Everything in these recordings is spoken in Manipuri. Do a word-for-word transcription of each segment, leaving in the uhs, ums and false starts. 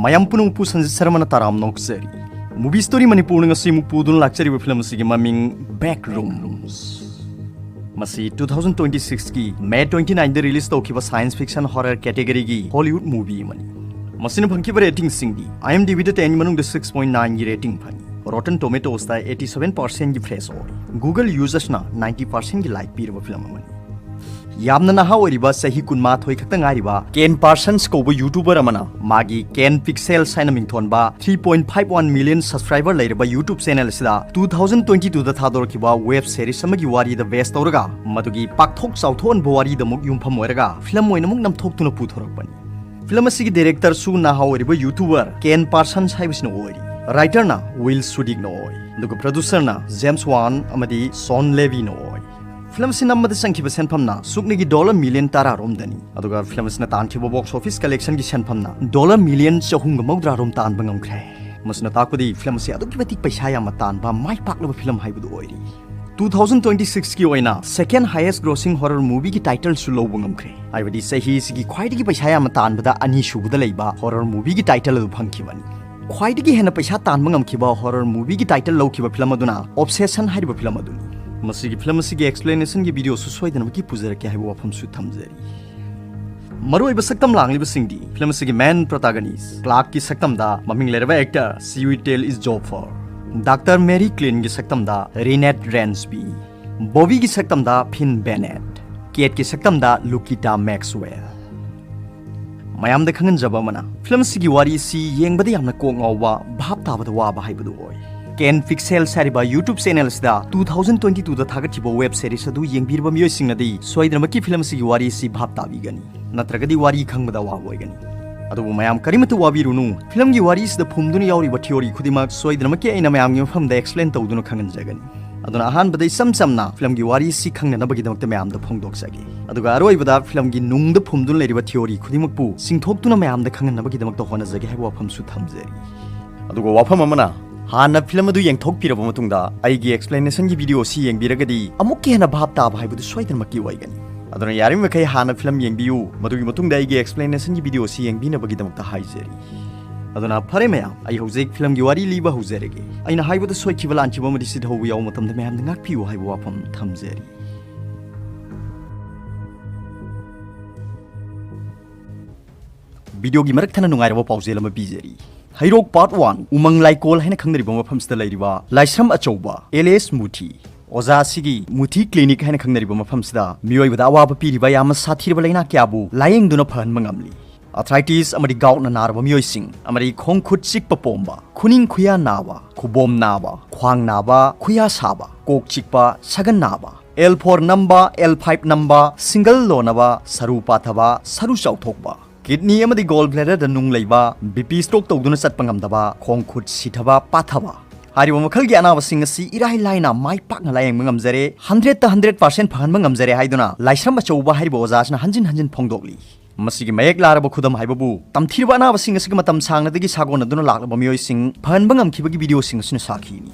ꯃꯌꯥꯝ ꯄꯨꯝꯅꯃꯛꯄꯨ ꯁꯟꯖꯤꯠ ꯁꯔꯃꯅ ꯇꯔꯥꯝꯅ ꯑꯣꯛꯆꯔꯤ꯫ Movie Story ꯃꯅꯤꯄꯨꯔꯅ ꯉꯁꯤ ꯑꯃꯨꯛ ꯄꯨꯗꯨꯅ ꯂꯥꯛꯆꯔꯤꯕ ꯐꯤꯂꯝ ꯑꯁꯤꯒꯤ ꯃꯃꯤꯡ Backrooms꯫ ꯃꯁꯤ two thousand twenty six ꯀꯤ May twenty nine ꯗ release ꯇꯧꯈꯤꯕ science fiction horror category ꯒꯤ Hollywood movie ꯑꯃꯅꯤ꯫ ꯃꯁꯤꯅ ꯐꯪꯈꯤꯕ rating ꯁꯤꯡꯗꯤ IMDb ꯗ ten ꯒꯤ ꯃꯅꯨꯡꯗ six point nine ꯒꯤ rating ꯐꯪꯉꯤ꯫ Rotten Tomatoes ꯇ eighty seven percent ꯒꯤ fresh ꯑꯣꯏ꯫ Google users ꯅ ninety percent ꯒꯤ like ꯄꯤꯔꯕ ꯐꯤꯂꯝ ꯑꯃꯅꯤ꯫ ꯌꯥꯝꯅ ꯅꯍꯥ ꯑꯣꯏꯔꯤꯕ ꯆꯍꯤ ꯀꯨꯟꯃꯥꯊꯣꯏ ꯈꯛꯇ ꯉꯥꯏꯔꯤꯕ Ken Parsons ꯀꯧꯕ YouTuber ꯑꯃꯅ ꯃꯥꯒꯤ Ken Pixels ꯍꯥꯏꯅ ꯃꯤꯡꯊꯣꯟꯕ three point five one million subscriber ꯂꯩꯔꯕ YouTube channel ꯑꯁꯤꯗ two thousand twenty two ꯗ ꯊꯥꯗꯣꯔꯛꯈꯤꯕ web series ꯑꯃꯒꯤ ꯋꯥꯔꯤꯗ base ꯇꯧꯔꯒ ꯃꯗꯨꯒꯤ ꯄꯥꯛꯊꯣꯛ ꯆꯥꯎꯊꯣꯛꯍꯟꯕ ꯋꯥꯔꯤꯗ ꯑꯃꯨꯛ ꯌꯨꯝꯐꯝ ꯑꯣꯏꯔꯒ ꯐꯤꯂꯝ ꯑꯣꯏꯅ ꯑꯃꯨꯛ ꯅꯝꯊꯣꯛꯇꯨꯅ ꯄꯨꯊꯣꯔꯛꯄꯅꯤ꯫ ꯐꯤꯂꯝ ꯑꯁꯤꯒꯤ director ꯁꯨ ꯅꯍꯥ ꯑꯣꯏꯔꯤꯕ YouTuber Ken Parsons ꯍꯥꯏꯕꯁꯤꯅ ꯑꯣꯏꯔꯤ꯫ Writer ꯅ Will Sudick ꯅ ꯑꯣꯏ, ꯑꯗꯨꯒ producer ꯅ James Wan ꯑꯃꯗꯤ Shawn Levy ꯅ ꯑꯣꯏ꯫ ꯐꯤꯂꯝ ꯑꯁꯤ ꯅꯝꯕꯗ ꯆꯪꯈꯤꯕ ꯁꯦꯟꯐꯝꯅ ꯁꯨꯞꯅꯒꯤ dollar million ꯇꯔꯥ ꯔꯣꯝꯗꯅꯤ, ꯑꯗꯨꯒ ꯐꯤꯂꯝ ꯑꯁꯤꯅ ꯇꯥꯟꯈꯤꯕ box office collection ꯒꯤ ꯁꯦꯟꯐꯝꯅ dollar million ꯆꯍꯨꯝꯒ ꯃꯧꯗ꯭ꯔꯥ ꯔꯣꯝ ꯇꯥꯟꯕ ꯉꯝꯈ꯭ꯔꯦ꯫ ꯃꯁꯤꯅ ꯇꯥꯛꯄꯗꯤ ꯐꯤꯂꯝ ꯑꯁꯤ ꯑꯗꯨꯛꯀꯤ ꯃꯇꯤꯛ ꯄꯩꯁꯥ ꯌꯥꯝꯅ ꯇꯥꯟꯕ ꯃꯥꯏ ꯄꯥꯛꯂꯕ ꯐꯤꯂꯝ ꯍꯥꯏꯕꯗꯨ ꯑꯣꯏꯔꯤ꯫ Two thousand twenty six ꯀꯤ ꯑꯣꯏꯅ second highest grossing horror movie ꯒꯤ title ꯁꯨ ꯂꯧꯕ ꯉꯝꯈ꯭ꯔꯦ, ꯍꯥꯏꯕꯗꯤ ꯆꯍꯤ ꯑꯁꯤꯒꯤ ꯈ꯭ꯋꯥꯏꯗꯒꯤ ꯄꯩꯁꯥ ꯌꯥꯝꯅ ꯇꯥꯟꯕꯗ ꯑꯅꯤꯁꯨꯕꯗ ꯂꯩꯕ horror movie ꯒꯤ title ꯑꯗꯨ ꯐꯪꯈꯤꯕꯅꯤ꯫ ꯈ꯭ꯋꯥꯏꯗꯒꯤ ꯍꯦꯟꯅ ꯄꯩꯁꯥ ꯇꯥꯟꯕ ꯉꯝꯈꯤꯕ horror movie ꯒꯤ title ꯂꯧꯈꯤꯕ ꯐꯤꯂꯝ ꯑꯗꯨꯅ Obsession ꯍꯥꯏꯔꯤꯕ ꯐꯤꯂꯝ ꯑꯗꯨꯅꯤ꯫ ꯃꯁꯤꯒꯤ ꯐꯤꯂꯝ ꯑꯁꯤꯒꯤ explanation ꯒꯤ video ꯁꯨ ꯁꯣꯏꯗꯅꯃꯛꯀꯤ ꯄꯨꯖꯔꯛꯀꯦ ꯍꯥꯏꯕ ꯋꯥꯐꯝꯁꯨ ꯊꯝꯖꯔꯤ꯫ ꯃꯔꯨꯑꯣꯏꯕ ꯁꯛꯇꯝ ꯂꯥꯡꯂꯤꯕꯁꯤꯡꯗꯤ ꯐꯤꯂꯝ ꯑꯁꯤꯒꯤ main protagonist, Clark ꯀꯤ ꯁꯛꯇꯝꯗ ꯃꯃꯤꯡ ꯂꯩꯔꯕ actor Chiwetel Ejiofor, Doctor Mary Klein ꯒꯤ ꯁꯛꯇꯝꯗ Renaat Ransby, Bowie ꯒꯤ ꯁꯛꯇꯝꯗ Finn Bennett, Kate ꯀꯤ ꯁꯛꯇꯝꯗ Lukitta Maxwell꯫ ꯃꯌꯥꯝꯗ ꯈꯪꯍꯟꯖꯕ ꯑꯃꯅ, ꯐꯤꯂꯝ ꯑꯁꯤꯒꯤ ꯋꯥꯔꯤ ꯑꯁꯤ ꯌꯦꯡꯕꯗ ꯌꯥꯝꯅ ꯀꯣꯛ ꯉꯥꯎꯕ, ꯚꯥꯞ ꯇꯥꯕꯗ ꯋꯥꯕ ꯍꯥꯏꯕꯗꯨ ꯑꯣꯏ꯫ Ken Pixels ꯍꯥꯏꯔꯤꯕ YouTube channel ꯑꯁꯤꯗ two thousand twenty two ꯗ ꯊꯥꯒꯠꯈꯤꯕ web series ꯑꯗꯨ ꯌꯦꯡꯕꯤꯔꯕ ꯃꯤꯑꯣꯏꯁꯤꯡꯅꯗꯤ ꯁꯣꯏꯗꯅꯃꯛꯀꯤ ꯐꯤꯂꯝ ꯑꯁꯤꯒꯤ ꯋꯥꯔꯤ ꯑꯁꯤ ꯚꯥꯞ ꯇꯥꯕꯤꯒꯅꯤ, ꯅꯠꯇ꯭ꯔꯒꯗꯤ ꯋꯥꯔꯤ ꯈꯪꯕꯗ ꯑꯋꯥꯕ ꯑꯣꯏꯒꯅꯤ꯫ ꯑꯗꯨꯕꯨ ꯃꯌꯥꯝ ꯀꯔꯤꯃꯠꯇ ꯋꯥꯕꯤꯔꯨꯅꯨ, ꯐꯤꯂꯝꯒꯤ ꯋꯥꯔꯤ ꯑꯁꯤꯗ ꯐꯨꯝꯗꯨꯅ ꯌꯥꯎꯔꯤꯕ theory ꯈꯨꯗꯤꯡꯃꯛ ꯁꯣꯏꯗꯅꯃꯛꯀꯤ ꯑꯩꯅ ꯃꯌꯥꯝꯒꯤ ꯃꯐꯝꯗ explain ꯇꯧꯗꯨꯅ ꯈꯪꯍꯟꯖꯒꯅꯤ꯫ ꯑꯗꯨꯅ ꯑꯍꯥꯟꯕꯗ ꯏꯆꯝ ꯆꯝꯅ ꯐꯤꯂꯝꯒꯤ ꯋꯥꯔꯤ ꯑꯁꯤ ꯈꯪꯅꯅꯕꯒꯤꯗꯃꯛꯇ ꯃꯌꯥꯝꯗ ꯐꯣꯡꯗꯣꯛꯆꯒꯦ, ꯑꯗꯨꯒ ꯑꯔꯣꯏꯕꯗ ꯐꯤꯂꯝꯒꯤ ꯅꯨꯡꯗ ꯐꯨꯝꯗꯨꯅ ꯂꯩꯔꯤꯕ theory ꯈꯨꯗꯤꯡꯃꯛꯄꯨ ꯆꯤꯡꯊꯣꯛꯇꯨꯅ ꯃꯌꯥꯝꯗ ꯈꯪꯍꯟꯅꯕꯒꯤꯗꯃꯛꯇ ꯍꯣꯠꯅꯖꯒꯦ ꯍꯥꯏꯕ ꯋꯥꯐꯝꯁꯨ ꯊꯝꯖꯔꯤ꯫ ꯑꯗꯨꯒ ꯋꯥꯐꯝ ꯑꯃꯅ, ꯍꯥꯟꯅ ꯐꯤꯂꯝ ꯑꯗꯨ ꯌꯦꯡꯊꯣꯛꯄꯤꯔꯕ ꯃꯇꯨꯡꯗ ꯑꯩꯒꯤ explanation ꯒꯤ video ꯑꯁꯤ ꯌꯦꯡꯕꯤꯔꯒꯗꯤ ꯑꯃꯨꯛꯀ ꯍꯦꯟꯅ ꯚꯥꯞ ꯇꯥꯕ ꯍꯥꯏꯕꯗꯨ ꯁꯣꯏꯗꯅꯃꯛꯀꯤ ꯑꯣꯏꯒꯅꯤ꯫ ꯑꯗꯨꯅ ꯌꯥꯔꯤꯕꯃꯈꯩ ꯍꯥꯟꯅ ꯐꯤꯂꯝ ꯌꯦꯡꯕꯤꯌꯨ, ꯃꯗꯨꯒꯤ ꯃꯇꯨꯡꯗ ꯑꯩꯒꯤ explanation ꯒꯤ video ꯑꯁꯤ ꯌꯦꯡꯕꯤꯅꯕꯒꯤꯗꯃꯛꯇ ꯍꯥꯏꯖꯔꯤ꯫ ꯑꯗꯨꯅ ꯐꯔꯦ ꯃꯌꯥꯝ, ꯑꯩ ꯍꯧꯖꯤꯛ ꯐꯤꯂꯝꯒꯤ ꯋꯥꯔꯤ ꯂꯤꯕ ꯍꯧꯖꯔꯒꯦ꯫ ꯑꯩꯅ ꯍꯥꯏꯕꯗ ꯁꯣꯏꯈꯤꯕ ꯂꯥꯟꯈꯤꯕ ꯑꯃꯗꯤ ꯁꯤꯊꯧꯕ ꯌꯥꯎꯕ ꯃꯇꯝꯗ ꯃꯌꯥꯝꯅ ꯉꯥꯛꯄꯤꯌꯨ ꯍꯥꯏꯕ ꯋꯥꯐꯝ ꯊꯝꯖꯔꯤ꯫ ꯚꯤꯗꯤꯑꯣꯒꯤ ꯃꯔꯛ ꯊꯠꯅ ꯅꯨꯡꯉꯥꯏꯔꯕ ꯄꯥꯎꯖꯦꯜ ꯑꯃ ꯄꯤꯖꯔꯤ꯫ ꯍꯩꯔꯣꯛ ꯄꯥꯔꯠ ꯋꯥꯟ, ꯎꯃꯪ ꯂꯥꯏꯀꯣꯜ ꯍꯥꯏꯅ ꯈꯪꯅꯔꯤꯕ ꯃꯐꯝꯁꯤꯗ ꯂꯩꯔꯤꯕ ꯂꯥꯏꯁ꯭ꯔꯝ ꯑꯆꯧꯕ ꯑꯦꯜ ꯑꯦꯁ ꯃꯨꯊꯤ, ꯑꯣꯖꯥ ꯑꯁꯤꯒꯤ ꯃꯨꯊꯤ ꯀ꯭ꯂꯤꯅꯤꯛ ꯍꯥꯏꯅ ꯈꯪꯅꯔꯤꯕ ꯃꯐꯝꯁꯤꯗ ꯃꯤꯑꯣꯏꯕꯗ ꯑꯋꯥꯕ ꯄꯤꯔꯤꯕ ꯌꯥꯝꯅ ꯁꯥꯊꯤꯔꯕ ꯂꯥꯏꯅꯥ ꯀꯌꯥꯕꯨ ꯂꯥꯌꯦꯡꯗꯨꯅ ꯐꯍꯟꯕ ꯉꯝꯂꯤ꯫ ꯑꯥꯔꯊ꯭ꯔꯥꯏꯇꯤꯁ ꯑꯃꯗꯤ ꯒꯥꯎꯠꯅ ꯅꯥꯔꯕ ꯃꯤꯑꯣꯏꯁꯤꯡ, ꯑꯃꯗꯤ ꯈꯣꯡ ꯈꯨꯠ ꯆꯤꯛꯄ ꯄꯣꯝꯕ, ꯈꯨꯅꯤꯡ ꯈꯨꯌꯥ ꯅꯥꯕ, ꯈꯨꯕꯣꯝ ꯅꯥꯕ, ꯈ꯭ꯋꯥꯡ ꯅꯥꯕ, ꯈꯨꯌꯥ ꯁꯥꯕ, ꯀꯣꯛ ꯆꯤꯛꯄ, ꯁꯒꯟ ꯅꯥꯕ, ꯑꯦꯜ ꯐꯣꯔ ꯅꯝꯕ, ꯑꯦꯜ ꯐꯥꯏꯚ ꯅꯝꯕ, ꯁꯤꯡꯒꯜ ꯂꯣꯟꯅꯕ, ꯁꯔꯨ ꯄꯥꯊꯕ, ꯁꯔꯨ ꯆꯥꯎꯊꯣꯛꯄ, ꯀꯤꯗꯅꯤ ꯑꯃꯗꯤ ꯒꯣꯜ ꯕ꯭ꯂꯦꯗꯔꯗ ꯅꯨꯡ ꯂꯩꯕ, ꯕꯤ ꯄꯤ ꯁ꯭ꯇ꯭ꯔꯣꯛ ꯇꯧꯗꯨꯅ ꯆꯠꯄ ꯉꯝꯗꯕ, ꯈꯣꯡ ꯈꯨꯠ ꯁꯤꯊꯕ, ꯄꯥꯊꯕ꯫ ꯍꯥꯏꯔꯤꯕ ꯃꯈꯜꯒꯤ ꯑꯅꯥꯕꯁꯤꯡ ꯑꯁꯤ ꯏꯔꯥꯏ ꯂꯥꯏꯅ ꯃꯥꯏ ꯄꯥꯛꯅ ꯂꯥꯌꯦꯡꯕ ꯉꯝꯖꯔꯦ, ꯍꯟꯗ꯭ꯔꯦꯠꯇ ꯍꯟꯗ꯭ꯔꯦꯠ ꯄꯥꯔꯁꯦꯟ ꯐꯍꯟꯕ ꯉꯝꯖꯔꯦ ꯍꯥꯏꯗꯨꯅ ꯂꯥꯏꯁ꯭ꯔꯝ ꯑꯆꯧꯕ ꯍꯥꯏꯔꯤꯕ ꯑꯣꯖꯥꯁꯤꯅ ꯍꯟꯖꯤꯟ ꯍꯟꯖꯤꯟ ꯐꯣꯡꯗꯣꯛꯂꯤ꯫ ꯃꯁꯤꯒꯤ ꯃꯌꯦꯛ ꯂꯥꯔꯕ ꯈꯨꯗꯝ ꯍꯥꯏꯕꯕꯨ, ꯇꯝꯊꯤꯔꯕ ꯑꯅꯥꯕꯁꯤꯡ ꯑꯁꯤꯒ ꯃꯇꯝ ꯁꯥꯡꯅꯗꯒꯤ ꯁꯥꯒꯣꯟꯅꯗꯨꯅ ꯂꯥꯛꯂꯕ ꯃꯤꯑꯣꯏꯁꯤꯡ ꯐꯍꯟꯕ ꯉꯝꯈꯤꯕꯒꯤ ꯚꯤꯗꯤꯑꯣꯁꯤꯡ ꯑꯁꯤꯅ ꯁꯥꯈꯤꯅꯤ꯫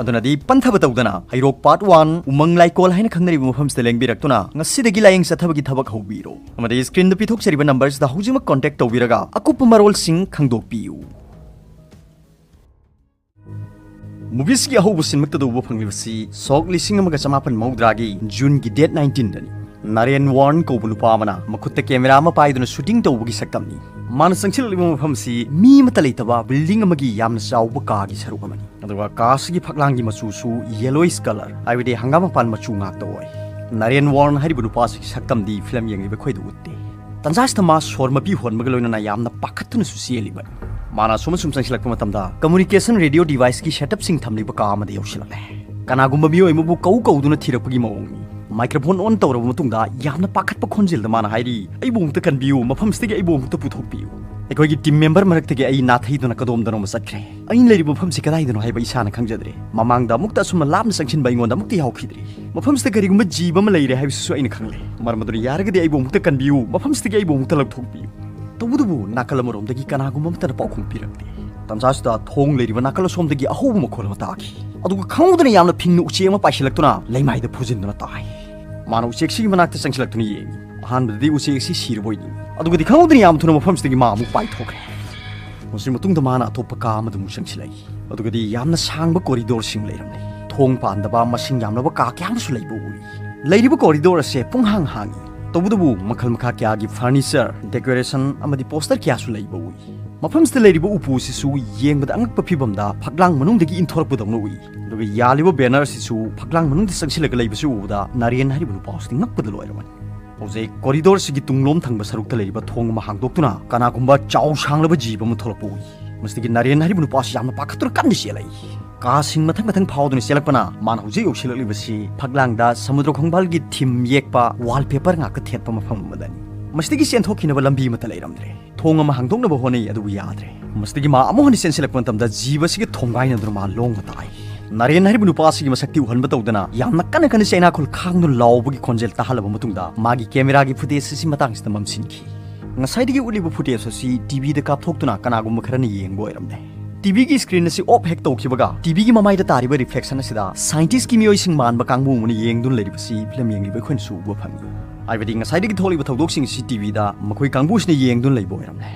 ꯑꯗꯨꯅꯗꯤ ꯄꯟꯊꯕ ꯇꯧꯗꯅ ꯍꯩꯔꯣꯛ ꯄꯥꯔꯠ ꯋꯥꯟ, ꯎꯃꯪ ꯂꯥꯏꯀꯣꯜ ꯍꯥꯏꯅ ꯈꯪꯅꯔꯤꯕ ꯃꯐꯝꯁꯤꯗ ꯂꯦꯡꯕꯤꯔꯛꯇꯨꯅ ꯉꯁꯤꯗꯒꯤ ꯂꯥꯌꯦꯡ ꯆꯠꯊꯕꯒꯤ ꯊꯕꯛ ꯍꯧꯕꯤꯔꯣ꯫ ꯑꯃꯗꯤ ꯁ꯭ꯀ꯭ꯔꯤꯟꯗ ꯄꯤꯊꯣꯛꯆꯔꯤꯕ ꯅꯝꯕꯔꯁꯤꯗ ꯍꯧꯖꯤꯛꯃꯛ ꯀꯣꯟꯇꯦꯛ ꯇꯧꯕꯤꯔꯒ ꯑꯀꯨꯞꯄ ꯃꯔꯣꯜꯁꯤꯡ ꯈꯪꯗꯣꯛꯄꯤꯌꯨ꯫ ꯃꯨꯚꯤꯁꯀꯤ ꯑꯍꯧꯕ ꯁꯤꯟꯃꯛꯇꯗ ꯎꯕ ꯐꯪꯂꯤꯕꯁꯤ ꯁꯣꯛ ꯂꯤꯁꯤꯡ ꯑꯃꯒ ꯆꯃꯥꯄꯟ ꯃꯧꯗ꯭ꯔꯥꯒꯤ ꯖꯨꯟꯒꯤ ꯗꯦꯠ ꯅꯥꯏꯟꯇꯤꯟꯗꯅꯤ꯫ ꯅꯥꯔꯦꯟ ꯋꯥꯔꯟ ꯀꯧꯕ ꯅꯨꯄꯥ ꯑꯃꯅ ꯃꯈꯨꯠꯇ ꯀꯦꯃꯦꯔꯥ ꯑꯃ ꯄꯥꯏꯗꯨꯅ ꯁꯨꯇꯤꯡ ꯇꯧꯕꯒꯤ ꯁꯛꯇꯝꯅꯤ꯫ ꯃꯥꯅ ꯆꯪꯁꯤꯜꯂꯛꯂꯤꯕ ꯃꯐꯝꯁꯤ ꯃꯤ ꯑꯃꯠꯇ ꯂꯩꯇꯕ ꯕꯤꯜꯗꯤꯡ ꯑꯃꯒꯤ ꯌꯥꯝꯅ ꯆꯥꯎꯕ ꯀꯥꯒꯤ ꯁꯔꯨꯛ ꯑꯃꯅꯤ꯫ ꯑꯗꯨꯒ ꯀꯥ ꯑꯁꯤꯒꯤ ꯐꯛꯂꯥꯡꯒꯤ ꯃꯆꯨꯁꯨ ꯌꯦꯂꯣꯏꯁ ꯀꯂꯔ, ꯍꯥꯏꯕꯗꯤ ꯍꯪꯒꯥꯝ ꯃꯄꯥꯟ ꯃꯆꯨ ꯉꯥꯛꯇ ꯑꯣꯏ꯫ ꯅꯥꯔꯦꯟ ꯋꯥꯔꯟ ꯍꯥꯏꯔꯤꯕ ꯅꯨꯄꯥ ꯑꯁꯤꯒꯤ ꯁꯛꯇꯝꯗꯤ ꯐꯤꯂꯝ ꯌꯦꯡꯂꯤꯕ ꯑꯩꯈꯣꯏꯗ ꯎꯠꯇꯦ꯫ ꯇꯟꯖꯥꯁꯤꯗ ꯃꯥ ꯁꯣꯔ ꯃꯄꯤ ꯍꯣꯟꯕꯒ ꯂꯣꯏꯅꯅ ꯌꯥꯝꯅ ꯄꯥꯈꯠꯇꯨꯅꯁꯨ ꯆꯦꯜꯂꯤꯕꯅꯤ꯫ ꯃꯥꯅ ꯑꯁꯨꯝ ꯑꯁꯨꯝ ꯆꯪꯁꯤꯜꯂꯛꯄ ꯃꯇꯝꯗ ꯀꯝꯃꯨꯅꯤꯀꯦꯁꯟ ꯔꯦꯗꯤꯑꯣ ꯗꯤꯚꯥꯏꯁꯀꯤ ꯁꯦꯠꯑꯞꯁꯤꯡ ꯊꯝꯂꯤꯕ ꯀꯥ ꯑꯃꯗ ꯌꯧꯁꯤꯜꯂꯛꯂꯦ꯫ ꯀꯅꯥꯒꯨꯝꯕ ꯃꯤꯑꯣꯏ ꯑꯃꯕꯨ ꯀꯧ ꯀꯧꯗꯨꯅ ꯊꯤꯔꯛꯄꯒꯤ ꯃꯑꯣꯡꯅꯤ꯫ ꯃꯥꯏꯀ꯭ꯔꯣꯐꯣꯟ ꯑꯣꯟ ꯇꯧꯔꯕ ꯃꯇꯨꯡꯗ ꯌꯥꯝꯅ ꯄꯥꯈꯠꯄ ꯈꯣꯟꯖꯦꯜꯗ ꯃꯥꯅ ꯍꯥꯏꯔꯤ, "ꯑꯩꯕꯨ ꯑꯃꯨꯛꯇ ꯀꯟꯕꯤꯌꯨ, ꯃꯐꯝꯁꯤꯗꯒꯤ ꯑꯩꯕꯨ ꯑꯃꯨꯛꯇ ꯄꯨꯊꯣꯛꯄꯤꯌꯨ꯫ ꯑꯩꯈꯣꯏꯒꯤ ꯇꯤꯝ ꯃꯦꯝꯕꯔ ꯃꯔꯛꯇꯒꯤ ꯑꯩ ꯅꯥꯊꯩꯗꯨꯅ ꯀꯗꯣꯝꯗꯅꯣꯃ ꯆꯠꯈ꯭ꯔꯦ꯫ ꯑꯩꯅ ꯂꯩꯔꯤꯕ ꯃꯐꯝꯁꯤ ꯀꯗꯥꯏꯗꯅꯣ ꯍꯥꯏꯕ ꯏꯁꯥꯅ ꯈꯪꯖꯗ꯭ꯔꯦ꯫ ꯃꯃꯥꯡꯗ ꯑꯃꯨꯛꯇ ꯑꯁꯨꯝꯅ ꯂꯥꯞꯅ ꯆꯪꯁꯤꯟꯕ ꯑꯩꯉꯣꯟꯗ ꯑꯃꯨꯛꯇ ꯌꯥꯎꯈꯤꯗ꯭ꯔꯤ꯫ ꯃꯐꯝꯁꯤꯗ ꯀꯔꯤꯒꯨꯝꯕ ꯖꯤꯕ ꯑꯃ ꯂꯩꯔꯦ ꯍꯥꯏꯕꯁꯤꯁꯨ ꯑꯩꯅ ꯈꯪꯂꯦ꯫ ꯃꯔꯝ ꯑꯗꯨꯅ ꯌꯥꯔꯒꯗꯤ ꯑꯩꯕꯨ ꯑꯃꯨꯛꯇ ꯀꯟꯕꯤꯌꯨ, ꯃꯐꯝꯁꯤꯗꯒꯤ ꯑꯩꯕꯨ ꯑꯃꯨꯛꯇ ꯂꯧꯊꯣꯛꯄꯤꯌꯨ"꯫ ꯇꯧꯕꯇꯕꯨ ꯅꯥꯀꯜ ꯑꯃꯔꯣꯝꯗꯒꯤ ꯀꯅꯥꯒꯨꯝꯕ ꯑꯃꯠꯇꯅ ꯄꯥꯎꯈꯨꯝ ꯄꯤꯔꯛꯇꯦ꯫ ꯇꯟꯖꯥꯁꯤꯗ ꯊꯣꯡ ꯂꯩꯔꯤꯕ ꯅꯥꯀꯜ ꯑꯁꯣꯝꯗꯒꯤ ꯑꯍꯧꯕ ꯃꯈꯣꯜ ꯑꯃ ꯇꯥꯈꯤ꯫ ꯑꯗꯨꯒ ꯈꯪꯍꯧꯗꯅ ꯌꯥꯝꯅ ꯐꯤꯡꯅ ꯎꯆꯦꯛ ꯑꯃ ꯄꯥꯏꯁꯤꯜꯂꯛꯇꯨꯅ ꯂꯩꯃꯥꯏꯗ ꯐꯨꯖꯤꯟꯗꯨꯅ ꯇꯥꯏ꯫ ꯃꯥꯅ ꯎꯆꯦꯛꯁꯤꯒꯤ ꯃꯅꯥꯛꯇ ꯆꯪꯁꯤꯜꯂꯛꯇꯨꯅ ꯌꯦꯡꯉꯤ꯫ ꯑꯍꯥꯟꯕꯗꯗꯤ ꯎꯆꯦꯛ ꯑꯁꯤ ꯁꯤꯔꯕꯣꯏ ꯅꯤꯡꯏ꯫ ꯑꯗꯨꯒꯗꯤ ꯈꯪꯍꯧꯗꯅ ꯌꯥꯝ ꯊꯨꯅ ꯃꯐꯝꯁꯤꯗꯒꯤ ꯃꯥ ꯑꯃꯨꯛ ꯄꯥꯏꯊꯣꯛꯈ꯭ꯔꯦ꯫ ꯃꯁꯤ ꯃꯇꯨꯡꯗ ꯃꯥꯅ ꯑꯇꯣꯞꯄ ꯀꯥ ꯑꯃꯗ ꯑꯃꯨꯛ ꯆꯪꯁꯤꯜꯂꯛꯏ꯫ ꯑꯗꯨꯒꯗꯤ ꯌꯥꯝꯅ ꯁꯥꯡꯕ ꯀꯣꯔꯤꯗꯣꯔꯁꯤꯡ ꯂꯩꯔꯝꯂꯦ꯫ ꯊꯣꯡ ꯄꯥꯟꯗꯕ ꯃꯁꯤꯡ ꯌꯥꯝꯂꯕ ꯀꯥ ꯀꯌꯥ ꯑꯃꯁꯨ ꯂꯩꯕ ꯎꯏ꯫ ꯂꯩꯔꯤꯕ ꯀꯣꯔꯤꯗꯣꯔ ꯑꯁꯦ ꯄꯨꯡꯍꯥꯡ ꯍꯥꯡꯏ꯫ ꯇꯧꯕꯇꯕꯨ ꯃꯈꯜ ꯃꯈꯥ ꯀꯌꯥꯒꯤ ꯐꯔꯅꯤꯆꯔ, ꯗꯦꯀꯣꯔꯦꯁꯟ ꯑꯃꯗꯤ ꯄꯣꯁꯇꯔ ꯀꯌꯥꯁꯨ ꯂꯩꯕ ꯎꯏ꯫ ꯃꯐꯝꯁꯤꯗ ꯂꯩꯔꯤꯕ ꯎꯄꯨ ꯑꯁꯤꯁꯨ ꯌꯦꯡꯕꯗ ꯑꯉꯛꯄ ꯐꯤꯕꯝꯗ ꯐꯛꯂꯥꯡ ꯃꯅꯨꯡꯗꯒꯤ ꯏꯟꯊꯣꯔꯛꯄꯗꯧꯅ ꯎꯏ꯫ ꯑꯗꯨꯒ ꯌꯥꯜꯂꯤꯕ ꯕꯦꯅꯔ ꯑꯁꯤꯁꯨ ꯐꯛꯂꯥꯡ ꯃꯅꯨꯡꯗ ꯆꯪꯁꯤꯜꯂꯒ ꯂꯩꯕꯁꯤ ꯎꯕꯗ ꯅꯔꯦꯟ ꯍꯥꯏꯔꯤꯕ ꯅꯨꯄꯥ ꯑꯁꯤꯗꯤ ꯉꯛꯄꯗ ꯂꯣꯏꯔꯕꯅꯤ꯫ ꯍꯧꯖꯤꯛ ꯀꯣꯔꯤꯗꯣꯔꯁꯤꯒꯤ ꯇꯨꯡꯂꯣꯝ ꯊꯪꯕ ꯁꯔꯨꯛꯇ ꯂꯩꯔꯤꯕ ꯊꯣꯡ ꯑꯃ ꯍꯥꯡꯗꯣꯛꯇꯨꯅ ꯀꯅꯥꯒꯨꯝꯕ ꯆꯥꯎ ꯁꯥꯡꯂꯕ ꯖꯤꯕ ꯑꯃ ꯊꯣꯛꯂꯛꯄ ꯎꯏ꯫ ꯃꯁꯤꯗꯒꯤ ꯅꯔꯦꯟ ꯍꯥꯏꯔꯤꯕ ꯅꯨꯄꯥꯁꯤ ꯌꯥꯝꯅ ꯄꯥꯈꯠꯇꯨꯅ ꯀꯟꯅ ꯆꯦꯜꯂꯛꯏ꯫ ꯀꯥꯁꯤꯡ ꯃꯊꯪ ꯃꯊꯪ ꯐꯥꯎꯗꯨꯅ ꯆꯦꯜꯂꯛꯄꯅ ꯃꯥꯅ ꯍꯧꯖꯤꯛ ꯌꯧꯁꯤꯜꯂꯛꯂꯤꯕꯁꯤ ꯐꯛꯂꯥꯡꯗ ꯁꯃꯨꯗ꯭ꯔ ꯈꯣꯡꯕꯥꯜꯒꯤ ꯊꯤꯝ ꯌꯦꯛꯄ ꯋꯥꯜꯄꯦꯄꯔ ꯉꯥꯛꯇ ꯊꯦꯠꯄ ꯃꯐꯝ ꯑꯃꯗꯅꯤ꯫ ꯃꯁꯤꯗꯒꯤ ꯆꯦꯟꯊꯣꯛꯈꯤꯅꯕ ꯂꯝꯕꯤ ꯑꯃꯠꯇ ꯂꯩꯔꯝꯗ꯭ꯔꯦ꯫ ꯊꯣꯡ ꯑꯃ ꯍꯥꯡꯗꯣꯛꯅꯕ ꯍꯣꯠꯅꯩ, ꯑꯗꯨꯕꯨ ꯌꯥꯗ꯭ꯔꯦ꯫ ꯃꯁꯤꯗꯒꯤ ꯃꯥ ꯑꯃꯨꯛ ꯍꯟꯅ ꯆꯦꯟꯁꯤꯜꯂꯛꯄ ꯃꯇꯝꯗ ꯖꯤꯕꯁꯤꯒ ꯊꯣꯝꯒꯥꯏꯅꯗꯨꯅ ꯃꯥ ꯂꯣꯡꯅ ꯇꯥꯏ꯫ ꯅꯔꯦꯟ ꯍꯥꯏꯔꯤꯕ ꯅꯨꯄꯥ ꯑꯁꯤꯒꯤ ꯃꯁꯛꯇꯤ ꯎꯍꯟꯕ ꯇꯧꯗꯅ ꯌꯥꯝꯅ ꯀꯟꯅ ꯀꯟꯅ ꯆꯩꯅꯥꯈꯣꯜ ꯈꯥꯡꯗꯨꯅ ꯂꯥꯎꯕꯒꯤ ꯈꯣꯟꯖꯦꯜ ꯇꯥꯍꯜꯂꯕ ꯃꯇꯨꯡꯗ ꯃꯥꯒꯤ ꯀꯦꯃꯦꯔꯥꯒꯤ ꯐꯨꯇꯦꯖ ꯑꯁꯤ ꯃꯇꯥꯡꯁꯤꯗ ꯃꯝꯁꯤꯟꯈꯤ꯫ ꯉꯁꯥꯏꯗꯒꯤ ꯎꯠꯂꯤꯕ ꯐꯨꯇꯦꯖ ꯑꯁꯤ ꯇꯤꯚꯤꯗ ꯀꯥꯞꯊꯣꯛꯇꯨꯅ ꯀꯅꯥꯒꯨꯝꯕ ꯈꯔꯅ ꯌꯦꯡꯕ ꯑꯣꯏꯔꯝꯂꯦ꯫ ꯇꯤꯚꯤꯒꯤ ꯁ꯭ꯀ꯭ꯔꯤꯟ ꯑꯁꯤ ꯑꯣꯐ ꯍꯦꯛ ꯇꯧꯈꯤꯕꯒ ꯇꯤꯚꯤꯒꯤ ꯃꯃꯥꯏꯗ ꯇꯥꯔꯤꯕ ꯔꯤꯐ꯭ꯂꯦꯛꯁꯟ ꯑꯁꯤꯗ ꯁꯥꯏꯟꯇꯤꯁ꯭ꯠꯀꯤ ꯃꯤꯑꯣꯏꯁꯤꯡ ꯃꯥꯟꯕ ꯀꯥꯡꯕꯨ ꯑꯃꯅ ꯌꯦꯡꯗꯨꯅ ꯂꯩꯔꯤꯕꯁꯤ ꯐꯤꯂꯝ ꯌꯦꯡꯂꯤꯕ ꯑꯩꯈꯣꯏꯅꯁꯨ ꯎꯕ ꯐꯪꯏ꯫ ꯍꯥꯏꯕꯗꯤ ꯉꯁꯥꯏꯗꯒꯤ ꯊꯣꯛꯂꯤꯕ ꯊꯧꯗꯣꯛꯁꯤꯡ ꯑꯁꯤ ꯇꯤꯚꯤꯗ ꯃꯈꯣꯏ ꯀꯥꯡꯕꯨꯁꯤꯅ ꯌꯦꯡꯗꯨꯅ ꯂꯩꯕ ꯑꯣꯏꯔꯝꯂꯦ꯫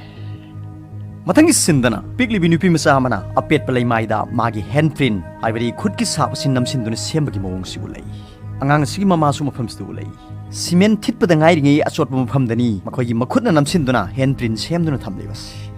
ꯃꯊꯪꯒꯤ ꯁꯤꯟꯗꯅ ꯄꯤꯛꯂꯤꯕꯤ ꯅꯨꯄꯤ ꯃꯆꯥ ꯑꯃꯅ ꯑꯄꯦꯠꯄ ꯂꯩꯃꯥꯏꯗ ꯃꯥꯒꯤ ꯍꯦꯟ ꯄ꯭ꯔꯤꯟ, ꯍꯥꯏꯕꯗꯤ ꯈꯨꯠꯀꯤ ꯁꯥꯞ ꯑꯁꯤ ꯅꯝꯁꯤꯟꯗꯨꯅ ꯁꯦꯝꯕꯒꯤ ꯃꯑꯣꯡꯁꯤ ꯎꯠꯂꯛꯏ꯫ ꯑꯉꯥꯡ ꯑꯁꯤꯒꯤ ꯃꯃꯥꯁꯨ ꯃꯐꯝꯁꯤꯗ ꯎꯠꯂꯛꯏ꯫ ꯁꯤꯃꯦꯟ ꯊꯤꯠꯄꯗ ꯉꯥꯏꯔꯤꯉꯩ ꯑꯆꯣꯠꯄ ꯃꯐꯝꯗꯅꯤ ꯃꯈꯣꯏꯒꯤ ꯃꯈꯨꯠꯅ ꯅꯝꯁꯤꯟꯗꯨꯅ ꯍꯦꯟ ꯄ꯭ꯔꯤꯟ ꯁꯦꯝꯗꯨꯅ ꯊꯝꯂꯤꯕꯁꯤ꯫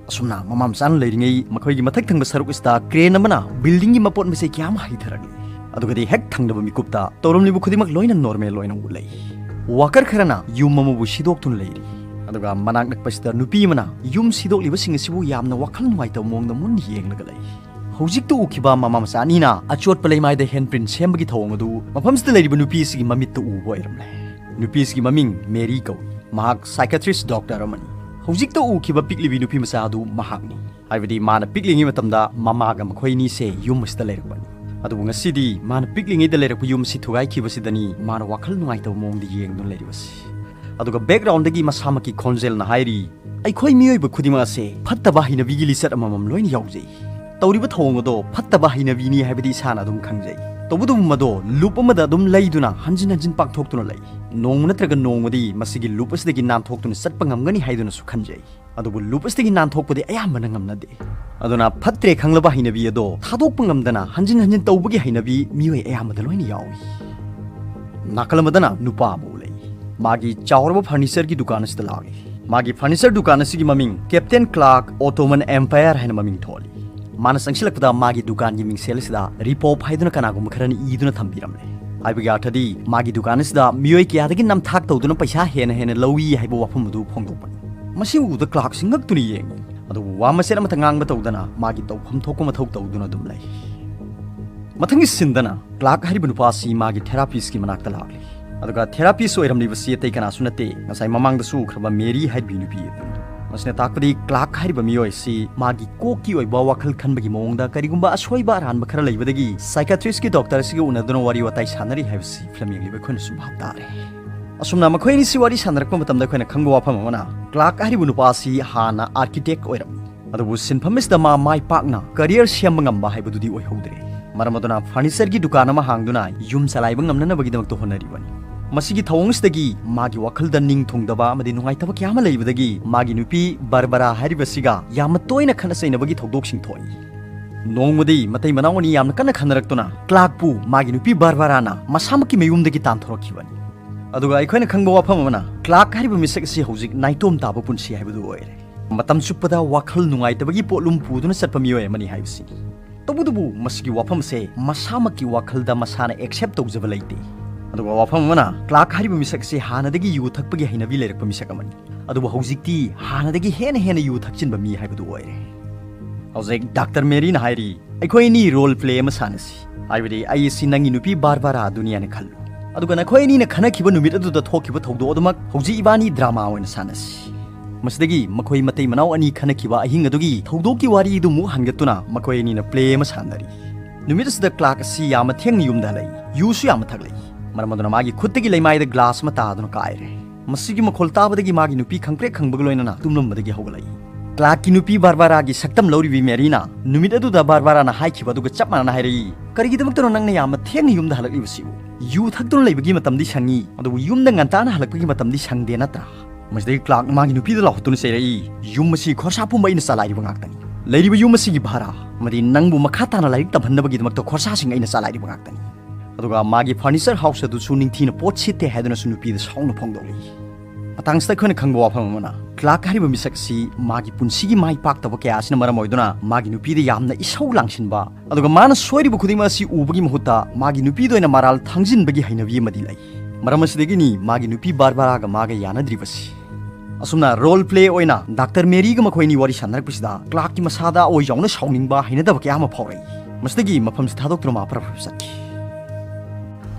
ꯑꯁꯨꯝꯅ ꯃꯃꯥ ꯃꯆꯥꯅ ꯂꯩꯔꯤꯉꯩ ꯃꯈꯣꯏꯒꯤ ꯃꯊꯛ ꯊꯪꯕ ꯁꯔꯨꯛ ꯑꯁꯤꯗ ꯀ꯭ꯔꯦꯟ ꯑꯃꯅ ꯕꯤꯜꯗꯤꯡꯒꯤ ꯃꯄꯣꯠ ꯃꯆꯩ ꯀꯌꯥ ꯑꯃ ꯍꯩꯊꯔꯛꯂꯤ꯫ ꯑꯗꯨꯒꯗꯤ ꯍꯦꯛ ꯊꯪꯅꯕ ꯃꯤꯀꯨꯞꯇ ꯇꯧꯔꯝꯂꯤꯕ ꯈꯨꯗꯤꯡꯃꯛ ꯂꯣꯏꯅ ꯅꯣꯔꯃꯦꯜ ꯑꯣꯏꯅ ꯎꯠꯂꯛꯏ꯫ ꯋꯥꯀꯔ ꯈꯔꯅ ꯌꯨꯝ ꯑꯃꯕꯨ ꯁꯤꯗꯣꯛꯇꯨꯅ ꯂꯩꯔꯤ꯫ ꯑꯗꯨꯒ ꯃꯅꯥꯛ ꯅꯛꯄꯁꯤꯗ ꯅꯨꯄꯤ ꯑꯃꯅ ꯌꯨꯝ ꯁꯤꯗꯣꯛꯂꯤꯕꯁꯤꯡ ꯑꯁꯤꯕꯨ ꯌꯥꯝꯅ ꯋꯥꯈꯜ ꯅꯨꯡꯉꯥꯏꯇꯕ ꯃꯑꯣꯡꯗ ꯃꯨꯟꯅ ꯌꯦꯡꯂꯒ ꯂꯩ꯫ ꯍꯧꯖꯤꯛꯇ ꯎꯈꯤꯕ ꯃꯃꯥ ꯃꯆꯥ ꯑꯅꯤꯅ ꯑꯆꯣꯠꯄ ꯂꯩꯃꯥꯏꯗ ꯍꯦꯟ ꯄ꯭ꯔꯤꯟ ꯁꯦꯝꯕꯒꯤ ꯊꯧꯑꯣꯡ ꯑꯗꯨ ꯃꯐꯝꯁꯤꯗ ꯂꯩꯔꯤꯕ ꯅꯨꯄꯤ ꯑꯁꯤꯒꯤ ꯃꯃꯤꯠꯇ ꯎꯕ ꯑꯣꯏꯔꯝꯂꯦ꯫ ꯅꯨꯄꯤ ꯑꯁꯤꯒꯤ ꯃꯃꯤꯡ ꯃꯦꯔꯤ ꯀꯧꯏ꯫ ꯃꯍꯥꯛ ꯁꯥꯏꯀꯥꯇ꯭ꯔꯤꯁ ꯗꯣꯛꯇꯔ ꯑꯃꯅꯤ꯫ ꯍꯧꯖꯤꯛꯇ ꯎꯈꯤꯕ ꯄꯤꯛꯂꯤꯕꯤ ꯅꯨꯄꯤ ꯃꯆꯥ ꯑꯗꯨ ꯃꯍꯥꯛꯅꯤ꯫ ꯍꯥꯏꯕꯗꯤ ꯃꯥꯅ ꯄꯤꯛꯂꯤꯉꯩ ꯃꯇꯝꯗ ꯃꯃꯥꯒ ꯃꯈꯣꯏ ꯑꯅꯤꯁꯦ ꯌꯨꯝ ꯑꯁꯤꯗ ꯂꯩꯔꯛꯄꯅꯤ꯫ ꯑꯗꯨꯕꯨ ꯉꯁꯤꯗꯤ ꯃꯥꯅ ꯄꯤꯛꯂꯤꯉꯩꯗ ꯂꯩꯔꯛꯄ ꯌꯨꯝ ꯑꯁꯤ ꯊꯨꯒꯥꯏꯈꯤꯕꯁꯤꯗꯅꯤ ꯃꯥꯅ ꯋꯥꯈꯜ ꯅꯨꯡꯉꯥꯏꯇꯕ ꯃꯑꯣꯡꯗ ꯌꯦꯡꯗꯨꯅ ꯂꯩꯔꯤꯕꯁꯤ꯫ ꯑꯗꯨꯒ ꯕꯦꯛꯒ꯭ꯔꯥꯎꯟꯗꯒꯤ ꯃꯁꯥꯃꯛꯀꯤ ꯈꯣꯟꯖꯦꯜꯅ ꯍꯥꯏꯔꯤ, "ꯑꯩꯈꯣꯏ ꯃꯤꯑꯣꯏꯕ ꯈꯨꯗꯤꯡꯃꯛ ꯑꯁꯦ ꯐꯠꯇꯕ ꯍꯩꯅꯕꯤꯒꯤ ꯂꯤꯆꯠ ꯑꯃꯃꯝ ꯂꯣꯏꯅ ꯌꯥꯎꯖꯩ꯫ ꯇꯧꯔꯤꯕ ꯊꯧꯑꯣꯡ ꯑꯗꯣ ꯐꯠꯇꯕ ꯍꯩꯅꯕꯤꯅꯤ ꯍꯥꯏꯕꯗꯤ ꯏꯁꯥꯅ ꯑꯗꯨꯝ ꯈꯪꯖꯩ꯫ ꯇꯧꯕꯇꯕꯨ ꯃꯗꯣ ꯂꯨꯞ ꯑꯃꯗ ꯑꯗꯨꯝ ꯂꯩꯗꯨꯅ ꯍꯟꯖꯤꯟ ꯍꯟꯖꯤꯟ ꯄꯥꯡꯊꯣꯛꯇꯨꯅ ꯂꯩ꯫ ꯅꯣꯡꯃ ꯅꯠꯇ꯭ꯔꯒ ꯅꯣꯡꯃꯗꯤ ꯃꯁꯤꯒꯤ ꯂꯨꯞ ꯑꯁꯤꯗꯒꯤ ꯅꯥꯟꯊꯣꯛꯇꯨꯅ ꯆꯠꯄ ꯉꯝꯒꯅꯤ ꯍꯥꯏꯗꯨꯅꯁꯨ ꯈꯟꯖꯩ꯫ ꯑꯗꯨꯕꯨ ꯂꯨꯞ ꯑꯁꯤꯗꯒꯤ ꯅꯥꯟꯊꯣꯛꯄꯗꯤ ꯑꯌꯥꯝꯕꯅ ꯉꯝꯅꯗꯦ꯫ ꯑꯗꯨꯅ ꯐꯠꯇ꯭ꯔꯦ ꯈꯪꯂꯕ ꯍꯩꯅꯕꯤ ꯑꯗꯣ ꯊꯥꯗꯣꯛꯄ ꯉꯝꯗꯅ ꯍꯟꯖꯤꯟ ꯍꯟꯖꯤꯟ ꯇꯧꯕꯒꯤ ꯍꯩꯅꯕꯤ ꯃꯤꯑꯣꯏ ꯑꯌꯥꯝꯕꯗ ꯂꯣꯏꯅ ꯌꯥꯎꯏ꯫ ꯅꯥꯀꯜ ꯑꯃꯗꯅ ꯅꯨꯄꯥ ꯑꯃ ꯂꯩ꯫ ꯃꯥꯒꯤ ꯆꯥꯎꯔꯕ ꯐꯔꯅꯤꯆꯔꯒꯤ ꯗꯨꯀꯥꯟ ꯑꯁꯤꯗ ꯂꯥꯛꯂꯤ꯫ ꯃꯥꯒꯤ ꯐꯔꯅꯤꯆꯔ ꯗꯨꯀꯥꯟ ꯑꯁꯤꯒꯤ ꯃꯃꯤꯡ ꯀꯦꯞꯇꯦꯟ ꯀ꯭ꯂꯥꯔꯛ ꯑꯣꯇꯣꯃꯟ ꯑꯦꯝꯄꯥꯌꯔ ꯍꯥꯏꯅ ꯃꯃꯤꯡ ꯊꯣꯜꯂꯤ꯫ ꯃꯥꯅ ꯆꯪꯁꯤꯜꯂꯛꯄꯗ ꯃꯥꯒꯤ ꯗꯨꯀꯥꯟꯒꯤ ꯃꯤꯡꯁꯦꯜ ꯑꯁꯤꯗ ꯔꯤꯄꯣꯞ ꯍꯥꯏꯗꯨꯅ ꯀꯅꯥꯒꯨꯝꯕ ꯈꯔꯅ ꯏꯗꯨꯅ ꯊꯝꯕꯤꯔꯝꯂꯦ꯫ ꯍꯥꯏꯕꯒꯤ ꯑꯔꯊꯗꯤ ꯃꯥꯒꯤ ꯗꯨꯀꯥꯟ ꯑꯁꯤꯗ ꯃꯤꯑꯣꯏ ꯀꯌꯥꯗꯒꯤ ꯅꯝꯊꯥꯛ ꯇꯧꯗꯨꯅ ꯄꯩꯁꯥ ꯍꯦꯟꯅ ꯍꯦꯟꯅ ꯂꯧꯏ ꯍꯥꯏꯕ ꯋꯥꯐꯝ ꯑꯗꯨ ꯐꯣꯡꯗꯣꯛꯄꯅꯤ꯫ ꯃꯁꯤ ꯎꯕꯗ ꯀ꯭ꯂꯥꯔꯛꯁꯤ ꯉꯛꯇꯨꯅ ꯌꯦꯡꯏ꯫ ꯑꯗꯨꯕꯨ ꯋꯥ ꯃꯆꯦꯠ ꯑꯃꯠꯇ ꯉꯥꯡꯕ ꯇꯧꯗꯅ ꯃꯥꯒꯤ ꯇꯧꯐꯝ ꯊꯣꯛꯄ ꯃꯊꯧ ꯇꯧꯗꯨꯅ ꯑꯗꯨꯝ ꯂꯩ꯫ ꯃꯊꯪꯒꯤ ꯁꯤꯟꯗꯅ ꯀ꯭ꯂꯥꯔꯛ ꯍꯥꯏꯔꯤꯕ ꯅꯨꯄꯥ ꯑꯁꯤ ꯃꯥꯒꯤ ꯊꯦꯔꯥꯄꯤꯁꯀꯤ ꯃꯅꯥꯛꯇ ꯂꯥꯛꯂꯤ꯫ ꯑꯗꯨꯒ ꯊꯦꯔꯥꯄꯤꯁ ꯑꯣꯏꯔꯝꯂꯤꯕꯁꯤ ꯑꯇꯩ ꯀꯅꯥꯁꯨ ꯅꯠꯇꯦ, ꯉꯁꯥꯏ ꯃꯃꯥꯡꯗꯁꯨ ꯎꯈ꯭ꯔꯕ ꯃꯦꯔꯤ ꯍꯥꯏꯔꯤꯕ ꯅꯨꯄꯤ ꯑꯗꯨꯅꯤ꯫ ꯃꯁꯤꯅ ꯇꯥꯛꯄꯗꯤ ꯀ꯭ꯂꯥꯔꯛ ꯍꯥꯏꯔꯤꯕ ꯃꯤꯑꯣꯏ ꯑꯁꯤ ꯃꯥꯒꯤ ꯀꯣꯛꯀꯤ ꯑꯣꯏꯕ ꯋꯥꯈꯜ ꯈꯟꯕꯒꯤ ꯃꯑꯣꯡꯗ ꯀꯔꯤꯒꯨꯝꯕ ꯑꯁꯣꯏꯕ ꯑꯔꯥꯟꯕ ꯈꯔ ꯂꯩꯕꯗꯒꯤ ꯁꯥꯏꯀꯥꯇ꯭ꯔꯤꯁꯀꯤ ꯗꯣꯛꯇꯔ ꯑꯁꯤꯒ ꯎꯅꯗꯨꯅ ꯋꯥꯔꯤ ꯋꯥꯇꯥꯏ ꯁꯥꯟꯅꯔꯤ ꯍꯥꯏꯕꯁꯤ ꯐꯤꯂꯝ ꯌꯦꯡꯂꯤꯕ ꯑꯩꯈꯣꯏꯅꯁꯨ ꯚꯥꯞ ꯇꯥꯔꯦ꯫ ꯑꯁꯨꯝꯅ ꯃꯈꯣꯏ ꯑꯅꯤꯁꯤ ꯋꯥꯔꯤ ꯁꯥꯟꯅꯔꯛꯄ ꯃꯇꯝꯗ ꯑꯩꯈꯣꯏꯅ ꯈꯪꯕ ꯋꯥꯐꯝ ꯑꯃꯅ, ꯀ꯭ꯂꯥꯔꯛ ꯍꯥꯏꯔꯤꯕ ꯅꯨꯄꯥ ꯑꯁꯤ ꯍꯥꯟꯅ ꯑꯥꯔꯀꯤꯇꯦꯛ ꯑꯣꯏꯔꯝꯃꯤ꯫ ꯑꯗꯨꯕꯨ ꯁꯤꯟꯐꯝ ꯑꯁꯤꯗ ꯃꯥ ꯃꯥꯏ ꯄꯥꯛꯅ ꯀꯔꯤꯌꯔ ꯁꯦꯝꯕ ꯉꯝꯕ ꯍꯥꯏꯕꯗꯨꯗꯤ ꯑꯣꯏꯍꯧꯗ꯭ꯔꯦ꯫ ꯃꯔꯝ ꯑꯗꯨꯅ ꯐꯔꯅꯤꯆꯔꯒꯤ ꯗꯨꯀꯥꯟ ꯑꯃ ꯍꯥꯡꯗꯨꯅ ꯌꯨꯝ ꯆꯂꯥꯏꯕ ꯉꯝꯅꯅꯕꯒꯤꯗꯃꯛꯇ ꯍꯣꯠꯅꯔꯤꯕꯅꯤ꯫ ꯃꯁꯤꯒꯤ ꯊꯧꯑꯣꯡ ꯑꯁꯤꯗꯒꯤ ꯃꯥꯒꯤ ꯋꯥꯈꯜꯗ ꯅꯤꯡ ꯊꯨꯡꯗꯕ ꯑꯃꯗꯤ ꯅꯨꯡꯉꯥꯏꯇꯕ ꯀꯌꯥ ꯑꯃ ꯂꯩꯕꯗꯒꯤ ꯃꯥꯒꯤ ꯅꯨꯄꯤ ꯕꯥꯔꯕꯔꯥ ꯍꯥꯏꯔꯤꯕꯁꯤꯒ ꯌꯥꯝꯅ ꯇꯣꯏꯅ ꯈꯠꯅ ꯆꯩꯅꯕꯒꯤ ꯊꯧꯗꯣꯛꯁꯤꯡ ꯊꯣꯛꯏ꯫ ꯅꯣꯡꯃꯗꯤ ꯃꯇꯩ ꯃꯅꯥꯎ ꯑꯅꯤ ꯌꯥꯝꯅ ꯀꯟꯅ ꯈꯟꯅꯔꯛꯇꯨꯅ ꯀ꯭ꯂꯥꯔꯛꯄꯨ ꯃꯥꯒꯤ ꯅꯨꯄꯤ ꯕꯥꯔꯕꯔꯥꯅ ꯃꯁꯥꯃꯛꯀꯤ ꯃꯌꯨꯝꯗꯒꯤ ꯇꯥꯟꯊꯣꯔꯛꯈꯤꯕꯅꯤ꯫ ꯑꯗꯨꯒ ꯑꯩꯈꯣꯏꯅ ꯈꯪꯕ ꯋꯥꯐꯝ ꯑꯃꯅ, ꯀ꯭ꯂꯥꯔꯛ ꯍꯥꯏꯔꯤꯕ ꯃꯤꯁꯛ ꯑꯁꯤ ꯍꯧꯖꯤꯛ ꯅꯥꯏꯇꯣꯝ ꯇꯥꯕ ꯄꯨꯟꯁꯤ ꯍꯥꯏꯕꯗꯨ ꯑꯣꯏꯔꯦ꯫ ꯃꯇꯝ ꯆꯨꯞꯄꯗ ꯋꯥꯈꯜ ꯅꯨꯡꯉꯥꯏꯇꯕꯒꯤ ꯄꯣꯠꯂꯨꯝ ꯄꯨꯗꯨꯅ ꯆꯠꯄ ꯃꯤꯑꯣꯏ ꯑꯃꯅꯤ ꯍꯥꯏꯕꯁꯤꯅꯤ꯫ ꯇꯧꯕꯇꯕꯨ ꯃꯁꯤꯒꯤ ꯋꯥꯐꯝ ꯑꯁꯦ ꯃꯁꯥꯃꯛꯀꯤ ꯋꯥꯈꯜꯗ ꯃꯁꯥꯅ ꯑꯦꯛꯁꯦꯞ ꯇꯧꯖꯕ ꯂꯩꯇꯦ꯫ ꯑꯗꯨꯒ ꯋꯥꯐꯝ ꯑꯃꯅ, ꯀ꯭ꯂꯥꯔꯛ ꯍꯥꯏꯔꯤꯕ ꯃꯤꯁꯛ ꯑꯁꯤ ꯍꯥꯟꯅꯗꯒꯤ ꯌꯨ ꯊꯛꯄꯒꯤ ꯍꯩꯅꯕꯤ ꯂꯩꯔꯛꯄ ꯃꯤꯁꯛ ꯑꯃꯅꯤ꯫ ꯑꯗꯨꯕꯨ ꯍꯧꯖꯤꯛꯇꯤ ꯍꯥꯟꯅꯗꯒꯤ ꯍꯦꯟꯅ ꯍꯦꯟꯅ ꯌꯨ ꯊꯛꯆꯤꯟꯕ ꯃꯤ ꯍꯥꯏꯕꯗꯨ ꯑꯣꯏꯔꯦ꯫ ꯍꯧꯖꯤꯛ ꯗꯥꯛꯇꯔ ꯃꯦꯔꯤꯅ ꯍꯥꯏꯔꯤ, ꯑꯩꯈꯣꯏ ꯑꯅꯤ ꯔꯣꯜ ꯄ꯭ꯂꯦ ꯑꯃ ꯁꯥꯟꯅꯁꯤ꯫ ꯍꯥꯏꯕꯗꯤ ꯑꯩ ꯑꯁꯤ ꯅꯪꯒꯤ ꯅꯨꯄꯤ ꯕꯥꯔꯕꯥꯔꯥ ꯑꯗꯨꯅꯤ ꯍꯥꯏꯅ ꯈꯜꯂꯨ꯫ ꯑꯗꯨꯒ ꯅꯈꯣꯏ ꯑꯅꯤꯅ ꯈꯟꯅꯈꯤꯕ ꯅꯨꯃꯤꯠ ꯑꯗꯨꯗ ꯊꯣꯛꯈꯤꯕ ꯊꯧꯗꯣꯛ ꯑꯗꯨꯃꯛ ꯍꯧꯖꯤꯛ ꯏꯕꯥꯅꯤ ꯗ꯭ꯔꯃꯥ ꯑꯣꯏꯅ ꯁꯥꯟꯅꯁꯤ꯫ ꯃꯁꯤꯗꯒꯤ ꯃꯈꯣꯏ ꯃꯇꯩ ꯃꯅꯥꯎ ꯑꯅꯤ ꯈꯟꯅꯈꯤꯕ ꯑꯍꯤꯡ ꯑꯗꯨꯒꯤ ꯊꯧꯗꯣꯛꯀꯤ ꯋꯥꯔꯤ ꯑꯗꯨ ꯑꯃꯨꯛ ꯍꯟꯒꯠꯇꯨꯅ ꯃꯈꯣꯏ ꯑꯅꯤꯅ ꯄ꯭ꯂꯦ ꯑꯃ ꯁꯥꯟꯅꯔꯤ꯫ ꯅꯨꯃꯤꯠ ꯑꯁꯤꯗ ꯀ꯭ꯂꯥꯔꯛ ꯑꯁꯤ ꯌꯥꯝꯅ ꯊꯦꯡꯅ ꯌꯨꯝꯗ ꯍꯜꯂꯛꯏ꯫ ꯌꯨꯁꯨ ꯌꯥꯝꯅ ꯊꯛꯂꯛꯏ꯫ ꯃꯔꯝ ꯑꯗꯨꯅ ꯃꯥꯒꯤ ꯈꯨꯠꯇꯒꯤ ꯂꯩꯃꯥꯏꯗ ꯒ꯭ꯂꯥꯁ ꯑꯃ ꯇꯥꯗꯨꯅ ꯀꯥꯏꯔꯦ꯫ ꯃꯁꯤꯒꯤ ꯃꯈꯣꯜ ꯇꯥꯕꯗꯒꯤ ꯃꯥꯒꯤ ꯅꯨꯄꯤ ꯈꯪꯄ꯭ꯔꯦꯛ ꯈꯪꯕꯒ ꯂꯣꯏꯅꯅ ꯇꯨꯝꯂꯝꯕꯗꯒꯤ ꯍꯧꯒꯠꯂꯛꯏ꯫ ꯀ꯭ꯂꯥꯔꯛꯀꯤ ꯅꯨꯄꯤ ꯕꯥꯔꯕꯥꯔꯥꯒꯤ ꯁꯛꯇꯝ ꯂꯧꯔꯤꯕꯤ ꯃꯦꯔꯤꯅ ꯅꯨꯃꯤꯠ ꯑꯗꯨꯗ ꯕꯥꯔꯕꯥꯔꯥꯅ ꯍꯥꯏꯈꯤꯕ ꯑꯗꯨꯒ ꯆꯞ ꯃꯥꯟꯅꯅ ꯍꯥꯏꯔꯛꯏ, "ꯀꯔꯤꯒꯤꯗꯃꯛꯇꯅꯣ ꯅꯪꯅ ꯌꯥꯝꯅ ꯊꯦꯡꯅ ꯌꯨꯝꯗ ꯍꯜꯂꯛꯂꯤꯕꯁꯤꯕꯨ? ꯌꯨ ꯊꯛꯇꯨꯅ ꯂꯩꯕꯒꯤ ꯃꯇꯝꯗꯤ ꯁꯪꯉꯤ, ꯑꯗꯨꯕꯨ ꯌꯨꯝꯗ ꯉꯟꯇꯥꯅ ꯍꯜꯂꯛꯄꯒꯤ ꯃꯇꯝꯗꯤ ꯁꯪꯗꯦ ꯅꯠꯇ꯭ꯔꯥ?" ꯃꯁꯤꯗꯒꯤ ꯀ꯭ꯂꯥꯔꯛꯅ ꯃꯥꯒꯤ ꯅꯨꯄꯤꯗ ꯂꯥꯎꯊꯠꯇꯨꯅ ꯆꯩꯔꯛꯏ, "ꯌꯨꯝ ꯑꯁꯤ ꯈꯣꯔꯁꯥ ꯄꯨꯝꯕ ꯑꯩꯅ ꯆꯂꯥꯏꯔꯤꯕ ꯉꯥꯛꯇꯅꯤ꯫ ꯂꯩꯔꯤꯕ ꯌꯨꯝ ꯑꯁꯤꯒꯤ ꯚꯔꯥ ꯑꯃꯗꯤ ꯅꯪꯕꯨ ꯃꯈꯥ ꯇꯥꯅ ꯂꯥꯏꯔꯤꯛ ꯇꯝꯍꯟꯅꯕꯒꯤꯗꯃꯛꯇ ꯈꯣꯔꯁꯥꯁꯤꯡ ꯑꯩꯅ ꯆꯂꯥꯏꯔꯤꯕ ꯉꯥꯛꯇꯅꯤ꯫ ꯑꯗꯨꯒ ꯃꯥꯒꯤ furniture house ꯑꯗꯨꯁꯨ ꯅꯤꯡꯊꯤꯅ ꯄꯣꯠ ꯁꯤꯠꯇꯦ" ꯍꯥꯏꯗꯨꯅꯁꯨ ꯅꯨꯄꯤꯗ ꯁꯥꯎꯅ ꯐꯣꯡꯗꯣꯛꯂꯤ꯫ ꯃꯇꯥꯡꯁꯤꯗ ꯑꯩꯈꯣꯏꯅ ꯈꯪꯕ ꯋꯥꯐꯝ ꯑꯃꯅ, ꯀ꯭ꯂꯥꯔꯛ ꯍꯥꯏꯔꯤꯕ ꯃꯤꯁꯛ ꯑꯁꯤ ꯃꯥꯒꯤ ꯄꯨꯟꯁꯤꯒꯤ ꯃꯥꯏ ꯄꯥꯛꯇꯕ ꯀꯌꯥ ꯑꯁꯤꯅ ꯃꯔꯝ ꯑꯣꯏꯗꯨꯅ ꯃꯥꯒꯤ ꯅꯨꯄꯤꯗ ꯌꯥꯝꯅ ꯏꯁꯧ ꯂꯥꯡꯁꯤꯟꯕ, ꯑꯗꯨꯒ ꯃꯥꯅ ꯁꯣꯏꯔꯤꯕ ꯈꯨꯗꯤꯡꯃꯛ ꯑꯁꯤ ꯎꯕꯒꯤ ꯃꯍꯨꯠꯇ ꯃꯥꯒꯤ ꯅꯨꯄꯤꯗ ꯑꯣꯏꯅ ꯃꯔꯥꯜ ꯊꯥꯡꯖꯤꯟꯕꯒꯤ ꯍꯩꯅꯕꯤ ꯑꯃꯗꯤ ꯂꯩ꯫ ꯃꯔꯝ ꯑꯁꯤꯗꯒꯤꯅꯤ ꯃꯥꯒꯤ ꯅꯨꯄꯤ ꯕꯥꯔꯕꯥꯔꯥꯒ ꯃꯥꯒ ꯌꯥꯅꯗ꯭ꯔꯤꯕꯁꯤ꯫ ꯑꯁꯨꯝꯅ role play ꯑꯣꯏꯅ ꯗꯥꯛꯇꯔ ꯃꯦꯔꯤꯒ ꯃꯈꯣꯏ ꯑꯅꯤ ꯋꯥꯔꯤ ꯁꯥꯟꯅꯔꯛꯄꯁꯤꯗ ꯀ꯭ꯂꯥꯔꯛꯀꯤ ꯃꯁꯥꯗ ꯑꯣꯏ ꯌꯥꯎꯅ ꯁꯥꯎꯅꯤꯡꯕ ꯍꯩꯅꯗꯕ ꯀꯌꯥ ꯑꯃ ꯐꯥꯎꯔꯛꯏ꯫ ꯃꯁꯤꯗꯒꯤ ꯃꯐꯝꯁꯤ ꯊꯥꯗꯣꯛꯇꯨꯅ ꯃꯥ ꯐꯔ ꯐꯔ ꯆꯠꯈꯤ꯫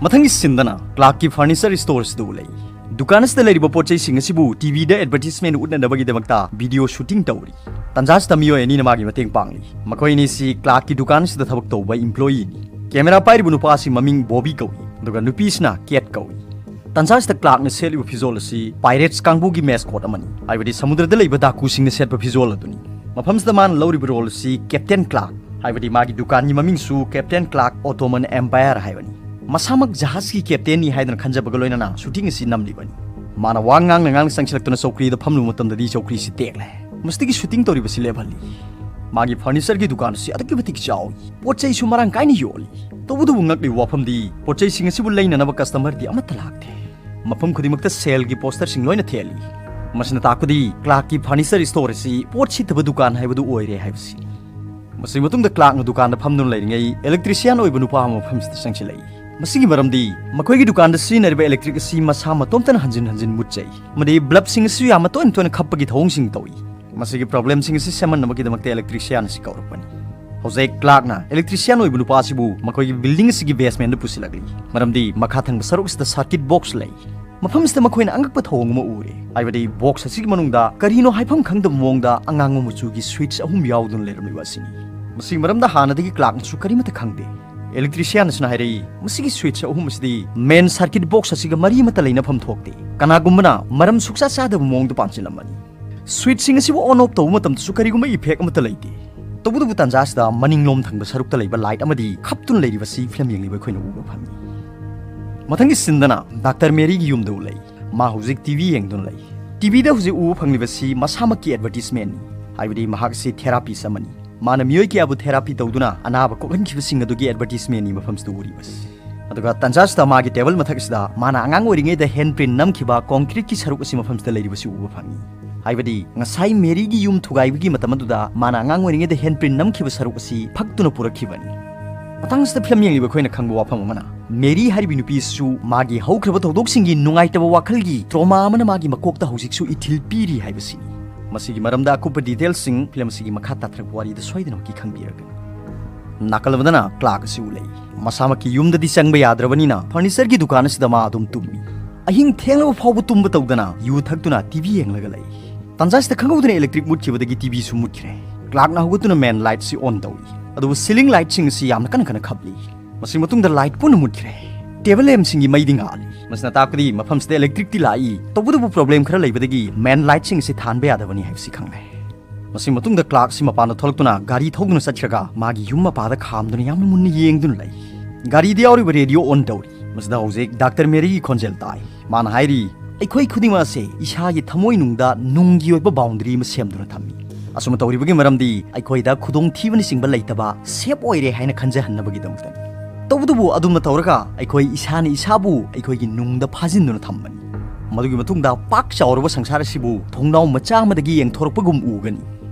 ꯃꯊꯪꯒꯤ ꯁꯤꯟꯗꯅ ꯀ꯭ꯂꯥꯔꯛꯀꯤ furniture store ꯑꯁꯤꯗ ꯎꯠꯂꯛꯏ꯫ ꯗꯨꯀꯥꯟ ꯑꯁꯤꯗ ꯂꯩꯔꯤꯕ ꯄꯣꯠ ꯆꯩꯁꯤꯡ ꯑꯁꯤꯕꯨ ꯇꯤꯚꯤꯗ advertisement ꯎꯠꯅꯅꯕꯒꯤꯗꯃꯛꯇ video shooting ꯇꯧꯔꯤ꯫ ꯇꯟꯖꯥ ꯑꯁꯤꯗ ꯃꯤꯑꯣꯏ ꯑꯅꯤꯅ ꯃꯥꯒꯤ ꯃꯇꯦꯡ ꯄꯥꯡꯂꯤ꯫ ꯃꯈꯣꯏ ꯑꯅꯤꯁꯤ ꯀ꯭ꯂꯥꯔꯛꯀꯤ ꯗꯨꯀꯥꯟ ꯑꯁꯤꯗ ꯊꯕꯛ ꯇꯧꯕ employeeꯅꯤ꯫ ꯀꯦꯃꯦꯔꯥ ꯄꯥꯏꯔꯤꯕ ꯅꯨꯄꯥ ꯑꯁꯤ ꯃꯃꯤꯡ ꯕꯣꯕꯤ ꯀꯧꯏ, ꯑꯗꯨꯒ ꯅꯨꯄꯤꯁꯤꯅ ꯀꯦꯠ ꯀꯧꯏ꯫ ꯇꯟꯖꯥ ꯑꯁꯤꯗ ꯀ꯭ꯂꯥꯔꯛꯅ ꯁꯦꯠꯂꯤꯕ ꯐꯤꯖꯣꯜ ꯑꯁꯤ pirates ꯀꯥꯡꯕꯨꯒꯤ mascot ꯑꯃꯅꯤ, ꯍꯥꯏꯕꯗꯤ ꯁꯃꯨꯗ꯭ꯔꯗ ꯂꯩꯕ ꯗꯥꯀꯨꯁꯤꯡꯅ ꯁꯦꯠꯄ ꯐꯤꯖꯣꯜ ꯑꯗꯨꯅꯤ꯫ ꯃꯐꯝꯁꯤꯗ ꯃꯥꯅ ꯂꯧꯔꯤꯕ role ꯑꯁꯤ Captain Clark, ꯍꯥꯏꯕꯗꯤ ꯃꯥꯒꯤ ꯗꯨꯀꯥꯟꯒꯤ ꯃꯃꯤꯡꯁꯨ Captain Clark Ottoman Empire ꯍꯥꯏꯕꯅꯤ꯫ ꯃꯁꯥꯃꯛ ꯖꯍꯥꯖꯀꯤ captainꯅꯤ ꯍꯥꯏꯗꯨꯅ ꯈꯟꯖꯕꯒ ꯂꯣꯏꯅꯅ shooting ꯑꯁꯤ ꯅꯝꯂꯤꯕꯅꯤ꯫ ꯃꯥꯅ ꯋꯥ ꯉꯥꯡꯅ ꯉꯥꯡꯅ ꯆꯪꯁꯤꯜꯂꯛꯇꯨꯅ ꯆꯧꯀ꯭ꯔꯤꯗ ꯐꯝꯂꯨꯕ ꯃꯇꯝꯗꯗꯤ ꯆꯧꯀ꯭ꯔꯤꯁꯤ ꯇꯦꯛꯂꯦ꯫ ꯃꯁꯤꯗꯒꯤ shooting ꯇꯧꯔꯤꯕꯁꯤ ꯂꯦꯞꯍꯜꯂꯤ꯫ ꯃꯥꯒꯤ furnitureꯒꯤ ꯗꯨꯀꯥꯟ ꯑꯁꯤ ꯑꯗꯨꯛꯀꯤ ꯃꯇꯤꯛ ꯆꯥꯎꯏ, ꯄꯣꯠ ꯆꯩꯁꯨ ꯃꯔꯥꯡ ꯀꯥꯏꯅ ꯌꯣꯜꯂꯤ꯫ ꯇꯧꯕꯇꯕꯨ ꯉꯛꯂꯤꯕ ꯋꯥꯐꯝꯗꯤ, ꯄꯣꯠ ꯆꯩꯁꯤꯡ ꯑꯁꯤꯕꯨ ꯂꯩꯅꯅꯕ customerꯗꯤ ꯑꯃꯠꯇ ꯂꯥꯛꯇꯦ꯫ ꯃꯐꯝ ꯈꯨꯗꯤꯡꯃꯛꯇ saleꯒꯤ posterꯁꯤꯡ ꯂꯣꯏꯅ ꯊꯦꯠꯂꯤ꯫ ꯃꯁꯤꯅ ꯇꯥꯛꯄꯗꯤ ꯀ꯭ꯂꯥꯔꯛꯀꯤ furniture storeꯁꯤ ꯄꯣꯠ ꯁꯤꯠꯇꯕ ꯗꯨꯀꯥꯟ ꯍꯥꯏꯕꯗꯨ ꯑꯣꯏꯔꯦ ꯍꯥꯏꯕꯁꯤꯅꯤ꯫ ꯃꯁꯤꯒꯤ ꯃꯇꯨꯡꯗ ꯀ꯭ꯂꯥꯔꯛꯅ ꯗꯨꯀꯥꯟꯗ ꯐꯝꯗꯨꯅ ꯂꯩꯔꯤꯉꯩ electrician ꯑꯣꯏꯕ ꯅꯨꯄꯥ ꯑꯃ ꯃꯐꯝꯁꯤꯗ ꯆꯪꯁꯤꯜꯂꯛꯏ꯫ ꯃꯁꯤꯒꯤ ꯃꯔꯝꯗꯤ ꯃꯈꯣꯏꯒꯤ ꯗꯨꯀꯥꯟꯗ ꯁꯤꯖꯤꯟꯅꯔꯤꯕ electric ꯑꯁꯤ ꯃꯁꯥ ꯃꯇꯣꯝꯇꯅ ꯍꯟꯖꯤꯟ ꯍꯟꯖꯤꯟ ꯃꯨꯠꯆꯩ, ꯑꯃꯗꯤ bulbꯁꯤꯡ ꯑꯁꯤꯁꯨ ꯌꯥꯝꯅ ꯇꯣꯏꯅ ꯇꯣꯏꯅ ꯈꯞꯄꯒꯤ ꯊꯧꯑꯣꯡꯁꯤꯡ ꯇꯧꯏ꯫ ꯃꯁꯤꯒꯤ problemꯁꯤꯡ ꯑꯁꯤ ꯁꯦꯝꯍꯟꯅꯕꯒꯤꯗꯃꯛꯇ electrician ꯑꯁꯤ ꯀꯧꯔꯛꯄꯅꯤ꯫ ꯍꯧꯖꯤꯛ ꯀ꯭ꯂꯥꯔꯛꯅ electrician ꯑꯣꯏꯕ ꯅꯨꯄꯥ ꯑꯁꯤꯕꯨ ꯃꯈꯣꯏꯒꯤ building ꯑꯁꯤꯒꯤ basementꯗ ꯄꯨꯁꯤꯜꯂꯛꯂꯤ, ꯃꯔꯝꯗꯤ ꯃꯈꯥ ꯊꯪꯕ ꯁꯔꯨꯛ ꯑꯁꯤꯗ circuit box ꯂꯩ꯫ ꯃꯐꯝꯁꯤꯗ ꯃꯈꯣꯏꯅ ꯑꯉꯛꯄ ꯊꯧꯑꯣꯡ ꯑꯃ ꯎꯔꯦ, ꯍꯥꯏꯕꯗꯤ box ꯑꯁꯤꯒꯤ ꯃꯅꯨꯡꯗ ꯀꯔꯤꯅꯣ ꯍꯥꯏꯐꯝ ꯈꯪꯗꯕ ꯃꯑꯣꯡꯗ ꯑꯉꯥꯡꯕ ꯃꯆꯨꯒꯤ switch ꯑꯍꯨꯝ ꯌꯥꯎꯗꯨꯅ ꯂꯩꯔꯝꯂꯤꯕ ꯑꯁꯤꯅꯤ꯫ ꯃꯁꯤꯒꯤ ꯃꯔꯝꯗ ꯍꯥꯟꯅꯗꯒꯤ ꯀ꯭ꯂꯥꯔꯛꯅꯁꯨ ꯀꯔꯤꯃꯠꯇ ꯈꯪꯗꯦ꯫ Electrician ꯑꯁꯤꯅ ꯍꯥꯏꯔꯛꯏ, "ꯃꯁꯤꯒꯤ switch ꯑꯍꯨꯝ ꯑꯁꯤꯗꯤ main circuit box ꯑꯁꯤꯒ ꯃꯔꯤ ꯑꯃꯠꯇ ꯂꯩꯅꯐꯝ ꯊꯣꯛꯇꯦ꯫ ꯀꯅꯥꯒꯨꯝꯕꯅ ꯃꯔꯝ ꯁꯨꯛꯆꯥ ꯆꯥꯗꯕ ꯃꯑꯣꯡꯗ ꯄꯥꯟꯁꯤꯜꯂꯝꯃꯅꯤ꯫ Switchꯁꯤꯡ ꯑꯁꯤꯕꯨ on off ꯇꯧꯕ ꯃꯇꯝꯗꯁꯨ ꯀꯔꯤꯒꯨꯝꯕ effect ꯑꯃꯠꯇ ꯂꯩꯇꯦ"꯫ ꯇꯧꯕꯇꯕꯨ ꯇꯥꯟꯖꯥꯁꯤꯗ ꯃꯅꯤꯡꯂꯣꯝ ꯊꯪꯕ ꯁꯔꯨꯛꯇ ꯂꯩꯕ ꯂꯥꯏꯠ ꯑꯃꯗꯤ ꯈꯞꯇꯨꯅ ꯂꯩꯔꯤꯕꯁꯤ ꯐꯤꯂꯝ ꯌꯦꯡꯂꯤꯕ ꯑꯩꯈꯣꯏꯅ ꯎꯕ ꯐꯪꯉꯤ꯫ ꯃꯊꯪꯒꯤ ꯁꯤꯟꯗꯅ ꯗꯥꯛꯇꯔ ꯃꯦꯔꯤꯒꯤ ꯌꯨꯝꯗ ꯎꯠꯂꯛꯏ꯫ ꯃꯥ ꯍꯧꯖꯤꯛ ꯇꯤ ꯚꯤ ꯌꯦꯡꯗꯨꯅ ꯂꯩ꯫ ꯇꯤ ꯚꯤꯗ ꯍꯧꯖꯤꯛ ꯎꯕ ꯐꯪꯂꯤꯕꯁꯤ ꯃꯁꯥꯃꯛꯀꯤ ꯑꯦꯗꯚꯔꯇꯤꯁꯃꯦꯟꯅꯤ, ꯍꯥꯏꯕꯗꯤ ꯃꯍꯥꯛꯁꯤ ꯊꯦꯔꯥꯄꯤꯁ ꯑꯃꯅꯤ꯫ ꯃꯥꯅ ꯃꯤꯑꯣꯏ ꯀꯌꯥꯕꯨ ꯊꯦꯔꯥꯄꯤ ꯇꯧꯗꯨꯅ ꯑꯅꯥꯕ ꯀꯣꯛꯍꯟꯈꯤꯕꯁꯤꯡ ꯑꯗꯨꯒꯤ ꯑꯦꯗꯚꯔꯇꯤꯁꯃꯦꯟꯅꯤ ꯃꯐꯝꯁꯤꯗ ꯎꯔꯤꯕꯁꯤ꯫ ꯑꯗꯨꯒ ꯇꯥꯟꯖꯥꯁꯤꯗ ꯃꯥꯒꯤ ꯇꯦꯕꯜ ꯃꯊꯛꯁꯤꯗ ꯃꯥꯅ ꯑꯉꯥꯡ ꯑꯣꯏꯔꯤꯉꯩꯗ ꯍꯦꯟ ꯄ꯭ꯔꯤꯟ ꯅꯝꯈꯤꯕ ꯀꯣꯟꯀ꯭ꯔꯤꯠꯀꯤ ꯁꯔꯨꯛ ꯑꯁꯤ ꯃꯐꯝꯁꯤꯗ ꯂꯩꯔꯤꯕꯁꯤ ꯎꯕ ꯐꯪꯉꯤ꯫ ꯍꯥꯏꯕꯗꯤ ꯉꯁꯥꯏ ꯃꯦꯔꯤꯒꯤ ꯌꯨꯝ ꯊꯨꯒꯥꯏꯕꯒꯤ ꯃꯇꯝ ꯑꯗꯨꯗ ꯃꯥꯅ ꯑꯉꯥꯡ ꯑꯣꯏꯔꯤꯉꯩꯗ ꯍꯦꯟ ꯄ꯭ꯔꯤꯟ ꯅꯝꯈꯤꯕ ꯁꯔꯨꯛ ꯑꯁꯤ ꯐꯛꯇꯨꯅ ꯄꯨꯔꯛꯈꯤꯕꯅꯤ꯫ ꯃꯇꯥꯡꯁꯤꯗ ꯐꯤꯂꯝ ꯌꯦꯡꯂꯤꯕ ꯑꯩꯈꯣꯏꯅ ꯈꯪꯕ ꯋꯥꯐꯝ ꯑꯃꯅ, ꯃꯦꯔꯤ ꯍꯥꯏꯔꯤꯕ ꯅꯨꯄꯤ ꯑꯁꯤꯁꯨ ꯃꯥꯒꯤ ꯍꯧꯈ꯭ꯔꯕ ꯊꯧꯗꯣꯛꯁꯤꯡꯒꯤ ꯅꯨꯡꯉꯥꯏꯇꯕ ꯋꯥꯈꯜꯒꯤ ꯇ꯭ꯔꯣꯃꯥ ꯑꯃꯅ ꯃꯥꯒꯤ ꯃꯀꯣꯛꯇ ꯍꯧꯖꯤꯛꯁꯨ ꯏꯊꯤꯜ ꯄꯤꯔꯤ ꯍꯥꯏꯕꯁꯤꯅꯤ꯫ ꯃꯁꯤꯒꯤ ꯃꯔꯝꯗ ꯑꯀꯨꯞꯄ ꯗꯤꯇꯦꯜꯁꯤꯡ ꯐꯤꯂꯝ ꯑꯁꯤꯒꯤ ꯃꯈꯥ ꯇꯥꯊꯔꯛꯄ ꯋꯥꯔꯤꯗ ꯁꯣꯏꯗꯅꯃꯛꯀꯤ ꯈꯪꯕꯤꯔꯒꯅꯤ꯫ ꯅꯥꯀꯜ ꯑꯃꯗꯅ ꯀ꯭ꯂꯥꯔꯛ ꯑꯁꯤ ꯎꯠꯂꯛꯏ꯫ ꯃꯁꯥꯃꯛꯀꯤ ꯌꯨꯝꯗꯗꯤ ꯆꯪꯕ ꯌꯥꯗ꯭ꯔꯕꯅꯤꯅ ꯐꯔꯅꯤꯆꯔꯒꯤ ꯗꯨꯀꯥꯟ ꯑꯁꯤꯗ ꯃꯥ ꯑꯗꯨꯝ ꯇꯨꯝꯃꯤ꯫ ꯑꯍꯤꯡ ꯊꯦꯡꯂꯕ ꯐꯥꯎꯕ ꯇꯨꯝꯕ ꯇꯧꯗꯅ ꯌꯨ ꯊꯛꯇꯨꯅ ꯇꯤ ꯚꯤ ꯌꯦꯡꯂꯒ ꯂꯩ꯫ ꯇꯥꯟꯖꯥꯁꯤꯗ ꯈꯪꯍꯧꯗꯅ ꯏꯂꯦꯛꯇ꯭ꯔꯤꯛ ꯃꯨꯠꯈꯤꯕꯗꯒꯤ ꯇꯤ ꯚꯤꯁꯨ ꯃꯨꯠꯈ꯭ꯔꯦ꯫ ꯀ꯭ꯂꯥꯔꯛꯅ ꯍꯧꯒꯠꯇꯨꯅ ꯃꯦꯟ ꯂꯥꯏꯠꯁꯤ ꯑꯣꯟ ꯇꯧꯏ, ꯑꯗꯨꯕꯨ ꯁꯤꯂꯤꯡ ꯂꯥꯏꯠꯁꯤꯡ ꯑꯁꯤ ꯌꯥꯝꯅ ꯀꯟꯅ ꯀꯟꯅ ꯈꯞꯂꯤ꯫ ꯃꯁꯤ ꯃꯇꯨꯡꯗ ꯂꯥꯏꯠ ꯄꯨꯟꯅ ꯃꯨꯠꯈ꯭ꯔꯦ꯫ ꯇꯦꯕꯜ ꯂꯦꯝꯞꯁꯤꯡꯒꯤ ꯃꯩꯗꯤ ꯉꯥꯜꯂꯤ꯫ ꯃꯁꯤꯅ ꯇꯥꯛꯄꯗꯤ ꯃꯐꯝꯁꯤꯗ ꯏꯂꯦꯛꯇ꯭ꯔꯤꯛꯇꯤ ꯂꯥꯛꯏ, ꯇꯧꯕꯇꯕꯨ ꯄ꯭ꯔꯣꯕ꯭ꯂꯦꯝ ꯈꯔ ꯂꯩꯕꯗꯒꯤ ꯃꯦꯟ ꯂꯥꯏꯠꯁꯤꯡ ꯑꯁꯤ ꯊꯥꯟꯕ ꯌꯥꯗꯕꯅꯤ ꯍꯥꯏꯕꯁꯤ ꯈꯪꯂꯦ꯫ ꯃꯁꯤ ꯃꯇꯨꯡꯗ ꯀ꯭ꯂꯥꯔꯛꯁꯤ ꯃꯄꯥꯟꯗ ꯊꯣꯛꯂꯛꯇꯨꯅ ꯒꯥꯔꯤ ꯊꯧꯗꯨꯅ ꯆꯠꯈ꯭ꯔꯒ ꯃꯥꯒꯤ ꯌꯨꯝ ꯃꯄꯥꯗ ꯈꯥꯝꯗꯨꯅ ꯌꯥꯝꯅ ꯃꯨꯟꯅ ꯌꯦꯡꯗꯨꯅ ꯂꯩ꯫ ꯒꯥꯔꯤꯗ ꯌꯥꯎꯔꯤꯕ ꯔꯦꯗꯤꯑꯣ ꯑꯣꯟ ꯇꯧꯔꯤ꯫ ꯃꯁꯤꯗ ꯍꯧꯖꯤꯛ ꯗꯥꯛꯇꯔ ꯃꯦꯔꯤꯒꯤ ꯈꯣꯟꯖꯦꯜ ꯇꯥꯏ꯫ ꯃꯥꯅ ꯍꯥꯏꯔꯤ, "ꯑꯩꯈꯣꯏ ꯈꯨꯗꯤꯡꯃꯛ ꯑꯁꯦ ꯏꯁꯥꯒꯤ ꯊꯃꯣꯏꯅꯨꯡꯗ ꯅꯨꯡꯒꯤ ꯑꯣꯏꯕ ꯕꯥꯎꯟꯗꯔꯤ ꯑꯃ ꯁꯦꯝꯗꯨꯅ ꯊꯝꯃꯤ꯫ ꯑꯁꯨꯝꯅ ꯇꯧꯔꯤꯕꯒꯤ ꯃꯔꯝꯗꯤ ꯑꯩꯈꯣꯏꯗ ꯈꯨꯗꯣꯡꯊꯤꯕꯅꯆꯤꯡꯕ ꯂꯩꯇꯕ, ꯁꯦꯞ ꯑꯣꯏꯔꯦ ꯍꯥꯏꯅ ꯈꯟꯖꯍꯟꯅꯕꯒꯤꯗꯃꯛꯇꯅꯤ꯫ ꯇꯧꯕꯇꯕꯨ ꯑꯗꯨꯝꯅ ꯇꯧꯔꯒ ꯑꯩꯈꯣꯏ ꯏꯁꯥꯅ ꯏꯁꯥꯕꯨ ꯑꯩꯈꯣꯏꯒꯤ ꯅꯨꯡꯗ ꯐꯥꯖꯤꯟꯗꯨꯅ ꯊꯝꯕꯅꯤ꯫ ꯃꯗꯨꯒꯤ ꯃꯇꯨꯡꯗ ꯄꯥꯛ ꯆꯥꯎꯔꯕ ꯁꯪꯁꯥꯔ ꯑꯁꯤꯕꯨ ꯊꯣꯡꯅꯥꯎ ꯃꯆꯥ ꯑꯃꯗꯒꯤ ꯌꯦꯡꯊꯣꯔꯛꯄꯒꯨꯝ ꯎꯒꯅꯤ꯫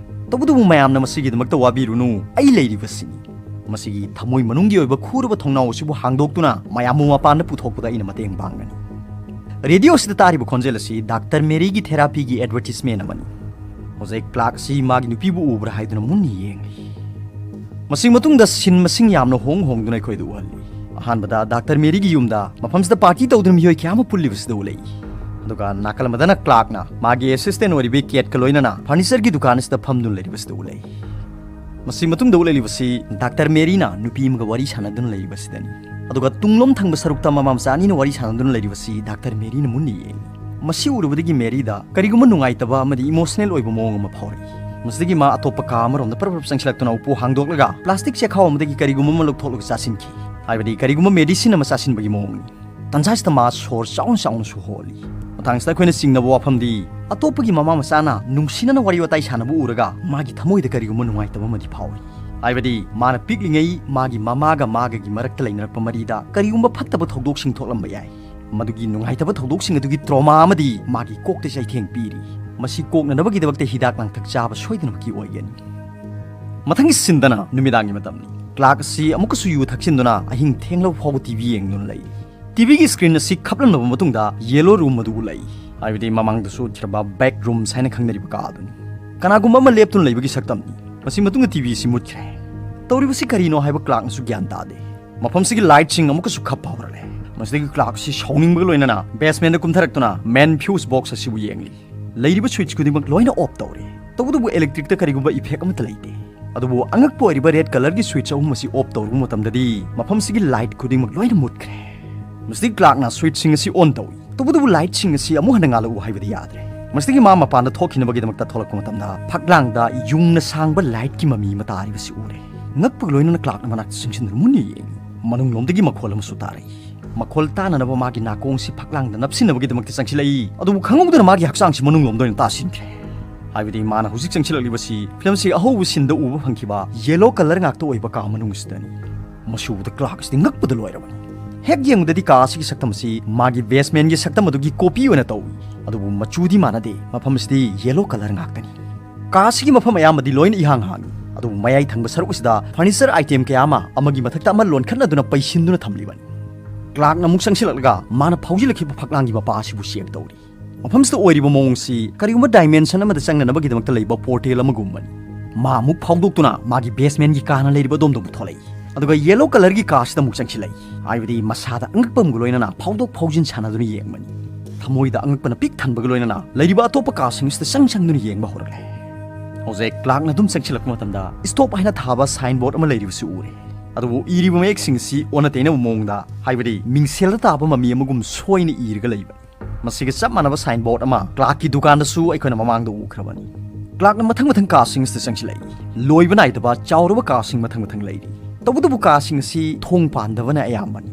ꯇꯧꯕꯇꯕꯨ ꯃꯌꯥꯝꯅ ꯃꯁꯤꯒꯤꯗꯃꯛꯇ ꯋꯥꯕꯤꯔꯨꯅꯨ, ꯑꯩ ꯂꯩꯔꯤꯕꯁꯤꯅꯤ꯫ ꯃꯁꯤꯒꯤ ꯊꯃꯣꯏ ꯃꯅꯨꯡꯒꯤ ꯑꯣꯏꯕ ꯈꯨꯔꯕ ꯊꯣꯡꯅꯥꯎ ꯑꯁꯤꯕꯨ ꯍꯥꯡꯗꯣꯛꯇꯨꯅ ꯃꯌꯥꯝꯕꯨ ꯃꯄꯥꯟꯗ ꯄꯨꯊꯣꯛꯄꯗ ꯑꯩꯅ ꯃꯇꯦꯡ ꯄꯥꯡꯒꯅꯤ"꯫ ꯔꯦꯗꯤꯑꯣꯁꯤꯗ ꯇꯥꯔꯤꯕ ꯈꯣꯟꯖꯦꯜ ꯑꯁꯤ ꯗꯥꯛꯇꯔ ꯃꯦꯔꯤꯒꯤ ꯊꯦꯔꯥꯄꯤꯒꯤ ꯑꯦꯗꯚꯔꯇꯤꯁꯃꯦꯟ ꯑꯃꯅꯤ꯫ ꯍꯧꯖꯤꯛ ꯀ꯭ꯂꯥꯔꯛ ꯑꯁꯤ ꯃꯥꯒꯤ ꯅꯨꯄꯤꯕꯨ ꯎꯕ꯭ꯔꯥ ꯍꯥꯏꯗꯨꯅ ꯃꯨꯟꯅ ꯌꯦꯡꯂꯤ꯫ ꯃꯁꯤ ꯃꯇꯨꯡꯗ ꯁꯤꯟ ꯃꯁꯤꯡ ꯌꯥꯝꯅ ꯍꯣꯡ ꯍꯣꯡꯗꯨꯅ ꯑꯩꯈꯣꯏꯗ ꯎꯍꯜꯂꯤ꯫ ꯑꯍꯥꯟꯕꯗ ꯗꯥꯛꯇꯔ ꯃꯦꯔꯤꯒꯤ ꯌꯨꯝꯗ, ꯃꯐꯝꯁꯤꯗ ꯄꯥꯔꯇꯤ ꯇꯧꯗꯨꯅ ꯃꯤꯑꯣꯏ ꯀꯌꯥ ꯑꯃ ꯄꯨꯜꯂꯤꯕꯁꯤꯗ ꯎꯠꯂꯛꯏ꯫ ꯑꯗꯨꯒ ꯅꯥꯀꯜ ꯑꯃꯗꯅ ꯀ꯭ꯂꯥꯔꯛꯅ ꯃꯥꯒꯤ ꯑꯦꯁꯤꯁꯇꯦꯟ ꯑꯣꯏꯔꯤꯕꯤ ꯀꯦꯠꯀ ꯂꯣꯏꯅꯅ ꯐꯔꯅꯤꯆꯔꯒꯤ ꯗꯨꯀꯥꯟ ꯑꯁꯤꯗ ꯐꯝꯗꯨꯅ ꯂꯩꯔꯤꯕꯁꯤꯗ ꯎꯠꯂꯛꯏ꯫ ꯃꯁꯤ ꯃꯇꯨꯡꯗ ꯎꯠꯂꯛꯂꯤꯕꯁꯤ ꯗꯥꯛꯇꯔ ꯃꯦꯔꯤꯅ ꯅꯨꯄꯤ ꯑꯃꯒ ꯋꯥꯔꯤ ꯁꯥꯟꯅꯗꯨꯅ ꯂꯩꯔꯤꯕꯁꯤꯗꯅꯤ꯫ ꯑꯗꯨꯒ ꯇꯨꯡꯂꯣꯝ ꯊꯪꯕ ꯁꯔꯨꯛꯇ ꯃꯃꯥ ꯃꯆꯥ ꯑꯅꯤꯅ ꯋꯥꯔꯤ ꯁꯥꯟꯅꯗꯨꯅ ꯂꯩꯔꯤꯕꯁꯤ ꯗꯥꯛꯇꯔ ꯃꯦꯔꯤꯅ ꯃꯨꯟꯅ ꯌꯦꯡꯏ꯫ ꯃꯁꯤ ꯎꯔꯨꯕꯗꯒꯤ ꯃꯦꯔꯤꯗ ꯀꯔꯤꯒꯨꯝꯕ ꯅꯨꯡꯉꯥꯏꯇꯕ ꯑꯃꯗꯤ ꯏꯃꯣꯁꯅꯦꯜ ꯑꯣꯏꯕ ꯃꯑꯣꯡ ꯑꯃ ꯐꯥꯎꯔꯛꯏ꯫ ꯃꯁꯤꯗꯒꯤ ꯃꯥ ꯑꯇꯣꯞꯄ ꯀꯥ ꯑꯃꯔꯣꯝꯗ ꯄꯔꯞ ꯄꯔꯞ ꯆꯪꯁꯤꯜꯂꯛꯇꯨꯅ ꯎꯄꯨ ꯍꯥꯡꯗꯣꯛꯂꯒ ꯄ꯭ꯂꯥꯁꯇꯤꯛ ꯆꯦꯈꯥꯎ ꯑꯃꯗꯒꯤ ꯀꯔꯤꯒꯨꯝꯕ ꯑꯃ ꯂꯧꯊꯣꯛꯂꯒ ꯆꯥꯁꯤꯟꯈꯤ꯫ ꯍꯥꯏꯕꯗꯤ ꯀꯔꯤꯒꯨꯝꯕ ꯃꯦꯗꯤꯁꯤꯟ ꯑꯃ ꯆꯥꯁꯤꯟꯕꯒꯤ ꯃꯑꯣꯡꯅꯤ꯫ ꯇꯟꯖꯥꯁꯤꯗ ꯃꯥ ꯁꯣꯔ ꯆꯥꯎꯅ ꯆꯥꯎꯅꯁꯨ ꯍꯣꯜꯂꯤ꯫ ꯃꯇꯥꯡꯁꯤꯗ ꯑꯩꯈꯣꯏꯅ ꯆꯤꯡꯅꯕ ꯋꯥꯐꯝꯗꯤ, ꯑꯇꯣꯞꯄꯒꯤ ꯃꯃꯥ ꯃꯆꯥꯅ ꯅꯨꯡꯁꯤꯅꯅ ꯋꯥꯔꯤ ꯋꯥꯇꯥꯏ ꯁꯥꯟꯅꯕ ꯎꯔꯒ ꯃꯥꯒꯤ ꯊꯃꯣꯏꯗ ꯀꯔꯤꯒꯨꯝꯕ ꯅꯨꯡꯉꯥꯏꯇꯕ ꯑꯃꯗꯤ ꯐꯥꯎꯏ꯫ ꯍꯥꯏꯕꯗꯤ ꯃꯥꯅ ꯄꯤꯛꯂꯤꯉꯩ ꯃꯥꯒꯤ ꯃꯃꯥꯒ ꯃꯥꯒꯒꯤ ꯃꯔꯛꯇ ꯂꯩꯅꯔꯛꯄ ꯃꯔꯤꯗ ꯀꯔꯤꯒꯨꯝꯕ ꯐꯠꯇꯕ ꯊꯧꯗꯣꯛꯁꯤꯡ ꯊꯣꯛꯂꯝꯕ ꯌꯥꯏ꯫ ꯃꯗꯨꯒꯤ ꯅꯨꯡꯉꯥꯏꯇꯕ ꯊꯧꯗꯣꯛꯁꯤꯡ ꯑꯗꯨꯒꯤ ꯇ꯭ꯔꯣꯃꯥ ꯑꯃꯗꯤ ꯃꯥꯒꯤ ꯀꯣꯛꯇ ꯆꯩꯊꯦꯡ ꯄꯤꯔꯤ꯫ ꯃꯁꯤ ꯀꯣꯛꯅꯅꯕꯒꯤꯗꯃꯛꯇ ꯍꯤꯗꯥꯛ ꯂꯥꯡꯊꯛ ꯆꯥꯕ ꯁꯣꯏꯗꯅꯃꯛꯀꯤ ꯑꯣꯏꯒꯅꯤ꯫ ꯃꯊꯪꯒꯤ ꯁꯤꯟꯗꯅ ꯅꯨꯃꯤꯗꯥꯡꯒꯤ ꯃꯇꯝꯅꯤ꯫ ꯀ꯭ꯂꯥꯔꯛ ꯑꯁꯤ ꯑꯃꯨꯛꯀꯁꯨ ꯌꯨ ꯊꯛꯆꯤꯟꯗꯨꯅ ꯑꯍꯤꯡ ꯊꯦꯡꯂꯕ ꯐꯥꯎꯕ ꯇꯤ ꯚꯤ ꯌꯦꯡꯗꯨꯅ ꯂꯩꯔꯤ꯫ ꯇꯤ ꯚꯤꯒꯤ ꯁ꯭ꯀ꯭ꯔꯤꯟ ꯑꯁꯤ ꯈꯞꯂꯝꯂꯕ ꯃꯇꯨꯡꯗ ꯌꯦꯂꯣ ꯔꯨꯝ ꯑꯗꯨ ꯎꯠꯂꯛꯏ꯫ ꯍꯥꯏꯕꯗꯤ ꯃꯃꯥꯡꯗꯁꯨ ꯎꯠꯈ꯭ꯔꯕ ꯕꯦꯛ ꯔꯨꯝꯁ ꯍꯥꯏꯅ ꯈꯪꯅꯔꯤꯕ ꯀꯥ ꯑꯗꯨꯅꯤ꯫ ꯀꯅꯥꯒꯨꯝꯕ ꯑꯃ ꯂꯦꯞꯇꯨꯅ ꯂꯩꯕꯒꯤ ꯁꯛꯇꯝꯅꯤ꯫ ꯃꯁꯤ ꯃꯇꯨꯡꯗ ꯇꯤ ꯚꯤ ꯑꯁꯤ ꯃꯨꯠꯈ꯭ꯔꯦ꯫ ꯇꯧꯔꯤꯕꯁꯤ ꯀꯔꯤꯅꯣ ꯍꯥꯏꯕ ꯀ꯭ꯂꯥꯔꯛꯅꯁꯨ ꯒ꯭ꯌꯥꯟ ꯇꯥꯗꯦ꯫ ꯃꯐꯝꯁꯤꯒꯤ ꯂꯥꯏꯠꯁꯤꯡ ꯑꯃꯨꯛꯀꯁꯨ ꯈꯞꯄ ꯍꯧꯔꯛꯂꯦ꯫ ꯃꯁꯤꯗꯒꯤ ꯀ꯭ꯂꯥꯔꯛ ꯑꯁꯤ ꯁꯥꯎꯅꯤꯡꯕꯒ ꯂꯣꯏꯅꯅ ꯕꯦꯁꯃꯦꯟꯗ ꯀꯨꯝꯊꯔꯛꯇꯨꯅ ꯃꯦꯟ ꯐ꯭ꯌꯨꯁ ꯕꯣꯛꯁ ꯑꯁꯤꯕꯨ ꯌꯦꯡꯂꯤ꯫ ꯂꯩꯔꯤꯕ ꯁ꯭ꯋꯤꯠꯆ ꯈꯨꯗꯤꯡꯃꯛ ꯂꯣꯏꯅ ꯑꯣꯐ ꯇꯧꯔꯦ꯫ ꯇꯧꯕꯇꯕꯨ ꯏꯂꯦꯛꯇ꯭ꯔꯤꯛꯇ ꯀꯔꯤꯒꯨꯝꯕ ꯏꯐꯦꯛ ꯑꯃꯠꯇ ꯂꯩꯇꯦ꯫ ꯑꯗꯨꯕꯨ ꯑꯉꯛꯄ ꯑꯣꯏꯔꯤꯕ ꯔꯦꯗ ꯀꯂꯔꯒꯤ ꯁ꯭ꯋꯤꯠꯆ ꯑꯍꯨꯝ ꯑꯁꯤ ꯑꯣꯐ ꯇꯧꯔꯨꯕ ꯃꯇꯝꯗꯗꯤ ꯃꯐꯝꯁꯤꯒꯤ ꯂꯥꯏꯠ ꯈꯨꯗꯤꯡꯃꯛ ꯂꯣꯏꯅ ꯃꯨꯠꯈ꯭ꯔꯦ꯫ ꯃꯁꯤꯗꯒꯤ ꯀ꯭ꯂꯥꯔꯛꯅ ꯁ꯭ꯋꯤꯠꯆꯁꯤꯡ ꯑꯁꯤ ꯑꯣꯟ ꯇꯧꯏ꯫ ꯇꯧꯕꯇꯕꯨ ꯂꯥꯏꯠꯁꯤꯡ ꯑꯁꯤ ꯑꯃꯨꯛ ꯍꯟꯅ ꯉꯥꯜꯂꯛꯎ ꯍꯥꯏꯕꯗꯤ ꯌꯥꯗ꯭ꯔꯦ꯫ ꯃꯁꯤꯗꯒꯤ ꯃꯥ ꯃꯄꯥꯟꯗ ꯊꯣꯛꯈꯤꯅꯕꯒꯤꯗꯃꯛꯇ ꯊꯣꯛꯂꯛꯄ ꯃꯇꯝꯗ ꯐꯛꯂꯥꯡꯗ ꯌꯨꯡꯅ ꯁꯥꯡꯕ ꯂꯥꯏꯠꯀꯤ ꯃꯃꯤ ꯑꯃ ꯇꯥꯔꯤꯕꯁꯤ ꯎꯔꯦ꯫ ꯉꯛꯄꯒ ꯂꯣꯏꯅꯅ ꯀ꯭ꯂꯥꯔꯛꯅ ꯃꯅꯥꯛꯇ ꯆꯪꯁꯤꯟꯗꯨꯅ ꯃꯨꯟꯅ ꯌꯦꯡꯏ꯫ ꯃꯅꯨꯡꯂꯣꯝꯗꯒꯤ ꯃꯈꯣꯜ ꯑꯃꯁꯨ ꯇꯥꯔꯛꯏ꯫ ꯃꯈꯣꯜ ꯇꯥꯅꯅꯕ ꯃꯥꯒꯤ ꯅꯥꯀꯣꯡꯁꯤ ꯐꯛꯂꯥꯡꯗ ꯅꯞꯁꯤꯟꯅꯕꯒꯤꯗꯃꯛꯇ ꯆꯪꯁꯤꯜꯂꯛꯏ꯫ ꯑꯗꯨꯕꯨ ꯈꯪꯍꯧꯗꯅ ꯃꯥꯒꯤ ꯍꯛꯆꯥꯡꯁꯤ ꯃꯅꯨꯡꯂꯣꯝꯗ ꯑꯣꯏꯅ ꯇꯥꯁꯤꯟꯈ꯭ꯔꯦ꯫ ꯍꯥꯏꯕꯗꯤ ꯃꯥꯅ ꯍꯧꯖꯤꯛ ꯆꯪꯁꯤꯜꯂꯛꯂꯤꯕꯁꯤ ꯐꯤꯂꯝꯁꯤ ꯑꯍꯧꯕ ꯁꯤꯟꯗ ꯎꯕ ꯐꯪꯈꯤꯕ ꯌꯦꯂꯣ ꯀꯂꯔ ꯉꯥꯛꯇ ꯑꯣꯏꯕ ꯀꯥ ꯃꯅꯨꯡ ꯑꯁꯤꯗꯅꯤ꯫ ꯃꯁꯤ ꯎꯕꯗ ꯀ꯭ꯂꯥꯔꯛ ꯑꯁꯤꯗꯤ ꯉꯛꯄꯗ ꯂꯣꯏꯔꯕꯅꯤ꯫ ꯍꯦꯛ ꯌꯦꯡꯕꯗꯗꯤ ꯀꯥ ꯑꯁꯤꯒꯤ ꯁꯛꯇꯝ ꯑꯁꯤ ꯃꯥꯒꯤ ꯕꯦꯁꯃꯦꯟꯒꯤ ꯁꯛꯇꯝ ꯑꯗꯨꯒꯤ ꯀꯣꯄꯤ ꯑꯣꯏꯅ ꯇꯧꯏ꯫ ꯑꯗꯨꯕꯨ ꯃꯆꯨꯗꯤ ꯃꯥꯟꯅꯗꯦ꯫ ꯃꯐꯝ ꯑꯁꯤꯗꯤ ꯌꯦꯂꯣ ꯀꯂꯔ ꯉꯥꯛꯇꯅꯤ꯫ ꯀꯥ ꯑꯁꯤꯒꯤ ꯃꯐꯝ ꯑꯌꯥꯝꯕꯗꯤ ꯂꯣꯏꯅ ꯏꯍꯥꯡ ꯍꯥꯡꯏ꯫ ꯑꯗꯨꯕꯨ ꯃꯌꯥꯏ ꯊꯪꯕ ꯁꯔꯨꯛ ꯑꯁꯤꯗ ꯐꯔꯅꯤꯆꯔ ꯑꯥꯏꯇꯦꯝ ꯀꯌꯥ ꯑꯃ ꯑꯃꯒꯤ ꯃꯊꯛꯇ ꯑꯃ ꯂꯣꯟꯈꯠꯅꯗꯨꯅ ꯄꯩꯁꯤꯟꯗꯨꯅ ꯊꯝꯂꯤꯕꯅꯤ꯫ ꯀ꯭ꯂꯥꯔꯛꯅ ꯑꯃꯨꯛ ꯆꯪꯁꯤꯜꯂꯛꯂꯒ ꯃꯥꯅ ꯐꯥꯎꯖꯤꯜꯂꯛꯈꯤꯕ ꯐꯛꯂꯥꯡꯒꯤ ꯃꯄꯥ ꯑꯁꯤꯕꯨ ꯆꯦꯛ ꯇꯧꯔꯤ꯫ ꯃꯐꯝꯁꯤꯗ ꯑꯣꯏꯔꯤꯕ ꯃꯑꯣꯡꯁꯤ ꯀꯔꯤꯒꯨꯝꯕ ꯗꯥꯏꯃꯦꯟꯁꯟ ꯑꯃꯗ ꯆꯪꯅꯅꯕꯒꯤꯗꯃꯛꯇ ꯂꯩꯕ ꯄꯣꯔꯇꯦꯜ ꯑꯃꯒꯨꯝꯕꯅꯤ꯫ ꯃꯥ ꯑꯃꯨꯛ ꯐꯥꯎꯗꯣꯛꯇꯨꯅ ꯃꯥꯒꯤ ꯕꯦꯁꯃꯦꯟꯒꯤ ꯀꯥꯅ ꯂꯩꯔꯤꯕ ꯑꯗꯣꯝꯗ ꯑꯃꯨꯛ ꯊꯣꯛꯂꯛꯏ꯫ ꯑꯗꯨꯒ ꯌꯦꯂꯣ ꯀꯂꯔꯒꯤ ꯀꯥꯁꯤꯗ ꯑꯃꯨꯛ ꯆꯪꯁꯤꯜꯂꯛꯏ꯫ ꯍꯥꯏꯕꯗꯤ ꯃꯁꯥꯗ ꯑꯉꯛꯄ ꯑꯃꯒ ꯂꯣꯏꯅꯅ ꯐꯥꯎꯗꯣꯛ ꯐꯥꯎꯖꯤꯟ ꯁꯥꯟꯅꯗꯨꯅ ꯌꯦꯡꯕꯅꯤ꯫ ꯊꯃꯣꯏꯗ ꯑꯉꯛꯄꯅ ꯄꯤꯛ ꯊꯟꯕꯒ ꯂꯣꯏꯅꯅ ꯂꯩꯔꯤꯕ ꯑꯇꯣꯞꯄ ꯀꯥꯁꯤꯡ ꯑꯁꯤꯗ ꯆꯪ ꯆꯪꯗꯨꯅ ꯌꯦꯡꯕ ꯍꯧꯔꯛꯂꯦ꯫ ꯍꯧꯖꯤꯛ ꯀ꯭ꯂꯥꯔꯛꯅ ꯑꯗꯨꯝ ꯆꯪꯁꯤꯜꯂꯛꯄ ꯃꯇꯝꯗ ꯁ꯭ꯇꯣꯞ ꯍꯥꯏꯅ ꯊꯥꯕ ꯁꯥꯏꯟ ꯕꯣꯔꯗ ꯑꯃ ꯂꯩꯔꯤꯕꯁꯤ ꯎꯔꯦ꯫ ꯑꯗꯨꯕꯨ ꯏꯔꯤꯕ ꯃꯌꯦꯛꯁꯤꯡ ꯑꯁꯤ ꯑꯣꯟꯅ ꯇꯩꯅꯕ ꯃꯑꯣꯡꯗ, ꯍꯥꯏꯕꯗꯤ ꯃꯤꯡꯁꯦꯜꯗ ꯇꯥꯕ ꯃꯃꯤ ꯑꯃꯒꯨꯝ ꯁꯣꯏꯅ ꯏꯔꯒ ꯂꯩꯕꯅꯤ꯫ ꯃꯁꯤꯒ ꯆꯞ ꯃꯥꯟꯅꯕ ꯁꯥꯏꯟ ꯕꯣꯔꯗ ꯑꯃ ꯀ꯭ꯂꯥꯔꯛꯀꯤ ꯗꯨꯀꯥꯟꯗꯁꯨ ꯑꯩꯈꯣꯏꯅ ꯃꯃꯥꯡꯗ ꯎꯈ꯭ꯔꯕꯅꯤ꯫ ꯀ꯭ꯂꯥꯔꯛꯅ ꯃꯊꯪ ꯃꯊꯪ ꯀꯥꯁꯤꯡ ꯑꯁꯤꯗ ꯆꯪꯁꯤꯜꯂꯛꯏ꯫ ꯂꯣꯏꯕ ꯅꯥꯏꯗꯕ ꯆꯥꯎꯔꯕ ꯀꯥꯁꯤꯡ ꯃꯊꯪ ꯃꯊꯪ ꯂꯩꯔꯤ꯫ ꯇꯧꯕꯇꯕꯨ ꯀꯥꯁꯤꯡ ꯑꯁꯤ ꯊꯣꯡ ꯄꯥꯟꯗꯕꯅ ꯑꯌꯥꯝꯕꯅꯤ꯫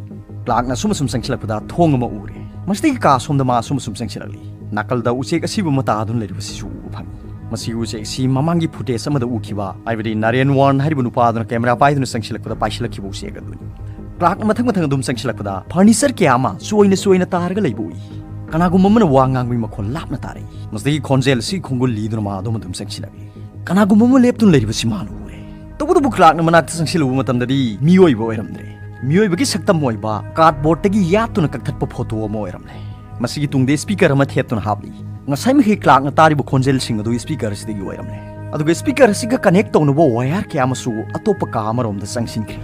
ꯀ꯭ꯂꯥꯔꯛꯅ ꯑꯁꯨꯝ ꯑꯁꯨꯝ ꯆꯪꯁꯤꯜꯂꯛꯄꯗ ꯊꯣꯡ ꯑꯃ ꯎꯔꯦ꯫ ꯃꯁꯤꯗꯒꯤ ꯀꯥ ꯁꯣꯝꯗ ꯃꯥ ꯑꯁꯨꯝ ꯑꯁꯨꯝ ꯆꯪꯁꯤꯜꯂꯛꯂꯤ꯫ ꯅꯥꯀꯜꯗ ꯎꯆꯦꯛ ꯑꯁꯤꯕ ꯑꯃ ꯇꯥꯗꯨꯅ ꯂꯩꯔꯤꯕꯁꯤꯁꯨ ꯎꯕ ꯐꯪꯏ꯫ ꯃꯁꯤꯒꯤ ꯎꯆꯦꯛ ꯑꯁꯤ ꯃꯃꯥꯡꯒꯤ ꯐꯨꯇꯦꯖ ꯑꯃꯗ ꯎꯈꯤꯕ, ꯍꯥꯏꯕꯗꯤ ꯅꯥꯔꯦꯟ ꯋꯥꯔꯟ ꯍꯥꯏꯔꯤꯕ ꯅꯨꯄꯥ ꯑꯗꯨꯅ ꯀꯦꯃꯦꯔꯥ ꯄꯥꯏꯗꯨꯅ ꯆꯪꯁꯤꯜꯂꯛꯄꯗ ꯄꯥꯏꯁꯤꯜꯂꯛꯈꯤꯕ ꯎꯆꯦꯛ ꯑꯗꯨꯅꯤ꯫ ꯀ꯭ꯂꯥꯔꯛꯅ ꯃꯊꯪ ꯃꯊꯪ ꯑꯗꯨꯝ ꯆꯪꯁꯤꯜꯂꯛꯄꯗ ꯐꯔꯅꯤꯆꯔ ꯀꯌꯥ ꯑꯃ ꯆꯣꯏꯅ ꯆꯣꯏꯅ ꯇꯥꯔꯒ ꯂꯩꯕ ꯎꯏ꯫ ꯀꯅꯥꯒꯨꯝꯕ ꯑꯃꯅ ꯋꯥ ꯉꯥꯡꯕꯒꯤ ꯃꯈꯣꯟ ꯂꯥꯞꯅ ꯇꯥꯔꯛꯏ꯫ ꯃꯁꯤꯗꯒꯤ ꯈꯣꯟꯖꯦꯜ ꯑꯁꯤ ꯈꯣꯡꯒꯨꯜ ꯂꯤꯗꯨꯅ ꯃꯥ ꯑꯗꯨꯝ ꯑꯗꯨꯝ ꯆꯪꯁꯤꯜꯂꯛꯏ꯫ ꯀꯅꯥꯒꯨꯝꯕ ꯑꯃ ꯂꯦꯞꯇꯨꯅ ꯂꯩꯔꯤꯕꯁꯤ ꯃꯥꯅ ꯎꯔꯦ꯫ ꯇꯧꯕꯇꯕꯨ ꯀ꯭ꯂꯥꯔꯛꯅ ꯃꯅꯥꯛꯇ ꯆꯪꯁꯤꯜꯂꯨꯕ ꯃꯇꯝꯗꯗꯤ ꯃꯤꯑꯣꯏꯕ ꯑꯣꯏꯔꯝꯗ꯭ꯔꯦ꯫ ꯃꯤꯑꯣꯏꯕꯒꯤ ꯁꯛꯇꯝ ꯑꯣꯏꯕ ꯀꯥꯔꯗꯕꯣꯔꯗꯇꯒꯤ ꯌꯥꯠꯇꯨꯅ ꯀꯛꯊꯠꯄ ꯐꯣꯇꯣ ꯑꯃ ꯑꯣꯏꯔꯝꯂꯦ꯫ ꯃꯁꯤꯒꯤ ꯇꯨꯡꯗ ꯁ꯭ꯄꯤꯀꯔ ꯑꯃ ꯊꯦꯠꯇꯨꯅ ꯍꯥꯞꯂꯤ꯫ ꯉꯁꯥꯏ ꯃꯈꯩ ꯀ꯭ꯂꯥꯔꯛꯅ ꯇꯥꯔꯤꯕ ꯈꯣꯟꯖꯦꯜꯁꯤꯡ ꯑꯗꯨ ꯁ꯭ꯄꯤꯀꯔ ꯑꯁꯤꯗꯒꯤ ꯑꯣꯏꯔꯝꯂꯦ꯫ ꯑꯗꯨꯒ ꯁ꯭ꯄꯤꯀꯔ ꯑꯁꯤꯒ ꯀꯅꯦꯛ ꯇꯧꯅꯕ ꯋꯥꯌꯔ ꯀꯌꯥ ꯑꯃꯁꯨ ꯑꯇꯣꯞꯄ ꯀꯥ ꯑꯃꯔꯣꯝꯗ ꯆꯪꯁꯤꯟꯈ꯭ꯔꯤ꯫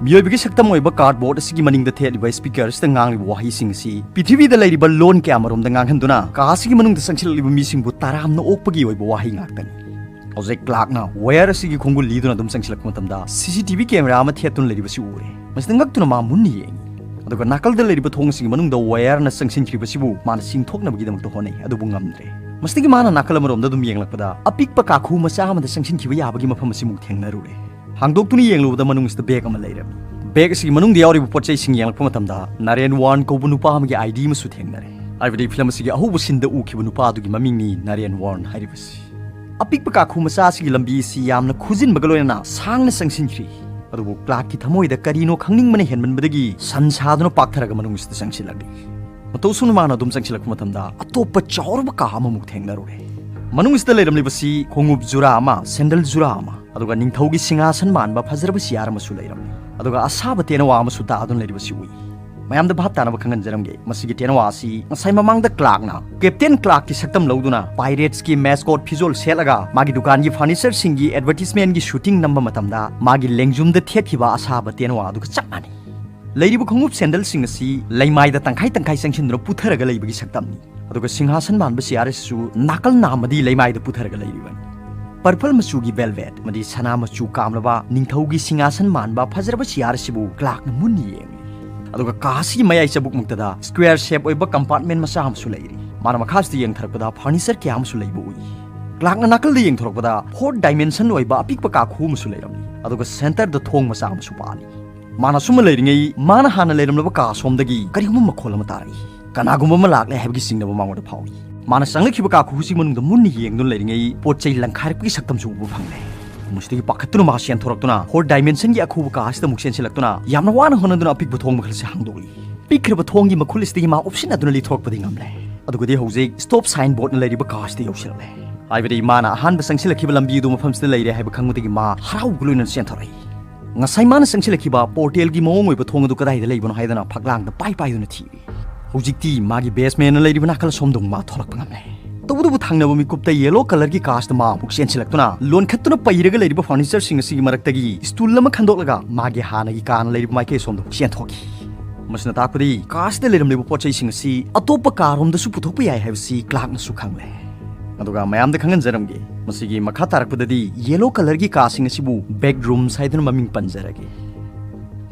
ꯃꯤꯑꯣꯏꯕꯒꯤ ꯁꯛꯇꯝ ꯑꯣꯏꯕ ꯀꯥꯔꯗꯕꯣꯔꯗ ꯑꯁꯤꯒꯤ ꯃꯅꯤꯡꯗ ꯊꯦꯠꯂꯤꯕ ꯁ꯭ꯄꯤꯀꯔ ꯑꯁꯤꯗ ꯉꯥꯡꯂꯤꯕ ꯋꯥꯍꯩꯁꯤꯡ ꯑꯁꯤ ꯄ꯭ꯔꯤꯊꯤꯕꯤꯗ ꯂꯩꯔꯤꯕ ꯂꯣꯟ ꯀꯌꯥ ꯑꯃꯔꯣꯝꯗ ꯉꯥꯡꯍꯟꯗꯨꯅ ꯀꯥ ꯑꯁꯤꯒꯤ ꯃꯅꯨꯡꯗ ꯆꯪꯁꯤꯜꯂꯛꯂꯤꯕ ꯃꯤꯁꯤꯡꯕꯨ ꯇꯔꯥꯝꯅ ꯑꯣꯛꯄꯒꯤ ꯑꯣꯏꯕ ꯋꯥꯍꯩ ꯉꯥꯛꯇꯅꯤ꯫ ꯍꯧꯖꯤꯛ ꯀ꯭ꯂꯥꯔꯛꯅ ꯋꯥꯌꯔ ꯑꯁꯤꯒꯤ ꯈꯣꯡꯒꯨꯜ ꯂꯤꯗꯨꯅ ꯑꯗꯨꯝ ꯆꯪꯁꯤꯜꯂꯛꯄ ꯃꯇꯝꯗ ꯁꯤ ꯁꯤ ꯇꯤ ꯚꯤ ꯀꯦꯃꯦꯔꯥ ꯑꯃ ꯊꯦꯠꯇꯨꯅ ꯂꯩꯔꯤꯕꯁꯤ ꯎꯔꯦ꯫ ꯃꯁꯤꯗ ꯉꯛꯇꯨꯅ ꯃꯥ ꯃꯨꯟꯅ ꯌꯦꯡꯏ꯫ ꯑꯗꯨꯒ ꯅꯥꯀꯜꯗ ꯂꯩꯔꯤꯕ ꯊꯣꯡ ꯑꯁꯤꯒꯤ ꯃꯅꯨꯡꯗ ꯋꯥꯌꯔꯅ ꯆꯪꯁꯤꯟꯈ꯭ꯔꯤꯕꯁꯤꯕꯨ ꯃꯥꯅ ꯆꯤꯡꯊꯣꯛꯅꯕꯒꯤꯗꯃꯛꯇ ꯍꯣꯠꯅꯩ, ꯑꯗꯨꯕꯨ ꯉꯝꯗ꯭ꯔꯦ꯫ ꯃꯁꯤꯗꯒꯤ ꯃꯥꯅ ꯅꯥꯀꯜ ꯑꯃꯔꯣꯝꯗ ꯑꯗꯨꯝ ꯌꯦꯡꯂꯛꯄꯗ ꯑꯄꯤꯛꯄ ꯀꯥꯈꯨ ꯃꯆꯥ ꯑꯃꯗ ꯆꯪꯁꯤꯟꯈꯤꯕ ꯌꯥꯕꯒꯤ ꯃꯐꯝ ꯑꯁꯤꯃꯨꯛ ꯊꯦꯡꯅꯔꯨꯔꯦ꯫ ꯍꯥꯡꯗꯣꯛꯇꯨꯅ ꯌꯦꯡꯂꯨꯕꯗ ꯃꯅꯨꯡ ꯑꯁꯤꯗ ꯕꯦꯒ ꯑꯃ ꯂꯩꯔꯝꯃꯤ꯫ ꯕꯦꯒ ꯑꯁꯤꯒꯤ ꯃꯅꯨꯡꯗ ꯌꯥꯎꯔꯤꯕ ꯄꯣꯠ ꯆꯩꯁꯤꯡ ꯌꯦꯡꯂꯛꯄ ꯃꯇꯝꯗ ꯅꯥꯔꯦꯟ ꯋꯥꯔꯟ ꯀꯧꯕ ꯅꯨꯄꯥ ꯑꯃꯒꯤ ꯑꯥꯏ ꯗꯤ ꯑꯃꯁꯨ ꯊꯦꯡꯅꯔꯦ꯫ ꯍꯥꯏꯕꯗꯤ ꯐꯤꯂꯝ ꯑꯁꯤꯒꯤ ꯑꯍꯧꯕ ꯁꯤꯟꯗ ꯎꯈꯤꯕ ꯅꯨꯄꯥ ꯑꯗꯨꯒꯤ ꯃꯃꯤꯡꯅꯤ ꯅꯥꯔꯦꯟ ꯋꯥꯔꯟ ꯍꯥꯏꯔꯤꯕꯁꯤ꯫ ꯑꯄꯤꯛꯄ ꯀꯥꯈꯨ ꯃꯆꯥ ꯑꯁꯤꯒꯤ ꯂꯝꯕꯤ ꯑꯁꯤ ꯌꯥꯝꯅ ꯈꯨꯖꯤꯟꯕꯒ ꯂꯣꯏꯅꯅ ꯁꯥꯡꯅ ꯆꯪꯁꯤꯟꯈ꯭ꯔꯤ꯫ ꯑꯗꯨꯕꯨ ꯀ꯭ꯂꯥꯔꯛꯀꯤ ꯊꯃꯣꯏꯗ ꯀꯔꯤꯅꯣ ꯈꯪꯅꯤꯡꯕꯅ ꯍꯦꯟꯃꯟꯕꯗꯒꯤ ꯁꯟ ꯁꯥꯗꯨꯅ ꯄꯥꯛꯊꯔꯒ ꯃꯅꯨꯡ ꯑꯁꯤꯗ ꯆꯪꯁꯤꯜꯂꯛꯂꯤ꯫ ꯃꯇꯧ ꯁꯨꯝꯅ ꯃꯥꯅ ꯑꯗꯨꯝ ꯆꯪꯁꯤꯜꯂꯛꯄ ꯃꯇꯝꯗ ꯑꯇꯣꯞꯄ ꯆꯥꯎꯔꯕ ꯀꯥ ꯑꯃꯃꯨꯛ ꯊꯦꯡꯅꯔꯨꯔꯦ꯫ ꯃꯅꯨꯡ ꯑꯁꯤꯗ ꯂꯩꯔꯝꯂꯤꯕꯁꯤ ꯈꯣꯡꯎꯞ ꯖꯨꯔꯥ ꯑꯃ, ꯁꯦꯟꯗꯜ ꯖꯨꯔꯥ ꯑꯃ, ꯑꯗꯨꯒ ꯅꯤꯡꯊꯧꯒꯤ ꯁꯤꯡꯍꯥꯁꯟ ꯃꯥꯟꯕ ꯐꯖꯔꯕ ꯆꯤꯌꯥꯔ ꯑꯃꯁꯨ ꯂꯩꯔꯝꯃꯤ꯫ ꯑꯗꯨꯒ ꯑꯁꯥꯕ ꯇꯦꯅꯋꯥ ꯑꯃꯁꯨ ꯇꯥꯗꯨꯅ ꯂꯩꯔꯤꯕꯁꯤ ꯎꯏ꯫ ꯃꯌꯥꯝꯗ ꯚꯥꯞ ꯇꯥꯅꯕ ꯈꯪꯍꯟꯖꯔꯝꯒꯦ, ꯃꯁꯤꯒꯤ ꯇꯦꯅꯋꯥ ꯑꯁꯤ ꯉꯁꯥꯏ ꯃꯃꯥꯡꯗ ꯀ꯭ꯂꯥꯔꯛꯅ ꯀꯦꯞꯇꯦꯟ ꯀ꯭ꯂꯥꯔꯛꯀꯤ ꯁꯛꯇꯝ ꯂꯧꯗꯨꯅ ꯄꯥꯏꯔꯦꯠꯁꯀꯤ ꯃꯦꯁꯀꯣꯠ ꯐꯤꯖꯣꯜ ꯁꯦꯠꯂꯒ ꯃꯥꯒꯤ ꯗꯨꯀꯥꯟꯒꯤ ꯐꯔꯅꯤꯆꯔꯁꯤꯡꯒꯤ ꯑꯦꯗꯚꯔꯇꯤꯁꯃꯦꯟꯒꯤ ꯁꯨꯇꯤꯡ ꯅꯝꯕ ꯃꯇꯝꯗ ꯃꯥꯒꯤ ꯂꯦꯡꯖꯨꯝꯗ ꯊꯦꯠꯈꯤꯕ ꯑꯁꯥꯕ ꯇꯦꯅꯋꯥ ꯑꯗꯨꯒ ꯆꯞ ꯃꯥꯟꯅꯩ꯫ ꯂꯩꯔꯤꯕ ꯈꯣꯡꯎꯞ ꯁꯦꯟꯗꯜꯁꯤꯡ ꯑꯁꯤ ꯂꯩꯃꯥꯏꯗ ꯇꯪꯈꯥꯏ ꯇꯪꯈꯥꯏ ꯆꯪꯁꯤꯟꯗꯨꯅ ꯄꯨꯊꯔꯒ ꯂꯩꯕꯒꯤ ꯁꯛꯇꯝꯅꯤ꯫ ꯑꯗꯨꯒ ꯁꯤꯡꯍꯥꯁꯟ ꯃꯥꯟꯕ ꯆꯤꯌꯥꯔ ꯑꯁꯤꯁꯨ ꯅꯥꯀꯜ ꯅꯥꯝꯃꯗꯤ ꯂꯩꯃꯥꯏꯗ ꯄꯨꯊꯔꯒ ꯂꯩꯔꯤꯕꯅꯤ꯫ ꯄꯔꯄꯜ ꯃꯆꯨꯒꯤ ꯚꯦꯜꯚꯦꯠ ꯑꯃꯗꯤ ꯁꯅꯥ ꯃꯆꯨ ꯀꯥꯝꯂꯕ ꯅꯤꯡꯊꯧꯒꯤ ꯁꯤꯡꯍꯥꯁꯟ ꯃꯥꯟꯕ ꯐꯖꯔꯕ ꯆꯤꯌꯥꯔ ꯑꯁꯤꯕꯨ ꯀ꯭ꯂꯥꯔꯛꯅ ꯃꯨꯟꯅ ꯌꯦꯡꯂꯤ꯫ ꯑꯗꯨꯒ ꯀꯥ ꯑꯁꯤꯒꯤ ꯃꯌꯥꯏ ꯆꯕꯨꯛꯃꯨꯛꯇꯗ ꯁ꯭ꯀ꯭ꯋꯦꯔ ꯁꯦꯞ ꯑꯣꯏꯕ ꯀꯝꯄꯥꯔꯠꯃꯦꯟ ꯃꯆꯥ ꯑꯃꯁꯨ ꯂꯩꯔꯤ꯫ ꯃꯥꯅ ꯃꯈꯥꯁꯤꯗ ꯌꯦꯡꯊꯔꯛꯄꯗ ꯐꯔꯅꯤꯆꯔ ꯀꯌꯥ ꯑꯃꯁꯨ ꯂꯩꯕ ꯎꯏ꯫ ꯀ꯭ꯂꯥꯔꯛꯅ ꯅꯥꯀꯜꯗ ꯌꯦꯡꯊꯣꯔꯛꯄꯗ fourth dimension ꯑꯣꯏꯕ ꯑꯄꯤꯛꯄ ꯀꯥꯈꯨ ꯑꯃꯁꯨ ꯂꯩꯔꯝꯃꯤ, ꯑꯗꯨꯒ centreꯗ ꯊꯣꯡ ꯃꯆꯥ ꯑꯃꯁꯨ ꯄꯥꯜꯂꯤ꯫ ꯃꯥꯅ ꯁꯨꯝꯅ ꯂꯩꯔꯤꯉꯩ, ꯃꯥꯅ ꯍꯥꯟꯅ ꯂꯩꯔꯝꯂꯕ ꯀꯥ ꯑꯁꯣꯝꯗꯒꯤ ꯀꯔꯤꯒꯨꯝꯕ ꯃꯈꯣꯜ ꯑꯃ ꯇꯥꯔꯛꯏ꯫ ꯀꯅꯥꯒꯨꯝꯕ ꯑꯃ ꯂꯥꯛꯂꯦ ꯍꯥꯏꯕꯒꯤ ꯆꯤꯡꯅꯕ ꯃꯉꯣꯟꯗ ꯐꯥꯎꯏ꯫ ꯃꯥꯅ ꯆꯪꯂꯛꯈꯤꯕ ꯀꯥꯈꯨꯁꯤ ꯃꯅꯨꯡꯗ ꯃꯨꯟꯅ ꯌꯦꯡꯗꯨꯅ ꯂꯩꯔꯤꯉꯩ, ꯄꯣꯠ ꯆꯩ ꯂꯪꯈꯥꯏꯔꯛꯄꯒꯤ ꯁꯛꯇꯝꯁꯨ ꯎꯕ ꯐꯪꯂꯦ꯫ ꯃꯁꯤꯗꯒꯤ ꯄꯥꯈꯠꯇꯨꯅ ꯃꯥ ꯆꯦꯟꯊꯣꯔꯛꯇꯨꯅ fourth dimensionꯒꯤ ꯑꯈꯨꯕ ꯀꯥ ꯑꯁꯤꯗ ꯑꯃꯨꯛ ꯆꯦꯟꯁꯤꯜꯂꯛꯇꯨꯅ ꯌꯥꯝꯅ ꯋꯥꯅ ꯍꯣꯠꯅꯗꯨꯅ ꯑꯄꯤꯛꯄ ꯊꯣꯡ ꯃꯈꯜ ꯑꯁꯤ ꯍꯥꯡꯗꯣꯛꯂꯤ꯫ ꯄꯤꯛꯈ꯭ꯔꯕ ꯊꯣꯡꯒꯤ ꯃꯈꯨꯜ ꯑꯁꯤꯗꯒꯤ ꯃꯥ ꯎꯞꯁꯤꯟꯅꯗꯨꯅ ꯂꯤꯊꯣꯔꯛꯄꯗꯤ ꯉꯝꯂꯦ꯫ ꯑꯗꯨꯒꯗꯤ ꯍꯧꯖꯤꯛ stop signboardꯅ ꯂꯩꯔꯤꯕ ꯀꯥ ꯑꯁꯤꯗ ꯌꯧꯁꯤꯜꯂꯛꯂꯦ꯫ ꯍꯥꯏꯕꯗꯤ ꯃꯥꯅ ꯑꯍꯥꯟꯕ ꯆꯪꯁꯤꯜꯂꯛꯈꯤꯕ ꯂꯝꯕꯤ ꯑꯗꯨ ꯃꯐꯝꯁꯤꯗ ꯂꯩꯔꯦ ꯍꯥꯏꯕ ꯈꯪꯕꯗꯒꯤ ꯃꯥ ꯍꯔꯥꯎꯕꯒ ꯂꯣꯏꯅꯅ ꯆꯦꯟꯊꯣꯔꯛꯏ꯫ ꯉꯁꯥꯏ ꯃꯥꯅ ꯆꯪꯁꯤꯜꯂꯛꯈꯤꯕ portalꯒꯤ ꯃꯑꯣꯡ ꯑꯣꯏꯕ ꯊꯣꯡ ꯑꯗꯨ ꯀꯗꯥꯏꯗ ꯂꯩꯕꯅꯣ ꯍꯥꯏꯗꯅ ꯐꯛꯂꯥꯡꯗ ꯄꯥꯏ ꯄꯥꯏꯗꯨꯅ ꯊꯤꯔꯤ꯫ ꯍꯧꯖꯤꯛꯇꯤ ꯃꯥꯒꯤ basementꯅ ꯂꯩꯔꯤꯕ ꯅꯥꯀꯜ ꯑꯁꯣꯝꯗ ꯑꯃꯨꯛ ꯃꯥ ꯊꯣꯛꯂꯛꯄ ꯉꯝꯂꯦ꯫ ꯇꯧꯕꯇꯕꯨ ꯊꯪꯅꯕ ꯃꯤꯀꯨꯞꯇ yellow colourꯒꯤ ꯀꯥꯁꯤꯗ ꯃꯥ ꯑꯃꯨꯛ ꯆꯦꯟꯁꯤꯜꯂꯛꯇꯨꯅ ꯂꯣꯟꯈꯠꯇꯨꯅ ꯄꯩꯔꯒ ꯂꯩꯔꯤꯕ furnitureꯁꯤꯡ ꯑꯁꯤꯒꯤ ꯃꯔꯛꯇꯒꯤ stool ꯑꯃ ꯈꯟꯗꯣꯛꯂꯒ ꯃꯥꯒꯤ ꯍꯥꯟꯅꯒꯤ ꯀꯥꯅ ꯂꯩꯔꯤꯕ ꯃꯥꯏꯀꯩ ꯑꯁꯣꯝꯗ ꯑꯃꯨꯛ ꯆꯦꯟꯊꯣꯛꯈꯤ꯫ ꯃꯁꯤꯅ ꯇꯥꯛꯄꯗꯤ ꯀꯥꯁꯤꯗ ꯂꯩꯔꯝꯂꯤꯕ ꯄꯣꯠ ꯆꯩꯁꯤꯡ ꯑꯁꯤ ꯑꯇꯣꯞꯄ ꯀꯥꯔꯣꯝꯗꯁꯨ ꯄꯨꯊꯣꯛꯄ ꯌꯥꯏ ꯍꯥꯏꯕꯁꯤ ꯀ꯭ꯂꯥꯔꯛꯅꯁꯨ ꯈꯪꯂꯦ꯫ ꯑꯗꯨꯒ ꯃꯌꯥꯝꯗ ꯈꯪꯍꯟꯖꯔꯝꯒꯦ, ꯃꯁꯤꯒꯤ ꯃꯈꯥ ꯇꯥꯔꯛꯄꯗꯗꯤ yellow colourꯒꯤ ꯀꯥꯁꯤꯡ ꯑꯁꯤꯕꯨ back rooms ꯍꯥꯏꯗꯨꯅ ꯃꯃꯤꯡ ꯄꯟꯖꯔꯒꯦ꯫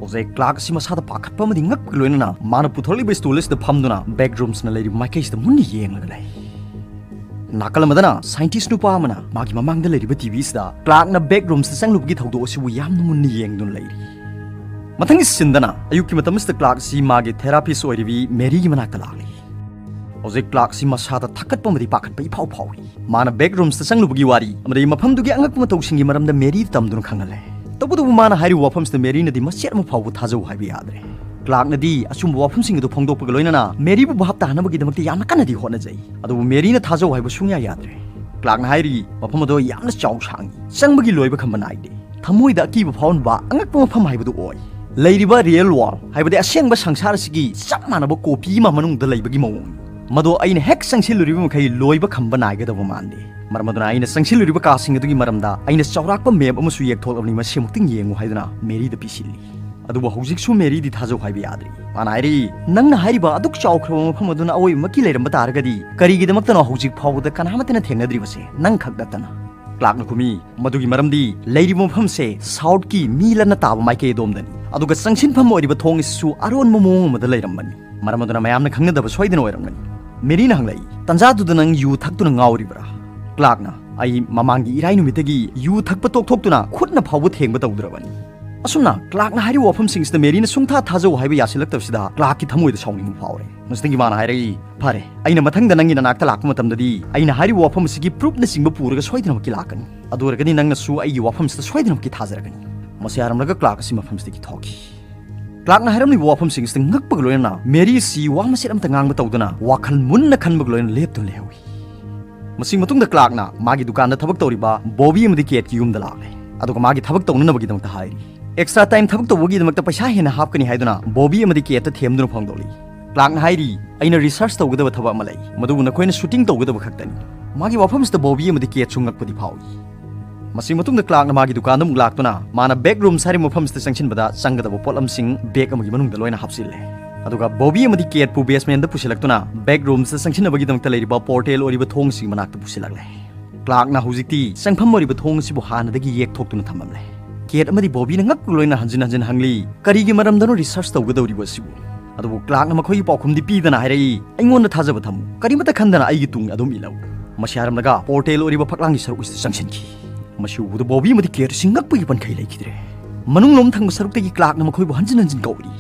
ꯍꯧꯖꯤꯛ ꯀ꯭ꯂꯥꯔꯛ ꯑꯁꯤ ꯃꯁꯥꯗ ꯄꯥꯈꯠꯄ ꯑꯃꯗꯤ ꯉꯛꯄꯒ ꯂꯣꯏꯅꯅ ꯃꯥꯅ ꯄꯨꯊꯣꯔꯛꯂꯤꯕ stool ꯑꯁꯤꯗ ꯐꯝꯗꯨꯅ back roomsꯅ ꯂꯩꯔꯤꯕ ꯃꯥꯏꯀꯩꯁꯤꯗ ꯃꯨꯟꯅ ꯌꯦꯡꯂꯒ ꯂꯩ꯫ ꯅꯥꯀꯜ ꯑꯃꯗꯅ scientist ꯅꯨꯄꯥ ꯑꯃꯅ ꯃꯥꯒꯤ ꯃꯃꯥꯡꯗ ꯂꯩꯔꯤꯕ TVꯁꯤꯗ ꯀ꯭ꯂꯥꯔꯛꯅ back roomsꯇ ꯆꯪꯂꯨꯕꯒꯤ ꯊꯧꯗꯣꯛ ꯑꯁꯤꯕꯨ ꯌꯥꯝꯅ ꯃꯨꯟꯅ ꯌꯦꯡꯗꯨꯅ ꯂꯩꯔꯤ꯫ ꯃꯊꯪꯒꯤ sceneꯗꯅ ꯑꯌꯨꯛꯀꯤ ꯃꯇꯝ ꯑꯁꯤꯗ ꯀ꯭ꯂꯥꯔꯛ ꯑꯁꯤ ꯃꯥꯒꯤ therapist ꯑꯣꯏꯔꯤꯕꯤ ꯃꯦꯔꯤꯒꯤ ꯃꯅꯥꯛꯇ ꯂꯥꯛꯂꯤ꯫ ꯍꯧꯖꯤꯛ ꯀ꯭ꯂꯥꯔꯛ ꯑꯁꯤ ꯃꯁꯥꯗ ꯊꯛꯀꯠꯄ ꯑꯃꯗꯤ ꯄꯥꯈꯠꯄ ꯏꯐꯥꯎ ꯐꯥꯎꯏ꯫ ꯃꯥꯅ back roomsꯇ ꯆꯪꯂꯨꯕꯒꯤ ꯋꯥꯔꯤ ꯑꯃꯗꯤ ꯃꯐꯝꯗꯨꯒꯤ ꯑꯉꯛꯄ ꯃꯇꯧꯁꯤꯡꯒꯤ ꯃꯔꯝꯗ ꯃꯦꯔꯤꯗ ꯇꯝꯗꯨꯅ ꯈꯪꯍꯜꯂꯦ꯫ ꯇꯧꯕꯇꯕꯨ ꯃꯥꯅ ꯍꯥꯏꯔꯤꯕ ꯋꯥꯐꯝꯁꯤꯗ ꯃꯦꯔꯤꯅꯗꯤ ꯃꯆꯦꯠ ꯑꯃ ꯐꯥꯎꯕ ꯊꯥꯖꯧ ꯍꯥꯏꯕ ꯌꯥꯗ꯭ꯔꯦ꯫ ꯀ꯭ꯂꯥꯔꯛꯅꯗꯤ ꯑꯆꯨꯝꯕ ꯋꯥꯐꯝꯁꯤꯡ ꯑꯗꯨ ꯐꯣꯡꯗꯣꯛꯄꯒ ꯂꯣꯏꯅꯅ ꯃꯦꯔꯤꯕꯨ ꯚꯥꯞ ꯇꯥꯍꯟꯅꯕꯒꯤꯗꯃꯛꯇ ꯌꯥꯝꯅ ꯀꯟꯅꯗꯤ ꯍꯣꯠꯅꯖꯩ, ꯑꯗꯨꯕꯨ ꯃꯦꯔꯤꯅ ꯊꯥꯖꯧ ꯍꯥꯏꯕ ꯁꯨꯡꯌꯥ ꯌꯥꯗ꯭ꯔꯦ꯫ ꯀ꯭ꯂꯥꯔꯛꯅ ꯍꯥꯏꯔꯤ, ꯃꯐꯝ ꯑꯗꯣ ꯌꯥꯝꯅ ꯆꯥꯎ ꯁꯥꯡꯏ, ꯆꯪꯕꯒꯤ ꯂꯣꯏꯕ ꯈꯝꯕ ꯅꯥꯏꯗꯦ꯫ ꯊꯃꯣꯏꯗ ꯑꯀꯤꯕ ꯐꯥꯎꯍꯟꯕ ꯑꯉꯛꯄ ꯃꯐꯝ ꯍꯥꯏꯕꯗꯨ ꯑꯣꯏ꯫ ꯂꯩꯔꯤꯕ real world, ꯍꯥꯏꯕꯗꯤ ꯑꯁꯦꯡꯕ ꯁꯪꯁꯥꯔ ꯑꯁꯤꯒꯤ ꯆꯞ ꯃꯥꯟꯅꯕ copy ꯑꯃ ꯃꯅꯨꯡꯗ ꯂꯩꯕꯒꯤ ꯃꯑꯣꯡꯅꯤ꯫ ꯃꯗꯣ ꯑꯩꯅ ꯍꯦꯛ ꯆꯪꯁꯤꯜꯂꯨꯔꯤꯕ ꯃꯈꯩ ꯂꯣꯏꯕ ꯈꯝꯕ ꯅꯥꯏꯒꯗꯕ ꯃꯥꯟꯗꯦ꯫ ꯃꯔꯝ ꯑꯗꯨꯅ ꯑꯩꯅ ꯆꯪꯁꯤꯜꯂꯨꯔꯤꯕ ꯀꯥꯁꯤꯡ ꯑꯗꯨꯒꯤ ꯃꯔꯝꯗ ꯑꯩꯅ ꯆꯥꯎꯔꯥꯛꯄ map ꯑꯃꯁꯨ ꯌꯦꯛꯊꯣꯛꯂꯕꯅꯤ, ꯃꯁꯤ ꯑꯃꯨꯛꯇꯪ ꯌꯦꯡꯉꯨ ꯍꯥꯏꯗꯨꯅ ꯃꯦꯔꯤꯗ ꯄꯤꯁꯤꯜꯂꯤ꯫ ꯑꯗꯨꯕꯨ ꯍꯧꯖꯤꯛꯁꯨ ꯃꯦꯔꯤꯗꯤ ꯊꯥꯖꯧ ꯍꯥꯏꯕ ꯌꯥꯗ꯭ꯔꯤ꯫ ꯃꯥꯅ ꯍꯥꯏꯔꯤ, "ꯅꯪꯅ ꯍꯥꯏꯔꯤꯕ ꯑꯗꯨꯛ ꯆꯥꯎꯈ꯭ꯔꯕ ꯃꯐꯝ ꯑꯗꯨꯅ ꯑꯑꯣꯏꯕꯃꯛꯀꯤ ꯂꯩꯔꯝꯕ ꯇꯥꯔꯒꯗꯤ ꯀꯔꯤꯒꯤꯗꯃꯛꯇꯅꯣ ꯍꯧꯖꯤꯛ ꯐꯥꯎꯕꯗ ꯀꯅꯥꯃꯠꯇꯅ ꯊꯦꯡꯅꯗ꯭ꯔꯤꯕꯁꯦ, ꯅꯪ ꯈꯛ ꯅꯠꯇꯅ?" ꯀ꯭ꯂꯥꯔꯛꯅ ꯈꯨꯝꯃꯤ, "ꯃꯗꯨꯒꯤ ꯃꯔꯝꯗꯤ ꯂꯩꯔꯤꯕ ꯃꯐꯝꯁꯦ southꯀꯤ ꯃꯤ ꯂꯟꯅ ꯇꯥꯕ ꯃꯥꯏꯀꯩ ꯑꯗꯣꯝꯗꯅꯤ, ꯑꯗꯨꯒ ꯆꯪꯁꯤꯟꯐꯝ ꯑꯣꯏꯔꯤꯕ ꯊꯣꯡ ꯑꯁꯤꯁꯨ ꯑꯔꯣꯟꯕ ꯃꯑꯣꯡ ꯑꯃꯗ ꯂꯩꯔꯝꯕꯅꯤ꯫ ꯃꯔꯝ ꯑꯗꯨꯅ ꯃꯌꯥꯝꯅ ꯈꯪꯅꯗꯕ ꯁꯣꯏꯗꯅ ꯑꯣꯏꯔꯝꯒꯅꯤ꯫" ꯃꯦꯔꯤꯅ ꯍꯪꯂꯛꯏ, "ꯇꯟꯖꯥꯗꯨꯗ ꯅꯪ ꯌꯨ ꯊꯛꯇꯨꯅ ꯉꯥꯎꯔꯤꯕ꯭ꯔꯥ?" ꯀ꯭ꯂꯥꯔꯛꯅ, "ꯑꯩ ꯃꯃꯥꯡꯒꯤ ꯏꯔꯥꯏ ꯅꯨꯃꯤꯠꯇꯒꯤ ꯌꯨ ꯊꯛꯄ ꯇꯣꯛꯊꯣꯛꯇꯨꯅ ꯈꯨꯠꯅ ꯐꯥꯎꯕ ꯊꯦꯡꯕ ꯇꯧꯗ꯭ꯔꯕꯅꯤ"꯫ ꯑꯁꯨꯝꯅ ꯀ꯭ꯂꯥꯔꯛꯅ ꯍꯥꯏꯔꯤꯕ ꯋꯥꯐꯝꯁꯤꯡꯁꯤꯗ ꯃꯦꯔꯤꯅ ꯁꯨꯡꯊꯥ ꯊꯥꯖꯧ ꯍꯥꯏꯕ ꯌꯥꯁꯤꯜꯂꯛꯇꯕꯁꯤꯗ ꯀ꯭ꯂꯥꯔꯛꯀꯤ ꯊꯃꯣꯏꯗ ꯁꯥꯎꯅꯤꯡꯕ ꯐꯥꯎꯔꯦ꯫ ꯃꯁꯤꯗꯒꯤ ꯃꯥꯅ ꯍꯥꯏꯔꯛꯏ, "ꯐꯔꯦ, ꯑꯩꯅ ꯃꯊꯪꯗ ꯅꯪꯒꯤ ꯅꯅꯥꯛꯇ ꯂꯥꯛꯄ ꯃꯇꯝꯗꯗꯤ ꯑꯩꯅ ꯍꯥꯏꯔꯤꯕ ꯋꯥꯐꯝ ꯑꯁꯤꯒꯤ ꯄ꯭ꯔꯨꯐꯅꯆꯤꯡꯕ ꯄꯨꯔꯒ ꯁꯣꯏꯗꯅꯃꯛꯀꯤ ꯂꯥꯛꯀꯅꯤ꯫ ꯑꯗꯨ ꯑꯣꯏꯔꯒꯗꯤ ꯅꯪꯅꯁꯨ ꯑꯩꯒꯤ ꯋꯥꯐꯝꯁꯤꯗ ꯁꯣꯏꯗꯅꯃꯛꯀꯤ ꯊꯥꯖꯔꯒꯅꯤ"꯫ ꯃꯁꯤ ꯍꯥꯏꯔꯝꯂꯒ ꯀ꯭ꯂꯥꯔꯛ ꯑꯁꯤ ꯃꯐꯝꯁꯤꯗꯒꯤ ꯊꯣꯛꯈꯤ꯫ ꯀ꯭ꯂꯥꯔꯛꯅ ꯍꯥꯏꯔꯝꯂꯤꯕ ꯋꯥꯐꯝꯁꯤꯡꯁꯤꯗ ꯉꯛꯄꯒ ꯂꯣꯏꯅꯅ ꯃꯦꯔꯤ ꯑꯁꯤ ꯋꯥ ꯃꯆꯦꯠ ꯑꯃꯠꯇ ꯉꯥꯡꯕ ꯇꯧꯗꯅ ꯋꯥꯈꯜ ꯃꯨꯟꯅ ꯈꯟꯕꯒ ꯂꯣꯏꯅꯅ ꯂꯦꯞꯇꯨꯅ ꯂꯩꯍꯧꯏ꯫ ꯃꯁꯤꯒꯤ ꯃꯇꯨꯡꯗ ꯀ꯭ꯂꯥꯔꯛꯅ ꯃꯥꯒꯤ ꯗꯨꯀꯥꯟꯗ ꯊꯕꯛ ꯇꯧꯔꯤꯕ ꯕꯣꯕꯤ ꯑꯃꯗꯤ ꯀꯦꯠꯀꯤ ꯌꯨꯝꯗ ꯂꯥꯛꯂꯦ, ꯑꯗꯨꯒ ꯃꯥꯒꯤ ꯊꯕꯛ ꯇꯧꯅꯅꯕꯒꯤꯗꯃꯛꯇ ꯍꯥꯏꯔꯤ꯫ ꯑꯦꯛꯁꯇ꯭ꯔꯥ ꯇꯥꯏꯝ ꯊꯕꯛ ꯇꯧꯕꯒꯤꯗꯃꯛꯇ ꯄꯩꯁꯥ ꯍꯦꯟꯅ ꯍꯥꯞꯀꯅꯤ ꯍꯥꯏꯗꯨꯅ ꯕꯣꯕꯤ ꯑꯃꯗꯤ ꯀꯦꯠꯇ ꯊꯦꯝꯗꯨꯅ ꯐꯣꯡꯗꯣꯛꯂꯤ꯫ ꯀ꯭ꯂꯥꯔꯛꯅ ꯍꯥꯏꯔꯤ, "ꯑꯩꯅ ꯔꯤꯁꯔꯆ ꯇꯧꯒꯗꯕ ꯊꯕꯛ ꯑꯃ ꯂꯩ, ꯃꯗꯨꯕꯨ ꯅꯈꯣꯏꯅ ꯁꯨꯇꯤꯡ ꯇꯧꯒꯗꯕ ꯈꯛꯇꯅꯤ"꯫ ꯃꯥꯒꯤ ꯋꯥꯐꯝꯁꯤꯗ ꯕꯣꯕꯤ ꯑꯃꯗꯤ ꯀꯦꯠꯁꯨ ꯉꯛꯄꯗꯤ ꯐꯥꯎꯏ꯫ ꯃꯁꯤ ꯃꯇꯨꯡꯗ ꯀ꯭ꯂꯥꯔꯛꯅ ꯃꯥꯒꯤ ꯗꯨꯀꯥꯟꯗ ꯑꯃꯨꯛ ꯂꯥꯛꯇꯨꯅ ꯃꯥꯅ ꯕꯦꯛ ꯔꯨꯝꯁ ꯍꯥꯏꯔꯤꯕ ꯃꯐꯝꯁꯤꯗ ꯆꯪꯁꯤꯟꯕꯗ ꯆꯪꯒꯗꯕ ꯄꯣꯠꯂꯝꯁꯤꯡ ꯕꯦꯛ ꯑꯃꯒꯤ ꯃꯅꯨꯡꯗ ꯂꯣꯏꯅ ꯍꯥꯞꯆꯤꯜꯂꯦ꯫ ꯑꯗꯨꯒ ꯕꯣꯕꯤ ꯑꯃꯗꯤ ꯀꯦꯠꯄꯨ ꯕꯦꯁꯃꯦꯟꯗ ꯄꯨꯁꯤꯜꯂꯛꯇꯨꯅ ꯕꯦꯛ ꯔꯨꯝꯁꯇ ꯆꯪꯁꯤꯟꯅꯕꯒꯤꯗꯃꯛꯇ ꯂꯩꯔꯤꯕ ꯄꯣꯔꯇꯦꯜ ꯑꯣꯏꯔꯤꯕ ꯊꯣꯡꯁꯤꯒꯤ ꯃꯅꯥꯛꯇ ꯄꯨꯁꯤꯜꯂꯛꯂꯦ꯫ ꯀ꯭ꯂꯥꯔꯛꯅ ꯍꯧꯖꯤꯛꯇꯤ ꯆꯪꯐꯝ ꯑꯣꯏꯔꯤꯕ ꯊꯣꯡ ꯑꯁꯤꯕꯨ ꯍꯥꯟꯅꯗꯒꯤ ꯌꯦꯛꯊꯣꯛꯇꯨꯅ ꯊꯝꯂꯝꯂꯦ꯫ ꯀꯦꯠ ꯑꯃꯗꯤ ꯕꯣꯕꯤꯅ ꯉꯛꯄꯒ ꯂꯣꯏꯅ ꯍꯟꯖꯤꯟ ꯍꯟꯖꯤꯟ ꯍꯪꯂꯤ, "ꯀꯔꯤꯒꯤ ꯃꯔꯝꯗꯅꯣ ꯔꯤꯁꯔꯆ ꯇꯧꯒꯗꯧꯔꯤꯕ ꯑꯁꯤꯕꯨ?" ꯑꯗꯨꯕꯨ ꯀ꯭ꯂꯥꯔꯛꯅ ꯃꯈꯣꯏꯒꯤ ꯄꯥꯎꯈꯨꯝꯗꯤ ꯄꯤꯗꯅ ꯍꯥꯏꯔꯛꯏ, "ꯑꯩꯉꯣꯟꯗ ꯊꯥꯖꯕ ꯊꯝꯃꯨ, ꯀꯔꯤꯃꯠꯇ ꯈꯟꯗꯅ ꯑꯩꯒꯤ ꯇꯨꯡ ꯑꯗꯨꯝ ꯏꯜꯂꯛꯎ"꯫ ꯃꯁꯤ ꯍꯥꯏꯔꯝꯂꯒ ꯄꯣꯔꯇꯦꯜ ꯑꯣꯏꯔꯤꯕ ꯐꯛꯂꯥꯡꯒꯤ ꯁꯔꯨꯛ ꯑꯁꯤꯗ ꯆꯪꯁꯤꯟꯈꯤ꯫ ꯃꯁꯤ ꯎꯕꯗ ꯕꯣꯕꯤ ꯑꯃꯗꯤ ꯀꯦꯠ ꯑꯁꯤ ꯉꯛꯄꯒꯤ ꯄꯟꯈꯩ ꯂꯩꯈꯤꯗ꯭ꯔꯦ꯫ ꯃꯅꯨꯡꯂꯣꯝ ꯊꯪꯕ ꯁꯔꯨꯛꯇꯒꯤ ꯀ꯭ꯂꯥꯔꯛꯅ ꯃꯈꯣꯏꯕꯨ ꯍꯟꯖꯤꯟ ꯍꯟꯖꯤꯟ ꯀꯧꯔꯤ꯫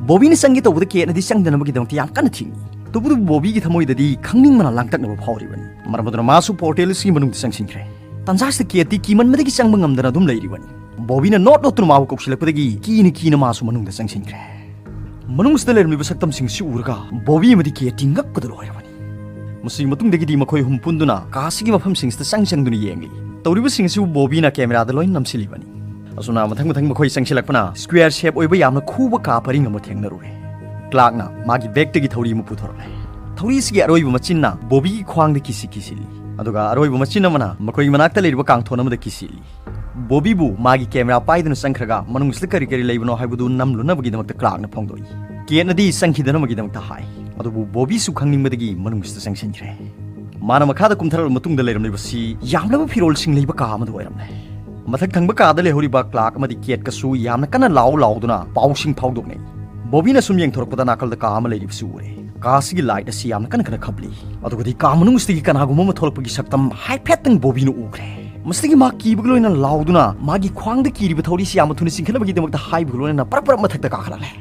ꯕꯣꯕꯤꯅ ꯆꯪꯒꯦ ꯇꯧꯕꯗ ꯀꯦꯠꯅꯗꯤ ꯆꯪꯗꯅꯕꯒꯤꯗꯃꯛꯇ ꯌꯥꯝ ꯀꯟꯅ ꯊꯤꯡꯏ꯫ ꯇꯧꯕꯇꯕꯨ ꯕꯣꯕꯤꯒꯤ ꯊꯃꯣꯏꯗꯗꯤ ꯈꯪꯅꯤꯡꯕꯅ ꯂꯥꯡꯇꯛꯅꯕ ꯐꯥꯎꯔꯤꯕꯅꯤ꯫ ꯃꯔꯝ ꯑꯗꯨꯅ ꯃꯥꯁꯨ ꯄꯣꯔꯇꯦꯜ ꯑꯁꯤꯒꯤ ꯃꯅꯨꯡꯗ ꯆꯪꯁꯤꯟꯈ꯭ꯔꯦ꯫ ꯇꯟꯖꯥꯁꯤꯗ ꯀꯦꯠꯇꯤ ꯀꯤꯃꯟꯕꯗꯒꯤ ꯆꯪꯕ ꯉꯝꯗꯅ ꯑꯗꯨꯝ ꯂꯩꯔꯤꯕꯅꯤ꯫ ꯕꯣꯕꯤꯅ ꯅꯣꯠ ꯅꯣꯠꯇꯨꯅ ꯃꯥꯕꯨ ꯀꯧꯁꯤꯜꯂꯛꯄꯗꯒꯤ ꯀꯤꯅ ꯀꯤꯅ ꯃꯥꯁꯨ ꯃꯅꯨꯡꯗ ꯆꯪꯁꯤꯟꯈ꯭ꯔꯦ꯫ ꯃꯅꯨꯡꯁꯤꯗ ꯂꯩꯔꯝꯂꯤꯕ ꯁꯛꯇꯝꯁꯤꯡꯁꯤ ꯎꯔꯒ ꯕꯣꯕꯤ ꯑꯃꯗꯤ ꯀꯦꯠꯇꯤ ꯉꯛꯄꯗ ꯂꯣꯏꯔꯕꯅꯤ꯫ ꯃꯁꯤꯒꯤ ꯃꯇꯨꯡꯗꯒꯤꯗꯤ ꯃꯈꯣꯏ ꯑꯍꯨꯝ ꯄꯨꯟꯗꯨꯅ ꯀꯥ ꯑꯁꯤꯒꯤ ꯃꯐꯝꯁꯤꯡꯁꯤꯗ ꯆꯪ ꯆꯪꯗꯨꯅ ꯌꯦꯡꯂꯤ꯫ ꯇꯧꯔꯤꯕꯁꯤꯡ ꯑꯁꯤꯕꯨ ꯕꯣꯕꯤꯅ ꯀꯦꯃꯦꯔꯥꯗ ꯂꯣꯏꯅ ꯅꯝꯁꯤꯜꯂꯤꯕꯅꯤ꯫ ꯑꯁꯨꯝꯅ ꯃꯊꯪ ꯃꯊꯪ ꯃꯈꯣꯏ ꯆꯪꯁꯤꯜꯂꯛꯄꯅ ꯁ꯭ꯀ꯭ꯋꯦꯔ ꯁꯦꯞ ꯑꯣꯏꯕ ꯌꯥꯝꯅ ꯈꯨꯕ ꯀꯥ ꯄꯔꯤꯡ ꯑꯃ ꯊꯦꯡꯅꯔꯨꯔꯦ꯫ ꯀ꯭ꯂꯥꯔꯛꯅ ꯃꯥꯒꯤ ꯕꯦꯒꯇꯒꯤ ꯊꯧꯔꯤ ꯑꯃ ꯄꯨꯊꯣꯔꯛꯂꯦ꯫ ꯊꯧꯔꯤ ꯑꯁꯤꯒꯤ ꯑꯔꯣꯏꯕ ꯃꯆꯤꯟꯅ ꯕꯣꯕꯤꯒꯤ ꯈ꯭ꯋꯥꯡꯗ ꯀꯤꯁꯤ ꯀꯤꯁꯤꯜꯂꯤ, ꯑꯗꯨꯒ ꯑꯔꯣꯏꯕ ꯃꯆꯤꯟ ꯑꯃꯅ ꯃꯈꯣꯏꯒꯤ ꯃꯅꯥꯛꯇ ꯂꯩꯔꯤꯕ ꯀꯥꯡꯊꯣꯟ ꯑꯃꯗ ꯀꯤꯁꯤꯜꯂꯤ꯫ ꯕꯣꯕꯤꯕꯨ ꯃꯥꯒꯤ ꯀꯦꯃꯦꯔꯥ ꯄꯥꯏꯗꯨꯅ ꯆꯪꯈ꯭ꯔꯒ ꯃꯅꯨꯡꯁꯤꯗ ꯀꯔꯤ ꯀꯔꯤ ꯂꯩꯕꯅꯣ ꯍꯥꯏꯕꯗꯨ ꯅꯝꯂꯨꯅꯕꯒꯤꯗꯃꯛꯇ ꯀ꯭ꯂꯥꯔꯛꯅ ꯐꯣꯡꯗꯣꯛꯏ꯫ ꯀꯦꯠꯅꯗꯤ ꯆꯪꯈꯤꯗꯅꯕꯒꯤꯗꯃꯛꯇ ꯍꯥꯏ, ꯑꯗꯨꯕꯨ ꯕꯣꯕꯤꯁꯨ ꯈꯪꯅꯤꯡꯕꯗꯒꯤ ꯃꯅꯨꯡꯁꯤꯗ ꯆꯪꯁꯤꯟꯈ꯭ꯔꯦ꯫ ꯃꯥꯅ ꯃꯈꯥꯗ ꯀꯨꯝꯊꯔꯛꯂꯕ ꯃꯇꯨꯡꯗ ꯂꯩꯔꯝꯂꯤꯕꯁꯤ ꯌꯥꯝꯂꯕ ꯐꯤꯔꯣꯜꯁꯤꯡ ꯂꯩꯕ ꯀꯥ ꯑꯃꯗ ꯑꯣꯏꯔꯝꯂꯦ꯫ ꯃꯊꯛ ꯊꯪꯕ ꯀꯥꯗ ꯂꯩꯍꯧꯔꯤꯕ ꯀ꯭ꯂꯥꯔꯛ ꯑꯃꯗꯤ ꯀꯦꯠꯀꯁꯨ ꯌꯥꯝꯅ ꯀꯟꯅ ꯂꯥꯎ ꯂꯥꯎꯗꯨꯅ ꯄꯥꯎꯁꯤꯡ ꯐꯥꯎꯗꯣꯛꯅꯩ꯫ ꯕꯣꯕꯤꯅ ꯁꯨꯝ ꯌꯦꯡꯊꯣꯔꯛꯄꯗ ꯅꯥꯀꯜꯗ ꯀꯥ ꯑꯃ ꯂꯩꯔꯤꯕꯁꯤ ꯎꯔꯦ꯫ ꯀꯥ ꯑꯁꯤꯒꯤ ꯂꯥꯏꯠ ꯑꯁꯤ ꯌꯥꯝꯅ ꯀꯟꯅ ꯀꯟꯅ ꯈꯞꯂꯤ꯫ ꯑꯗꯨꯒꯗꯤ ꯀꯥ ꯃꯅꯨꯡ ꯑꯁꯤꯗꯒꯤ ꯀꯅꯥꯒꯨꯝꯕ ꯑꯃ ꯊꯣꯛꯂꯛꯄꯒꯤ ꯁꯛꯇꯝ ꯍꯥꯏꯐꯦꯠꯇꯪ ꯕꯣꯕꯤꯅ ꯎꯈ꯭ꯔꯦ꯫ ꯃꯁꯤꯗꯒꯤ ꯃꯥ ꯀꯤꯕꯒ ꯂꯣꯏꯅꯅ ꯂꯥꯎꯗꯨꯅ ꯃꯥꯒꯤ ꯈ꯭ꯋꯥꯡꯗ ꯀꯤꯔꯤꯕ ꯊꯧꯔꯤꯁꯤ ꯌꯥꯝꯅ ꯊꯨꯅ ꯆꯤꯡꯈꯠꯅꯕꯒꯤꯗꯃꯛꯇ ꯍꯥꯏꯕꯒ ꯂꯣꯏꯅꯅ ꯄꯔꯞ ꯄꯔꯞ ꯃꯊꯛꯇ ꯀꯥꯈꯠꯂꯛꯂꯦ꯫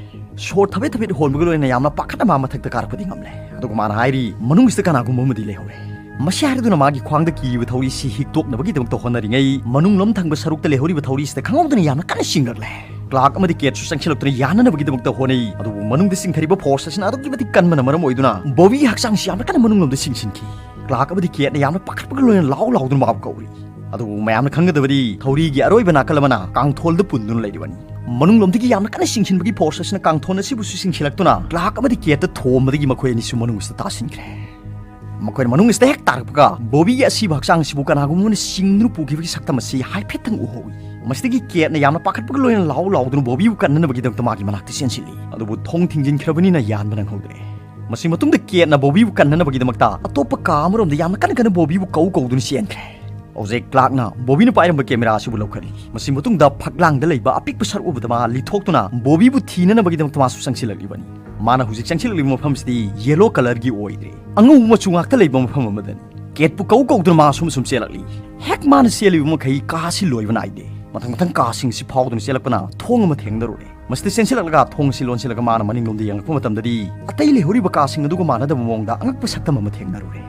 ꯁꯣꯔ ꯊꯕꯦꯠ ꯊꯕꯦꯠ ꯍꯣꯟꯕꯒ ꯂꯣꯏꯅꯅ ꯌꯥꯝꯅ ꯄꯥꯈꯠꯅ ꯃꯥ ꯃꯊꯛꯇ ꯀꯥꯔꯛꯄꯗꯤ ꯉꯝꯂꯦ꯫ ꯑꯗꯨꯒ ꯃꯥꯅ ꯍꯥꯏꯔꯤ, "ꯃꯅꯨꯡꯁꯤꯗ ꯀꯅꯥꯒꯨꯝꯕ ꯑꯃꯗꯤ ꯂꯩꯍꯧꯔꯦ꯫" ꯃꯁꯤ ꯍꯥꯏꯔꯗꯨꯅ ꯃꯥꯒꯤ ꯈ꯭ꯋꯥꯡꯗ ꯀꯤꯔꯤꯕ ꯊꯧꯔꯤꯁꯤ ꯍꯤꯛꯇꯣꯛꯅꯕꯒꯤꯗꯃꯛꯇ ꯍꯣꯠꯅꯔꯤꯉꯩ, ꯃꯅꯨꯡꯂꯣꯝ ꯊꯪꯕ ꯁꯔꯨꯛꯇ ꯂꯩꯍꯧꯔꯤꯕ ꯊꯧꯔꯤꯁꯤꯗ ꯈꯪꯍꯧꯗꯅ ꯌꯥꯝꯅ ꯀꯟꯅ ꯆꯤꯡꯂꯛꯂꯦ꯫ ꯀ꯭ꯂꯥꯔꯛ ꯑꯃꯗꯤ ꯀꯦꯠꯁꯨ ꯆꯪꯁꯤꯜꯂꯛꯇꯨꯅ ꯌꯥꯅꯅꯕꯒꯤꯗꯃꯛꯇ ꯍꯣꯠꯅꯩ꯫ ꯑꯗꯨꯕꯨ ꯃꯅꯨꯡꯗ ꯆꯤꯡꯊꯔꯤꯕ ꯐꯣꯔꯁ ꯑꯁꯤꯅ ꯑꯗꯨꯛꯀꯤ ꯃꯇꯤꯛ ꯀꯟꯕꯅ ꯃꯔꯝ ꯑꯣꯏꯗꯨꯅ ꯕꯣꯕꯤꯒꯤ ꯍꯛꯆꯥꯡꯁꯤ ꯌꯥꯝꯅ ꯀꯟꯅ ꯃꯅꯨꯡꯂꯣꯝꯗ ꯆꯤꯡꯁꯤꯟꯈꯤ꯫ ꯀ꯭ꯂꯥꯔꯛ ꯑꯃꯗꯤ ꯀꯦꯠꯅ ꯌꯥꯝꯅ ꯄꯥꯈꯠꯄꯒ ꯂꯣꯏꯅꯅ ꯂꯥꯎ ꯂꯥꯎꯗꯨꯅ ꯃꯥꯕꯨ ꯀꯧꯔꯤ꯫ ꯑꯗꯨꯕꯨ ꯃꯌꯥꯝꯅ ꯈꯪꯒꯗꯕꯗꯤ ꯊꯧꯔꯤꯒꯤ ꯑꯔꯣꯏꯕ ꯅꯥꯀꯜ ꯑꯃꯅ ꯀꯥꯡꯊꯣꯜꯗ ꯄꯨꯟꯗꯨꯅ ꯂꯩꯔꯤꯕꯅꯤ꯫ ꯃꯅꯨꯡꯂꯣꯝꯗꯒꯤ ꯌꯥꯝꯅ ꯀꯟꯅ ꯆꯤꯡꯁꯤꯟꯕꯒꯤ ꯐꯣꯔꯁ ꯑꯁꯤꯅ ꯀꯥꯡꯊꯣꯜ ꯑꯁꯤꯕꯨꯁꯨ ꯆꯤꯡꯁꯤꯜꯂꯛꯇꯨꯅ ꯀ꯭ꯂꯥꯔꯛ ꯑꯃꯗꯤ ꯀꯦꯠꯇ ꯊꯣꯝꯕꯗꯒꯤ ꯃꯈꯣꯏ ꯑꯅꯤꯁꯨ ꯃꯅꯨꯡ ꯑꯁꯤꯗ ꯇꯥꯁꯤꯟꯈ꯭ꯔꯦ꯫ ꯃꯈꯣꯏꯅ ꯃꯅꯨꯡ ꯑꯁꯤꯗ ꯍꯦꯛ ꯇꯥꯔꯛꯄꯒ ꯕꯣꯕꯤꯒꯤ ꯑꯁꯤꯕ ꯍꯛꯆꯥꯡ ꯑꯁꯤꯕꯨ ꯀꯅꯥꯒꯨꯝꯕ ꯑꯃꯅ ꯆꯤꯡꯗꯨꯅ ꯄꯨꯈꯤꯕꯒꯤ ꯁꯛꯇꯝ ꯑꯁꯤ ꯍꯥꯏꯐꯦꯠꯇꯪ ꯎꯍꯧꯏ꯫ ꯃꯁꯤꯗꯒꯤ ꯀꯦꯠꯅ ꯌꯥꯝꯅ ꯄꯥꯈꯠꯄꯒ ꯂꯣꯏꯅꯅ ꯂꯥꯎ ꯂꯥꯎꯗꯨꯅ ꯕꯣꯕꯤꯕꯨ ꯀꯟꯅꯅꯕꯒꯤꯗꯃꯛꯇ ꯃꯥꯒꯤ ꯃꯅꯥꯛꯇ ꯆꯦꯟꯁꯤꯜꯂꯤ꯫ ꯑꯗꯨꯕꯨ ꯊꯣꯡ ꯊꯤꯡꯖꯤꯟꯈ꯭ꯔꯕꯅꯤꯅ ꯌꯥꯟꯕ ꯅꯪꯍꯧꯗ꯭ꯔꯦ꯫ ꯃꯁꯤ ꯃꯇꯨꯡꯗ ꯀꯦꯠꯅ ꯕꯣꯕꯤꯕꯨ ꯀꯟꯅꯅꯕꯒꯤꯗꯃꯛꯇ ꯑꯇꯣꯞꯄ ꯀꯥ ꯑꯃꯔꯣꯝꯗ ꯌꯥꯝꯅ ꯀꯟꯅ ꯀꯟꯅ ꯕꯣꯕꯤꯕꯨ ꯀꯧ ꯀꯧꯗꯨꯅ ꯆꯦꯟꯈ꯭ꯔꯦ꯫ ꯍꯧꯖꯤꯛ ꯀ꯭ꯂꯥꯔꯛꯅ ꯕꯣꯕꯤꯅ ꯄꯥꯏꯔꯝꯕ ꯀꯦꯃꯦꯔꯥ ꯑꯁꯤꯕꯨ ꯂꯧꯈꯠꯂꯤ꯫ ꯃꯁꯤ ꯃꯇꯨꯡꯗ ꯐꯛꯂꯥꯡꯗ ꯂꯩꯕ ꯑꯄꯤꯛꯄ ꯁꯔꯨꯛ ꯑꯃꯗ ꯃꯥ ꯂꯤꯊꯣꯛꯇꯨꯅ ꯕꯣꯕꯤꯕꯨ ꯊꯤꯅꯅꯕꯒꯤꯗꯃꯛꯇ ꯃꯥꯁꯨ ꯆꯪꯁꯤꯜꯂꯛꯂꯤꯕꯅꯤ꯫ ꯃꯥꯅ ꯍꯧꯖꯤꯛ ꯆꯪꯁꯤꯜꯂꯛꯂꯤꯕ ꯃꯐꯝꯁꯤꯗꯤ ꯌꯦꯂꯣ ꯀꯂꯔꯒꯤ ꯑꯣꯏꯗ꯭ꯔꯦ, ꯑꯉꯧꯕ ꯃꯆꯨ ꯉꯥꯛꯇ ꯂꯩꯕ ꯃꯐꯝ ꯑꯃꯗꯅꯤ꯫ ꯀꯦꯠꯄꯨ ꯀꯧ ꯀꯧꯗꯨꯅ ꯃꯥ ꯑꯁꯨꯝ ꯑꯁꯨꯝ ꯆꯦꯜꯂꯛꯂꯤ꯫ ꯍꯦꯛ ꯃꯥꯅ ꯆꯦꯜꯂꯤꯕ ꯃꯈꯩ ꯀꯥ ꯑꯁꯤ ꯂꯣꯏꯕ ꯅꯥꯏꯗꯦ꯫ ꯃꯊꯪ ꯃꯊꯪ ꯀꯥꯁꯤꯡ ꯑꯁꯤ ꯐꯥꯎꯗꯨꯅ ꯆꯦꯜꯂꯛꯄꯅ ꯊꯣꯡ ꯑꯃ ꯊꯦꯡꯅꯔꯨꯔꯦ꯫ ꯃꯁꯤꯗ ꯆꯦꯟꯁꯤꯜꯂꯛꯂꯒ ꯊꯣꯡ ꯑꯁꯤ ꯂꯣꯟꯁꯤꯜꯂꯒ ꯃꯥꯅ ꯃꯅꯤꯡꯂꯣꯝꯗ ꯌꯦꯡꯂꯛꯄ ꯃꯇꯝꯗꯗꯤ ꯑꯇꯩ ꯂꯩꯍꯧꯔꯤꯕ ꯀꯥꯁꯤꯡ ꯑꯗꯨꯒ ꯃꯥꯟꯅꯗꯕ ꯃꯑꯣꯡꯗ ꯑꯉꯛꯄ ꯁꯛꯇꯝ ꯑꯃ ꯊꯦꯡꯅꯔꯨꯔꯦ꯫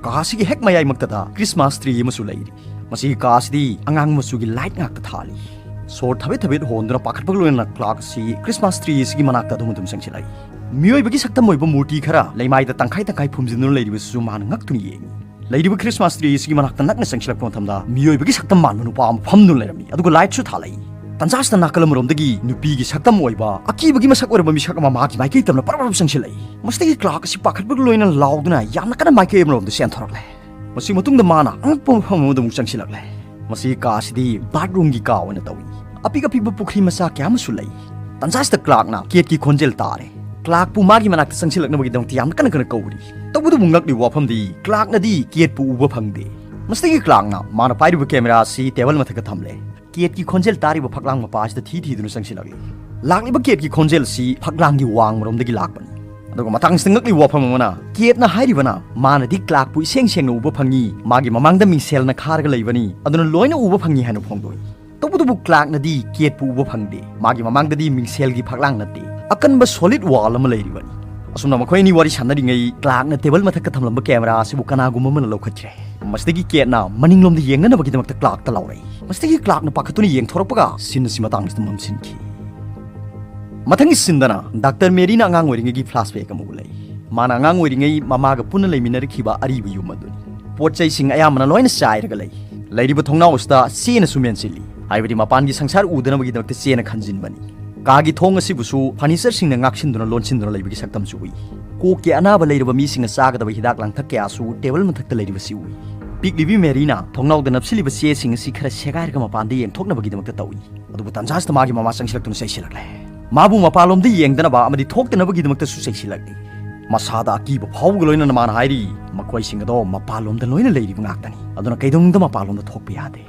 ꯀꯥ ꯑꯁꯤꯒꯤ ꯍꯦꯛ ꯃꯌꯥꯏꯃꯛꯇꯗ ꯈ꯭ꯔꯤꯁꯃꯥꯁ ꯇ꯭ꯔꯤ ꯑꯃꯁꯨ ꯂꯩꯔꯤ꯫ ꯃꯁꯤꯒꯤ ꯀꯥ ꯑꯁꯤꯗꯤ ꯑꯉꯥꯡꯕ ꯃꯆꯨꯒꯤ ꯂꯥꯏꯠ ꯉꯥꯛꯇ ꯊꯥꯜꯂꯤ꯫ ꯁꯣꯔ ꯊꯕꯦꯠ ꯊꯕꯦꯠ ꯍꯣꯟꯗꯨꯅ ꯄꯥꯈꯠꯄꯒ ꯂꯣꯏꯅꯅ ꯀ꯭ꯂꯥꯔꯛ ꯑꯁꯤ ꯈ꯭ꯔꯤꯁꯃꯥꯁ ꯇ꯭ꯔꯤ ꯑꯁꯤꯒꯤ ꯃꯅꯥꯛꯇ ꯑꯗꯨꯝ ꯑꯗꯨꯝ ꯆꯪꯁꯤꯜꯂꯛꯏ꯫ ꯃꯤꯑꯣꯏꯕꯒꯤ ꯁꯛꯇꯝ ꯑꯣꯏꯕ ꯃꯨꯔꯇꯤ ꯈꯔ ꯂꯩꯃꯥꯏꯗ ꯇꯪꯈꯥꯏ ꯇꯪꯈꯥꯏ ꯐꯨꯝꯖꯤꯟꯗꯨꯅ ꯂꯩꯔꯤꯕꯁꯤꯁꯨ ꯃꯥꯅ ꯉꯛꯇꯨꯅ ꯌꯦꯡꯏ꯫ ꯂꯩꯔꯤꯕ ꯈ꯭ꯔꯤꯁꯃꯥꯁ ꯇ꯭ꯔꯤ ꯑꯁꯤꯒꯤ ꯃꯅꯥꯛꯇ ꯅꯛꯅ ꯆꯪꯁꯤꯜꯂꯛꯄ ꯃꯇꯝꯗ ꯃꯤꯑꯣꯏꯕꯒꯤ ꯁꯛꯇꯝ ꯃꯥꯟꯕ ꯅꯨꯄꯥ ꯑꯃ ꯐꯝꯗꯨꯅ ꯂꯩꯔꯝꯃꯤ꯫ ꯑꯗꯨꯒ ꯂꯥꯏꯠꯁꯨ ꯊꯥꯜꯂꯛꯏ꯫ ꯇꯟꯖꯥꯁꯤꯗ ꯅꯥꯀꯜ ꯑꯃꯔꯣꯝꯗꯒꯤ ꯅꯨꯄꯤꯒꯤ ꯁꯛꯇꯝ ꯑꯣꯏꯕ ꯑꯀꯤꯕꯒꯤ ꯃꯁꯛ ꯑꯣꯏꯔꯕ ꯃꯤꯁꯛ ꯑꯃ ꯃꯥꯒꯤ ꯃꯥꯏꯀꯩ ꯇꯝꯅ ꯄꯔꯞ ꯄꯔꯞ ꯆꯪꯁꯤꯜꯂꯛꯏ꯫ ꯃꯁꯤꯗꯒꯤ ꯀ꯭ꯂꯥꯔꯛ ꯑꯁꯤ ꯄꯥꯈꯠꯄꯒ ꯂꯣꯏꯅꯅ ꯂꯥꯎꯗꯨꯅ ꯌꯥꯝꯅ ꯀꯟꯅ ꯃꯥꯏꯀꯩ ꯑꯃꯔꯣꯝꯗ ꯆꯦꯟꯊꯣꯔꯛꯂꯦ꯫ ꯃꯁꯤ ꯃꯇꯨꯡꯗ ꯃꯥꯅ ꯑꯉꯛꯄ ꯃꯐꯝ ꯑꯃꯗ ꯑꯃꯨꯛ ꯆꯪꯁꯤꯜꯂꯛꯂꯦ꯫ ꯃꯁꯤꯒꯤ ꯀꯥ ꯑꯁꯤꯗꯤ ꯕꯥꯠꯔꯨꯝꯒꯤ ꯀꯥ ꯑꯣꯏꯅ ꯇꯧꯏ꯫ ꯑꯄꯤꯛ ꯑꯄꯤꯛꯄ ꯄꯨꯈ꯭ꯔꯤ ꯃꯆꯥ ꯀꯌꯥ ꯑꯃꯁꯨ ꯂꯩ꯫ ꯇꯟꯖꯥꯁꯤꯗ ꯀ꯭ꯂꯥꯔꯛꯅ ꯀꯦꯠꯀꯤ ꯈꯣꯟꯖꯦꯜ ꯇꯥꯔꯦ꯫ ꯀ꯭ꯂꯥꯔꯛꯄꯨ ꯃꯥꯒꯤ ꯃꯅꯥꯛꯇ ꯆꯪꯁꯤꯜꯂꯛꯅꯕꯒꯤꯗꯃꯛꯇ ꯌꯥꯝꯅ ꯀꯟꯅ ꯀꯟꯅ ꯀꯧꯔꯤ꯫ ꯇꯧꯕꯇꯕꯨ ꯉꯛꯂꯤꯕ ꯋꯥꯐꯝꯗꯤ ꯀ꯭ꯂꯥꯔꯛꯅꯗꯤ ꯀꯦꯠꯄꯨ ꯎꯕ ꯐꯪꯗꯦ꯫ ꯃꯁꯤꯗꯒꯤ ꯀ꯭ꯂꯥꯔꯛꯅ ꯃꯥꯅ ꯄꯥꯏꯔꯤꯕ ꯀꯦꯃꯦꯔꯥ ꯑꯁꯤ ꯇꯦꯕꯜ ꯃꯊꯛꯇ ꯊꯝꯂꯦ꯫ ꯀꯦꯠꯀꯤ ꯈꯣꯟꯖꯦꯜ ꯇꯥꯔꯤꯕ ꯐꯛꯂꯥꯡ ꯃꯄꯥ ꯑꯁꯤꯗ ꯊꯤ ꯊꯤꯗꯨꯅ ꯆꯪꯁꯤꯜꯂꯛꯂꯤ꯫ ꯂꯥꯛꯂꯤꯕ ꯀꯦꯠꯀꯤ ꯈꯣꯟꯖꯦꯜ ꯑꯁꯤ ꯐꯛꯂꯥꯡꯒꯤ ꯋꯥꯡꯃꯔꯣꯝꯗꯒꯤ ꯂꯥꯛꯄꯅꯤ꯫ ꯑꯗꯨꯒ ꯃꯇꯥꯡꯁꯤꯗ ꯉꯛꯂꯤꯕ ꯋꯥꯐꯝ ꯑꯃꯅ, ꯀꯦꯠꯅ ꯍꯥꯏꯔꯤꯕꯅ ꯃꯥꯅꯗꯤ ꯀ꯭ꯂꯥꯔꯛꯄꯨ ꯏꯁꯦꯡ ꯁꯦꯡꯅ ꯎꯕ ꯐꯪꯉꯤ, ꯃꯥꯒꯤ ꯃꯃꯥꯡꯗ ꯃꯤꯡꯁꯦꯜꯅ ꯈꯥꯔꯒ ꯂꯩꯕꯅꯤ, ꯑꯗꯨꯅ ꯂꯣꯏꯅ ꯎꯕ ꯐꯪꯉꯤ ꯍꯥꯏꯅ ꯐꯣꯡꯗꯣꯛꯏ꯫ ꯇꯧꯕꯇꯕꯨ ꯀ꯭ꯂꯥꯔꯛꯅꯗꯤ ꯀꯦꯠꯄꯨ ꯎꯕ ꯐꯪꯗꯦ, ꯃꯥꯒꯤ ꯃꯃꯥꯡꯗꯗꯤ ꯃꯤꯡꯁꯦꯜꯒꯤ ꯐꯛꯂꯥꯡ ꯅꯠꯇꯦ, ꯑꯀꯟꯕ ꯁꯣꯂꯤꯗ ꯋꯥꯜ ꯑꯃ ꯂꯩꯔꯤꯕꯅꯤ꯫ ꯑꯁꯨꯝꯅ ꯃꯈꯣꯏ ꯑꯅꯤ ꯋꯥꯔꯤ ꯁꯥꯟꯅꯔꯤꯉꯩ ꯀ꯭ꯂꯥꯔꯛꯅ ꯇꯦꯕꯜ ꯃꯊꯛꯇ ꯊꯝꯂꯝꯕ ꯀꯦꯃꯦꯔꯥ ꯑꯁꯤꯕꯨ ꯀꯅꯥꯒꯨꯝꯕ ꯑꯃꯅ ꯂꯧꯈꯠꯈ꯭ꯔꯦ꯫ ꯃꯁꯤꯗꯒꯤ ꯀꯦꯠꯅ ꯃꯅꯤꯡꯂꯣꯝꯗ ꯌꯦꯡꯅꯅꯕꯒꯤꯗꯃꯛꯇ ꯀ꯭ꯂꯥꯔꯛꯇ ꯂꯥꯎꯔꯛꯏ꯫ ꯃꯁꯤꯗꯒꯤ ꯀ꯭ꯂꯥꯔꯛꯅ ꯄꯥꯈꯠꯇꯨꯅ ꯌꯦꯡꯊꯣꯔꯛꯄꯒ ꯁꯤꯟ ꯑꯁꯤ ꯃꯇꯥꯡꯁꯤꯗ ꯃꯝꯁꯤꯟꯈꯤ꯫ ꯃꯊꯪꯒꯤ ꯁꯤꯟꯗꯅ ꯗꯥꯛꯇꯔ ꯃꯦꯔꯤꯅ ꯑꯉꯥꯡ ꯑꯣꯏꯔꯤꯉꯩꯒꯤ ꯐ꯭ꯂꯥꯁꯕꯦꯛ ꯑꯃ ꯎꯠꯂꯛꯏ꯫ ꯃꯥꯅ ꯑꯉꯥꯡ ꯑꯣꯏꯔꯤꯉꯩ ꯃꯃꯥꯒ ꯄꯨꯟꯅ ꯂꯩꯃꯤꯟꯅꯔꯛꯈꯤꯕ ꯑꯔꯤꯕ ꯌꯨꯝ ꯑꯗꯨꯅꯤ꯫ ꯄꯣꯠ ꯆꯩꯁꯤꯡ ꯑꯌꯥꯝꯕꯅ ꯂꯣꯏꯅ ꯆꯥꯏꯔꯒ ꯂꯩ꯫ ꯂꯩꯔꯤꯕ ꯊꯣꯡꯅꯥꯎ ꯑꯁꯤꯗ ꯆꯦꯅꯁꯨ ꯃꯦꯟꯁꯤꯜꯂꯤ, ꯍꯥꯏꯕꯗꯤ ꯃꯄꯥꯟꯒꯤ ꯁꯪꯁꯥꯔ ꯎꯗꯅꯕꯒꯤꯗꯃꯛꯇ ꯆꯦꯅ ꯈꯟꯖꯤꯟꯕꯅꯤ꯫ ꯀꯥꯒꯤ ꯊꯣꯡ ꯑꯁꯤꯕꯨꯁꯨ ꯐꯔꯅꯤꯆꯔꯁꯤꯡꯅ ꯉꯥꯛꯁꯤꯟꯗꯨꯅ ꯂꯣꯟꯁꯤꯟꯗꯨꯅ ꯂꯩꯕꯒꯤ ꯁꯛꯇꯝꯁꯨ ꯎꯏ꯫ ꯀꯣꯛꯀꯤ ꯑꯅꯥꯕ ꯂꯩꯔꯕ ꯃꯤꯁꯤꯡꯅ ꯆꯥꯒꯗꯕ ꯍꯤꯗꯥꯛ ꯂꯥꯡꯊꯛ ꯀꯌꯥꯁꯨ ꯇꯦꯕꯜ ꯃꯊꯛꯇ ꯂꯩꯔꯤꯕꯁꯤ ꯎꯏ꯫ ꯄꯤꯛꯂꯤꯕꯤ ꯃꯦꯔꯤꯅ ꯊꯣꯡꯅꯥꯎꯗ ꯅꯞꯁꯤꯜꯂꯤꯕ ꯆꯦꯁꯤꯡ ꯑꯁꯤ ꯈꯔ ꯁꯦꯒꯥꯏꯔꯒ ꯃꯄꯥꯟꯗ ꯌꯦꯡꯊꯣꯛꯅꯕꯒꯤꯗꯃꯛꯇ ꯇꯧꯏ꯫ ꯑꯗꯨꯕꯨ ꯇꯟꯖꯥꯁꯤꯗ ꯃꯥꯒꯤ ꯃꯃꯥ ꯆꯪꯁꯤꯜꯂꯛꯇꯨꯅ ꯆꯩꯁꯤꯜꯂꯛꯂꯦ꯫ ꯃꯥꯕꯨ ꯃꯄꯥꯟꯂꯣꯝꯗ ꯌꯦꯡꯗꯅꯕ ꯑꯃꯗꯤ ꯊꯣꯛꯇꯅꯕꯒꯤꯗꯃꯛꯇꯁꯨ ꯆꯩꯁꯤꯜꯂꯛꯂꯤ꯫ ꯃꯁꯥꯗ ꯑꯀꯤꯕ ꯐꯥꯎꯕꯒ ꯂꯣꯏꯅꯅ ꯃꯥꯅ ꯍꯥꯏꯔꯤ, "ꯃꯈꯣꯏꯁꯤꯡ ꯑꯗꯣ ꯃꯄꯥꯟꯂꯣꯝꯗ ꯂꯣꯏꯅ ꯂꯩꯔꯤꯕ ꯉꯥꯛꯇꯅꯤ, ꯑꯗꯨꯅ ꯀꯩꯗꯧꯅꯨꯡꯗ ꯃꯄꯥꯟꯂꯣꯝꯗ ꯊꯣꯛꯄ ꯌꯥꯗꯦ"꯫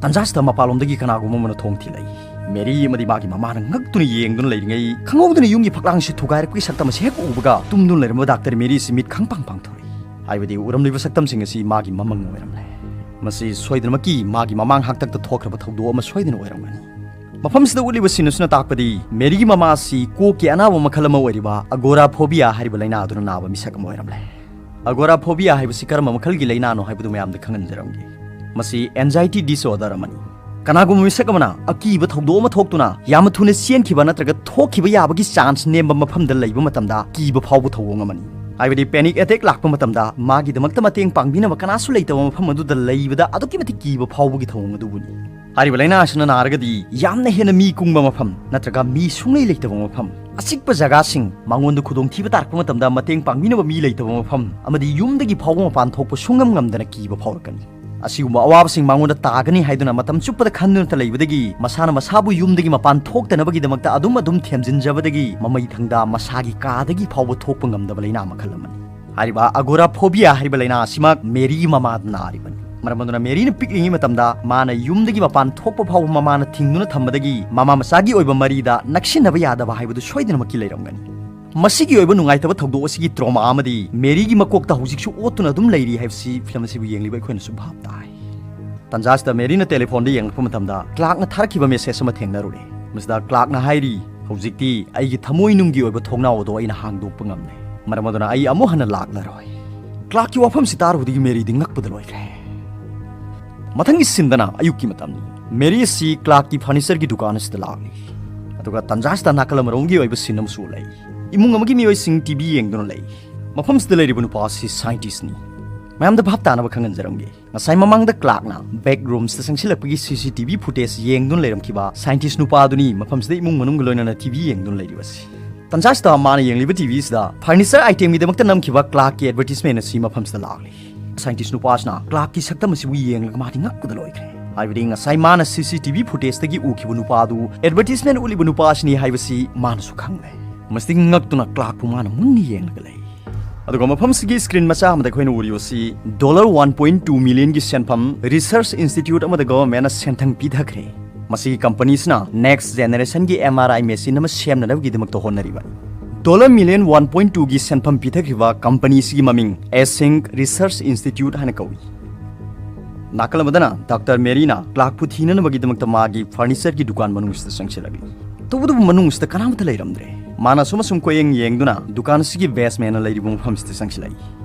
ꯇꯟꯖꯥꯁꯤꯗ ꯃꯄꯥꯟꯂꯣꯝꯗꯒꯤ ꯀꯅꯥꯒꯨꯝꯕ ꯑꯃꯅ ꯊꯣꯡ ꯊꯤꯜꯂꯛꯏ꯫ ꯃꯦꯔꯤ ꯑꯃꯗꯤ ꯃꯥꯒꯤ ꯃꯃꯥꯅ ꯉꯛꯇꯨꯅ ꯌꯦꯡꯗꯨꯅ ꯂꯩꯔꯤꯉꯩ, ꯈꯪꯍꯧꯗꯅ ꯌꯨꯝꯒꯤ ꯐꯛꯂꯥꯡꯁꯤ ꯊꯨꯒꯥꯏꯔꯛꯄꯒꯤ ꯁꯛꯇꯝ ꯑꯁꯤ ꯍꯦꯛ ꯎꯕꯒ, ꯇꯨꯝꯗꯨꯅ ꯂꯩꯔꯝꯕ ꯗꯥꯛꯇꯔ ꯃꯦꯔꯤꯁꯤ ꯃꯤꯠ ꯈꯪ ꯄꯥꯡ ꯄꯥꯡꯊꯣꯔꯛꯏ꯫ ꯍꯥꯏꯕꯗꯤ ꯎꯔꯝꯂꯤꯕ ꯁꯛꯇꯝꯁꯤꯡ ꯑꯁꯤ ꯃꯥꯒꯤ ꯃꯃꯪ ꯑꯣꯏꯔꯝꯂꯦ꯫ ꯃꯁꯤ ꯁꯣꯏꯗꯅꯃꯛꯀꯤ ꯃꯥꯒꯤ ꯃꯃꯥꯡ ꯍꯥꯛꯇꯛꯇ ꯊꯣꯛꯈ꯭ꯔꯕ ꯊꯧꯗꯣꯛ ꯑꯃ ꯁꯣꯏꯗꯅ ꯑꯣꯏꯔꯝꯒꯅꯤ꯫ ꯃꯐꯝꯁꯤꯗ ꯎꯠꯂꯤꯕ ꯁꯤꯟ ꯑꯁꯤꯅ ꯇꯥꯛꯄꯗꯤ ꯃꯦꯔꯤꯒꯤ ꯃꯃꯥ ꯑꯁꯤ ꯀꯣꯛꯀꯤ ꯑꯅꯥꯕ ꯃꯈꯜ ꯑꯃ ꯑꯣꯏꯔꯤꯕ ꯑꯒꯣꯔꯥꯐꯣꯕꯤꯌꯥ ꯍꯥꯏꯔꯤꯕ ꯂꯥꯏꯅꯥ ꯑꯗꯨꯅ ꯅꯥꯕ ꯃꯤꯁꯛ ꯑꯃ ꯑꯣꯏꯔꯝꯂꯦ꯫ ꯑꯒꯣꯔꯥꯐꯣꯕꯤꯌꯥ ꯍꯥꯏꯕꯁꯤ ꯀꯔꯝꯕ ꯃꯈꯜꯒꯤ ꯂꯥꯏꯅꯥꯅꯣ ꯍꯥꯏꯕꯗꯨ ꯃꯌꯥꯝꯗ ꯈꯪꯍꯟꯖꯔꯝꯒꯦ꯫ ꯃꯁꯤ ꯑꯦꯟꯖꯥꯏꯇꯤ ꯗꯤꯁꯑꯣꯔꯗꯔ ꯑꯃꯅꯤ꯫ ꯀꯅꯥꯒꯨꯝꯕ ꯃꯤꯁꯛ ꯑꯃꯅ ꯑꯀꯤꯕ ꯊꯧꯗꯣꯛ ꯑꯃ ꯊꯣꯛꯇꯨꯅ ꯌꯥꯝꯅ ꯊꯨꯅ ꯆꯦꯟꯈꯤꯕ ꯅꯠꯇ꯭ꯔꯒ ꯊꯣꯛꯈꯤꯕ ꯌꯥꯕꯒꯤ ꯆꯥꯟꯁ ꯅꯦꯝꯕ ꯃꯐꯝꯗ ꯂꯩꯕ ꯃꯇꯝꯗ ꯀꯤꯕ ꯐꯥꯎꯕ ꯊꯧꯑꯣꯡ ꯑꯃꯅꯤ꯫ ꯍꯥꯏꯕꯗꯤ ꯄꯦꯅꯤꯛ ꯑꯦꯇꯦꯛ ꯂꯥꯛꯄ ꯃꯇꯝꯗ ꯃꯥꯒꯤꯗꯃꯛꯇ ꯃꯇꯦꯡ ꯄꯥꯡꯕꯤꯅꯕ ꯀꯅꯥꯁꯨ ꯂꯩꯇꯕ ꯃꯐꯝ ꯑꯗꯨꯗ ꯂꯩꯕꯗ ꯑꯗꯨꯛꯀꯤ ꯃꯇꯤꯛ ꯀꯤꯕ ꯐꯥꯎꯕꯒꯤ ꯊꯧꯑꯣꯡ ꯑꯗꯨꯕꯨꯅꯤ꯫ ꯍꯥꯏꯔꯤꯕ ꯂꯥꯏꯅꯥ ꯑꯁꯤꯅ ꯅꯥꯔꯒꯗꯤ ꯌꯥꯝꯅ ꯍꯦꯟꯅ ꯃꯤ ꯀꯨꯡꯕ ꯃꯐꯝ ꯅꯠꯇ꯭ꯔꯒ ꯃꯤ ꯁꯨꯡꯂꯩ ꯂꯩꯇꯕ ꯃꯐꯝ, ꯑꯆꯤꯛꯄ ꯖꯒꯥꯁꯤꯡ, ꯃꯉꯣꯟꯗ ꯈꯨꯗꯣꯡꯊꯤꯕ ꯇꯥꯔꯛꯄ ꯃꯇꯝꯗ ꯃꯇꯦꯡ ꯄꯥꯡꯕꯤꯅꯕ ꯃꯤ ꯂꯩꯇꯕ ꯃꯐꯝ, ꯑꯃꯗꯤ ꯌꯨꯝꯗꯒꯤ ꯐꯥꯎꯕ ꯃꯄꯥꯟ ꯊꯣꯛꯄ ꯁꯨꯡꯉꯝ ꯉꯝꯗꯅ ꯀꯤꯕ ꯐꯥꯎꯔꯛꯀꯅꯤ꯫ ꯑꯁꯤꯒꯨꯝꯕ ꯑꯋꯥꯕꯁꯤꯡ ꯃꯉꯣꯟꯗ ꯇꯥꯒꯅꯤ ꯍꯥꯏꯗꯨꯅ ꯃꯇꯝ ꯆꯨꯞꯄꯗ ꯈꯟꯗꯨꯅꯇ ꯂꯩꯕꯗꯒꯤ ꯃꯁꯥꯅ ꯃꯁꯥꯕꯨ ꯌꯨꯝꯗꯒꯤ ꯃꯄꯥꯟ ꯊꯣꯛꯇꯅꯕꯒꯤꯗꯃꯛꯇ ꯑꯗꯨꯝ ꯑꯗꯨꯝ ꯊꯦꯝꯖꯤꯟꯖꯕꯗꯒꯤ ꯃꯃꯩ ꯊꯪꯗ ꯃꯁꯥꯒꯤ ꯀꯥꯗꯒꯤ ꯐꯥꯎꯕ ꯊꯣꯛꯄ ꯉꯝꯗꯕ ꯂꯥꯏꯅꯥ ꯃꯈꯜ ꯑꯃꯅꯤ꯫ ꯍꯥꯏꯔꯤꯕ ꯑꯒꯣꯔꯥꯐꯣꯕꯤꯌꯥ ꯍꯥꯏꯔꯤꯕ ꯂꯥꯏꯅꯥ ꯑꯁꯤꯃꯛ ꯃꯦꯔꯤꯒꯤ ꯃꯃꯥꯗ ꯅꯥꯔꯤꯕꯅꯤ꯫ ꯃꯔꯝ ꯑꯗꯨꯅ ꯃꯦꯔꯤꯅ ꯄꯤꯛꯂꯤꯉꯩ ꯃꯇꯝꯗ ꯃꯥꯅ ꯌꯨꯝꯗꯒꯤ ꯃꯄꯥꯟ ꯊꯣꯛꯄ ꯐꯥꯎꯕ ꯃꯃꯥꯅ ꯊꯤꯡꯗꯨꯅ ꯊꯝꯕꯗꯒꯤ ꯃꯃꯥ ꯃꯆꯥꯒꯤ ꯑꯣꯏꯕ ꯃꯔꯤꯗ ꯅꯛꯁꯤꯟꯅꯕ ꯌꯥꯗꯕ ꯍꯥꯏꯕꯗꯨ ꯁꯣꯏꯗꯅꯃꯛꯀꯤ ꯂꯩꯔꯝꯒꯅꯤ꯫ ꯃꯁꯤꯒꯤ ꯑꯣꯏꯕ ꯅꯨꯡꯉꯥꯏꯇꯕ ꯊꯧꯗꯣꯛ ꯑꯁꯤꯒꯤ ꯇ꯭ꯔꯣꯃꯥ ꯑꯃꯗꯤ ꯃꯦꯔꯤꯒꯤ ꯃꯀꯣꯛꯇ ꯍꯧꯖꯤꯛꯁꯨ ꯑꯣꯠꯇꯨꯅ ꯑꯗꯨꯝ ꯂꯩꯔꯤ ꯍꯥꯏꯕꯁꯤ ꯐꯤꯂꯝ ꯑꯁꯤꯕꯨ ꯌꯦꯡꯂꯤꯕ ꯑꯩꯈꯣꯏꯅꯁꯨ ꯚꯥꯞ ꯇꯥꯏ꯫ ꯇꯟꯖꯥꯁꯤꯗ ꯃꯦꯔꯤꯅ ꯇꯦꯂꯤꯐꯣꯟꯗ ꯌꯦꯡꯂꯛꯄ ꯃꯇꯝꯗ ꯀ꯭ꯂꯥꯔꯛꯅ ꯊꯥꯔꯛꯈꯤꯕ ꯃꯦꯁꯦꯖ ꯑꯃ ꯊꯦꯡꯅꯔꯨꯔꯦ꯫ ꯃꯁꯤꯗ ꯀ꯭ꯂꯥꯔꯛꯅ ꯍꯥꯏꯔꯤ, "ꯍꯧꯖꯤꯛꯇꯤ ꯑꯩꯒꯤ ꯊꯃꯣꯏꯅꯨꯡꯒꯤ ꯑꯣꯏꯕ ꯊꯣꯡꯅꯥꯎ ꯑꯗꯣ ꯑꯩꯅ ꯍꯥꯡꯗꯣꯛꯄ ꯉꯝꯂꯦ, ꯃꯔꯝ ꯑꯗꯨꯅ ꯑꯩ ꯑꯃꯨꯛ ꯍꯟꯅ ꯂꯥꯛꯂꯔꯣꯏ꯫" ꯀ꯭ꯂꯥꯔꯛꯀꯤ ꯋꯥꯐꯝꯁꯤ ꯇꯥꯔꯨꯕꯗꯒꯤ ꯃꯦꯔꯤꯗꯤ ꯉꯛꯄꯗ ꯂꯣꯏꯈ꯭ꯔꯦ꯫ ꯃꯊꯪꯒꯤ ꯁꯤꯟꯗꯅ ꯑꯌꯨꯛꯀꯤ ꯃꯇꯝꯅꯤ꯫ ꯃꯦꯔꯤ ꯑꯁꯤ ꯀ꯭ꯂꯥꯔꯛꯀꯤ ꯐꯔꯅꯤꯆꯔꯒꯤ ꯗꯨꯀꯥꯟ ꯑꯁꯤꯗ ꯂꯥꯛꯂꯤ꯫ ꯑꯗꯨꯒ ꯇꯟꯖꯥꯁꯤꯗ ꯅꯥꯀꯜ ꯑꯃꯔꯣꯝꯒꯤ ꯑꯣꯏꯕ ꯁꯤꯟ ꯑꯃꯁꯨ ꯂꯩ꯫ ꯏꯃꯨꯡ ꯑꯃꯒꯤ ꯃꯤꯑꯣꯏꯁꯤꯡ ꯇꯤꯚꯤ ꯌꯦꯡꯗꯨꯅ ꯂꯩ꯫ ꯃꯐꯝꯁꯤꯗ ꯂꯩꯔꯤꯕ ꯅꯨꯄꯥ ꯑꯁꯤ ꯁꯥꯏꯟꯇꯤꯁ꯭ꯠꯅꯤ꯫ ꯃꯌꯥꯝꯗ ꯚꯥꯞ ꯇꯥꯅꯕ ꯈꯪꯍꯟꯖꯔꯝꯒꯦ꯫ ꯉꯁꯥꯏ ꯃꯃꯥꯡꯗ ꯀ꯭ꯂꯥꯔꯛꯅ ꯕꯦꯛ ꯔꯨꯝꯁꯇ ꯆꯪꯁꯤꯜꯂꯛꯄꯒꯤ ꯁꯤ ꯁꯤ ꯇꯤ ꯚꯤ ꯐꯨꯇꯦꯖ ꯌꯦꯡꯗꯨꯅ ꯂꯩꯔꯝꯈꯤꯕ ꯁꯥꯏꯟꯇꯤꯁ꯭ꯠ ꯅꯨꯄꯥ ꯑꯗꯨꯅꯤ ꯃꯐꯝꯁꯤꯗ ꯏꯃꯨꯡ ꯃꯅꯨꯡꯒ ꯂꯣꯏꯅꯅ ꯇꯤꯚꯤ ꯌꯦꯡꯗꯨꯅ ꯂꯩꯔꯤꯕꯁꯤ꯫ ꯇꯟꯖꯥꯁꯤꯗ ꯃꯥꯅ ꯌꯦꯡꯂꯤꯕ ꯇꯤꯚꯤꯁꯤꯗ ꯐꯔꯅꯤꯆꯔ ꯑꯥꯏꯇꯦꯝꯒꯤꯗꯃꯛꯇ ꯅꯝꯈꯤꯕ ꯀ꯭ꯂꯥꯔꯛꯀꯤ ꯑꯦꯗꯚꯔꯇꯤꯁꯃꯦꯟ ꯑꯁꯤ ꯃꯐꯝꯁꯤꯗ ꯂꯥꯛꯂꯤ꯫ ꯁꯥꯏꯟꯇꯤꯁ꯭ꯠ ꯅꯨꯄꯥꯁꯤꯅ ꯀ꯭ꯂꯥꯔꯛꯀꯤ ꯁꯛꯇꯝ ꯑꯁꯤꯕꯨ ꯌꯦꯡꯂꯒ ꯃꯥꯗꯤ ꯉꯛꯄꯗ ꯂꯣꯏꯈ꯭ꯔꯦ꯫ ꯍꯥꯏꯕꯗꯤ ꯉꯁꯥꯏ ꯃꯥꯅ ꯁꯤ ꯁꯤ ꯇꯤ ꯚꯤ ꯐꯨꯇꯦꯖꯇꯒꯤ ꯎꯈꯤꯕ ꯅꯨꯄꯥ ꯑꯗꯨ ꯑꯦꯗꯚꯔꯇꯤꯁꯃꯦꯟ ꯎꯠꯂꯤꯕ ꯅꯨꯄꯥ ꯑꯁꯤꯅꯤ ꯍꯥꯏꯕꯁꯤ ꯃꯥꯅꯁꯨ ꯈꯪꯂꯦ꯫ ꯃꯁꯤꯗꯒꯤ ꯉꯛꯇꯨꯅ ꯀ꯭ꯂꯥꯔꯛꯄꯨ ꯃꯥꯅ ꯃꯨꯟꯅ ꯌꯦꯡꯂꯒ ꯂꯩ꯫ ꯑꯗꯨꯒ ꯃꯐꯝꯁꯤꯒꯤ ꯁ꯭ꯀ꯭ꯔꯤꯟ ꯃꯆꯥ ꯑꯃꯗ ꯑꯩꯈꯣꯏꯅ ꯎꯔꯤꯕꯁꯤ ꯗꯣꯂꯔ ꯋꯥꯟ ꯄꯣꯏꯟ ꯇꯨ ꯃꯤꯂꯤꯌꯟꯒꯤ ꯁꯦꯟꯐꯝ ꯔꯤꯁꯔꯆ ꯏꯟꯁꯇꯤꯇ꯭ꯌꯨꯠ ꯑꯃꯗ ꯒꯚꯔꯟꯃꯦꯟꯠꯅ ꯁꯦꯟꯊꯪ ꯄꯤꯊꯈ꯭ꯔꯦ꯫ ꯃꯁꯤꯒꯤ ꯀꯝꯄꯅꯤꯁꯤꯅ ꯅꯦꯛꯁ ꯖꯦꯅꯦꯔꯦꯁꯟꯒꯤ ꯑꯦꯝ ꯑꯥꯔ ꯑꯥꯏ ꯃꯦꯁꯤꯟ ꯑꯃ ꯁꯦꯝꯅꯅꯕꯒꯤꯗꯃꯛꯇ ꯍꯣꯠꯅꯔꯤꯕꯅꯤ꯫ ꯗꯣꯂꯔ ꯃꯤꯂꯤꯌꯟ ꯋꯥꯟ ꯄꯣꯏꯟ ꯇꯨꯒꯤ ꯁꯦꯟꯐꯝ ꯄꯤꯊꯈ꯭ꯔꯤꯕ ꯀꯝꯄꯅꯤꯁꯤꯒꯤ ꯃꯃꯤꯡ ꯑꯦꯁꯤꯡ ꯔꯤꯁꯔꯆ ꯏꯟꯁꯇꯤꯇ꯭ꯌꯨꯠ ꯍꯥꯏꯅ ꯀꯧꯏ꯫ ꯅꯥꯀꯜ ꯑꯃꯗꯅ ꯗꯥꯛꯇꯔ ꯃꯦꯔꯤꯅ ꯀ꯭ꯂꯥꯔꯛꯄꯨ ꯊꯤꯅꯅꯕꯒꯤꯗꯃꯛꯇ ꯃꯥꯒꯤ ꯐꯔꯅꯤꯆꯔꯒꯤ ꯗꯨꯀꯥꯟ ꯃꯅꯨꯡꯁꯤꯗ ꯆꯪꯁꯤꯜꯂꯛꯂꯤ꯫ ꯇꯧꯕꯇꯕꯨ ꯃꯅꯨꯡꯁꯤꯗ ꯀꯅꯥꯃꯠꯇ ꯂꯩꯔꯝꯗ꯭ꯔꯦ꯫ ꯃꯥꯅ ꯑꯁꯨꯝ ꯑꯁꯨꯝ ꯀꯣꯏꯌꯦꯡ ꯌꯦꯡꯗꯨꯅ ꯗꯨꯀꯥꯟ ꯑꯁꯤꯒꯤ ꯕꯦꯁꯃꯦꯟꯅ ꯂꯩꯔꯤꯕ ꯃꯐꯝꯁꯤꯗ ꯆꯪꯁꯤꯜꯂꯛꯏ꯫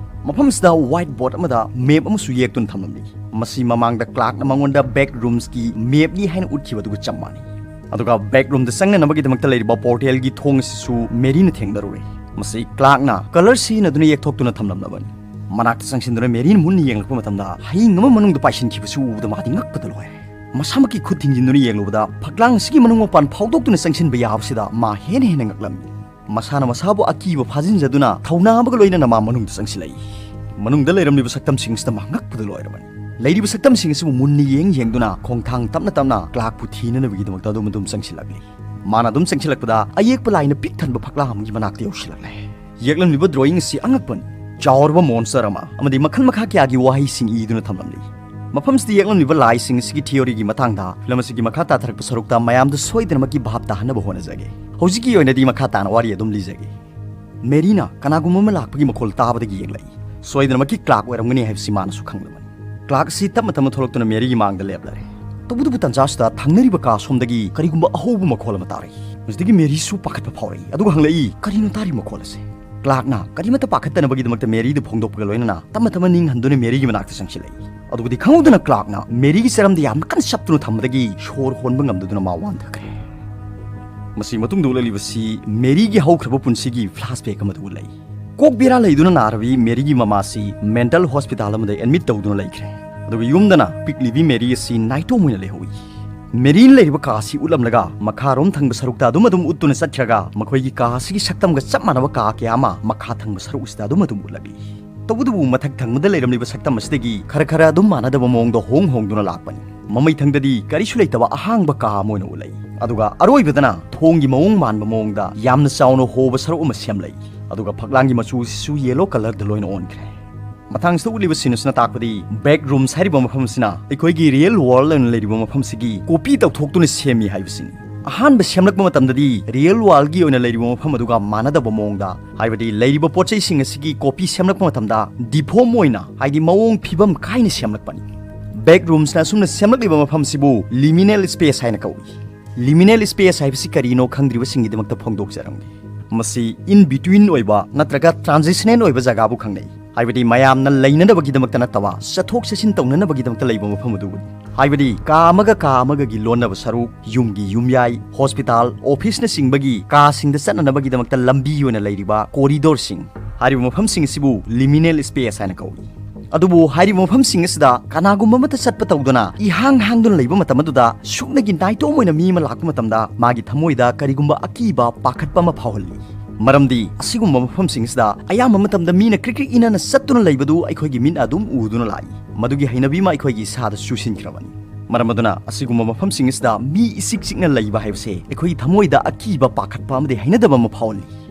ꯃꯐꯝꯁꯤꯗ ꯋꯥꯏꯠ ꯕꯣꯔꯗ ꯑꯃꯗ ꯃꯦꯞ ꯑꯃꯁꯨ ꯌꯦꯛꯇꯨꯅ ꯊꯝꯂꯝꯂꯤ꯫ ꯃꯁꯤ ꯃꯃꯥꯡꯗ ꯀ꯭ꯂꯥꯔꯛꯅ ꯃꯉꯣꯟꯗ ꯕꯦꯛ ꯔꯨꯝꯁꯀꯤ ꯃꯦꯞꯅꯤ ꯍꯥꯏꯅ ꯎꯠꯈꯤꯕ ꯑꯗꯨꯒ ꯆꯞ ꯃꯥꯟꯅꯩ꯫ ꯑꯗꯨꯒ ꯕꯦꯛ ꯔꯨꯝꯗ ꯆꯪꯅꯅꯕꯒꯤꯗꯃꯛꯇ ꯂꯩꯔꯤꯕ ꯄꯣꯔꯇꯦꯜꯒꯤ ꯊꯣꯡ ꯑꯁꯤꯁꯨ ꯃꯦꯔꯤꯅ ꯊꯦꯡꯅꯔꯨꯔꯦ꯫ ꯃꯁꯤ ꯀ꯭ꯂꯥꯔꯛꯅ ꯀꯂꯔ ꯁꯤꯖꯤꯟꯅꯗꯨꯅ ꯌꯦꯛꯊꯣꯛꯇꯨꯅ ꯊꯝꯂꯝꯂꯕꯅꯤ꯫ ꯃꯅꯥꯛꯇ ꯆꯪꯁꯤꯟꯗꯨꯅ ꯃꯦꯔꯤꯅ ꯃꯨꯟꯅ ꯌꯦꯡꯂꯛꯄ ꯃꯇꯝꯗ ꯍꯌꯤꯡ ꯑꯃ ꯃꯅꯨꯡꯗ ꯄꯥꯏꯁꯤꯟꯈꯤꯕꯁꯨ ꯎꯕꯗ ꯃꯥꯗꯤ ꯉꯛꯄꯗ ꯂꯣꯏꯔꯦ꯫ ꯃꯁꯥꯃꯛꯀꯤ ꯈꯨꯠ ꯊꯤꯡꯖꯤꯟꯗꯨꯅ ꯌꯦꯡꯂꯨꯕꯗ ꯐꯛꯂꯥꯡ ꯑꯁꯤꯒꯤ ꯃꯅꯨꯡ ꯃꯄꯥꯟ ꯐꯥꯎꯗꯣꯛꯇꯨꯅ ꯆꯪꯁꯤꯟꯕ ꯌꯥꯕꯁꯤꯗ ꯃꯥ ꯍꯦꯟꯅ ꯍꯦꯟꯅ ꯉꯛꯂꯝꯃꯤ꯫ ꯃꯁꯥꯅ ꯃꯁꯥꯕꯨ ꯑꯀꯤꯕ ꯐꯥꯖꯤꯟꯖꯗꯨꯅ ꯊꯧꯅꯥ ꯑꯃꯒ ꯂꯣꯏꯅꯅ ꯃꯥ ꯃꯅꯨꯡꯗ ꯆꯪꯁꯤꯜꯂꯛꯏ꯫ ꯃꯅꯨꯡꯗ ꯂꯩꯔꯝꯂꯤꯕ ꯁꯛꯇꯝꯁꯤꯡꯁꯤꯗ ꯃꯥ ꯉꯛꯄꯗ ꯂꯣꯏꯔꯕꯅꯤ꯫ ꯂꯩꯔꯤꯕ ꯁꯛꯇꯝꯁꯤꯡ ꯑꯁꯤꯕꯨ ꯃꯨꯟꯅ ꯌꯦꯡ ꯌꯦꯡꯗꯨꯅ ꯈꯣꯡꯊꯥꯡ ꯇꯞꯅ ꯇꯞꯅ ꯀ꯭ꯂꯥꯔꯛꯄꯨ ꯊꯤꯅꯅꯕꯒꯤꯗꯃꯛꯇ ꯑꯗꯨꯝ ꯑꯗꯨꯝ ꯆꯪꯁꯤꯜꯂꯛꯂꯤ꯫ ꯃꯥꯅ ꯑꯗꯨꯝ ꯆꯪꯁꯤꯜꯂꯛꯄꯗ ꯑꯌꯦꯛꯄ ꯂꯥꯏꯅ ꯄꯤꯛ ꯊꯟꯕ ꯐꯛꯂꯥꯡ ꯑꯃꯒꯤ ꯃꯅꯥꯛꯇ ꯌꯧꯁꯤꯜꯂꯛꯂꯦ꯫ ꯌꯦꯛꯂꯝꯂꯤꯕ ꯗ꯭ꯔꯣꯌꯤꯡ ꯑꯁꯤ ꯑꯉꯛꯄꯅꯤ꯫ ꯆꯥꯎꯔꯕ ꯃꯣꯟꯁꯇꯔ ꯑꯃ ꯑꯃꯗꯤ ꯃꯈꯜ ꯃꯈꯥ ꯀꯌꯥꯒꯤ ꯋꯥꯍꯩꯁꯤꯡ ꯏꯗꯨꯅ ꯊꯝꯂꯝꯂꯤ꯫ ꯃꯐꯝꯁꯤꯗ ꯌꯦꯛꯂꯝꯂꯤꯕ ꯂꯥꯏꯁꯤꯡ ꯑꯁꯤꯒꯤ ꯊꯤꯑꯣꯔꯤꯒꯤ ꯃꯇꯥꯡꯗ ꯐꯤꯂꯝ ꯑꯁꯤꯒꯤ ꯃꯈꯥ ꯇꯥꯊꯔꯛꯄ ꯁꯔꯨꯛꯇ ꯃꯌꯥꯝꯗ ꯁꯣꯏꯗꯅꯃꯛꯀꯤ ꯚꯥꯞ ꯇꯥꯍꯟꯅꯕ ꯍꯣꯠꯅꯖꯒꯦ꯫ ꯍꯧꯖꯤꯛꯀꯤ ꯑꯣꯏꯅꯗꯤ ꯃꯈꯥ ꯇꯥꯅ ꯋꯥꯔꯤ ꯑꯗꯨꯝ ꯂꯤꯖꯒꯦ꯫ ꯃꯦꯔꯤꯅ ꯀꯅꯥꯒꯨꯝꯕ ꯑꯃ ꯂꯥꯛꯄꯒꯤ ꯃꯈꯣꯜ ꯇꯥꯕꯗꯒꯤ ꯌꯦꯡꯂꯛꯏ꯫ ꯁꯣꯏꯗꯅꯃꯛꯀꯤ ꯀ꯭ꯂꯥꯔꯛ ꯑꯣꯏꯔꯝꯒꯅꯤ ꯍꯥꯏꯕꯁꯤ ꯃꯥꯅꯁꯨ ꯈꯪꯂꯕꯅꯤ꯫ ꯀ꯭ꯂꯥꯔꯛ ꯑꯁꯤ ꯇꯞꯅ ꯇꯞꯅ ꯊꯣꯛꯂꯛꯇꯨꯅ ꯃꯦꯔꯤꯒꯤ ꯃꯥꯡꯗ ꯂꯦꯞꯂꯔꯦ꯫ ꯇꯧꯕꯇꯕꯨ ꯇꯟꯖꯥ ꯑꯁꯤꯗ ꯊꯪꯅꯔꯤꯕ ꯀꯥ ꯁꯣꯝꯗꯒꯤ ꯀꯔꯤꯒꯨꯝꯕ ꯑꯍꯧꯕ ꯃꯈꯣꯜ ꯑꯃ ꯇꯥꯔꯛꯏ꯫ ꯃꯁꯤꯗꯒꯤ ꯃꯦꯔꯤꯁꯨ ꯄꯥꯈꯠꯄ ꯐꯥꯎꯔꯛꯏ, ꯑꯗꯨꯒ ꯍꯪꯂꯛꯏ, "ꯀꯔꯤꯅꯣ ꯇꯥꯔꯤꯕ ꯃꯈꯣꯜ ꯑꯁꯦ?" ꯀ꯭ꯂꯥꯔꯛꯅ ꯀꯔꯤꯃꯠꯇ ꯄꯥꯈꯠꯇꯅꯕꯒꯤꯗꯃꯛꯇ ꯃꯦꯔꯤꯗꯨ ꯐꯣꯡꯗꯣꯛꯄꯒ ꯂꯣꯏꯅꯅ ꯇꯞꯅ ꯇꯞꯅ ꯅꯤꯡ ꯍꯟꯗꯨꯅ ꯃꯦꯔꯤꯒꯤ ꯃꯅꯥꯛꯇ ꯆꯪꯁꯤꯜꯂꯛꯏ꯫ ꯑꯗꯨꯒꯗꯤ ꯈꯪꯍꯧꯗꯅ ꯀ꯭ꯂꯥꯔꯛꯅ ꯃꯦꯔꯤꯒꯤ ꯆꯔꯝꯗ ꯌꯥꯝꯅ ꯀꯟꯅ ꯆꯞꯇꯨꯅ ꯊꯝꯕꯗꯒꯤ ꯁꯣꯔ ꯍꯣꯟꯕ ꯉꯝꯗꯗꯨꯅ ꯃꯥ ꯋꯥꯟꯊꯈ꯭ꯔꯦ꯫ ꯃꯁꯤ ꯃꯇꯨꯡꯗ ꯎꯠꯂꯛꯂꯤꯕꯁꯤ ꯃꯦꯔꯤꯒꯤ ꯍꯧꯈ꯭ꯔꯕ ꯄꯨꯟꯁꯤꯒꯤ ꯐ꯭ꯂꯥꯁꯕꯦꯛ ꯑꯃꯗ ꯎꯠꯂꯛꯏ꯫ ꯀꯣꯛ ꯕꯦꯔꯥ ꯂꯩꯗꯨꯅ ꯅꯥꯔꯕꯤ ꯃꯦꯔꯤꯒꯤ ꯃꯃꯥꯁꯤ ꯃꯦꯟꯇꯜ ꯍꯣꯁꯄꯤꯇꯥꯜ ꯑꯃꯗ ꯑꯦꯗꯃꯤꯠ ꯇꯧꯗꯨꯅ ꯂꯩꯈ꯭ꯔꯦ꯫ ꯑꯗꯨꯒ ꯌꯨꯝꯗꯅ ꯄꯤꯛꯂꯤꯕꯤ ꯃꯦꯔꯤ ꯑꯁꯤ ꯅꯥꯏꯇꯣꯝ ꯑꯣꯏꯅ ꯂꯩꯍꯧꯏ꯫ ꯃꯦꯔꯤꯅ ꯂꯩꯔꯤꯕ ꯀꯥ ꯑꯁꯤ ꯎꯠꯂꯝꯂꯒ ꯃꯈꯥꯔꯣꯝ ꯊꯪꯕ ꯁꯔꯨꯛꯇ ꯑꯗꯨꯝ ꯑꯗꯨꯝ ꯎꯠꯇꯨꯅ ꯆꯠꯈ꯭ꯔꯒ ꯃꯈꯣꯏꯒꯤ ꯀꯥ ꯑꯁꯤꯒꯤ ꯁꯛꯇꯝꯒ ꯆꯞ ꯃꯥꯟꯅꯕ ꯀꯥ ꯀꯌꯥ ꯑꯃ ꯃꯈꯥ ꯊꯪꯕ ꯁꯔꯨꯛ ꯑꯁꯤꯗ ꯑꯗꯨꯝ ꯑꯗꯨꯝ ꯎꯠꯂꯛꯂꯤ꯫ ꯇꯧꯕꯇꯕꯨ ꯃꯊꯛ ꯊꯪꯕꯗ ꯂꯩꯔꯝꯂꯤꯕ ꯁꯛꯇꯝ ꯑꯁꯤꯗꯒꯤ ꯈꯔ ꯈꯔ ꯑꯗꯨꯝ ꯃꯥꯟꯅꯗꯕ ꯃꯑꯣꯡꯗ ꯍꯣꯡ ꯍꯣꯡꯗꯨꯅ ꯂꯥꯛꯄꯅꯤ꯫ ꯃꯃꯩ ꯊꯪꯗꯗꯤ ꯀꯔꯤꯁꯨ ꯂꯩꯇꯕ ꯑꯍꯥꯡꯕ ꯀꯥ ꯑꯃ ꯑꯣꯏꯅ ꯎꯠꯂꯛꯏ꯫ ꯑꯗꯨꯒ ꯑꯔꯣꯏꯕꯗꯅ ꯊꯣꯡꯒꯤ ꯃꯑꯣꯡ ꯃꯥꯟꯕ ꯃꯑꯣꯡꯗ ꯌꯥꯝꯅ ꯆꯥꯎꯅ ꯍꯣꯕ ꯁꯔꯨꯛ ꯑꯃ ꯁꯦꯝꯂꯛꯏ꯫ ꯑꯗꯨꯒ ꯐꯛꯂꯥꯡꯒꯤ ꯃꯆꯨ ꯑꯁꯤꯁꯨ ꯌꯦꯂꯣ ꯀꯂꯔꯗ ꯂꯣꯏꯅ ꯑꯣꯟꯈ꯭ꯔꯦ꯫ ꯃꯊꯪꯁꯤꯗ ꯎꯠꯂꯤꯕ ꯁꯤꯟ ꯑꯁꯤꯅ ꯇꯥꯛꯄꯗꯤ ꯕꯦꯛ ꯔꯨꯝꯁ ꯍꯥꯏꯔꯤꯕ ꯃꯐꯝ ꯑꯁꯤꯅ ꯑꯩꯈꯣꯏꯒꯤ ꯔꯤꯌꯦꯜ ꯋꯥꯔꯜꯗ ꯑꯣꯏꯅ ꯂꯩꯔꯤꯕ ꯃꯐꯝꯁꯤꯒꯤ ꯀꯣꯄꯤ ꯇꯧꯊꯣꯛꯇꯨꯅ ꯁꯦꯝꯃꯤ ꯍꯥꯏꯕꯁꯤꯅꯤ꯫ ꯑꯍꯥꯟꯕ ꯁꯦꯝꯂꯛꯄ ꯃꯇꯝꯗꯗꯤ ꯔꯤꯌꯦꯜ ꯋꯥꯔꯜꯗꯒꯤ ꯑꯣꯏꯅ ꯂꯩꯔꯤꯕ ꯃꯐꯝ ꯑꯗꯨꯒ ꯃꯥꯟꯅꯗꯕ ꯃꯑꯣꯡꯗ, ꯍꯥꯏꯕꯗꯤ ꯂꯩꯔꯤꯕ ꯄꯣꯠ ꯆꯩꯁꯤꯡ ꯑꯁꯤꯒꯤ ꯀꯣꯄꯤ ꯁꯦꯝꯂꯛꯄ ꯃꯇꯝꯗ ꯗꯤꯐꯣꯔꯝ ꯑꯣꯏꯅ, ꯍꯥꯏꯗꯤ ꯃꯑꯣꯡ ꯐꯤꯕꯝ ꯀꯥꯏꯅ ꯁꯦꯝꯂꯛꯄꯅꯤ꯫ ꯕꯦꯛ ꯔꯨꯝꯁꯅ ꯑꯁꯨꯝꯅ ꯁꯦꯝꯂꯛꯂꯤꯕ ꯃꯐꯝꯁꯤꯕꯨ ꯂꯤꯃꯤꯅꯦꯜ ꯁ꯭ꯄꯦꯁ ꯍꯥꯏꯅ ꯀꯧꯏ꯫ ꯂꯤꯃꯤꯅꯦꯜ ꯁ꯭ꯄꯦꯁ ꯍꯥꯏꯕꯁꯤ ꯀꯔꯤꯅꯣ ꯈꯪꯗ꯭ꯔꯤꯕꯁꯤꯡꯒꯤꯗꯃꯛꯇ ꯐꯣꯡꯗꯣꯛꯆꯔꯝꯒꯦ꯫ ꯃꯁꯤ ꯏꯟ ꯕꯤꯇ꯭ꯋꯤꯟ ꯑꯣꯏꯕ ꯅꯠꯇ꯭ꯔꯒ ꯇ꯭ꯔꯥꯟꯖꯤꯁꯅꯦꯜ ꯑꯣꯏꯕ ꯖꯒꯥꯕꯨ ꯈꯪꯅꯩ꯫ ꯍꯥꯏꯕꯗꯤ ꯃꯌꯥꯝꯅ ꯂꯩꯅꯅꯕꯒꯤꯗꯃꯛꯇ ꯅꯠꯇꯕ, ꯆꯠꯊꯣꯛ ꯆꯠꯁꯤꯟ ꯇꯧꯅꯅꯕꯒꯤꯗꯃꯛꯇ ꯂꯩꯕ ꯃꯐꯝ ꯑꯗꯨꯕꯨꯅꯤ꯫ ꯍꯥꯏꯕꯗꯤ ꯀꯥ ꯑꯃꯒ ꯀꯥ ꯑꯃꯒꯒꯤ ꯂꯣꯟꯅꯕ ꯁꯔꯨꯛ, ꯌꯨꯝꯒꯤ ꯌꯨꯝꯌꯥꯏ, ꯍꯣꯁꯄꯤꯇꯥꯜ, ꯑꯣꯐꯤꯁꯅꯆꯤꯡꯕꯒꯤ ꯀꯥꯁꯤꯡꯗ ꯆꯠꯅꯅꯕꯒꯤꯗꯃꯛꯇ ꯂꯝꯕꯤ ꯑꯣꯏꯅ ꯂꯩꯔꯤꯕ ꯀꯣꯔꯤꯗꯣꯔꯁꯤꯡ, ꯍꯥꯏꯔꯤꯕ ꯃꯐꯝꯁꯤꯡ ꯑꯁꯤꯕꯨ ꯂꯤꯃꯤꯅꯦꯜ ꯁ꯭ꯄꯦꯁ ꯍꯥꯏꯅ ꯀꯧꯏ꯫ ꯑꯗꯨꯕꯨ ꯍꯥꯏꯔꯤꯕ ꯃꯐꯝꯁꯤꯡ ꯑꯁꯤꯗ ꯀꯅꯥꯒꯨꯝꯕ ꯑꯃꯠꯇ ꯆꯠꯄ ꯇꯧꯗꯅ ꯏꯍꯥꯡ ꯍꯥꯡꯗꯨꯅ ꯂꯩꯕ ꯃꯇꯝ ꯑꯗꯨꯗ ꯁꯨꯞꯅꯒꯤ ꯅꯥꯏꯇꯣꯝ ꯑꯣꯏꯅ ꯃꯤ ꯑꯃ ꯂꯥꯛꯄ ꯃꯇꯝꯗ ꯃꯥꯒꯤ ꯊꯃꯣꯏꯗ ꯀꯔꯤꯒꯨꯝꯕ ꯑꯀꯤꯕ, ꯄꯥꯈꯠꯄ ꯑꯃ ꯐꯥꯎꯍꯜꯂꯤ꯫ ꯃꯔꯝꯗꯤ ꯑꯁꯤꯒꯨꯝꯕ ꯃꯐꯝꯁꯤꯡ ꯑꯁꯤꯗ ꯑꯌꯥꯝꯕ ꯃꯇꯝꯗ ꯃꯤꯅ ꯀ꯭ꯔꯤꯛ ꯀ꯭ꯔꯤꯛ ꯏꯅꯅ ꯆꯠꯇꯨꯅ ꯂꯩꯕꯗꯨ ꯑꯩꯈꯣꯏꯒꯤ ꯃꯤꯠꯅ ꯑꯗꯨꯝ ꯎꯗꯨꯅ ꯂꯥꯛꯏ꯫ ꯃꯗꯨꯒꯤ ꯍꯩꯅꯕꯤ ꯑꯃ ꯑꯩꯈꯣꯏꯒꯤ ꯏꯁꯥꯗ ꯆꯨꯁꯤꯟꯈ꯭ꯔꯕꯅꯤ꯫ ꯃꯔꯝ ꯑꯗꯨꯅ ꯑꯁꯤꯒꯨꯝꯕ ꯃꯐꯝꯁꯤꯡ ꯑꯁꯤꯗ ꯃꯤ ꯏꯆꯤꯛ ꯆꯤꯛꯅ ꯂꯩꯕ ꯍꯥꯏꯕꯁꯦ ꯑꯩꯈꯣꯏꯒꯤ ꯊꯃꯣꯏꯗ ꯑꯀꯤꯕ, ꯄꯥꯈꯠꯄ ꯑꯃꯗꯤ ꯍꯩꯅꯗꯕ ꯑꯃ ꯐꯥꯎꯍꯜꯂꯤ꯫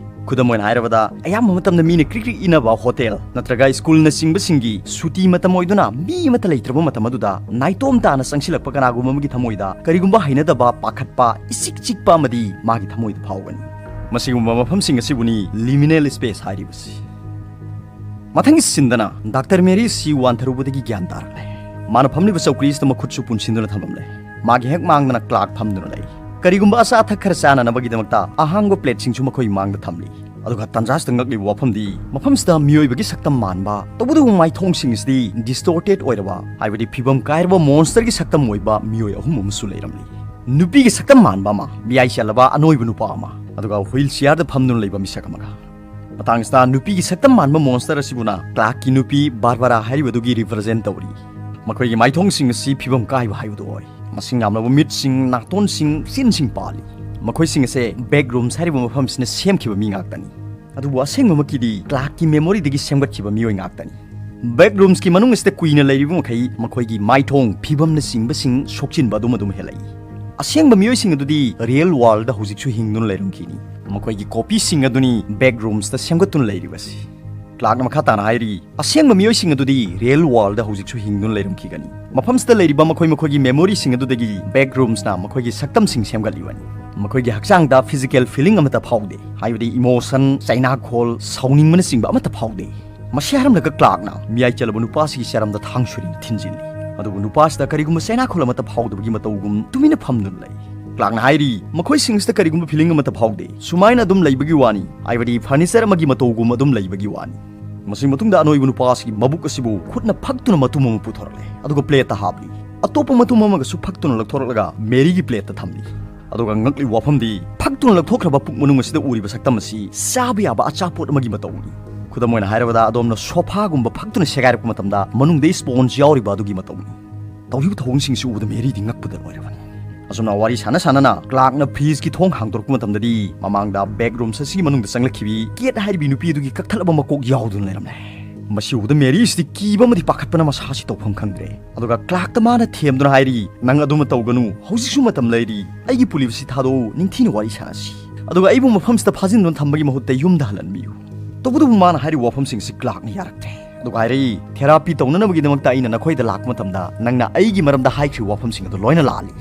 ꯈꯨꯗꯝ ꯑꯣꯏꯅ ꯍꯥꯏꯔꯕꯗ, ꯑꯌꯥꯝꯕ ꯃꯇꯝꯗ ꯃꯤꯅ ꯀ꯭ꯔꯤꯛ ꯀ꯭ꯔꯤꯛ ꯏꯅꯕ ꯍꯣꯇꯦꯜ ꯅꯠꯇ꯭ꯔꯒ ꯁ꯭ꯀꯨꯜꯅꯆꯤꯡꯕꯁꯤꯡꯒꯤ ꯁꯨꯇꯤ ꯃꯇꯝ ꯑꯣꯏꯗꯨꯅ ꯃꯤ ꯑꯃꯠꯇ ꯂꯩꯇ꯭ꯔꯕ ꯃꯇꯝ ꯑꯗꯨꯗ ꯅꯥꯏꯇꯣꯝ ꯇꯥꯅ ꯆꯪꯁꯤꯜꯂꯛꯄ ꯀꯅꯥꯒꯨꯝꯕ ꯑꯃꯒꯤ ꯊꯃꯣꯏꯗ ꯀꯔꯤꯒꯨꯝꯕ ꯍꯩꯅꯗꯕ, ꯄꯥꯈꯠꯄ, ꯏꯆꯤꯛ ꯆꯤꯛꯄ ꯑꯃꯗꯤ ꯃꯥꯒꯤ ꯊꯃꯣꯏꯗ ꯐꯥꯎꯒꯅꯤ꯫ ꯃꯁꯤꯒꯨꯝꯕ ꯃꯐꯝꯁꯤꯡ ꯑꯁꯤꯕꯨꯅꯤ liminal space ꯍꯥꯏꯔꯤꯕꯁꯤ꯫ ꯃꯊꯪꯒꯤ ꯁꯤꯟꯗꯅ ꯗꯥꯛꯇꯔ ꯃꯦꯔꯤ ꯁꯤ ꯋꯥꯟꯊꯔꯨꯕꯗꯒꯤ ꯒ꯭ꯌꯥꯟ ꯇꯥꯔꯛꯂꯦ꯫ ꯃꯥꯅ ꯐꯝꯂꯤꯕ ꯆꯧꯀ꯭ꯔꯤꯁꯤꯗ ꯃꯈꯨꯠꯁꯨ ꯄꯨꯟꯁꯤꯟꯗꯨꯅ ꯊꯝꯂꯝꯂꯦ꯫ ꯃꯥꯒꯤ ꯍꯦꯛ ꯃꯥꯡꯗꯅ ꯀ꯭ꯂꯥꯛ ꯐꯝꯗꯨꯅ ꯂꯩ꯫ ꯀꯔꯤꯒꯨꯝꯕ ꯑꯆꯥ ꯑꯊꯛ ꯈꯔ ꯆꯥꯅꯅꯕꯒꯤꯗꯃꯛꯇ ꯑꯍꯥꯡꯕ ꯄ꯭ꯂꯦꯠꯁꯤꯡꯁꯨ ꯃꯈꯣꯏ ꯃꯥꯡꯗ ꯊꯝꯂꯤ꯫ ꯑꯗꯨꯒ ꯇꯟꯖꯥꯁꯤꯗ ꯉꯛꯂꯤꯕ ꯋꯥꯐꯝꯗꯤ, ꯃꯐꯝꯁꯤꯗ ꯃꯤꯑꯣꯏꯕꯒꯤ ꯁꯛꯇꯝ ꯃꯥꯟꯕ, ꯇꯧꯕꯇꯕꯨ ꯃꯥꯏꯊꯣꯡꯁꯤꯡ ꯑꯁꯤꯗꯤ distorted ꯑꯣꯏꯔꯕ, ꯍꯥꯏꯕꯗꯤ ꯐꯤꯕꯝ ꯀꯥꯏꯔꯕ ꯃꯣꯟꯁꯇꯔꯒꯤ ꯁꯛꯇꯝ ꯑꯣꯏꯕ ꯃꯤꯑꯣꯏ ꯑꯍꯨꯝ ꯑꯃꯁꯨ ꯂꯩꯔꯝꯂꯤ꯫ ꯅꯨꯄꯤꯒꯤ ꯁꯛꯇꯝ ꯃꯥꯟꯕ ꯑꯃ, ꯃꯤꯌꯥꯏ ꯆꯜꯂꯕ ꯑꯅꯣꯏꯕ ꯅꯨꯄꯥ ꯑꯃ, ꯑꯗꯨꯒ ꯍꯨꯏꯜ ꯆꯤꯌꯥꯔꯗ ꯐꯝꯗꯨꯅ ꯂꯩꯕ ꯃꯤꯁꯛ ꯑꯃꯒ꯫ ꯃꯇꯥꯡꯁꯤꯗ ꯅꯨꯄꯤꯒꯤ ꯁꯛꯇꯝ ꯃꯥꯟꯕ ꯃꯣꯟꯁꯇꯔ ꯑꯁꯤꯕꯨꯅ ꯀ꯭ꯂꯥꯛꯀꯤ ꯅꯨꯄꯤ ꯕꯥꯔꯕꯔꯥ ꯍꯥꯏꯔꯤꯕꯗꯨꯒꯤ represent ꯇꯧꯔꯤ꯫ ꯃꯈꯣꯏꯒꯤ ꯃꯥꯏꯊꯣꯡꯁꯤꯡ ꯑꯁꯤ ꯐꯤꯕꯝ ꯀꯥꯏꯕ ꯍꯥꯏꯕꯗꯨ ꯑꯣꯏ꯫ ꯃꯁꯤꯡ ꯌꯥꯝꯂꯕ ꯃꯤꯠꯁꯤꯡ, ꯅꯥꯇꯣꯟꯁꯤꯡ, ꯆꯤꯟꯁꯤꯡ ꯄꯥꯜꯂꯤ꯫ ꯃꯈꯣꯏꯁꯤꯡ ꯑꯁꯦ back rooms ꯍꯥꯏꯔꯤꯕ ꯃꯐꯝꯁꯤꯅ ꯁꯦꯝꯈꯤꯕ ꯃꯤ ꯉꯥꯛꯇꯅꯤ꯫ ꯑꯗꯨꯕꯨ ꯑꯁꯦꯡꯕꯃꯛꯀꯤꯗꯤ ꯀ꯭ꯂꯥꯛꯀꯤ memoryꯗꯒꯤ ꯁꯦꯝꯒꯠꯈꯤꯕ ꯃꯤꯑꯣꯏ ꯉꯥꯛꯇꯅꯤ꯫ Back roomsꯀꯤ ꯃꯅꯨꯡ ꯑꯁꯤꯗ ꯀꯨꯏꯅ ꯂꯩꯔꯤꯕ ꯃꯈꯩ ꯃꯈꯣꯏꯒꯤ ꯃꯥꯏꯊꯣꯡ, ꯐꯤꯕꯝꯅꯆꯤꯡꯕꯁꯤꯡ ꯁꯣꯛꯆꯤꯟꯕ ꯑꯗꯨꯝ ꯑꯗꯨꯝ ꯍꯦꯜꯂꯛꯏ꯫ ꯑꯁꯦꯡꯕ ꯃꯤꯑꯣꯏꯁꯤꯡ ꯑꯗꯨꯗꯤ real worldꯗ ꯍꯧꯖꯤꯛꯁꯨ ꯍꯤꯡꯗꯨꯅ ꯂꯩꯔꯝꯈꯤꯅꯤ꯫ ꯃꯈꯣꯏꯒꯤ copyꯁꯤꯡ ꯑꯗꯨꯅꯤ back roomsꯇ ꯁꯦꯝꯒꯠꯇꯨꯅ ꯂꯩꯔꯤꯕꯁꯤ꯫ ꯀ꯭ꯂꯥꯛꯅ ꯃꯈꯥ ꯇꯥꯅ ꯍꯥꯏꯔꯤ, ꯑꯁꯦꯡꯕ ꯃꯤꯑꯣꯏꯁꯤꯡ ꯑꯗꯨꯗꯤ real worldꯗ ꯍꯧꯖꯤꯛꯁꯨ ꯍꯤꯡꯗꯨꯅ ꯂꯩꯔꯝꯈꯤꯒꯅꯤ꯫ ꯃꯐꯝꯁꯤꯗ ꯂꯩꯔꯤꯕ ꯃꯈꯣꯏ ꯃꯈꯣꯏꯒꯤ memoryꯁꯤꯡ ꯑꯗꯨꯗꯒꯤ back roomsꯅ ꯃꯈꯣꯏꯒꯤ ꯁꯛꯇꯝꯁꯤꯡ ꯁꯦꯝꯒꯠꯂꯤꯕꯅꯤ꯫ ꯃꯈꯣꯏꯒꯤ ꯍꯛꯆꯥꯡꯗ physical feeling ꯑꯃꯠꯇ ꯐꯥꯎꯗꯦ, ꯍꯥꯏꯕꯗꯤ emotion, ꯆꯩꯅꯥꯈꯣꯜ, ꯁꯥꯎꯅꯤꯡꯕꯅꯆꯤꯡꯕ ꯑꯃꯠꯇ ꯐꯥꯎꯗꯦ꯫ ꯃꯁꯤ ꯍꯥꯏꯔꯝꯂꯒ ꯀ꯭ꯂꯥꯛꯅ ꯃꯤꯌꯥꯏ ꯆꯜꯂꯕ ꯅꯨꯄꯥꯁꯤꯒꯤ ꯆꯔꯝꯗ ꯊꯥꯡ ꯁꯨꯔꯤꯅ ꯊꯤꯟꯖꯤꯜꯂꯤ꯫ ꯑꯗꯨꯕꯨ ꯅꯨꯄꯥꯁꯤꯗ ꯀꯔꯤꯒꯨꯝꯕ ꯆꯩꯅꯥꯈꯣꯜ ꯑꯃꯠꯇ ꯐꯥꯎꯗꯕꯒꯤ ꯃꯇꯧꯒꯨꯝ ꯇꯨꯃꯤꯟꯅ ꯐꯝꯗꯨꯅ ꯂꯩ꯫ ꯀ꯭ꯂꯥꯛꯅ ꯍꯥꯏꯔꯤ, ꯃꯈꯣꯏꯁꯤꯡꯁꯤꯗ ꯀꯔꯤꯒꯨꯝꯕ feeling ꯑꯃꯠꯇ ꯐꯥꯎꯗꯦ꯫ ꯁꯨꯃꯥꯏꯅ ꯑꯗꯨꯝ ꯂꯩꯕꯒꯤ ꯋꯥꯅꯤ, ꯍꯥꯏꯕꯗꯤ furniture ꯑꯃꯒꯤ ꯃꯇꯧꯒꯨꯝ ꯑꯗꯨꯝ ꯂꯩꯕꯒꯤ ꯋꯥꯅꯤ꯫ ꯃꯁꯤ ꯃꯇꯨꯡꯗ ꯑꯅꯣꯏꯕ ꯅꯨꯄꯥ ꯑꯁꯤꯒꯤ ꯃꯕꯨꯛ ꯑꯁꯤꯕꯨ ꯈꯨꯠꯅ ꯐꯛꯇꯨꯅ ꯃꯇꯨꯝ ꯑꯃ ꯄꯨꯊꯣꯔꯛꯂꯦ, ꯑꯗꯨꯒ ꯄ꯭ꯂꯦꯠꯇ ꯍꯥꯞꯂꯤ꯫ ꯑꯇꯣꯞꯄ ꯃꯇꯨꯝ ꯑꯃꯒꯁꯨ ꯐꯛꯇꯨꯅ ꯂꯧꯊꯣꯔꯛꯂꯒ ꯃꯦꯔꯤꯒꯤ ꯄ꯭ꯂꯦꯠꯇ ꯊꯝꯂꯤ꯫ ꯑꯗꯨꯒ ꯉꯛꯂꯤꯕ ꯋꯥꯐꯝꯗꯤ, ꯐꯛꯇꯨꯅ ꯂꯧꯊꯣꯛꯈ꯭ꯔꯕ ꯄꯨꯛ ꯃꯅꯨꯡ ꯑꯁꯤꯗ ꯎꯔꯤꯕ ꯁꯛꯇꯝ ꯑꯁꯤ ꯆꯥꯕ ꯌꯥꯕ ꯑꯆꯥꯄꯣꯠ ꯑꯃꯒꯤ ꯃꯇꯧꯅꯤ꯫ ꯈꯨꯗꯝ ꯑꯣꯏꯅ ꯍꯥꯏꯔꯕꯗ, ꯑꯗꯣꯝꯅ ꯁꯣꯐꯥꯒꯨꯝꯕ ꯐꯛꯇꯨꯅ ꯁꯦꯒꯥꯏꯔꯛꯄ ꯃꯇꯝꯗ ꯃꯅꯨꯡꯗ sponge ꯌꯥꯎꯔꯤꯕ ꯑꯗꯨꯒꯤ ꯃꯇꯧꯅꯤ꯫ ꯇꯧꯔꯤꯕ ꯊꯧꯑꯣꯡꯁꯤꯡꯁꯤ ꯎꯕꯗ ꯃꯦꯔꯤꯗꯤ ꯉꯛꯄꯗ ꯂꯣꯏꯔꯕꯅꯤ꯫ ꯑꯁꯨꯝꯅ ꯋꯥꯔꯤ ꯁꯥꯟꯅ ꯁꯥꯟꯅꯅ ꯀ꯭ꯂꯥꯛꯅ fridgeꯀꯤ ꯊꯣꯡ ꯍꯥꯡꯗꯣꯔꯛꯄ ꯃꯇꯝꯗꯗꯤ, ꯃꯃꯥꯡꯗ back rooms ꯑꯁꯤꯒꯤ ꯃꯅꯨꯡꯗ ꯆꯪꯂꯛꯈꯤꯕꯤ ꯀꯦꯠ ꯍꯥꯏꯔꯤꯕꯤ ꯅꯨꯄꯤ ꯑꯗꯨꯒꯤ ꯀꯛꯊꯠꯂꯕ ꯃꯀꯣꯛ ꯌꯥꯎꯗꯨꯅ ꯂꯩꯔꯝꯂꯦ꯫ ꯃꯁꯤ ꯎꯕꯗ ꯃꯦꯔꯤꯁꯤꯗꯤ ꯀꯤꯕ ꯑꯃꯗꯤ ꯄꯥꯈꯠꯄꯅ ꯃꯁꯥꯁꯤ ꯇꯧꯐꯝ ꯈꯪꯗ꯭ꯔꯦ꯫ ꯑꯗꯨꯒ ꯀ꯭ꯂꯥꯛꯇ ꯃꯥꯅ ꯊꯦꯝꯗꯨꯅ ꯍꯥꯏꯔꯤ, "ꯅꯪ ꯑꯗꯨꯃ ꯇꯧꯒꯅꯨ, ꯍꯧꯖꯤꯛꯁꯨ ꯃꯇꯝ ꯂꯩꯔꯤ꯫ ꯑꯩꯒꯤ ꯄꯨꯂꯤꯁ ꯑꯁꯤ ꯊꯥꯗꯣꯛꯎ, ꯅꯤꯡꯊꯤꯅ ꯋꯥꯔꯤ ꯁꯥꯟꯅꯁꯤ꯫ ꯑꯗꯨꯒ ꯑꯩꯕꯨ ꯃꯐꯝꯁꯤꯗ ꯐꯥꯖꯤꯟꯗꯨꯅ ꯊꯝꯕꯒꯤ ꯃꯍꯨꯠꯇ ꯌꯨꯝꯗ ꯍꯜꯍꯟꯕꯤꯌꯨ"꯫ ꯇꯧꯕꯇꯕꯨ ꯃꯥꯅ ꯍꯥꯏꯔꯤꯕ ꯋꯥꯐꯝꯁꯤꯡꯁꯤ ꯀ꯭ꯂꯥꯛꯅ ꯌꯥꯔꯛꯇ꯭ꯔꯦ꯫ ꯑꯗꯨꯒ ꯍꯥꯏꯔꯛꯏ, "Therapy ꯇꯧꯅꯅꯕꯒꯤꯗꯃꯛꯇ ꯑꯩꯅ ꯅꯈꯣꯏꯗ ꯂꯥꯛꯄ ꯃꯇꯝꯗ ꯅꯪꯅ ꯑꯩꯒꯤ ꯃꯔꯝꯗ ꯍꯥꯏꯈ꯭ꯔꯤꯕ ꯋꯥꯐꯝꯁꯤꯡ ꯑꯗꯨ ꯂꯣꯏꯅ ꯂꯥꯜꯂꯤ"꯫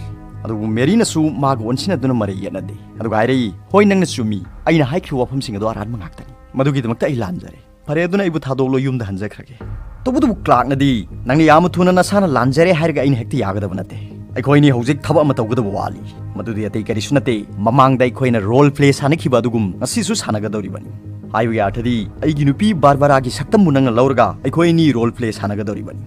ꯑꯗꯨꯕꯨ ꯃꯦꯔꯤꯅꯁꯨ ꯃꯥꯒ ꯑꯣꯟꯁꯤꯟꯅꯗꯨꯅ ꯃꯔꯩ ꯌꯦꯠꯅꯗꯦ꯫ ꯑꯗꯨꯒ ꯍꯥꯏꯔꯛꯏ, "ꯍꯣꯏ, ꯅꯪꯅ ꯆꯨꯝꯃꯤ, ꯑꯩꯅ ꯍꯥꯏꯈꯤꯕ ꯋꯥꯐꯝꯁꯤꯡ ꯑꯗꯣ ꯑꯔꯥꯟꯕ ꯉꯥꯛꯇꯅꯤ꯫ ꯃꯗꯨꯒꯤꯗꯃꯛꯇ ꯑꯩ ꯂꯥꯟꯖꯔꯦ꯫ ꯐꯔꯦ, ꯑꯗꯨꯅ ꯑꯩꯕꯨ ꯊꯥꯗꯣꯛꯂꯣ, ꯌꯨꯝꯗ ꯍꯟꯖꯈ꯭ꯔꯒꯦ꯫ ꯇꯧꯕꯇꯕꯨ ꯀ꯭ꯂꯥꯔꯛꯅꯗꯤ, ꯅꯪꯅ ꯌꯥꯝꯅ ꯊꯨꯅ ꯅꯁꯥꯅ ꯂꯥꯟꯖꯔꯦ ꯍꯥꯏꯔꯒ ꯑꯩꯅ ꯍꯦꯛꯇ ꯌꯥꯒꯗꯕ ꯅꯠꯇꯦ꯫ ꯑꯩꯈꯣꯏ ꯑꯅꯤ ꯍꯧꯖꯤꯛ ꯊꯕꯛ ꯑꯃ ꯇꯧꯒꯗꯕ ꯋꯥꯠꯂꯤ꯫ ꯃꯗꯨꯗꯤ ꯑꯇꯩ ꯀꯔꯤꯁꯨ ꯅꯠꯇꯦ, ꯃꯃꯥꯡꯗ ꯑꯩꯈꯣꯏꯅ ꯔꯣꯜ ꯄ꯭ꯂꯦ ꯁꯥꯟꯅꯈꯤꯕ ꯑꯗꯨꯒꯨꯝ ꯉꯁꯤꯁꯨ ꯁꯥꯟꯅꯒꯗꯧꯔꯤꯕꯅꯤ꯫ ꯍꯥꯏꯕꯒꯤ ꯑꯔꯊꯗꯤ, ꯑꯩꯒꯤ ꯅꯨꯄꯤ ꯕꯥꯔꯕꯔꯥꯒꯤ ꯁꯛꯇꯝꯕꯨ ꯅꯪꯅ ꯂꯧꯔꯒ ꯑꯩꯈꯣꯏ ꯑꯅꯤ ꯔꯣꯜ ꯄ꯭ꯂꯦ ꯁꯥꯟꯅꯒꯗꯧꯔꯤꯕꯅꯤ꯫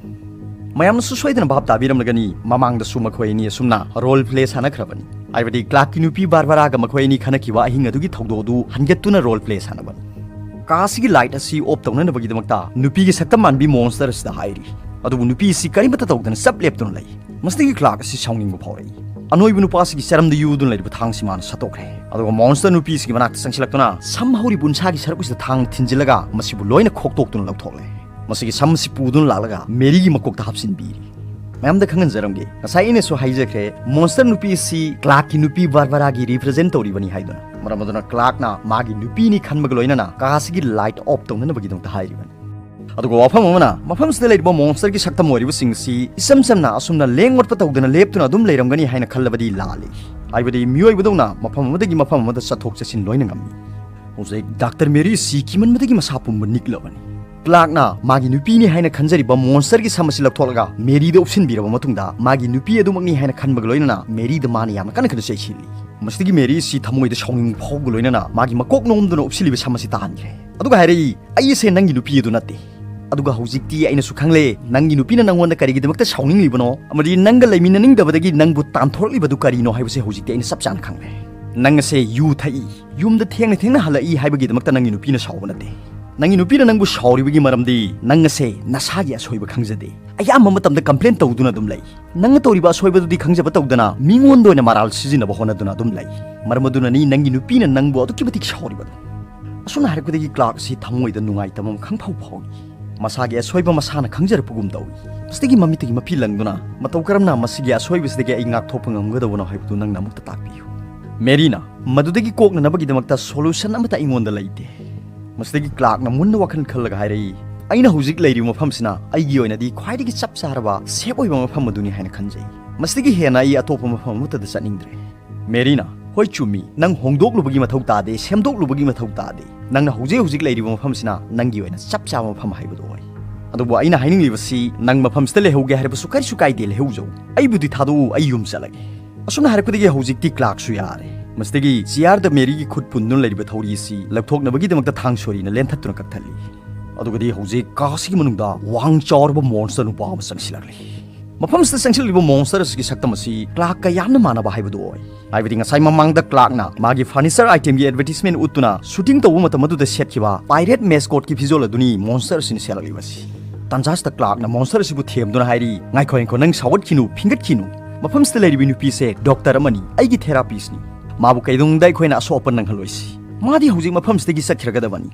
ꯃꯌꯥꯝꯅꯁꯨ ꯁꯣꯏꯗꯅ ꯚꯥꯞ ꯇꯥꯕꯤꯔꯝꯂꯒꯅꯤ, ꯃꯃꯥꯡꯗꯁꯨ ꯃꯈꯣꯏ ꯑꯅꯤ ꯑꯁꯨꯝꯅ ꯔꯣꯜ ꯄ꯭ꯂꯦ ꯁꯥꯟꯅꯈ꯭ꯔꯕꯅꯤ꯫ ꯍꯥꯏꯕꯗꯤ, ꯀ꯭ꯂꯥꯔꯛꯀꯤ ꯅꯨꯄꯤ ꯕꯥꯔꯕꯔꯥꯒ ꯃꯈꯣꯏ ꯑꯅꯤ ꯈꯟꯅꯈꯤꯕ ꯑꯍꯤꯡ ꯑꯗꯨꯒꯤ ꯊꯧꯗꯣꯛ ꯑꯗꯨ ꯍꯟꯒꯠꯇꯨꯅ ꯔꯣꯜ ꯄ꯭ꯂꯦ ꯁꯥꯟꯅꯕꯅꯤ꯫ ꯀꯥ ꯑꯁꯤꯒꯤ ꯂꯥꯏꯠ ꯑꯁꯤ ꯑꯣꯐ ꯇꯧꯅꯅꯕꯒꯤꯗꯃꯛꯇ ꯅꯨꯄꯤꯒꯤ ꯁꯛꯇꯝ ꯃꯥꯟꯕꯤ ꯃꯣꯟꯁꯇꯔ ꯑꯁꯤꯗ ꯍꯥꯏꯔꯤ꯫ ꯑꯗꯨꯕꯨ ꯅꯨꯄꯤ ꯑꯁꯤ ꯀꯔꯤꯃꯠꯇ ꯇꯧꯗꯅ ꯆꯞ ꯂꯦꯞꯇꯨꯅ ꯂꯩ꯫ ꯃꯁꯤꯗꯒꯤ ꯀ꯭ꯂꯥꯔꯛ ꯑꯁꯤ ꯁꯥꯎꯅꯤꯡꯕ ꯐꯥꯎꯔꯛꯏ꯫ ꯑꯅꯣꯏꯕ ꯅꯨꯄꯥ ꯑꯁꯤꯒꯤ ꯆꯔꯝꯗ ꯌꯨꯗꯨꯅ ꯂꯩꯔꯤꯕ ꯊꯥꯡꯁꯤ ꯃꯥꯅ ꯁꯠꯇꯣꯛꯈ꯭ꯔꯦ꯫ ꯑꯗꯨꯒ ꯃꯣꯟꯁꯇꯔ ꯅꯨꯄꯤ ꯑꯁꯤꯒꯤ ꯃꯅꯥꯛꯇ ꯆꯪꯁꯤꯜꯂꯛꯇꯨꯅ ꯁꯝ ꯍꯧꯔꯤꯕ ꯎꯟꯁꯥꯒꯤ ꯁꯔꯨꯛ ꯑꯁꯤꯗ ꯊꯥꯡꯅ ꯊꯤꯟꯖꯤꯜꯂꯒ ꯃꯁꯤꯕꯨ ꯂꯣꯏꯅ ꯈꯣꯛꯇꯣꯛꯇꯨꯅ ꯂꯧꯊꯣꯛꯂꯦ꯫ ꯃꯁꯤꯒꯤ ꯁꯝ ꯑꯁꯤ ꯄꯨꯗꯨꯅ ꯂꯥꯛꯂꯒ ꯃꯦꯔꯤꯒꯤ ꯃꯀꯣꯛꯇ ꯍꯥꯞꯆꯤꯟꯕꯤꯔꯤ꯫ ꯃꯌꯥꯝꯗ ꯈꯪꯍꯟꯖꯔꯝꯒꯦ, ꯉꯁꯥꯏ ꯑꯩꯅꯁꯨ ꯍꯥꯏꯖꯈ꯭ꯔꯦ, ꯃꯣꯟꯁꯇꯔ ꯅꯨꯄꯤ ꯑꯁꯤ ꯀ꯭ꯂꯥꯔꯛꯀꯤ ꯅꯨꯄꯤ ꯕꯥꯔꯕꯔꯥꯒꯤ ꯔꯤꯄ꯭ꯔꯖꯦꯟ ꯇꯧꯔꯤꯕꯅꯤ ꯍꯥꯏꯗꯨꯅ꯫ ꯃꯔꯝ ꯑꯗꯨꯅ ꯀ꯭ꯂꯥꯔꯛꯅ ꯃꯥꯒꯤ ꯅꯨꯄꯤꯅꯤ ꯈꯟꯕꯒ ꯂꯣꯏꯅꯅ ꯀꯥ ꯑꯁꯤꯒꯤ ꯂꯥꯏꯠ ꯑꯣꯐ ꯇꯧꯅꯅꯕꯒꯤꯗꯃꯛꯇ ꯍꯥꯏꯔꯤꯕꯅꯤ꯫ ꯑꯗꯨꯒ ꯋꯥꯐꯝ ꯑꯃꯅ, ꯃꯐꯝꯁꯤꯗ ꯂꯩꯔꯤꯕ ꯃꯣꯟꯁꯇꯔꯒꯤ ꯁꯛꯇꯝ ꯑꯣꯏꯔꯤꯕꯁꯤꯡ ꯑꯁꯤ ꯏꯆꯝ ꯆꯝꯅ ꯑꯁꯨꯝꯅ ꯂꯦꯡ ꯑꯣꯠꯄ ꯇꯧꯗꯅ ꯂꯦꯞꯇꯨꯅ ꯑꯗꯨꯝ ꯂꯩꯔꯝꯒꯅꯤ ꯍꯥꯏꯅ ꯈꯜꯂꯕꯗꯤ ꯂꯥꯜꯂꯤ꯫ ꯍꯥꯏꯕꯗꯤ, ꯃꯤꯑꯣꯏꯕꯗꯧꯅ ꯃꯐꯝ ꯑꯃꯗꯒꯤ ꯃꯐꯝ ꯑꯃꯗ ꯆꯠꯊꯣꯛ ꯆꯠꯁꯤꯟ ꯂꯣꯏꯅ ꯉꯝꯃꯤ꯫ ꯍꯧꯖꯤꯛ ꯗꯥꯛꯇꯔ ꯃꯦꯔꯤ ꯑꯁꯤ ꯀꯤꯃꯟꯕꯗꯒꯤ ꯃꯁꯥ ꯄꯨꯝꯕ ꯅꯤꯛꯂꯕꯅꯤ꯫ ꯀ꯭ꯂꯥꯔꯛꯅ ꯃꯥꯒꯤ ꯅꯨꯄꯤꯅꯤ ꯍꯥꯏꯅ ꯈꯟꯖꯔꯤꯕ ꯃꯣꯟꯁꯇꯔꯒꯤ ꯁꯝ ꯑꯁꯤ ꯂꯧꯊꯣꯛꯂꯒ ꯃꯦꯔꯤꯗ ꯎꯞꯁꯤꯟꯕꯤꯔꯕ ꯃꯇꯨꯡꯗ, ꯃꯥꯒꯤ ꯅꯨꯄꯤ ꯑꯗꯨꯃꯛꯅꯤ ꯍꯥꯏꯅ ꯈꯟꯕꯒ ꯂꯣꯏꯅꯅ ꯃꯦꯔꯤꯗ ꯃꯥꯅ ꯌꯥꯝꯅ ꯀꯟꯅ ꯀꯟꯅ ꯆꯩꯁꯤꯜꯂꯤ꯫ ꯃꯁꯤꯗꯒꯤ ꯃꯦꯔꯤ ꯑꯁꯤ ꯊꯃꯣꯏꯗ ꯁꯥꯎꯅꯤꯡꯕ ꯐꯥꯎꯕꯒ ꯂꯣꯏꯅꯅ ꯃꯥꯒꯤ ꯃꯀꯣꯛ ꯅꯣꯝꯗꯨꯅ ꯎꯞꯁꯤꯜꯂꯤꯕ ꯁꯝ ꯑꯁꯤ ꯇꯥꯍꯟꯈ꯭ꯔꯦ꯫ ꯑꯗꯨꯒ ꯍꯥꯏꯔꯛꯏ, "ꯑꯩ ꯑꯁꯦ ꯅꯪꯒꯤ ꯅꯨꯄꯤ ꯑꯗꯨ ꯅꯠꯇꯦ꯫ ꯑꯗꯨꯒ ꯍꯧꯖꯤꯛꯇꯤ ꯑꯩꯅꯁꯨ ꯈꯪꯂꯦ, ꯅꯪꯒꯤ ꯅꯨꯄꯤꯅ ꯅꯪꯉꯣꯟꯗ ꯀꯔꯤꯒꯤꯗꯃꯛꯇ ꯁꯥꯎꯅꯤꯡꯂꯤꯕꯅꯣ ꯑꯃꯗꯤ ꯅꯪꯒ ꯂꯩꯃꯤꯟꯅꯅꯤꯡꯗꯕꯗꯒꯤ ꯅꯪꯕꯨ ꯇꯥꯟꯊꯣꯔꯛꯂꯤꯕꯗꯨ ꯀꯔꯤꯅꯣ ꯍꯥꯏꯕꯁꯦ ꯍꯧꯖꯤꯛꯇꯤ ꯑꯩꯅ ꯆꯞ ꯆꯥꯅ ꯈꯪꯂꯦ꯫ ꯅꯪ ꯑꯁꯦ ꯌꯨ ꯊꯛꯏ, ꯌꯨꯝꯗ ꯊꯦꯡꯅ ꯊꯦꯡꯅ ꯍꯜꯂꯛꯏ ꯍꯥꯏꯕꯒꯤꯗꯃꯛꯇ ꯅꯪꯒꯤ ꯅꯨꯄꯤꯅ ꯁꯥꯎꯕ ꯅꯠꯇꯦ꯫ ꯅꯪꯒꯤ ꯅꯨꯄꯤꯅ ꯅꯪꯕꯨ ꯁꯥꯎꯔꯤꯕꯒꯤ ꯃꯔꯝꯗꯤ ꯅꯪ ꯑꯁꯦ ꯅꯁꯥꯒꯤ ꯑꯁꯣꯏꯕ ꯈꯪꯖꯗꯦ꯫ ꯑꯌꯥꯝꯕ ꯃꯇꯝꯗ ꯀꯝꯄ꯭ꯂꯦꯟ ꯇꯧꯗꯨꯅ ꯑꯗꯨꯝ ꯂꯩ꯫ ꯅꯪꯅ ꯇꯧꯔꯤꯕ ꯑꯁꯣꯏꯕꯗꯨꯗꯤ ꯈꯪꯖꯕ ꯇꯧꯗꯅ ꯃꯤꯉꯣꯟꯗ ꯑꯣꯏꯅ ꯃꯔꯥꯜ ꯁꯤꯖꯤꯟꯅꯕ ꯍꯣꯠꯅꯗꯨꯅ ꯑꯗꯨꯝ ꯂꯩ꯫ ꯃꯔꯝ ꯑꯗꯨꯅꯅꯤ ꯅꯪꯒꯤ ꯅꯨꯄꯤꯅ ꯅꯪꯕꯨ ꯑꯗꯨꯛꯀꯤ ꯃꯇꯤꯛ ꯁꯥꯎꯔꯤꯕꯗꯨ꯫" ꯑꯁꯨꯝꯅ ꯍꯥꯏꯔꯛꯄꯗꯒꯤ ꯀ꯭ꯂꯥꯔꯛ ꯑꯁꯤ ꯊꯃꯣꯏꯗ ꯅꯨꯡꯉꯥꯏꯇꯕ ꯑꯃꯈꯪ ꯐꯥꯎ ꯐꯥꯎꯏ꯫ ꯃꯁꯥꯒꯤ ꯑꯁꯣꯏꯕ ꯃꯁꯥꯅ ꯈꯪꯖꯔꯛꯄꯒꯨꯝ ꯇꯧꯏ꯫ ꯃꯁꯤꯗꯒꯤ ꯃꯃꯤꯠꯇꯒꯤ ꯃꯄꯤ ꯂꯪꯗꯨꯅ, "ꯃꯇꯧ ꯀꯔꯝꯅ ꯃꯁꯤꯒꯤ ꯑꯁꯣꯏꯕꯁꯤꯗꯒꯤ ꯑꯩ ꯉꯥꯛꯊꯣꯛꯄ ꯉꯝꯒꯗꯕꯅꯣ ꯍꯥꯏꯕꯗꯨ ꯅꯪꯅ ꯑꯃꯨꯛꯇ ꯇꯥꯛꯄꯤꯌꯨ꯫" ꯃꯦꯔꯤꯅ, "ꯃꯗꯨꯗꯒꯤ ꯀꯣꯛꯅꯅꯕꯒꯤꯗꯃꯛꯇ ꯁꯣꯂꯨꯁꯟ ꯑꯃꯠꯇ ꯑꯩꯉꯣꯟꯗ ꯂꯩꯇꯦ꯫" ꯃꯁꯤꯗꯒꯤ ꯀ꯭ꯂꯥꯔꯛꯅ ꯃꯨꯟꯅ ꯋꯥꯈꯜ ꯈꯜꯂꯒ ꯍꯥꯏꯔꯛꯏ, "ꯑꯩꯅ ꯍꯧꯖꯤꯛ ꯂꯩꯔꯤꯕ ꯃꯐꯝꯁꯤꯅ ꯑꯩꯒꯤ ꯑꯣꯏꯅꯗꯤ ꯈ꯭ꯋꯥꯏꯗꯒꯤ ꯆꯞ ꯆꯥꯔꯕ, ꯁꯦꯞ ꯑꯣꯏꯕ ꯃꯐꯝ ꯑꯗꯨꯅꯤ ꯍꯥꯏꯅ ꯈꯟꯖꯩ꯫ ꯃꯁꯤꯗꯒꯤ ꯍꯦꯟꯅ ꯑꯩ ꯑꯇꯣꯞꯄ ꯃꯐꯝ ꯑꯃꯠꯇꯗ ꯆꯠꯅꯤꯡꯗ꯭ꯔꯦ꯫ ꯃꯦꯔꯤꯅ, "ꯍꯣꯏ, ꯆꯨꯝꯃꯤ, ꯅꯪ ꯍꯣꯡꯗꯣꯛꯂꯨꯕꯒꯤ ꯃꯊꯧ ꯇꯥꯗꯦ, ꯁꯦꯝꯗꯣꯛꯂꯨꯕꯒꯤ ꯃꯊꯧ ꯇꯥꯗꯦ꯫ ꯅꯪꯅ ꯍꯧꯖꯤꯛ ꯍꯧꯖꯤꯛ ꯂꯩꯔꯤꯕ ꯃꯐꯝꯁꯤꯅ ꯅꯪꯒꯤ ꯑꯣꯏꯅ ꯆꯞ ꯆꯥꯕ ꯃꯐꯝ ꯍꯥꯏꯕꯗꯨ ꯑꯣꯏ꯫ ꯑꯗꯨꯕꯨ ꯑꯩꯅ ꯍꯥꯏꯅꯤꯡꯂꯤꯕꯁꯤ, ꯅꯪ ꯃꯐꯝꯁꯤꯗ ꯂꯩꯍꯧꯒꯦ ꯍꯥꯏꯔꯕꯁꯨ ꯀꯔꯤꯁꯨ ꯀꯥꯏꯗꯦ, ꯂꯩꯍꯧꯖꯧ꯫ ꯑꯩꯕꯨꯗꯤ ꯊꯥꯗꯣꯛꯎ, ꯑꯩ ꯌꯨꯝ ꯆꯠꯂꯒꯦ꯫" ꯑꯁꯨꯝꯅ ꯍꯥꯏꯔꯛꯄꯗꯒꯤ ꯍꯧꯖꯤꯛꯇꯤ ꯀ꯭ꯂꯥꯔꯛꯁꯨ ꯌꯥꯔꯦ꯫ ꯃꯁꯤꯗꯒꯤ ꯆꯤꯌꯥꯔꯗ ꯃꯦꯔꯤꯒꯤ ꯈꯨꯠ ꯄꯨꯟꯗꯨꯅ ꯂꯩꯔꯤꯕ ꯊꯧꯔꯤ ꯑꯁꯤ ꯂꯧꯊꯣꯛꯅꯕꯒꯤꯗꯃꯛꯇ ꯊꯥꯡ ꯁꯣꯔꯤꯅ ꯂꯦꯟꯊꯠꯇꯨꯅ ꯀꯛꯊꯠꯂꯤ꯫ ꯑꯗꯨꯒꯗꯤ ꯍꯧꯖꯤꯛ ꯀꯥꯁꯤꯒꯤ ꯃꯅꯨꯡꯗ ꯋꯥꯡ ꯆꯥꯎꯔꯕ ꯃꯣꯟꯁꯇꯔ ꯅꯨꯄꯥ ꯑꯃ ꯆꯪꯁꯤꯜꯂꯛꯂꯤ꯫ ꯃꯐꯝꯁꯤꯗ ꯆꯪꯁꯤꯜꯂꯛꯂꯤꯕ ꯃꯣꯟꯁꯇꯔ ꯑꯁꯤꯒꯤ ꯁꯛꯇꯝ ꯑꯁꯤ ꯀ꯭ꯂꯥꯔꯛꯀ ꯌꯥꯝꯅ ꯃꯥꯟꯅꯕ ꯍꯥꯏꯕꯗꯨ ꯑꯣꯏ꯫ ꯍꯥꯏꯕꯗꯤ ꯉꯁꯥꯏ ꯃꯃꯥꯡꯗ ꯀ꯭ꯂꯥꯔꯛꯅ ꯃꯥꯒꯤ ꯐꯔꯅꯤꯆꯔ ꯑꯥꯏꯇꯦꯝꯒꯤ ꯑꯦꯗꯚꯔꯇꯤꯁꯃꯦꯟ ꯎꯠꯇꯨꯅ ꯁꯨꯇꯤꯡ ꯇꯧꯕ ꯃꯇꯝ ꯑꯗꯨꯗ ꯁꯦꯠꯈꯤꯕ ꯄꯥꯏꯔꯦꯠ ꯃꯦꯁꯀꯣꯠꯀꯤ ꯐꯤꯖꯣꯜ ꯑꯗꯨꯅꯤ ꯃꯣꯟꯁꯇꯔ ꯑꯁꯤꯅ ꯁꯦꯠꯂꯛꯂꯤꯕꯁꯤ꯫ ꯇꯥꯟꯖꯥꯁꯤꯗ ꯀ꯭ꯂꯥꯔꯛꯅ ꯃꯣꯟꯁꯇꯔ ꯑꯁꯤꯕꯨ ꯊꯦꯝꯗꯨꯅ ꯍꯥꯏꯔꯤ, "ꯉꯥꯏꯈꯣ, ꯉꯥꯏꯈꯣ, ꯅꯪ ꯁꯥꯎꯒꯠꯈꯤꯅꯨ, ꯐꯤꯡꯒꯠꯈꯤꯅꯨ꯫ ꯃꯐꯝꯁꯤꯗ ꯂꯩꯔꯤꯕꯤ ꯅꯨꯄꯤꯁꯦ ꯗꯣꯛꯇꯔ ꯑꯃꯅꯤ, ꯑꯩꯒꯤ ꯊꯦꯔꯥꯄꯤꯁꯅꯤ꯫ ꯃꯥꯕꯨ ꯀꯩꯗꯧꯅꯨꯡꯗ ꯑꯩꯈꯣꯏꯅ ꯑꯁꯣꯛ ꯑꯄꯟ ꯅꯪꯍꯜꯂꯣꯏꯁꯤ꯫ ꯃꯥꯗꯤ ꯍꯧꯖꯤꯛ ꯃꯐꯝꯁꯤꯗꯒꯤ ꯆꯠꯈꯤꯔꯒꯗꯕꯅꯤ꯫"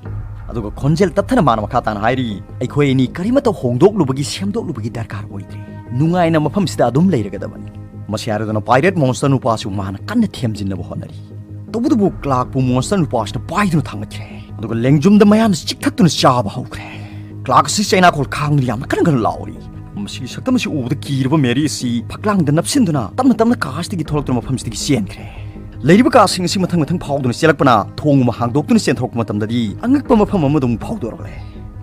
ꯑꯗꯨꯒ ꯈꯣꯟꯖꯦꯜ ꯇꯞꯊꯅ ꯃꯥꯅ ꯃꯈꯥ ꯇꯥꯅ ꯍꯥꯏꯔꯤ, "ꯑꯩꯈꯣꯏ ꯑꯅꯤ ꯀꯔꯤꯃꯠꯇ ꯍꯣꯡꯗꯣꯛꯂꯨꯕꯒꯤ, ꯁꯦꯝꯗꯣꯛꯂꯨꯕꯒꯤ ꯗꯔꯀꯥꯔ ꯑꯣꯏꯗ꯭ꯔꯦ꯫ ꯅꯨꯡꯉꯥꯏꯅ ꯃꯐꯝꯁꯤꯗ ꯑꯗꯨꯝ ꯂꯩꯔꯒꯗꯕꯅꯤ꯫" ꯃꯁꯤ ꯍꯥꯏꯔꯗꯨꯅ ꯄꯥꯏꯔꯦꯠ ꯃꯣꯟꯁꯇꯔ ꯅꯨꯄꯥꯁꯨ ꯃꯥꯅ ꯀꯟꯅ ꯊꯦꯝꯖꯤꯟꯅꯕ ꯍꯣꯠꯅꯔꯤ꯫ ꯇꯧꯕꯇꯕꯨ ꯀ꯭ꯂꯥꯔꯛꯄꯨ ꯃꯣꯟꯁꯇꯔ ꯅꯨꯄꯥꯁꯤꯅ ꯄꯥꯏꯗꯨꯅ ꯊꯥꯡꯒꯠꯈ꯭ꯔꯦ꯫ ꯑꯗꯨꯒ ꯂꯦꯡꯖꯨꯝꯗ ꯃꯌꯥꯝꯅ ꯆꯤꯛꯊꯠꯇꯨꯅ ꯆꯥꯕ ꯍꯧꯈ꯭ꯔꯦ꯫ ꯀ꯭ꯂꯥꯔꯛ ꯑꯁꯤ ꯆꯩꯅꯥꯈꯣꯜ ꯈꯥꯡꯗꯨꯅ ꯌꯥꯝꯅ ꯀꯟꯅ ꯀꯟꯅ ꯂꯥꯎꯔꯤ꯫ ꯃꯁꯤꯒꯤ ꯁꯛꯇꯝ ꯑꯁꯤ ꯎꯕꯗ ꯀꯤꯔꯕ ꯃꯦꯔꯤ ꯑꯁꯤ ꯐꯛꯂꯥꯡꯗ ꯅꯞꯁꯤꯟꯗꯨꯅ ꯇꯞꯅ ꯇꯞꯅ ꯀꯥ ꯑꯁꯤꯗꯒꯤ ꯊꯣꯛꯂꯛꯇꯨꯅ ꯃꯐꯝꯁꯤꯗꯒꯤ ꯆꯦꯟꯈ꯭ꯔꯦ꯫ ꯂꯩꯔꯤꯕ ꯀꯥꯁꯤꯡ ꯑꯁꯤ ꯃꯊꯪ ꯃꯊꯪ ꯐꯥꯎꯗꯨꯅ ꯆꯦꯜꯂꯛꯄꯅ ꯊꯣꯡ ꯑꯃ ꯍꯥꯡꯗꯣꯛꯇꯨꯅ ꯆꯦꯟꯊꯣꯔꯛꯄ ꯃꯇꯝꯗꯗꯤ ꯑꯉꯛꯄ ꯃꯐꯝ ꯑꯃꯗ ꯑꯃꯨꯛ ꯐꯥꯎꯗꯣꯔꯛꯂꯦ꯫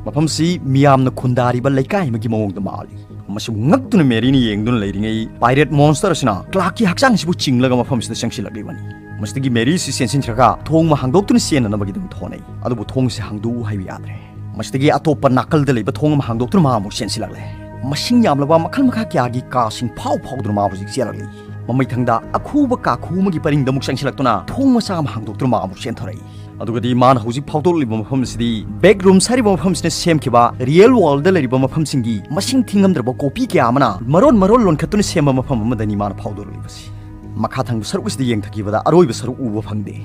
ꯃꯐꯝꯁꯤ ꯃꯤꯌꯥꯝꯅ ꯈꯨꯟꯗꯥꯔꯤꯕ ꯂꯩꯀꯥꯏ ꯑꯃꯒꯤ ꯃꯑꯣꯡꯗ ꯃꯥꯜꯂꯤ꯫ ꯃꯁꯤꯕꯨ ꯉꯛꯇꯨꯅ ꯃꯦꯔꯤꯅ ꯌꯦꯡꯗꯨꯅ ꯂꯩꯔꯤꯉꯩ, ꯄꯥꯏꯔꯦꯠ ꯃꯣꯟꯁꯇꯔ ꯑꯁꯤꯅ ꯀ꯭ꯂꯥꯔꯛꯀꯤ ꯍꯛꯆꯥꯡꯁꯤꯕꯨ ꯆꯤꯡꯂꯒ ꯃꯐꯝꯁꯤꯗ ꯆꯪꯁꯤꯜꯂꯛꯂꯤꯕꯅꯤ꯫ ꯃꯁꯤꯗꯒꯤ ꯃꯦꯔꯤꯁꯤ ꯆꯦꯟꯁꯤꯟꯈ꯭ꯔꯒ ꯊꯣꯡ ꯑꯃ ꯍꯥꯡꯗꯣꯛꯇꯨꯅ ꯆꯦꯟꯅꯅꯕꯒꯤꯗꯃꯛ ꯍꯣꯠꯅꯩ꯫ ꯑꯗꯨꯕꯨ ꯊꯣꯡꯁꯤ ꯍꯥꯡꯗꯣꯛꯎ ꯍꯥꯏꯕ ꯌꯥꯗ꯭ꯔꯦ꯫ ꯃꯁꯤꯗꯒꯤ ꯑꯇꯣꯞꯄ ꯅꯥꯀꯜꯗ ꯂꯩꯕ ꯊꯣꯡ ꯑꯃ ꯍꯥꯡꯗꯣꯛꯇꯨꯅ ꯃꯥ ꯑꯃꯨꯛ ꯆꯦꯟꯁꯤꯜꯂꯛꯂꯦ꯫ ꯃꯁꯤꯡ ꯌꯥꯝꯂꯕ ꯃꯈꯜ ꯃꯈꯥ ꯀꯌꯥꯒꯤ ꯀꯥꯁꯤꯡ ꯐꯥꯎ ꯐꯥꯎꯗꯨꯅ ꯃꯥ ꯍꯧꯖꯤꯛ ꯆꯦꯜꯂꯛꯂꯤ꯫ ꯃꯃꯩꯊꯪꯗ ꯑꯈꯨꯕ ꯀꯥꯈꯨ ꯑꯃꯒꯤ ꯄꯔꯤꯡꯗ ꯑꯃꯨꯛ ꯆꯪꯁꯤꯜꯂꯛꯇꯨꯅ ꯊꯣꯡ ꯃꯆꯥ ꯑꯃ ꯍꯥꯡꯗꯣꯛꯇꯨꯅ ꯃꯥ ꯑꯃꯨꯛ ꯆꯦꯟꯊꯣꯔꯛꯏ꯫ ꯑꯗꯨꯒꯗꯤ ꯃꯥꯅ ꯍꯧꯖꯤꯛ ꯐꯥꯎꯗꯣꯛꯂꯤꯕ ꯃꯐꯝ ꯑꯁꯤꯗꯤ ꯕꯦꯛ ꯔꯨꯝꯁ ꯍꯥꯏꯔꯤꯕ ꯃꯐꯝꯁꯤꯅ ꯁꯦꯝꯈꯤꯕ ꯔꯤꯌꯦꯜ ꯋꯥꯔꯜꯗ ꯂꯩꯔꯤꯕ ꯃꯐꯝꯁꯤꯡꯒꯤ ꯃꯁꯤꯡ ꯊꯤꯉꯝꯗ꯭ꯔꯕ ꯀꯣꯄꯤ ꯀꯌꯥ ꯑꯃꯅ ꯃꯔꯣꯟ ꯃꯔꯣꯟ ꯂꯣꯟꯈꯠꯇꯨꯅ ꯁꯦꯝꯕ ꯃꯐꯝ ꯑꯃꯗꯅꯤ ꯃꯥꯅ ꯐꯥꯎꯗꯣꯔꯛꯂꯤꯕꯁꯤ꯫ ꯃꯈꯥ ꯊꯪꯕ ꯁꯔꯨꯛ ꯑꯁꯤꯗ ꯌꯦꯡꯊꯈꯤꯕꯗ ꯑꯔꯣꯏꯕ ꯁꯔꯨꯛ ꯎꯕ ꯐꯪꯗꯦ꯫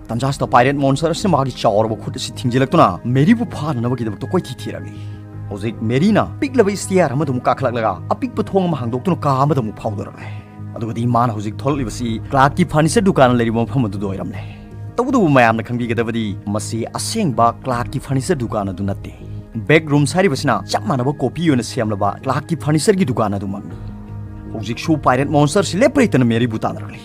ꯇꯟꯖꯥꯁꯤꯗ ꯄꯥꯏꯔꯦꯠ ꯃꯣꯟꯁꯇꯔ ꯑꯁꯤꯅ ꯃꯥꯒꯤ ꯆꯥꯎꯔꯕ ꯈꯨꯠ ꯑꯁꯤ ꯊꯤꯡꯖꯤꯜꯂꯛꯇꯨꯅ ꯃꯦꯔꯤꯕꯨ ꯐꯥꯅꯅꯕꯒꯤꯗꯃꯛꯇ ꯀꯣꯏꯊꯤ ꯊꯤꯔꯛꯂꯤ꯫ ꯍꯧꯖꯤꯛ ꯃꯦꯔꯤꯅ ꯄꯤꯛꯂꯕ ꯏꯁꯇꯤꯌꯥꯔ ꯑꯃꯗ ꯑꯃꯨꯛ ꯀꯥꯈꯠꯂꯛꯂꯒ ꯑꯄꯤꯛꯄ ꯊꯣꯡ ꯑꯃ ꯍꯥꯡꯗꯣꯛꯇꯨꯅ ꯀꯥ ꯑꯃꯗ ꯑꯃꯨꯛ ꯐꯥꯎꯗꯣꯔꯛꯂꯦ꯫ ꯑꯗꯨꯒꯗꯤ ꯃꯥꯅ ꯍꯧꯖꯤꯛ ꯊꯣꯛꯂꯛꯂꯤꯕꯁꯤ ꯀ꯭ꯂꯥꯔꯛꯀꯤ ꯐꯔꯅꯤꯆꯔ ꯗꯨꯀꯥꯟ ꯂꯩꯔꯤꯕ ꯃꯐꯝ ꯑꯗꯨꯗ ꯑꯣꯏꯔꯝꯂꯦ꯫ ꯇꯧꯕꯇꯕꯨ ꯃꯌꯥꯝꯅ ꯈꯪꯕꯤꯒꯗꯕꯗꯤ ꯃꯁꯤ ꯑꯁꯦꯡꯕ ꯀ꯭ꯂꯥꯔꯛꯀꯤ ꯐꯔꯅꯤꯆꯔ ꯗꯨꯀꯥꯟ ꯑꯗꯨ ꯅꯠꯇꯦ꯫ ꯕꯦꯛ ꯔꯨꯝꯁ ꯍꯥꯏꯔꯤꯕꯁꯤꯅ ꯆꯞ ꯃꯥꯟꯅꯕ ꯀꯣꯄꯤ ꯑꯣꯏꯅ ꯁꯦꯝꯂꯕ ꯀ꯭ꯂꯥꯔꯛꯀꯤ ꯐꯔꯅꯤꯆꯔꯒꯤ ꯗꯨꯀꯥꯟ ꯑꯗꯨꯃꯛꯅꯤ꯫ ꯍꯧꯖꯤꯛꯁꯨ pirate monster ꯁꯤ ꯂꯦꯞꯄ ꯂꯩꯇꯅ ꯃꯦꯔꯤꯕꯨ ꯇꯥꯟꯅꯔꯛꯂꯤ꯫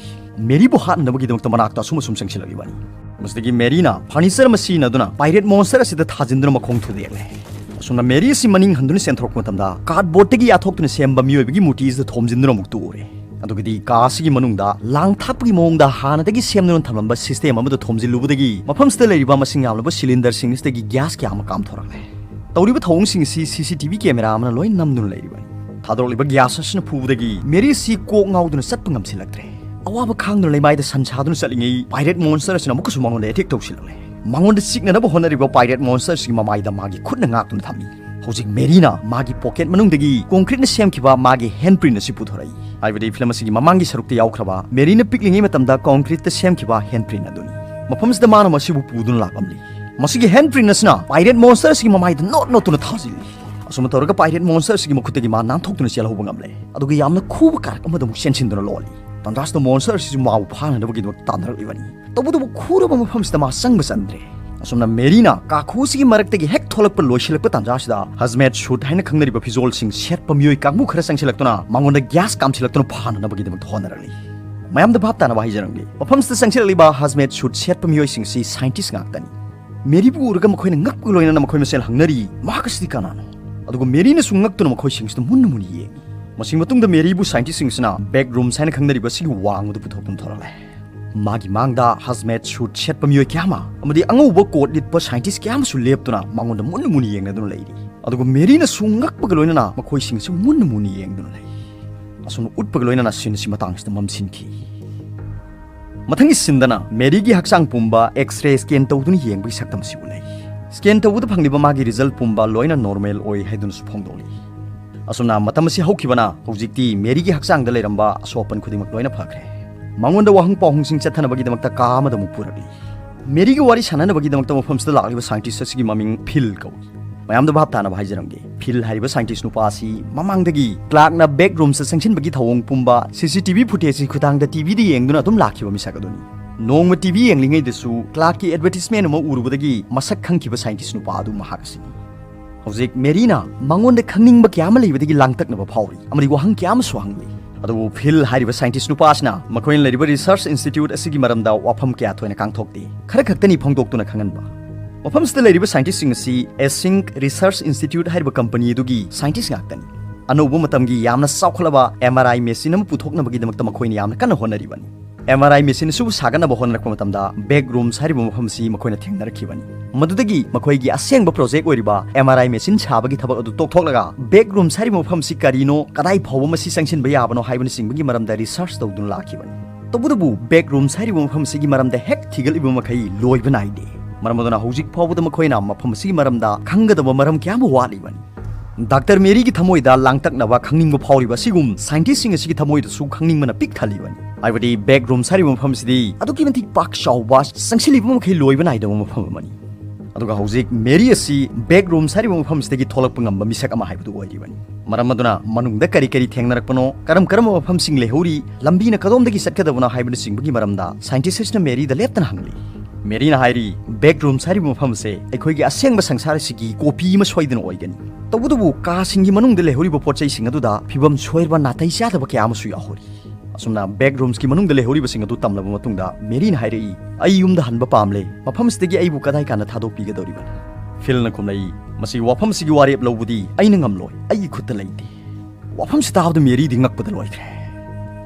ꯃꯦꯔꯤꯕꯨ ꯍꯥꯠꯅꯅꯕꯒꯤꯗꯃꯛꯇ ꯃꯅꯥꯛꯇ ꯑꯁꯨꯝ ꯑꯁꯨꯝ ꯆꯪꯁꯤꯜꯂꯛꯂꯤꯕꯅꯤ꯫ ꯃꯁꯤꯗꯒꯤ ꯃꯦꯔꯤꯅ furniture ꯑꯃ ꯁꯤꯖꯤꯟꯅꯗꯨꯅ pirate monster ꯑꯁꯤꯗ ꯊꯥꯖꯤꯟꯗꯨꯅ ꯃꯈꯣꯡ ꯊꯨꯗꯦꯛꯂꯦ꯫ ꯑꯁꯨꯝꯅ ꯃꯦꯔꯤ ꯑꯁꯤ ꯃꯅꯤꯡ ꯍꯟꯗꯨꯅ ꯆꯦꯟꯊꯣꯔꯛꯄ ꯃꯇꯝꯗ cardboard ꯇꯒꯤ ꯌꯥꯊꯣꯛꯇꯨꯅ ꯁꯦꯝꯕ ꯃꯤꯑꯣꯏꯕꯒꯤ ꯃꯨꯔꯇꯤ ꯑꯁꯤꯗ ꯊꯣꯝꯖꯤꯟꯗꯨꯅ ꯑꯃꯨꯛ ꯇꯣꯛꯎꯔꯦ꯫ ꯑꯗꯨꯒꯗꯤ ꯀꯥ ꯑꯁꯤꯒꯤ ꯃꯅꯨꯡꯗ ꯂꯥꯡ ꯊꯥꯛꯄꯒꯤ ꯃꯑꯣꯡꯗ ꯍꯥꯟꯅꯗꯒꯤ ꯁꯦꯝꯗꯨꯅ ꯊꯝꯂꯝꯕ system ꯑꯃꯗ ꯊꯣꯝꯖꯤꯜꯂꯨꯕꯗꯒꯤ ꯃꯐꯝꯁꯤꯗ ꯂꯩꯔꯤꯕ ꯃꯁꯤꯡ ꯌꯥꯝꯂꯕ cylinder ꯁꯤꯡ ꯑꯁꯤꯗꯒꯤ gas ꯀꯌꯥ ꯑꯃ ꯀꯥꯝꯊꯣꯔꯛꯂꯦ꯫ ꯇꯧꯔꯤꯕ ꯊꯧꯑꯣꯡꯁꯤꯡ ꯑꯁꯤ C C T V camera ꯑꯃꯅ ꯂꯣꯏ ꯅꯝꯗꯨꯅ ꯂꯩꯔꯤꯕꯅꯤ꯫ ꯊꯥꯗꯣꯔꯛꯂꯤꯕ gas ꯑꯁꯤꯅ ꯐꯨꯕꯗꯒꯤ ꯃꯦꯔꯤ ꯑꯁꯤ ꯀꯣꯛ ꯉꯥꯎꯗꯨꯅ ꯆꯠꯄ ꯉꯝꯁꯤꯜꯂꯛꯇ꯭ꯔꯦ꯫ ꯑꯋꯥꯕ ꯈꯥꯡꯗꯨꯅ ꯂꯩꯃꯥꯏꯗ ꯁꯟ ꯁꯥꯗꯨꯅ ꯆꯠꯂꯤꯉꯩ pirate monster ꯑꯁꯤꯅ ꯑꯃꯨꯛꯀꯁꯨ ꯃꯉꯣꯟꯗ attack ꯇꯧꯁꯤꯜꯂꯛꯂꯦ꯫ ꯃꯉꯣꯟꯗ ꯆꯤꯛꯅꯅꯕ ꯍꯣꯠꯅꯔꯤꯕ pirate monster ꯑꯁꯤꯒꯤ ꯃꯃꯥꯏꯗ ꯃꯥꯒꯤ ꯈꯨꯠꯅ ꯉꯥꯛꯇꯨꯅ ꯊꯝꯃꯤ꯫ ꯍꯧꯖꯤꯛ ꯃꯦꯔꯤꯅ ꯃꯥꯒꯤ pocket ꯃꯅꯨꯡꯗꯒꯤ concrete ꯅ ꯁꯦꯝꯈꯤꯕ ꯃꯥꯒꯤ handprint ꯑꯁꯤ ꯄꯨꯊꯣꯔꯛꯏ꯫ ꯍꯥꯏꯕꯗꯤ film ꯑꯁꯤꯒꯤ ꯃꯃꯥꯡꯒꯤ ꯁꯔꯨꯛꯇ ꯌꯥꯎꯈ꯭ꯔꯕ ꯃꯦꯔꯤꯅ ꯄꯤꯛꯂꯤꯉꯩ ꯃꯇꯝꯗ concrete ꯇ ꯁꯦꯝꯈꯤꯕ handprint ꯑꯗꯨꯅꯤ꯫ ꯃꯐꯝꯁꯤꯗ ꯃꯥꯅ ꯃꯁꯤꯕꯨ ꯄꯨꯗꯨꯅ ꯂꯥꯛꯂꯝꯂꯤ꯫ ꯃꯁꯤꯒꯤ handprint ꯑꯁꯤꯅ pirate monster ꯑꯁꯤꯒꯤ ꯃꯃꯥꯏꯗ ꯅꯣꯠ ꯅꯣꯠꯇꯨꯅ ꯊꯥꯖꯤꯜꯂꯤ꯫ ꯑꯁꯨꯝꯅ ꯇꯧꯔꯒ pirate monster ꯑꯁꯤꯒꯤ ꯃꯈꯨꯠꯇꯒꯤ ꯃꯥ ꯅꯥꯟꯊꯣꯛꯇꯨꯅ ꯆꯦꯜꯍꯧꯕ ꯉꯝꯂꯦ꯫ ꯑꯗꯨꯒ ꯌꯥꯝꯅ ꯈꯨꯕ ꯀꯥꯔꯛ ꯑꯃꯗ ꯑꯃꯨꯛ ꯆꯦꯟꯁꯤꯟꯗꯨꯅ ꯂꯣꯜꯂꯤ꯫ ꯇꯟꯖꯥꯁꯤꯗ monster ꯑꯁꯤꯁꯨ ꯃꯥꯕꯨ ꯐꯥꯅꯅꯕꯒꯤꯗꯃꯛ ꯇꯥꯟꯅꯔꯛꯂꯤꯕꯅꯤ꯫ ꯇꯧꯕꯇꯕꯨ ꯈꯨꯔꯕ ꯃꯐꯝꯁꯤꯗ ꯃꯥ ꯆꯪꯕ ꯆꯟꯗ꯭ꯔꯦ꯫ ꯑꯁꯨꯝꯅ ꯃꯦꯔꯤꯅ ꯀꯥꯈꯨ ꯑꯁꯤꯒꯤ ꯃꯔꯛꯇꯒꯤ ꯍꯦꯛ ꯊꯣꯛꯂꯛꯄ ꯂꯣꯏꯁꯤꯜꯂꯛꯄ ꯇꯥꯟꯖꯥꯁꯤꯗ hazmat suit ꯍꯥꯏꯅ ꯈꯪꯅꯔꯤꯕ ꯐꯤꯖꯣꯜꯁꯤꯡ ꯁꯦꯠꯄ ꯃꯤꯑꯣꯏ ꯀꯥꯡꯕꯨ ꯈꯔ ꯆꯪꯁꯤꯜꯂꯛꯇꯨꯅ ꯃꯉꯣꯟꯗ gas ꯀꯥꯝꯁꯤꯜꯂꯛꯇꯨꯅ ꯐꯥꯅꯅꯕꯒꯤꯗꯃꯛꯇ ꯍꯣꯠꯅꯔꯛꯂꯤ꯫ ꯃꯌꯥꯝꯗ ꯚꯥꯞ ꯇꯥꯅꯕ ꯍꯥꯏꯖꯔꯝꯒꯦ, ꯃꯐꯝꯁꯤꯗ ꯆꯪꯁꯤꯜꯂꯛꯂꯤꯕ hazmat suit ꯁꯦꯠꯄ ꯃꯤꯑꯣꯏꯁꯤꯡ ꯑꯁꯤ scientist ꯉꯥꯛꯇꯅꯤ꯫ ꯃꯦꯔꯤꯕꯨ ꯎꯔꯒ ꯃꯈꯣꯏꯅ ꯉꯛꯄꯒ ꯂꯣꯏꯅꯅ ꯃꯈꯣꯏ ꯃꯁꯦꯜ ꯍꯪꯅꯔꯤ, "ꯃꯍꯥꯛ ꯑꯁꯤꯗꯤ ꯀꯅꯥꯅꯣ?" ꯑꯗꯨꯒ ꯃꯦꯔꯤꯅꯁꯨ ꯉꯛꯇꯨꯅ ꯃꯈꯣꯏꯁꯤꯡꯁꯤꯗ ꯃꯨꯟꯅ ꯃꯨꯟꯅ ꯌꯦꯡꯉꯤ꯫ ꯃꯁꯤꯒꯤ ꯃꯇꯨꯡꯗ ꯃꯦꯔꯤꯕꯨ scientist ꯁꯤꯡꯁꯤꯅ back rooms ꯍꯥꯏꯅ ꯈꯪꯅꯔꯤꯕ ꯑꯁꯤꯒꯤ ꯋꯥꯡꯃꯗ ꯄꯨꯊꯣꯛꯇꯨꯅ ꯊꯣꯔꯛꯂꯦ꯫ ꯃꯥꯒꯤ ꯃꯥꯡꯗ hazmat suit ꯁꯦꯠꯄ ꯃꯤꯑꯣꯏ ꯀꯌꯥ ꯑꯃ ꯑꯃꯗꯤ ꯑꯉꯧꯕ coat ꯂꯤꯠꯄ scientist ꯀꯌꯥ ꯑꯃꯁꯨ ꯂꯦꯞꯇꯨꯅ ꯃꯉꯣꯟꯗ ꯃꯨꯟꯅ ꯃꯨꯟꯅ ꯌꯦꯡꯅꯗꯨꯅ ꯂꯩꯔꯤ꯫ ꯑꯗꯨꯒ ꯃꯦꯔꯤꯅꯁꯨ ꯉꯛꯄꯒ ꯂꯣꯏꯅꯅ ꯃꯈꯣꯏꯁꯤꯡꯁꯨ ꯃꯨꯟꯅ ꯃꯨꯟꯅ ꯌꯦꯡꯗꯨꯅ ꯂꯩ꯫ ꯑꯁꯨꯝꯅ ꯎꯠꯄꯒ ꯂꯣꯏꯅꯅ scene ꯑꯁꯤ ꯃꯇꯥꯡꯁꯤꯗ ꯃꯝꯁꯤꯟꯈꯤ꯫ ꯃꯊꯪꯒꯤ scene ꯗꯅ ꯃꯦꯔꯤꯒꯤ ꯍꯛꯆꯥꯡ ꯄꯨꯝꯕ X-ray scan ꯇꯧꯗꯨꯅ ꯌꯦꯡꯕꯒꯤ ꯁꯛꯇꯝ ꯑꯁꯤ ꯎꯠꯂꯦ꯫ Scan ꯇꯧꯕꯗ ꯐꯪꯂꯤꯕ ꯃꯥꯒꯤ result ꯄꯨꯝꯕ ꯂꯣꯏꯅ normal ꯑꯣꯏ ꯍꯥꯏꯗꯨꯅꯁꯨ ꯐꯣꯡꯗꯣꯛꯂꯤ꯫ ꯑꯁꯨꯝꯅ ꯃꯇꯝ ꯑꯁꯤ ꯍꯧꯈꯤꯕꯅ ꯍꯧꯖꯤꯛꯇꯤ ꯃꯦꯔꯤꯒꯤ ꯍꯛꯆꯥꯡꯗ ꯂꯩꯔꯝꯕ ꯑꯁꯣꯛ ꯑꯄꯟ ꯈꯨꯗꯤꯡꯃꯛ ꯂꯣꯏꯅ ꯐꯈ꯭ꯔꯦ꯫ ꯃꯉꯣꯟꯗ ꯋꯥꯍꯪ ꯄꯥꯎꯍꯪꯁꯤꯡ ꯆꯠꯊꯅꯕꯒꯤꯗꯃꯛꯇ ꯀꯥ ꯑꯃꯗ ꯑꯃꯨꯛ ꯄꯨꯔꯛꯂꯤ꯫ ꯃꯦꯔꯤꯒ ꯋꯥꯔꯤ ꯁꯥꯟꯅꯅꯕꯒꯤꯗꯃꯛꯇ ꯃꯐꯝꯁꯤꯗ ꯂꯥꯛꯂꯤꯕ scientist ꯑꯁꯤꯒꯤ ꯃꯃꯤꯡ ꯐꯤꯜ ꯀꯧꯏ꯫ ꯃꯌꯥꯝꯗ ꯚꯥꯞ ꯇꯥꯅꯕ ꯍꯥꯏꯖꯔꯝꯒꯦ, ꯐꯤꯜ ꯍꯥꯏꯔꯤꯕ scientist ꯅꯨꯄꯥ ꯑꯁꯤ ꯃꯃꯥꯡꯗꯒꯤ Clark ꯅ back rooms ꯇ ꯆꯪꯁꯤꯟꯕꯒꯤ ꯊꯧꯑꯣꯡ ꯄꯨꯝꯕ C C T V footage ꯁꯤ ꯈꯨꯊꯥꯡꯗ T V ꯗ ꯌꯦꯡꯗꯨꯅ ꯑꯗꯨꯝ ꯂꯥꯛꯈꯤꯕ ꯃꯤꯁꯛ ꯑꯗꯨꯅꯤ꯫ ꯅꯣꯡꯃ T V ꯌꯦꯡꯂꯤꯉꯩꯗꯁꯨ Clark ꯀꯤ advertisement ꯑꯃ ꯎꯔꯨꯕꯗꯒꯤ ꯃꯁꯛ ꯈꯪꯈꯤꯕ scientist ꯅꯨꯄꯥ ꯑꯗꯨ ꯃꯍꯥꯛ ꯑꯁꯤꯅꯤ꯫ ꯍꯧꯖꯤꯛ ꯃꯦꯔꯤꯅ ꯃꯉꯣꯟꯗ ꯈꯪꯅꯤꯡꯕ ꯀꯌꯥ ꯑꯃ ꯂꯩꯕꯗꯒꯤ ꯂꯥꯡꯇꯛꯅꯕ ꯐꯥꯎꯔꯤ ꯑꯃꯗꯤ ꯋꯥꯍꯪ ꯀꯌꯥ ꯑꯃꯁꯨ ꯍꯪꯂꯤ꯫ ꯑꯗꯨꯕꯨ ꯐꯤꯜ ꯍꯥꯏꯔꯤꯕ ꯁꯥꯏꯟꯇꯤꯁ ꯅꯨꯄꯥ ꯑꯁꯤꯅ ꯃꯈꯣꯏꯅ ꯂꯩꯔꯤꯕ ꯔꯤꯁꯔꯆ ꯏꯟꯁꯇꯤꯇ꯭ꯌꯨꯠ ꯑꯁꯤꯒꯤ ꯃꯔꯝꯗ ꯋꯥꯐꯝ ꯀꯌꯥ ꯊꯣꯏꯅ ꯀꯥꯡꯊꯣꯛꯇꯦ꯫ ꯈꯔ ꯈꯛꯇꯅꯤ ꯐꯣꯡꯗꯣꯛꯇꯨꯅ ꯈꯪꯍꯟꯕ꯫ ꯃꯐꯝꯁꯤꯗ ꯂꯩꯔꯤꯕ ꯁꯥꯏꯟꯇꯤꯁꯁꯤꯡ ꯑꯁꯤ ꯑꯦꯁꯤꯡ ꯔꯤꯁꯔꯆ ꯏꯟꯁꯇꯤꯇ꯭ꯌꯨꯠ ꯍꯥꯏꯔꯤꯕ ꯀꯝꯄꯅꯤ ꯑꯗꯨꯒꯤ ꯁꯥꯏꯟꯇꯤꯁ ꯉꯥꯛꯇꯅꯤ꯫ ꯑꯅꯧꯕ ꯃꯇꯝꯒꯤ ꯌꯥꯝꯅ ꯆꯥꯎꯈꯠꯂꯕ ꯑꯦꯝ ꯑꯥꯔ ꯑꯥꯏ ꯃꯦꯁꯤꯟ ꯑꯃ ꯄꯨꯊꯣꯛꯅꯕꯒꯤꯗꯃꯛꯇ ꯃꯈꯣꯏꯅ ꯌꯥꯝꯅ ꯀꯟꯅ ꯍꯣꯠꯅꯔꯤꯕꯅꯤ꯫ ꯑꯦꯝ ꯑꯥꯔ ꯑꯥꯏ ꯃꯦꯁꯤꯟ ꯑꯁꯤꯕꯨ ꯁꯥꯒꯠꯅꯕ ꯍꯣꯠꯅꯔꯛꯄ ꯃꯇꯝꯗ ꯕꯦꯛ ꯔꯨꯝꯁ ꯍꯥꯏꯔꯤꯕ ꯃꯐꯝ ꯑꯁꯤ ꯃꯈꯣꯏꯅ ꯊꯦꯡꯅꯔꯛꯈꯤꯕꯅꯤ꯫ ꯃꯗꯨꯗꯒꯤ ꯃꯈꯣꯏꯒꯤ ꯑꯁꯦꯡꯕ ꯄ꯭ꯔꯣꯖꯦꯛ ꯑꯣꯏꯔꯤꯕ ꯑꯦꯝ ꯑꯥꯔ ꯑꯥꯏ ꯃꯦꯁꯤꯟ ꯁꯥꯕꯒꯤ ꯊꯕꯛ ꯑꯗꯨ ꯇꯣꯛꯊꯣꯛꯂꯒ, ꯕꯦꯛ ꯔꯨꯝꯁ ꯍꯥꯏꯔꯤꯕ ꯃꯐꯝ ꯑꯁꯤ ꯀꯔꯤꯅꯣ, ꯀꯗꯥꯏ ꯐꯥꯎꯕ ꯃꯁꯤ ꯆꯪꯁꯤꯟꯕ ꯌꯥꯕꯅꯣ ꯍꯥꯏꯕꯅꯆꯤꯡꯕꯒꯤ ꯃꯔꯝꯗ ꯔꯤꯁꯔꯆ ꯇꯧꯗꯨꯅ ꯂꯥꯛꯈꯤꯕꯅꯤ꯫ ꯇꯧꯕꯇꯕꯨ ꯕꯦꯛ ꯔꯨꯝꯁ ꯍꯥꯏꯔꯤꯕ ꯃꯐꯝ ꯑꯁꯤꯒꯤ ꯃꯔꯝꯗ ꯍꯦꯛ ꯊꯤꯒꯠꯂꯤꯕ ꯃꯈꯩ ꯂꯣꯏꯕ ꯅꯥꯏꯗꯦ꯫ ꯃꯔꯝ ꯑꯗꯨꯅ ꯍꯧꯖꯤꯛ ꯐꯥꯎꯕꯗ ꯃꯈꯣꯏꯅ ꯃꯐꯝ ꯑꯁꯤꯒꯤ ꯃꯔꯝꯗ ꯈꯪꯒꯗꯕ ꯃꯔꯝ ꯀꯌꯥ ꯑꯃ ꯋꯥꯠꯂꯤꯕꯅꯤ꯫ ꯗꯥꯛꯇꯔ ꯃꯦꯔꯤꯒꯤ ꯊꯃꯣꯏꯗ ꯂꯥꯡꯇꯛꯅꯕ ꯈꯪꯅꯤꯡꯕ ꯐꯥꯎꯔꯤꯕ ꯑꯁꯤꯒꯨꯝ ꯁꯥꯏꯟꯇꯤꯁꯁꯤꯡ ꯑꯁꯤꯒꯤ ꯊꯃꯣꯏꯗꯁꯨ ꯈꯪꯅꯤꯡꯕꯅ ꯄꯤꯛ ꯊꯜꯂꯤꯕꯅꯤ꯫ ꯍꯥꯏꯕꯗꯤ ꯕꯦꯛ ꯔꯨꯝꯁ ꯍꯥꯏꯔꯤꯕ ꯃꯐꯝ ꯑꯁꯤꯗꯤ ꯑꯗꯨꯛꯀꯤ ꯃꯇꯤꯛ ꯄꯥꯛ ꯆꯥꯎꯕ, ꯆꯪꯁꯤꯜꯂꯤꯕ ꯃꯈꯩ ꯂꯣꯏꯕ ꯅꯥꯏꯗꯕ ꯃꯐꯝ ꯑꯃꯅꯤ꯫ ꯑꯗꯨꯒ ꯍꯧꯖꯤꯛ ꯃꯦꯔꯤ ꯑꯁꯤ ꯕꯦꯛ ꯔꯨꯝꯁ ꯍꯥꯏꯔꯤꯕ ꯃꯐꯝꯁꯤꯗꯒꯤ ꯊꯣꯛꯂꯛꯄ ꯉꯝꯕ ꯃꯤꯁꯛ ꯑꯃ ꯍꯥꯏꯕꯗꯨ ꯑꯣꯏꯔꯤꯕꯅꯤ꯫ ꯃꯔꯝ ꯑꯗꯨꯅ ꯃꯅꯨꯡꯗ ꯀꯔꯤ ꯀꯔꯤ ꯊꯦꯡꯅꯔꯛꯄꯅꯣ, ꯀꯔꯝ ꯀꯔꯝꯕ ꯃꯐꯝꯁꯤꯡ ꯂꯩꯍꯧꯔꯤ, ꯂꯝꯕꯤꯅ ꯀꯗꯣꯝꯗꯒꯤ ꯆꯠꯀꯗꯕꯅꯣ ꯍꯥꯏꯕꯅꯆꯤꯡꯕꯒꯤ ꯃꯔꯝꯗ ꯁꯥꯏꯟꯇꯤꯁ ꯑꯁꯤꯅ ꯃꯦꯔꯤꯗ ꯂꯦꯞꯇꯅ ꯍꯪꯂꯤ꯫ ꯃꯦꯔꯤꯅ ꯍꯥꯏꯔꯤ, ꯕꯦꯛ ꯔꯨꯝꯁ ꯍꯥꯏꯔꯤꯕ ꯃꯐꯝ ꯑꯁꯦ ꯑꯩꯈꯣꯏꯒꯤ ꯑꯁꯦꯡꯕ ꯁꯪꯁꯥꯔ ꯑꯁꯤꯒꯤ ꯀꯣꯄꯤ ꯑꯃ ꯁꯣꯏꯗꯅ ꯑꯣꯏꯒꯅꯤ꯫ ꯇꯧꯕꯇꯕꯨ ꯀꯥꯁꯤꯡꯒꯤ ꯃꯅꯨꯡꯗ ꯂꯩꯍꯧꯔꯤꯕ ꯄꯣꯠ ꯆꯩꯁꯤꯡ ꯑꯗꯨꯗ ꯐꯤꯕꯝ ꯁꯣꯏꯔꯕ, ꯅꯥꯇꯩ ꯆꯥꯗꯕ ꯀꯌꯥ ꯑꯃꯁꯨ ꯌꯥꯎꯍꯧꯔꯤ꯫ ꯑꯁꯨꯝꯅ ꯕꯦꯛ ꯔꯨꯝꯁꯀꯤ ꯃꯅꯨꯡꯗ ꯂꯩꯍꯧꯔꯤꯕꯁꯤꯡ ꯑꯗꯨ ꯇꯝꯂꯕ ꯃꯇꯨꯡꯗ ꯃꯦꯔꯤꯅ ꯍꯥꯏꯔꯛꯏ, "ꯑꯩ ꯌꯨꯝꯗ ꯍꯟꯕ ꯄꯥꯝꯂꯦ꯫ ꯃꯐꯝꯁꯤꯗꯒꯤ ꯑꯩꯕꯨ ꯀꯗꯥꯏ ꯀꯥꯟꯗ ꯊꯥꯗꯣꯛꯄꯤꯒꯗꯧꯔꯤꯕꯅꯣ?" ꯐꯤꯜꯅ ꯈꯨꯝꯂꯛꯏ, "ꯃꯁꯤ ꯋꯥꯐꯝꯁꯤꯒꯤ ꯋꯥꯔꯦꯞ ꯂꯧꯕꯗꯤ ꯑꯩꯅ ꯉꯝꯂꯣꯏ꯫ ꯑꯩꯒꯤ ꯈꯨꯠꯇ ꯂꯩꯇꯦ꯫" ꯋꯥꯐꯝꯁꯤ ꯇꯥꯕꯗ ꯃꯦꯔꯤꯗꯤ ꯉꯛꯄꯗ ꯂꯣꯏꯈ꯭ꯔꯦ꯫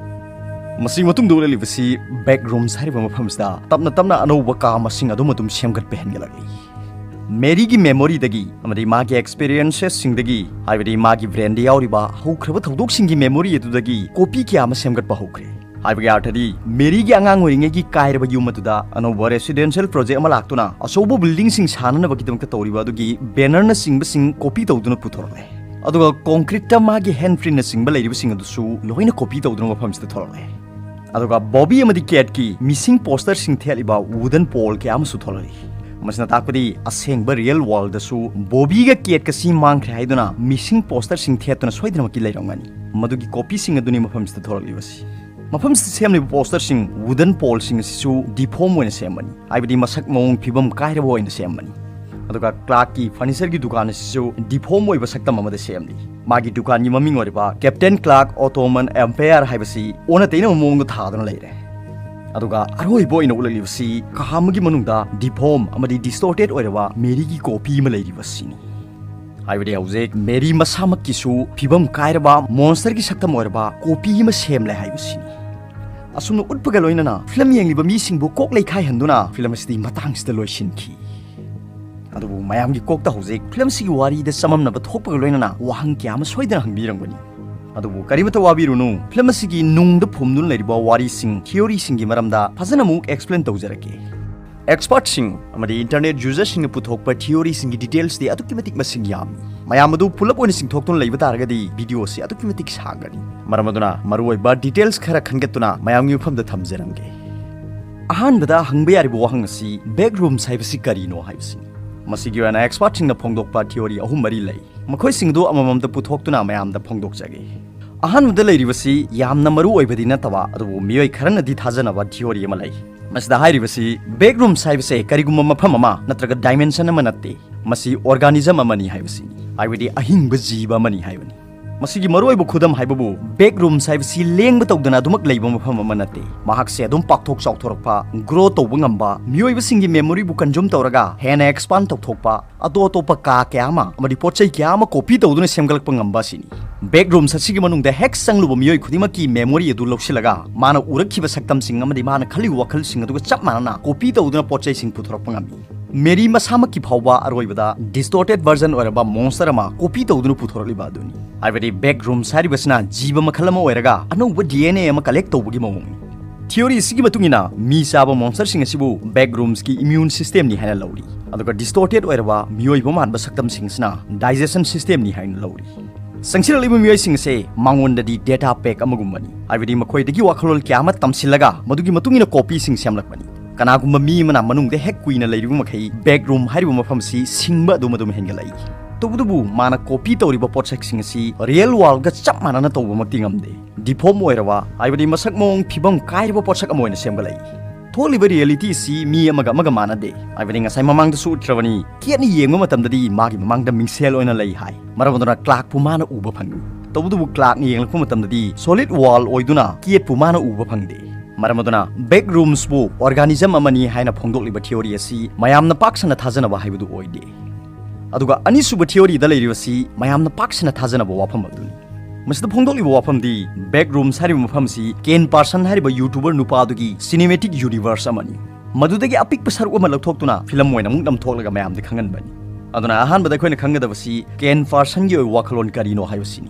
ꯃꯁꯤꯒꯤ ꯃꯇꯨꯡꯗ ꯎꯠꯂꯛꯂꯤꯕꯁꯤ ꯕꯦꯛ ꯔꯨꯝꯁ ꯍꯥꯏꯔꯤꯕ ꯃꯐꯝꯁꯤꯗ ꯇꯞꯅ ꯇꯞꯅ ꯑꯅꯧꯕ ꯀꯥ ꯃꯁꯤꯡ ꯑꯗꯨꯝ ꯑꯗꯨꯝ ꯁꯦꯝꯒꯠꯄ ꯍꯦꯟꯒꯠꯂꯛꯂꯤ꯫ ꯃꯦꯔꯤꯒꯤ ꯃꯦꯃꯣꯔꯤꯗꯒꯤ ꯑꯃꯗꯤ ꯃꯥꯒꯤ ꯑꯦꯛꯁꯄꯤꯔꯤꯌꯦꯟꯁꯦꯁꯁꯤꯡꯗꯒꯤ, ꯍꯥꯏꯕꯗꯤ ꯃꯥꯒꯤ ꯕ꯭ꯔꯦꯟꯗ ꯌꯥꯎꯔꯤꯕ ꯍꯧꯈ꯭ꯔꯕ ꯊꯧꯗꯣꯛꯁꯤꯡꯒꯤ ꯃꯦꯃꯣꯔꯤ ꯑꯗꯨꯗꯒꯤ ꯀꯣꯄꯤ ꯀꯌꯥ ꯑꯃ ꯁꯦꯝꯒꯠꯄ ꯍꯧꯈ꯭ꯔꯦ꯫ ꯍꯥꯏꯕꯒꯤ ꯑꯥꯔꯊꯗꯤ, ꯃꯦꯔꯤꯒꯤ ꯑꯉꯥꯡ ꯑꯣꯏꯔꯤꯉꯩꯒꯤ ꯀꯥꯏꯔꯕ ꯌꯨꯝ ꯑꯗꯨꯗ ꯑꯅꯧꯕ ꯔꯦꯁꯤꯗꯦꯟꯁꯤꯌꯦꯜ ꯄ꯭ꯔꯣꯖꯦꯛ ꯑꯃ ꯂꯥꯛꯇꯨꯅ ꯑꯆꯧꯕ ꯕꯤꯜꯗꯤꯡꯁꯤꯡ ꯁꯥꯅꯅꯕꯒꯤꯗꯃꯛꯇ ꯇꯧꯔꯤꯕ ꯑꯗꯨꯒꯤ ꯕꯦꯅꯔꯅꯆꯤꯡꯕꯁꯤꯡ ꯀꯣꯄꯤ ꯇꯧꯗꯨꯅ ꯄꯨꯊꯣꯔꯛꯂꯦ꯫ ꯑꯗꯨꯒ ꯀꯣꯟꯀ꯭ꯔꯤꯠꯇ ꯃꯥꯒꯤ ꯍꯦꯟꯄ꯭ꯔꯤꯟꯅꯆꯤꯡꯕ ꯂꯩꯔꯤꯕꯁꯤꯡ ꯑꯗꯨꯁꯨ ꯂꯣꯏꯅ ꯀꯣꯄꯤ ꯇꯧꯗꯨꯅ ꯃꯐꯝꯁꯤꯗ ꯊꯣꯔꯛꯂꯦ꯫ ꯑꯗꯨꯒ ꯕꯣꯕꯤ ꯑꯃꯗꯤ ꯀꯦꯠꯀꯤ ꯃꯤꯁꯤꯡ ꯄꯣꯁꯇꯔꯁꯤꯡ ꯊꯦꯠꯂꯤꯕ ꯋꯨꯗꯟ ꯄꯣꯜ ꯀꯌꯥ ꯑꯃꯁꯨ ꯊꯣꯛꯂꯛꯏ꯫ ꯃꯁꯤꯅ ꯇꯥꯛꯄꯗꯤ ꯑꯁꯦꯡꯕ ꯔꯤꯌꯦꯜ ꯋꯥꯔꯜꯗꯁꯨ ꯕꯣꯕꯤꯒ ꯀꯦꯠꯀꯁꯤ ꯃꯥꯡꯈ꯭ꯔꯦ ꯍꯥꯏꯗꯨꯅ ꯃꯤꯁꯤꯡ ꯄꯣꯁꯇꯔꯁꯤꯡ ꯊꯦꯠꯇꯨꯅ ꯁꯣꯏꯗꯅꯃꯛꯀꯤ ꯂꯩꯔꯝꯒꯅꯤ꯫ ꯃꯗꯨꯒꯤ ꯀꯣꯄꯤꯁꯤꯡ ꯑꯗꯨꯅꯤ ꯃꯐꯝꯁꯤꯗ ꯊꯣꯛꯂꯛꯂꯤꯕꯁꯤ꯫ ꯃꯐꯝꯁꯤꯗ ꯁꯦꯝꯂꯤꯕ ꯄꯣꯁꯇꯔꯁꯤꯡ, ꯋꯨꯗꯟ ꯄꯣꯜꯁꯤꯡ ꯑꯁꯤꯁꯨ ꯗꯤꯐꯣꯝ ꯑꯣꯏꯅ ꯁꯦꯝꯕꯅꯤ, ꯍꯥꯏꯕꯗꯤ ꯃꯁꯛ ꯃꯑꯣꯡ ꯐꯤꯕꯝ ꯀꯥꯏꯔꯕ ꯑꯣꯏꯅ ꯁꯦꯝꯕꯅꯤ꯫ ꯑꯗꯨꯒ ꯀ꯭ꯂꯥꯔꯛꯀꯤ ꯐꯔꯅꯤꯆꯔꯒꯤ ꯗꯨꯀꯥꯟ ꯑꯁꯤꯁꯨ ꯗꯤꯐꯣꯝ ꯑꯣꯏꯕ ꯁꯛꯇꯝ ꯑꯃꯗ ꯁꯦꯝꯂꯤ꯫ ꯃꯥꯒꯤ ꯗꯨꯀꯥꯟꯒꯤ ꯃꯃꯤꯡ ꯑꯣꯏꯔꯤꯕ Captain Clark Ottoman Empire ꯍꯥꯏꯕꯁꯤ ꯑꯣꯟꯅ ꯇꯩꯅꯕ ꯃꯑꯣꯡꯗ ꯊꯥꯗꯨꯅ ꯂꯩꯔꯦ꯫ ꯑꯗꯨꯒ ꯑꯔꯣꯏꯕ ꯑꯣꯏꯅ ꯎꯠꯂꯛꯂꯤꯕꯁꯤ ꯀꯥ ꯑꯃꯒꯤ ꯃꯅꯨꯡꯗ deform ꯑꯃꯗꯤ distorted ꯑꯣꯏꯔꯕ ꯃꯦꯔꯤꯒꯤ ꯀꯣꯄꯤ ꯑꯃ ꯂꯩꯔꯤꯕꯁꯤꯅꯤ꯫ ꯍꯥꯏꯕꯗꯤ ꯍꯧꯖꯤꯛ ꯃꯦꯔꯤ ꯃꯁꯥꯃꯛꯀꯤꯁꯨ ꯐꯤꯕꯝ ꯀꯥꯏꯔꯕ monsterꯒꯤ ꯁꯛꯇꯝ ꯑꯣꯏꯔꯕ ꯀꯣꯄꯤ ꯑꯃ ꯁꯦꯝꯂꯦ ꯍꯥꯏꯕꯁꯤꯅꯤ꯫ ꯑꯁꯨꯝꯅ ꯎꯠꯄꯒ ꯂꯣꯏꯅꯅ ꯐꯤꯂꯝ ꯌꯦꯡꯂꯤꯕ ꯃꯤꯁꯤꯡꯕꯨ ꯀꯣꯛ ꯂꯩꯈꯥꯏꯍꯟꯗꯨꯅ ꯐꯤꯂꯝ ꯑꯁꯤꯗꯤ ꯃꯇꯥꯡꯁꯤꯗ ꯂꯣꯏꯁꯤꯟꯈꯤ꯫ ꯑꯗꯨꯕꯨ ꯃꯌꯥꯝꯒꯤ ꯀꯣꯛꯇ ꯍꯧꯖꯤꯛ ꯐꯤꯂꯝꯁꯤꯒꯤ ꯋꯥꯔꯤꯗ ꯆꯃꯝꯅꯕ ꯊꯣꯛꯄꯒ ꯂꯣꯏꯅꯅ ꯋꯥꯍꯪ ꯀꯌꯥ ꯑꯃ ꯁꯣꯏꯗꯅ ꯍꯪꯕꯤꯔꯝꯒꯅꯤ꯫ ꯑꯗꯨꯕꯨ ꯀꯔꯤꯃꯇ ꯋꯥꯕꯤꯔꯨꯅꯨ, ꯐꯤꯂꯝ ꯑꯁꯤꯒꯤ ꯅꯨꯡꯗ ꯐꯨꯝꯗꯨꯅ ꯂꯩꯔꯤꯕ ꯋꯥꯔꯤꯁꯤꯡ, theoryꯁꯤꯡꯒꯤ ꯃꯔꯝꯗ ꯐꯖꯅ ꯑꯃꯨꯛ explain ꯇꯧꯖꯔꯛꯀꯦ꯫ Expertꯁꯤꯡ ꯑꯃꯗꯤ internet userꯁꯤꯡꯅ ꯄꯨꯊꯣꯛꯄ theoryꯁꯤꯡꯒꯤ detailsꯇꯤ ꯑꯗꯨꯛꯀꯤ ꯃꯇꯤꯛ ꯃꯁꯤꯡ ꯌꯥꯝꯃꯤ꯫ ꯃꯌꯥꯝ ꯑꯗꯨ ꯄꯨꯂꯞ ꯑꯣꯏꯅ ꯆꯤꯡꯊꯣꯛꯇꯨꯅ ꯂꯩꯕ ꯇꯥꯔꯒꯗꯤ videoꯁꯤ ꯑꯗꯨꯛꯀꯤ ꯃꯇꯤꯛ ꯁꯥꯡꯒꯅꯤ꯫ ꯃꯔꯝ ꯑꯗꯨꯅ ꯃꯔꯨꯑꯣꯏꯕ details ꯈꯔ ꯈꯟꯒꯠꯇꯨꯅ ꯃꯌꯥꯝꯒꯤ ꯃꯐꯝꯗ ꯊꯝꯖꯔꯝꯒꯦ꯫ ꯑꯍꯥꯟꯕꯗ ꯍꯪꯕ ꯌꯥꯔꯤꯕ ꯋꯥꯍꯪ ꯑꯁꯤ backrooms ꯍꯥꯏꯕꯁꯤ ꯀꯔꯤꯅꯣ ꯍꯥꯏꯕꯁꯤꯅꯤ꯫ ꯃꯁꯤꯒꯤ ꯑꯣꯏꯅ expertꯁꯤꯡꯅ ꯐꯣꯡꯗꯣꯛꯄ theory ꯑꯍꯨꯝ ꯃꯔꯤ ꯂꯩ꯫ ꯃꯈꯣꯏꯁꯤꯡ ꯑꯗꯨ ꯑꯃꯃꯝꯇ ꯄꯨꯊꯣꯛꯇꯨꯅ ꯃꯌꯥꯝꯗ ꯐꯣꯡꯗꯣꯛꯆꯒꯦ꯫ ꯑꯍꯥꯟꯕꯗ ꯂꯩꯔꯤꯕꯁꯤ ꯌꯥꯝꯅ ꯃꯔꯨ ꯑꯣꯏꯕꯗꯤ ꯅꯠꯇꯕ, ꯑꯗꯨꯕꯨ ꯃꯤꯑꯣꯏ ꯈꯔꯅꯗꯤ ꯊꯥꯖꯅꯕ theory ꯑꯃ ꯂꯩ꯫ ꯃꯁꯤꯗ ꯍꯥꯏꯔꯤꯕꯁꯤ backrooms ꯍꯥꯏꯕꯁꯦ ꯀꯔꯤꯒꯨꯝꯕ ꯃꯐꯝ ꯑꯃ ꯅꯠꯇ꯭ꯔꯒ dimension ꯑꯃ ꯅꯠꯇꯦ, ꯃꯁꯤ organism ꯑꯃꯅꯤ ꯍꯥꯏꯕꯁꯤꯅꯤ, ꯍꯥꯏꯕꯗꯤ ꯑꯍꯤꯡꯕ ꯖꯤꯕ ꯑꯃꯅꯤ ꯍꯥꯏꯕꯅꯤ꯫ ꯃꯁꯤꯒꯤ ꯃꯔꯨꯑꯣꯏꯕ ꯈꯨꯗꯝ ꯍꯥꯏꯕꯕꯨ backrooms ꯍꯥꯏꯕꯁꯤ ꯂꯦꯡꯕ ꯇꯧꯗꯅ ꯑꯗꯨꯃꯛ ꯂꯩꯕ ꯃꯐꯝ ꯑꯃ ꯅꯠꯇꯦ꯫ ꯃꯍꯥꯛꯁꯦ ꯑꯗꯨꯝ ꯄꯥꯛꯊꯣꯛ ꯆꯥꯎꯊꯣꯔꯛꯄ, grow ꯇꯧꯕ ꯉꯝꯕ, ꯃꯤꯑꯣꯏꯕꯁꯤꯡꯒꯤ memoryꯕꯨ consume ꯇꯧꯔꯒ ꯍꯦꯟꯅ expand ꯇꯧꯊꯣꯛꯄ, ꯑꯇꯣꯞ ꯑꯇꯣꯞꯄ ꯀꯥ ꯀꯌꯥ ꯑꯃ ꯑꯃꯗꯤ ꯄꯣꯠ ꯆꯩ ꯀꯌꯥ ꯑꯃ copy ꯇꯧꯗꯨꯅ ꯁꯦꯝꯒꯠꯂꯛꯄ ꯉꯝꯕ ꯑꯁꯤꯅꯤ꯫ Backrooms ꯑꯁꯤꯒꯤ ꯃꯅꯨꯡꯗ ꯍꯦꯛ ꯆꯪꯂꯨꯕ ꯃꯤꯑꯣꯏ ꯈꯨꯗꯤꯡꯃꯛꯀꯤ memory ꯑꯗꯨ ꯂꯧꯁꯤꯜꯂꯒ ꯃꯥꯅ ꯎꯔꯛꯈꯤꯕ ꯁꯛꯇꯝꯁꯤꯡ ꯑꯃꯗꯤ ꯃꯥꯅ ꯈꯜꯂꯤꯕ ꯋꯥꯈꯜꯁꯤꯡ ꯑꯗꯨꯒ ꯆꯞ ꯃꯥꯟꯅꯅ copy ꯇꯧꯗꯨꯅ ꯄꯣꯠ ꯆꯩꯁꯤꯡ ꯄꯨꯊꯣꯔꯛꯄ ꯉꯝꯃꯤ꯫ ꯃꯦꯔꯤ ꯃꯁꯥꯃꯛꯀꯤ ꯐꯥꯎꯕ ꯑꯔꯣꯏꯕꯗ distorted version ꯑꯣꯏꯔꯕ monster ꯑꯃ copy ꯇꯧꯗꯨꯅ ꯄꯨꯊꯣꯔꯛꯂꯤꯕ ꯑꯗꯨꯅꯤ꯫ ꯍꯥꯏꯕꯗꯤ backrooms ꯍꯥꯏꯔꯤꯕꯁꯤꯅ ꯖꯤꯕ ꯃꯈꯜ ꯑꯃ ꯑꯣꯏꯔꯒ ꯑꯅꯧꯕ DNA ꯑꯃ collect ꯇꯧꯕꯒꯤ ꯃꯑꯣꯡꯅꯤ꯫ Theory ꯑꯁꯤꯒꯤ ꯃꯇꯨꯡ ꯏꯟꯅ ꯃꯤ ꯆꯥꯕ monsterꯁꯤꯡ ꯑꯁꯤꯕꯨ backroomsꯀꯤ immune systemꯅꯤ ꯍꯥꯏꯅ ꯂꯧꯔꯤ, ꯑꯗꯨꯒ distorted ꯑꯣꯏꯔꯕ ꯃꯤꯑꯣꯏꯕ ꯃꯥꯟꯕ ꯁꯛꯇꯝꯁꯤꯡ ꯑꯁꯤꯅ digestion systemꯅꯤ ꯍꯥꯏꯅ ꯂꯧꯔꯤ꯫ ꯆꯪꯁꯤꯜꯂꯛꯂꯤꯕ ꯃꯤꯑꯣꯏꯁꯤꯡ ꯑꯁꯦ ꯃꯉꯣꯟꯗꯗꯤ data pack ꯑꯃꯒꯨꯝꯕꯅꯤ, ꯍꯥꯏꯕꯗꯤ ꯃꯈꯣꯏꯗꯒꯤ ꯋꯥꯈꯜꯂꯣꯟ ꯀꯌꯥ ꯑꯃ ꯇꯝꯁꯤꯜꯂꯒ ꯃꯗꯨꯒꯤ ꯃꯇꯨꯡ ꯏꯟꯅ copyꯁꯤꯡ ꯁꯦꯝꯂꯛꯄꯅꯤ꯫ ꯀꯅꯥꯒꯨꯝꯕ ꯃꯤ ꯑꯃꯅ ꯃꯅꯨꯡꯗ ꯍꯦꯛ ꯀꯨꯏꯅ ꯂꯩꯔꯨꯕ ꯃꯈꯩ backroom ꯍꯥꯏꯔꯤꯕ ꯃꯐꯝ ꯑꯁꯤ ꯁꯤꯡꯕ ꯑꯗꯨꯝ ꯑꯗꯨꯝ ꯍꯦꯟꯒꯠꯂꯛꯏ꯫ ꯇꯧꯕꯇꯕꯨ ꯃꯥꯅ copy ꯇꯧꯔꯤꯕ ꯄꯣꯠꯁꯛꯁꯤꯡ ꯑꯁꯤ real worldꯒ ꯆꯞ ꯃꯥꯟꯅꯅ ꯇꯧꯕꯃꯛꯇꯤ ꯉꯝꯗꯦ꯫ Deform ꯑꯣꯏꯔꯕ, ꯍꯥꯏꯕꯗꯤ ꯃꯁꯛ ꯃꯑꯣꯡ ꯐꯤꯕꯝ ꯀꯥꯏꯔꯕ ꯄꯣꯠꯁꯛ ꯑꯃ ꯑꯣꯏꯅ ꯁꯦꯝꯒꯠꯂꯛꯏ꯫ ꯊꯣꯛꯂꯤꯕ ꯔꯤꯌꯦꯂꯤꯇꯤ ꯑꯁꯤ ꯃꯤ ꯑꯃꯒ ꯑꯃꯒ ꯃꯥꯟꯅꯗꯦ ꯍꯥꯏꯕꯗꯤ ꯉꯁꯥꯏ ꯃꯃꯥꯡꯗꯁꯨ ꯎꯠꯈ꯭ꯔꯕꯅꯤ꯫ ꯀꯦꯠꯅ ꯌꯦꯡꯕ ꯃꯇꯝꯗꯗꯤ ꯃꯥꯒꯤ ꯃꯃꯥꯡꯗ ꯃꯤꯡꯁꯦꯜ ꯑꯣꯏꯅ ꯂꯩ ꯍꯥꯏ꯫ ꯃꯔꯝ ꯑꯗꯨꯅ ꯀ꯭ꯂꯥꯛꯄꯨ ꯃꯥꯅ ꯎꯕ ꯐꯪꯏ꯫ ꯇꯧꯕꯇꯕꯨ ꯀ꯭ꯂꯥꯛꯅ ꯌꯦꯡꯂꯛꯄ ꯃꯇꯝꯗꯗꯤ ꯁꯣꯂꯤꯗ ꯋꯥꯜ ꯑꯣꯏꯗꯨꯅ ꯀꯦꯠꯄꯨ ꯃꯥꯅ ꯎꯕ ꯐꯪꯗꯦ꯫ ꯃꯔꯝ ꯑꯗꯨꯅ ꯕꯦꯛꯔꯨꯝꯁꯄꯨ ꯑꯣꯔꯒꯥꯅꯤꯖꯝ ꯑꯃꯅꯤ ꯍꯥꯏꯅ ꯐꯣꯡꯗꯣꯛꯂꯤꯕ ꯊꯤꯑꯣꯔꯤ ꯑꯁꯤ ꯃꯌꯥꯝꯅ ꯄꯥꯛ ꯁꯟꯅ ꯊꯥꯖꯅꯕ ꯍꯥꯏꯕꯗꯨ ꯑꯣꯏꯗꯦ꯫ ꯑꯗꯨꯒ ꯑꯅꯤꯁꯨꯕ ꯊꯤꯑꯣꯔꯤꯗ ꯂꯩꯔꯤꯕꯁꯤ ꯃꯌꯥꯝꯅ ꯄꯥꯛ ꯁꯟꯅ ꯊꯥꯖꯅꯕ ꯋꯥꯐꯝ ꯑꯗꯨꯅꯤ꯫ ꯃꯁꯤꯗ ꯐꯣꯡꯗꯣꯛꯂꯤꯕ ꯋꯥꯐꯝꯗꯤ ꯕꯦꯛꯔꯨꯝꯁ ꯍꯥꯏꯔꯤꯕ ꯃꯐꯝ ꯑꯁꯤ ꯀꯦꯟ ꯄꯥꯔꯁꯟ ꯍꯥꯏꯔꯤꯕ ꯌꯨꯇꯨꯕꯔ ꯅꯨꯄꯥ ꯑꯗꯨꯒꯤ ꯁꯤꯅꯦꯃꯦꯇꯤꯛ ꯌꯨꯅꯤꯚꯔꯁ ꯑꯃꯅꯤ꯫ ꯃꯗꯨꯗꯒꯤ ꯑꯄꯤꯛꯄ ꯁꯔꯨꯛ ꯑꯃ ꯂꯧꯊꯣꯛꯇꯨꯅ ꯐꯤꯂꯝ ꯑꯣꯏꯅ ꯑꯃꯨꯛ ꯅꯝꯊꯣꯛꯂꯒ ꯃꯌꯥꯝꯗ ꯈꯪꯍꯟꯕꯅꯤ꯫ ꯑꯗꯨꯅ ꯑꯍꯥꯟꯕꯗ ꯑꯩꯈꯣꯏꯅ ꯈꯪꯒꯗꯕꯁꯤ ꯀꯦꯟ ꯄꯥꯔꯁꯟꯒꯤ ꯑꯣꯏꯕ ꯋꯥꯈꯜꯂꯣꯟ ꯀꯔꯤꯅꯣ ꯍꯥꯏꯕꯁꯤꯅꯤ꯫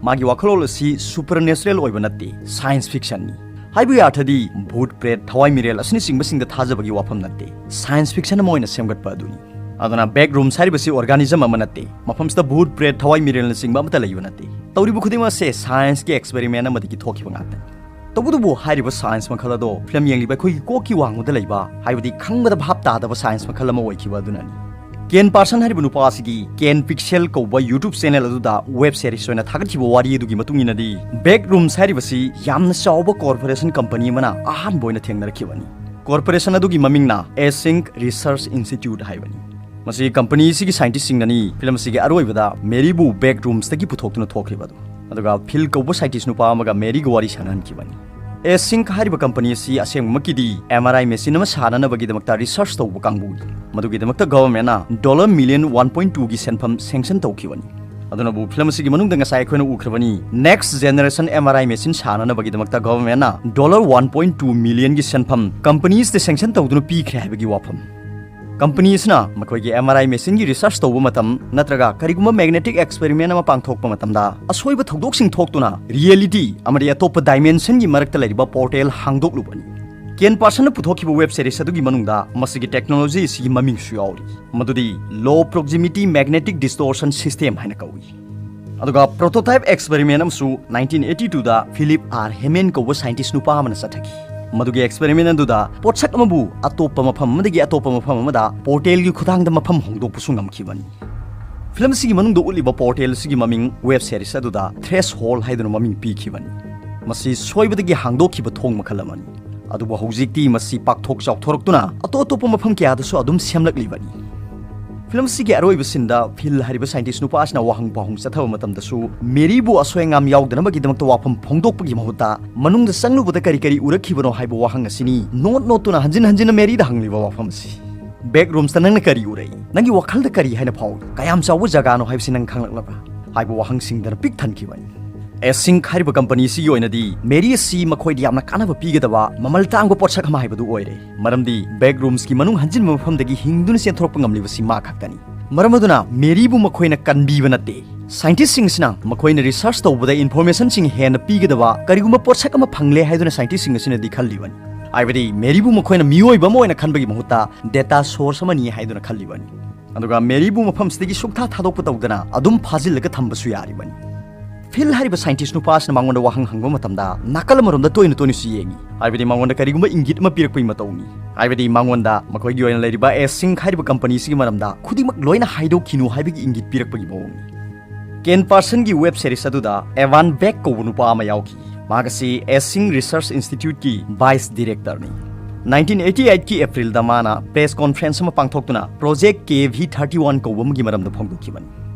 ꯃꯥꯒꯤ ꯋꯥꯈꯜꯂꯣꯟ ꯑꯁꯤ ꯁꯨꯄꯔꯅꯦꯆꯔꯦꯜ ꯑꯣꯏꯕ ꯅꯠꯇꯦ, ꯁꯥꯏꯟꯁ ꯐꯤꯛꯁꯟꯅꯤ꯫ ꯍꯥꯏꯕꯒꯤ ꯑꯔꯊꯗꯤ ꯚꯨꯠ, ꯄ꯭ꯔꯦꯠ, ꯊꯋꯥꯏ ꯃꯤꯔꯦꯜ ꯑꯁꯤꯅꯆꯤꯡꯕꯁꯤꯡꯗ ꯊꯥꯖꯕꯒꯤ ꯋꯥꯐꯝ ꯅꯠꯇꯦ, ꯁꯥꯏꯟꯁ ꯐꯤꯛꯁꯟ ꯑꯃ ꯑꯣꯏꯅ ꯁꯦꯝꯒꯠꯄ ꯑꯗꯨꯅꯤ꯫ ꯑꯗꯨꯅ ꯕꯦꯛꯔꯨꯝꯁ ꯍꯥꯏꯔꯤꯕꯁꯤ ꯑꯣꯔꯒꯥꯅꯤꯖꯝ ꯑꯃ ꯅꯠꯇꯦ, ꯃꯐꯝꯁꯤꯗ ꯚꯨꯠ, ꯄ꯭ꯔꯦꯠ, ꯊꯋꯥꯏ ꯃꯤꯔꯦꯜꯅꯆꯤꯡꯕ ꯑꯃꯠꯇ ꯂꯩꯕ ꯅꯠꯇꯦ꯫ ꯇꯧꯔꯤꯕ ꯈꯨꯗꯤꯡꯃꯛ ꯑꯁꯦ ꯁꯥꯏꯟꯁꯀꯤ ꯑꯦꯛꯁꯄꯦꯔꯤꯃꯦꯟ ꯑꯃꯗꯒꯤ ꯊꯣꯛꯈꯤꯕ ꯉꯥꯛꯇꯅꯤ꯫ ꯇꯧꯕꯇꯕꯨ ꯍꯥꯏꯔꯤꯕ ꯁꯥꯏꯟꯁ ꯃꯈꯜ ꯑꯗꯣ ꯐꯤꯂꯝ ꯌꯦꯡꯂꯤꯕ ꯑꯩꯈꯣꯏꯒꯤ ꯀꯣꯛꯀꯤ ꯋꯥꯡꯃꯗ ꯂꯩꯕ, ꯍꯥꯏꯕꯗꯤ ꯈꯪꯕꯗ ꯚꯥꯞ ꯇꯥꯗꯕ ꯁꯥꯏꯟꯁ ꯃꯈꯜ ꯑꯃ ꯑꯣꯏꯈꯤꯕ ꯑꯗꯨꯅꯅꯤ꯫ ꯀꯦꯟ ꯄꯥꯔꯁꯟ ꯍꯥꯏꯔꯤꯕ ꯅꯨꯄꯥ ꯑꯁꯤꯒꯤ ꯀꯦꯟ ꯄꯤꯛꯁꯦꯜ ꯀꯧꯕ ꯌꯨꯇ꯭ꯌꯨꯕ ꯆꯦꯅꯦꯜ ꯑꯗꯨꯗ ꯋꯦꯕ ꯁꯦꯔꯤꯁ ꯑꯣꯏꯅ ꯊꯥꯒꯠꯈꯤꯕ ꯋꯥꯔꯤ ꯑꯗꯨꯒꯤ ꯃꯇꯨꯡ ꯏꯟꯅꯗꯤ, ꯕꯦꯛ ꯔꯨꯝꯁ ꯍꯥꯏꯔꯤꯕꯁꯤ ꯌꯥꯝꯅ ꯆꯥꯎꯕ ꯀꯣꯔꯄꯣꯔꯦꯁꯟ ꯀꯝꯄꯅꯤ ꯑꯃꯅ ꯑꯍꯥꯟꯕ ꯑꯣꯏꯅ ꯊꯦꯡꯅꯔꯛꯈꯤꯕꯅꯤ꯫ ꯀꯣꯔꯄꯣꯔꯦꯁꯟ ꯑꯗꯨꯒꯤ ꯃꯃꯤꯡꯅ ꯑꯦꯁꯤꯡ ꯔꯤꯁꯔꯆ ꯏꯟꯁꯇꯤꯇ꯭ꯌꯨꯠ ꯍꯥꯏꯕꯅꯤ꯫ ꯃꯁꯤ ꯀꯝꯄꯅꯤ ꯑꯁꯤꯒꯤ ꯁꯥꯏꯟꯇꯤꯁꯁꯤꯡꯅꯅꯤ ꯐꯤꯂꯝ ꯑꯁꯤꯒꯤ ꯑꯔꯣꯏꯕꯗ ꯃꯦꯔꯤꯕꯨ ꯕꯦꯛ ꯔꯨꯝꯁꯇꯒꯤ ꯄꯨꯊꯣꯛꯇꯨꯅ ꯊꯣꯛꯈ꯭ꯔꯤꯕ ꯑꯗꯨ꯫ ꯑꯗꯨꯒ ꯐꯤꯜ ꯀꯧꯕ ꯁꯥꯏꯟꯇꯤꯁ ꯅꯨꯄꯥ ꯑꯃꯒ ꯃꯦꯔꯤꯒ ꯋꯥꯔꯤ ꯁꯥꯟꯅꯍꯟꯈꯤꯕꯅꯤ꯫ ꯑꯦꯁꯤꯡ ꯍꯥꯏꯔꯤꯕ ꯀꯝꯄꯅꯤ ꯑꯁꯤ ꯑꯁꯦꯡꯕꯃꯛꯀꯤꯗꯤ ꯑꯦꯝ ꯑꯥꯔ ꯑꯥꯏ ꯃꯦꯆꯤꯟ ꯑꯃ ꯁꯥꯅꯅꯕꯒꯤꯗꯃꯛꯇ ꯔꯤꯁꯔꯆ ꯇꯧꯕ ꯀꯥꯡꯕꯨꯅꯤ꯫ ꯃꯗꯨꯒꯤꯗꯃꯛꯇ ꯒꯚꯔꯟꯃꯦꯟꯠꯅ ꯗꯣꯂꯔ ꯃꯤꯂꯤꯌꯟ ꯋꯥꯟ ꯄꯣꯏꯟꯠ ꯇꯨꯒꯤ ꯁꯦꯟꯐꯝ ꯁꯦꯡꯁꯟ ꯇꯧꯈꯤꯕꯅꯤ꯫ ꯑꯗꯨꯅꯕꯨ ꯐꯤꯂꯝ ꯑꯁꯤꯒꯤ ꯃꯅꯨꯡꯗ ꯉꯁꯥꯏ ꯑꯩꯈꯣꯏꯅ ꯎꯈ꯭ꯔꯕꯅꯤ, next generation M R I machine ꯁꯥꯅꯅꯕꯒꯤꯗꯃꯛꯇ ꯒꯚꯔꯟꯃꯦꯟꯠꯅ ꯗꯣꯂꯔ ꯋꯥꯟ ꯄꯣꯏꯟꯠ ꯇꯨ ꯃꯤꯂꯤꯌꯟꯒꯤ ꯁꯦꯟꯐꯝ ꯀꯝꯄꯅꯤꯁꯇ ꯁꯦꯡꯁꯟ ꯇꯧꯗꯨꯅ ꯄꯤꯈ꯭ꯔꯦ ꯍꯥꯏꯕꯒꯤ ꯋꯥꯐꯝ꯫ ꯀꯝꯄꯅꯤ ꯑꯁꯤꯅ ꯃꯈꯣꯏꯒꯤ ꯑꯦꯝ ꯑꯥꯔ ꯑꯥꯏ ꯃꯦꯆꯤꯟꯒꯤ ꯔꯤꯁꯔꯆ ꯇꯧꯕ ꯃꯇꯝ ꯅꯠꯇ꯭ꯔꯒ ꯀꯔꯤꯒꯨꯝꯕ ꯃꯦꯒꯅꯦꯇꯤꯛ ꯑꯦꯛꯁꯄꯦꯔꯤꯃꯦꯟ ꯑꯃ ꯄꯥꯡꯊꯣꯛꯄ ꯃꯇꯝꯗ ꯑꯁꯣꯏꯕ ꯊꯧꯗꯣꯛꯁꯤꯡ ꯊꯣꯛꯇꯨꯅ ꯔꯤꯌꯦꯂꯤꯇꯤ ꯑꯃꯗꯤ ꯑꯇꯣꯞꯄ ꯗꯥꯏꯃꯦꯟꯁꯟꯒꯤ ꯃꯔꯛꯇ ꯂꯩꯔꯤꯕ ꯄꯣꯔꯇꯦꯜ ꯍꯥꯡꯗꯣꯛꯂꯨꯕꯅꯤ꯫ ꯀꯦꯟ ꯄꯥꯔꯁꯟꯅ ꯄꯨꯊꯣꯛꯈꯤꯕ ꯋꯦꯕ ꯁꯦꯔꯤꯁ ꯑꯗꯨꯒꯤ ꯃꯅꯨꯡꯗ ꯃꯁꯤꯒꯤ ꯇꯦꯛꯅꯣꯂꯣꯖꯤ ꯑꯁꯤꯒꯤ ꯃꯃꯤꯡꯁꯨ ꯌꯥꯎꯔꯤ, ꯃꯗꯨꯗꯤ ꯂꯣ ꯄ꯭ꯔꯣꯛꯁꯤꯃꯤꯇꯤ ꯃꯦꯒꯅꯦꯇꯤꯛ ꯗꯤꯁꯇꯣꯔꯁꯟ ꯁꯤꯁꯇꯦꯝ ꯍꯥꯏꯅ ꯀꯧꯏ꯫ ꯑꯗꯨꯒ ꯄ꯭ꯔꯣꯇꯣꯇꯥꯏꯞ ꯑꯦꯛꯁꯄꯦꯔꯤꯃꯦꯟ ꯑꯃꯁꯨ ꯅꯥꯏꯟꯇꯤꯟ ꯑꯩꯠꯇꯤ ꯇꯨꯗ ꯐꯤꯂꯤꯞ ꯑꯥꯔ ꯍꯦꯃꯦꯟ ꯀꯧꯕ ꯁꯥꯏꯟꯇꯤꯁ ꯅꯨꯄꯥ ꯑꯃꯅ ꯆꯠꯊꯈꯤ꯫ ꯃꯗꯨꯒꯤ ꯑꯦꯛꯁꯄꯦꯔꯤꯃꯦꯟ ꯑꯗꯨꯗ ꯄꯣꯠꯁꯛ ꯑꯃꯕꯨ ꯑꯇꯣꯞꯄ ꯃꯐꯝ ꯑꯃꯗꯒꯤ ꯑꯇꯣꯞꯄ ꯃꯐꯝ ꯑꯃꯗ ꯄꯣꯔꯇꯦꯜꯒꯤ ꯈꯨꯊꯥꯡꯗ ꯃꯐꯝ ꯍꯣꯡꯗꯣꯛꯄꯁꯨ ꯉꯝꯈꯤꯕꯅꯤ꯫ ꯐꯤꯂꯝ ꯑꯁꯤꯒꯤ ꯃꯅꯨꯡꯗ ꯎꯠꯂꯤꯕ ꯄꯣꯔꯇꯦꯜ ꯑꯁꯤꯒꯤ ꯃꯃꯤꯡ ꯋꯦꯕ ꯁꯦꯔꯤꯁ ꯑꯗꯨꯗ ꯊ꯭ꯔꯦꯁ ꯍꯣꯜ ꯍꯥꯏꯗꯨꯅ ꯃꯃꯤꯡ ꯄꯤꯈꯤꯕꯅꯤ꯫ ꯃꯁꯤ ꯁꯣꯏꯕꯗꯒꯤ ꯍꯥꯡꯗꯣꯛꯈꯤꯕ ꯊꯣꯡ ꯃꯈꯜ ꯑꯃꯅꯤ꯫ ꯑꯗꯨꯕꯨ ꯍꯧꯖꯤꯛꯇꯤ ꯃꯁꯤ ꯄꯥꯛꯊꯣꯛ ꯆꯥꯎꯊꯣꯔꯛꯇꯨꯅ ꯑꯇꯣꯞ ꯑꯇꯣꯞꯄ ꯃꯐꯝ ꯀꯌꯥꯗꯁꯨ ꯑꯗꯨꯝ ꯁꯦꯝꯂꯛꯂꯤꯕꯅꯤ꯫ ꯐꯤꯂꯝ ꯑꯁꯤꯒꯤ ꯑꯔꯣꯏꯕ ꯁꯤꯟꯗ ꯐꯤꯜ ꯍꯥꯏꯔꯤꯕ ꯁꯥꯏꯟꯇꯤꯁ ꯅꯨꯄꯥ ꯑꯁꯤꯅ ꯋꯥꯍꯪ ꯄꯥꯎꯍꯪ ꯆꯠꯊꯕ ꯃꯇꯝꯗꯁꯨ ꯃꯦꯔꯤꯕꯨ ꯑꯁꯣꯏ ꯑꯉꯥꯝ ꯌꯥꯎꯗꯅꯕꯒꯤꯗꯃꯛꯇ ꯋꯥꯐꯝ ꯐꯣꯡꯗꯣꯛꯄꯒꯤ ꯃꯍꯨꯠꯇ ꯃꯅꯨꯡꯗ ꯆꯪꯂꯨꯕꯗ ꯀꯔꯤ ꯀꯔꯤ ꯎꯔꯛꯈꯤꯕꯅꯣ ꯍꯥꯏꯕ ꯋꯥꯍꯪ ꯑꯁꯤꯅꯤ ꯅꯣꯠ ꯅꯣꯠꯇꯨꯅ ꯍꯟꯖꯤꯟ ꯍꯟꯖꯤꯟꯅ ꯃꯦꯔꯤꯗ ꯍꯪꯂꯤꯕ ꯋꯥꯐꯝ ꯑꯁꯤ꯫ Back rooms ꯇ ꯅꯪꯅ ꯀꯔꯤ ꯎꯔꯛꯏ? ꯅꯪꯒꯤ ꯋꯥꯈꯜꯗ ꯀꯔꯤ ꯍꯥꯏꯅ ꯐꯥꯎꯏ? ꯀꯌꯥꯝ ꯆꯥꯎꯕ ꯖꯒꯥꯅꯣ ꯍꯥꯏꯕꯁꯤ ꯅꯪ ꯈꯪꯂꯛꯂꯕ꯭ꯔꯥ? ꯍꯥꯏꯕ ꯋꯥꯍꯪꯁꯤꯡꯗꯅ ꯄꯤꯛ ꯊꯟꯈꯤꯕꯅꯤ꯫ ꯑꯦꯁꯤꯡ ꯍꯥꯏꯔꯤꯕ ꯀꯝꯄꯅꯤ ꯑꯁꯤꯒꯤ ꯑꯣꯏꯅꯗꯤ ꯃꯦꯔꯤ ꯑꯁꯤ ꯃꯈꯣꯏꯗ ꯌꯥꯝꯅ ꯀꯥꯟꯅꯕ ꯄꯤꯒꯗꯕ ꯃꯃꯜ ꯇꯥꯡꯕ ꯄꯣꯠꯁꯛ ꯑꯃ ꯍꯥꯏꯕꯗꯨ ꯑꯣꯏꯔꯦ꯫ ꯃꯔꯝꯗꯤ back rooms ꯀꯤ ꯃꯅꯨꯡ ꯍꯟꯖꯤꯟꯕ ꯃꯐꯝꯗꯒꯤ ꯍꯤꯡꯗꯨꯅ ꯆꯦꯟꯊꯣꯔꯛꯄ ꯉꯝꯂꯤꯕꯁꯤ ꯃꯥ ꯈꯛꯇꯅꯤ꯫ ꯃꯔꯝ ꯑꯗꯨꯅ ꯃꯦꯔꯤꯕꯨ ꯃꯈꯣꯏꯅ ꯀꯟꯕꯤꯕ ꯅꯠꯇꯦ꯫ ꯁꯥꯏꯟꯇꯤꯁꯁꯤꯡ ꯑꯁꯤꯅ ꯃꯈꯣꯏꯅ ꯔꯤꯁꯔꯆ ꯇꯧꯕꯗ ꯏꯟꯐꯣꯔꯃꯦꯁꯟꯁꯤꯡ ꯍꯦꯟꯅ ꯄꯤꯒꯗꯕ ꯀꯔꯤꯒꯨꯝꯕ ꯄꯣꯠꯁꯛ ꯑꯃ ꯐꯪꯂꯦ ꯍꯥꯏꯗꯨꯅ ꯁꯥꯏꯟꯇꯤꯁꯁꯤꯡ ꯑꯁꯤꯅꯗꯤ ꯈꯜꯂꯤꯕꯅꯤ꯫ ꯍꯥꯏꯕꯗꯤ ꯃꯦꯔꯤꯕꯨ ꯃꯈꯣꯏꯅ ꯃꯤꯑꯣꯏꯕ ꯑꯃ ꯑꯣꯏꯅ ꯈꯟꯕꯒꯤ ꯃꯍꯨꯠꯇ ꯗꯦꯇꯥ ꯁꯣꯔꯁ ꯑꯃꯅꯤ ꯍꯥꯏꯗꯨꯅ ꯈꯜꯂꯤꯕꯅꯤ꯫ ꯑꯗꯨꯒ ꯃꯦꯔꯤꯕꯨ ꯃꯐꯝꯁꯤꯗꯒꯤ ꯁꯨꯛꯊꯥ ꯊꯥꯗꯣꯛꯄ ꯇꯧꯗꯅ ꯑꯗꯨꯝ ꯐꯥꯖꯤꯜꯂꯒ ꯊꯝꯕꯁꯨ ꯌꯥꯔꯤꯕꯅꯤ꯫ ꯐꯤꯜ ꯍꯥꯏꯔꯤꯕ ꯁꯥꯏꯟꯇꯤꯁ ꯅꯨꯄꯥ ꯑꯁꯤꯅ ꯃꯉꯣꯟꯗ ꯋꯥꯍꯪ ꯍꯪꯕ ꯃꯇꯝꯗ ꯅꯥꯀꯜ ꯑꯃꯔꯣꯝꯗ ꯇꯣꯏꯅ ꯇꯣꯏꯅꯁꯨ ꯌꯦꯡꯏ꯫ ꯍꯥꯏꯕꯗꯤ ꯃꯉꯣꯟꯗ ꯀꯔꯤꯒꯨꯝꯕ ꯏꯪꯒꯤꯠ ꯑꯃ ꯄꯤꯔꯛꯄꯒꯤ ꯃꯇꯧꯅꯤ꯫ ꯍꯥꯏꯕꯗꯤ ꯃꯉꯣꯟꯗ ꯃꯈꯣꯏꯒꯤ ꯑꯣꯏꯅ ꯂꯩꯔꯤꯕ ꯑꯦꯁꯤꯡ ꯍꯥꯏꯔꯤꯕ ꯀꯝꯄꯅꯤꯁꯤꯒꯤ ꯃꯔꯝꯗ ꯈꯨꯗꯤꯡꯃꯛ ꯂꯣꯏꯅ ꯍꯥꯏꯗꯣꯛꯈꯤꯅꯨ ꯍꯥꯏꯕꯒꯤ ꯏꯪꯒꯤꯠ ꯄꯤꯔꯛꯄꯒꯤ ꯃꯑꯣꯡꯅꯤ꯫ ꯀꯦꯟ ꯄꯥꯔꯁꯟꯒꯤ ꯋꯦꯕ ꯁꯦꯔꯤꯁ ꯑꯗꯨꯗ ꯑꯦꯚꯥꯟ ꯕꯦꯛ ꯀꯧꯕ ꯅꯨꯄꯥ ꯑꯃ ꯌꯥꯎꯈꯤ꯫ ꯃꯍꯥꯛ ꯑꯁꯤ ꯑꯦꯁꯤꯡ ꯔꯤꯁꯔꯆ ꯏꯟꯁꯇꯤꯇ꯭ꯌꯨꯠꯀꯤ ꯚꯥꯏꯁ ꯗꯤꯔꯦꯛꯇꯔꯅꯤ꯫ ꯅꯥꯏꯟꯇꯤꯟ ꯑꯩꯠꯇꯤ ꯑꯩꯠꯀꯤ ꯑꯦꯄ꯭ꯔꯤꯜꯗ ꯃꯥꯅ ꯄ꯭ꯔꯦꯁ ꯀꯣꯟꯐ꯭ꯔꯦꯟꯁ ꯑꯃ ꯄꯥꯡꯊꯣꯛꯇꯨꯅ ꯄ꯭ꯔꯣꯖꯦꯛ ꯀꯦ ꯚꯤ ꯊꯥꯔꯇꯤ ꯋꯥꯟ ꯀꯧꯕ ꯑꯃꯒꯤ ꯃꯔꯝꯗ ꯐꯣꯡꯗꯣꯛꯈꯤꯕꯅꯤ꯫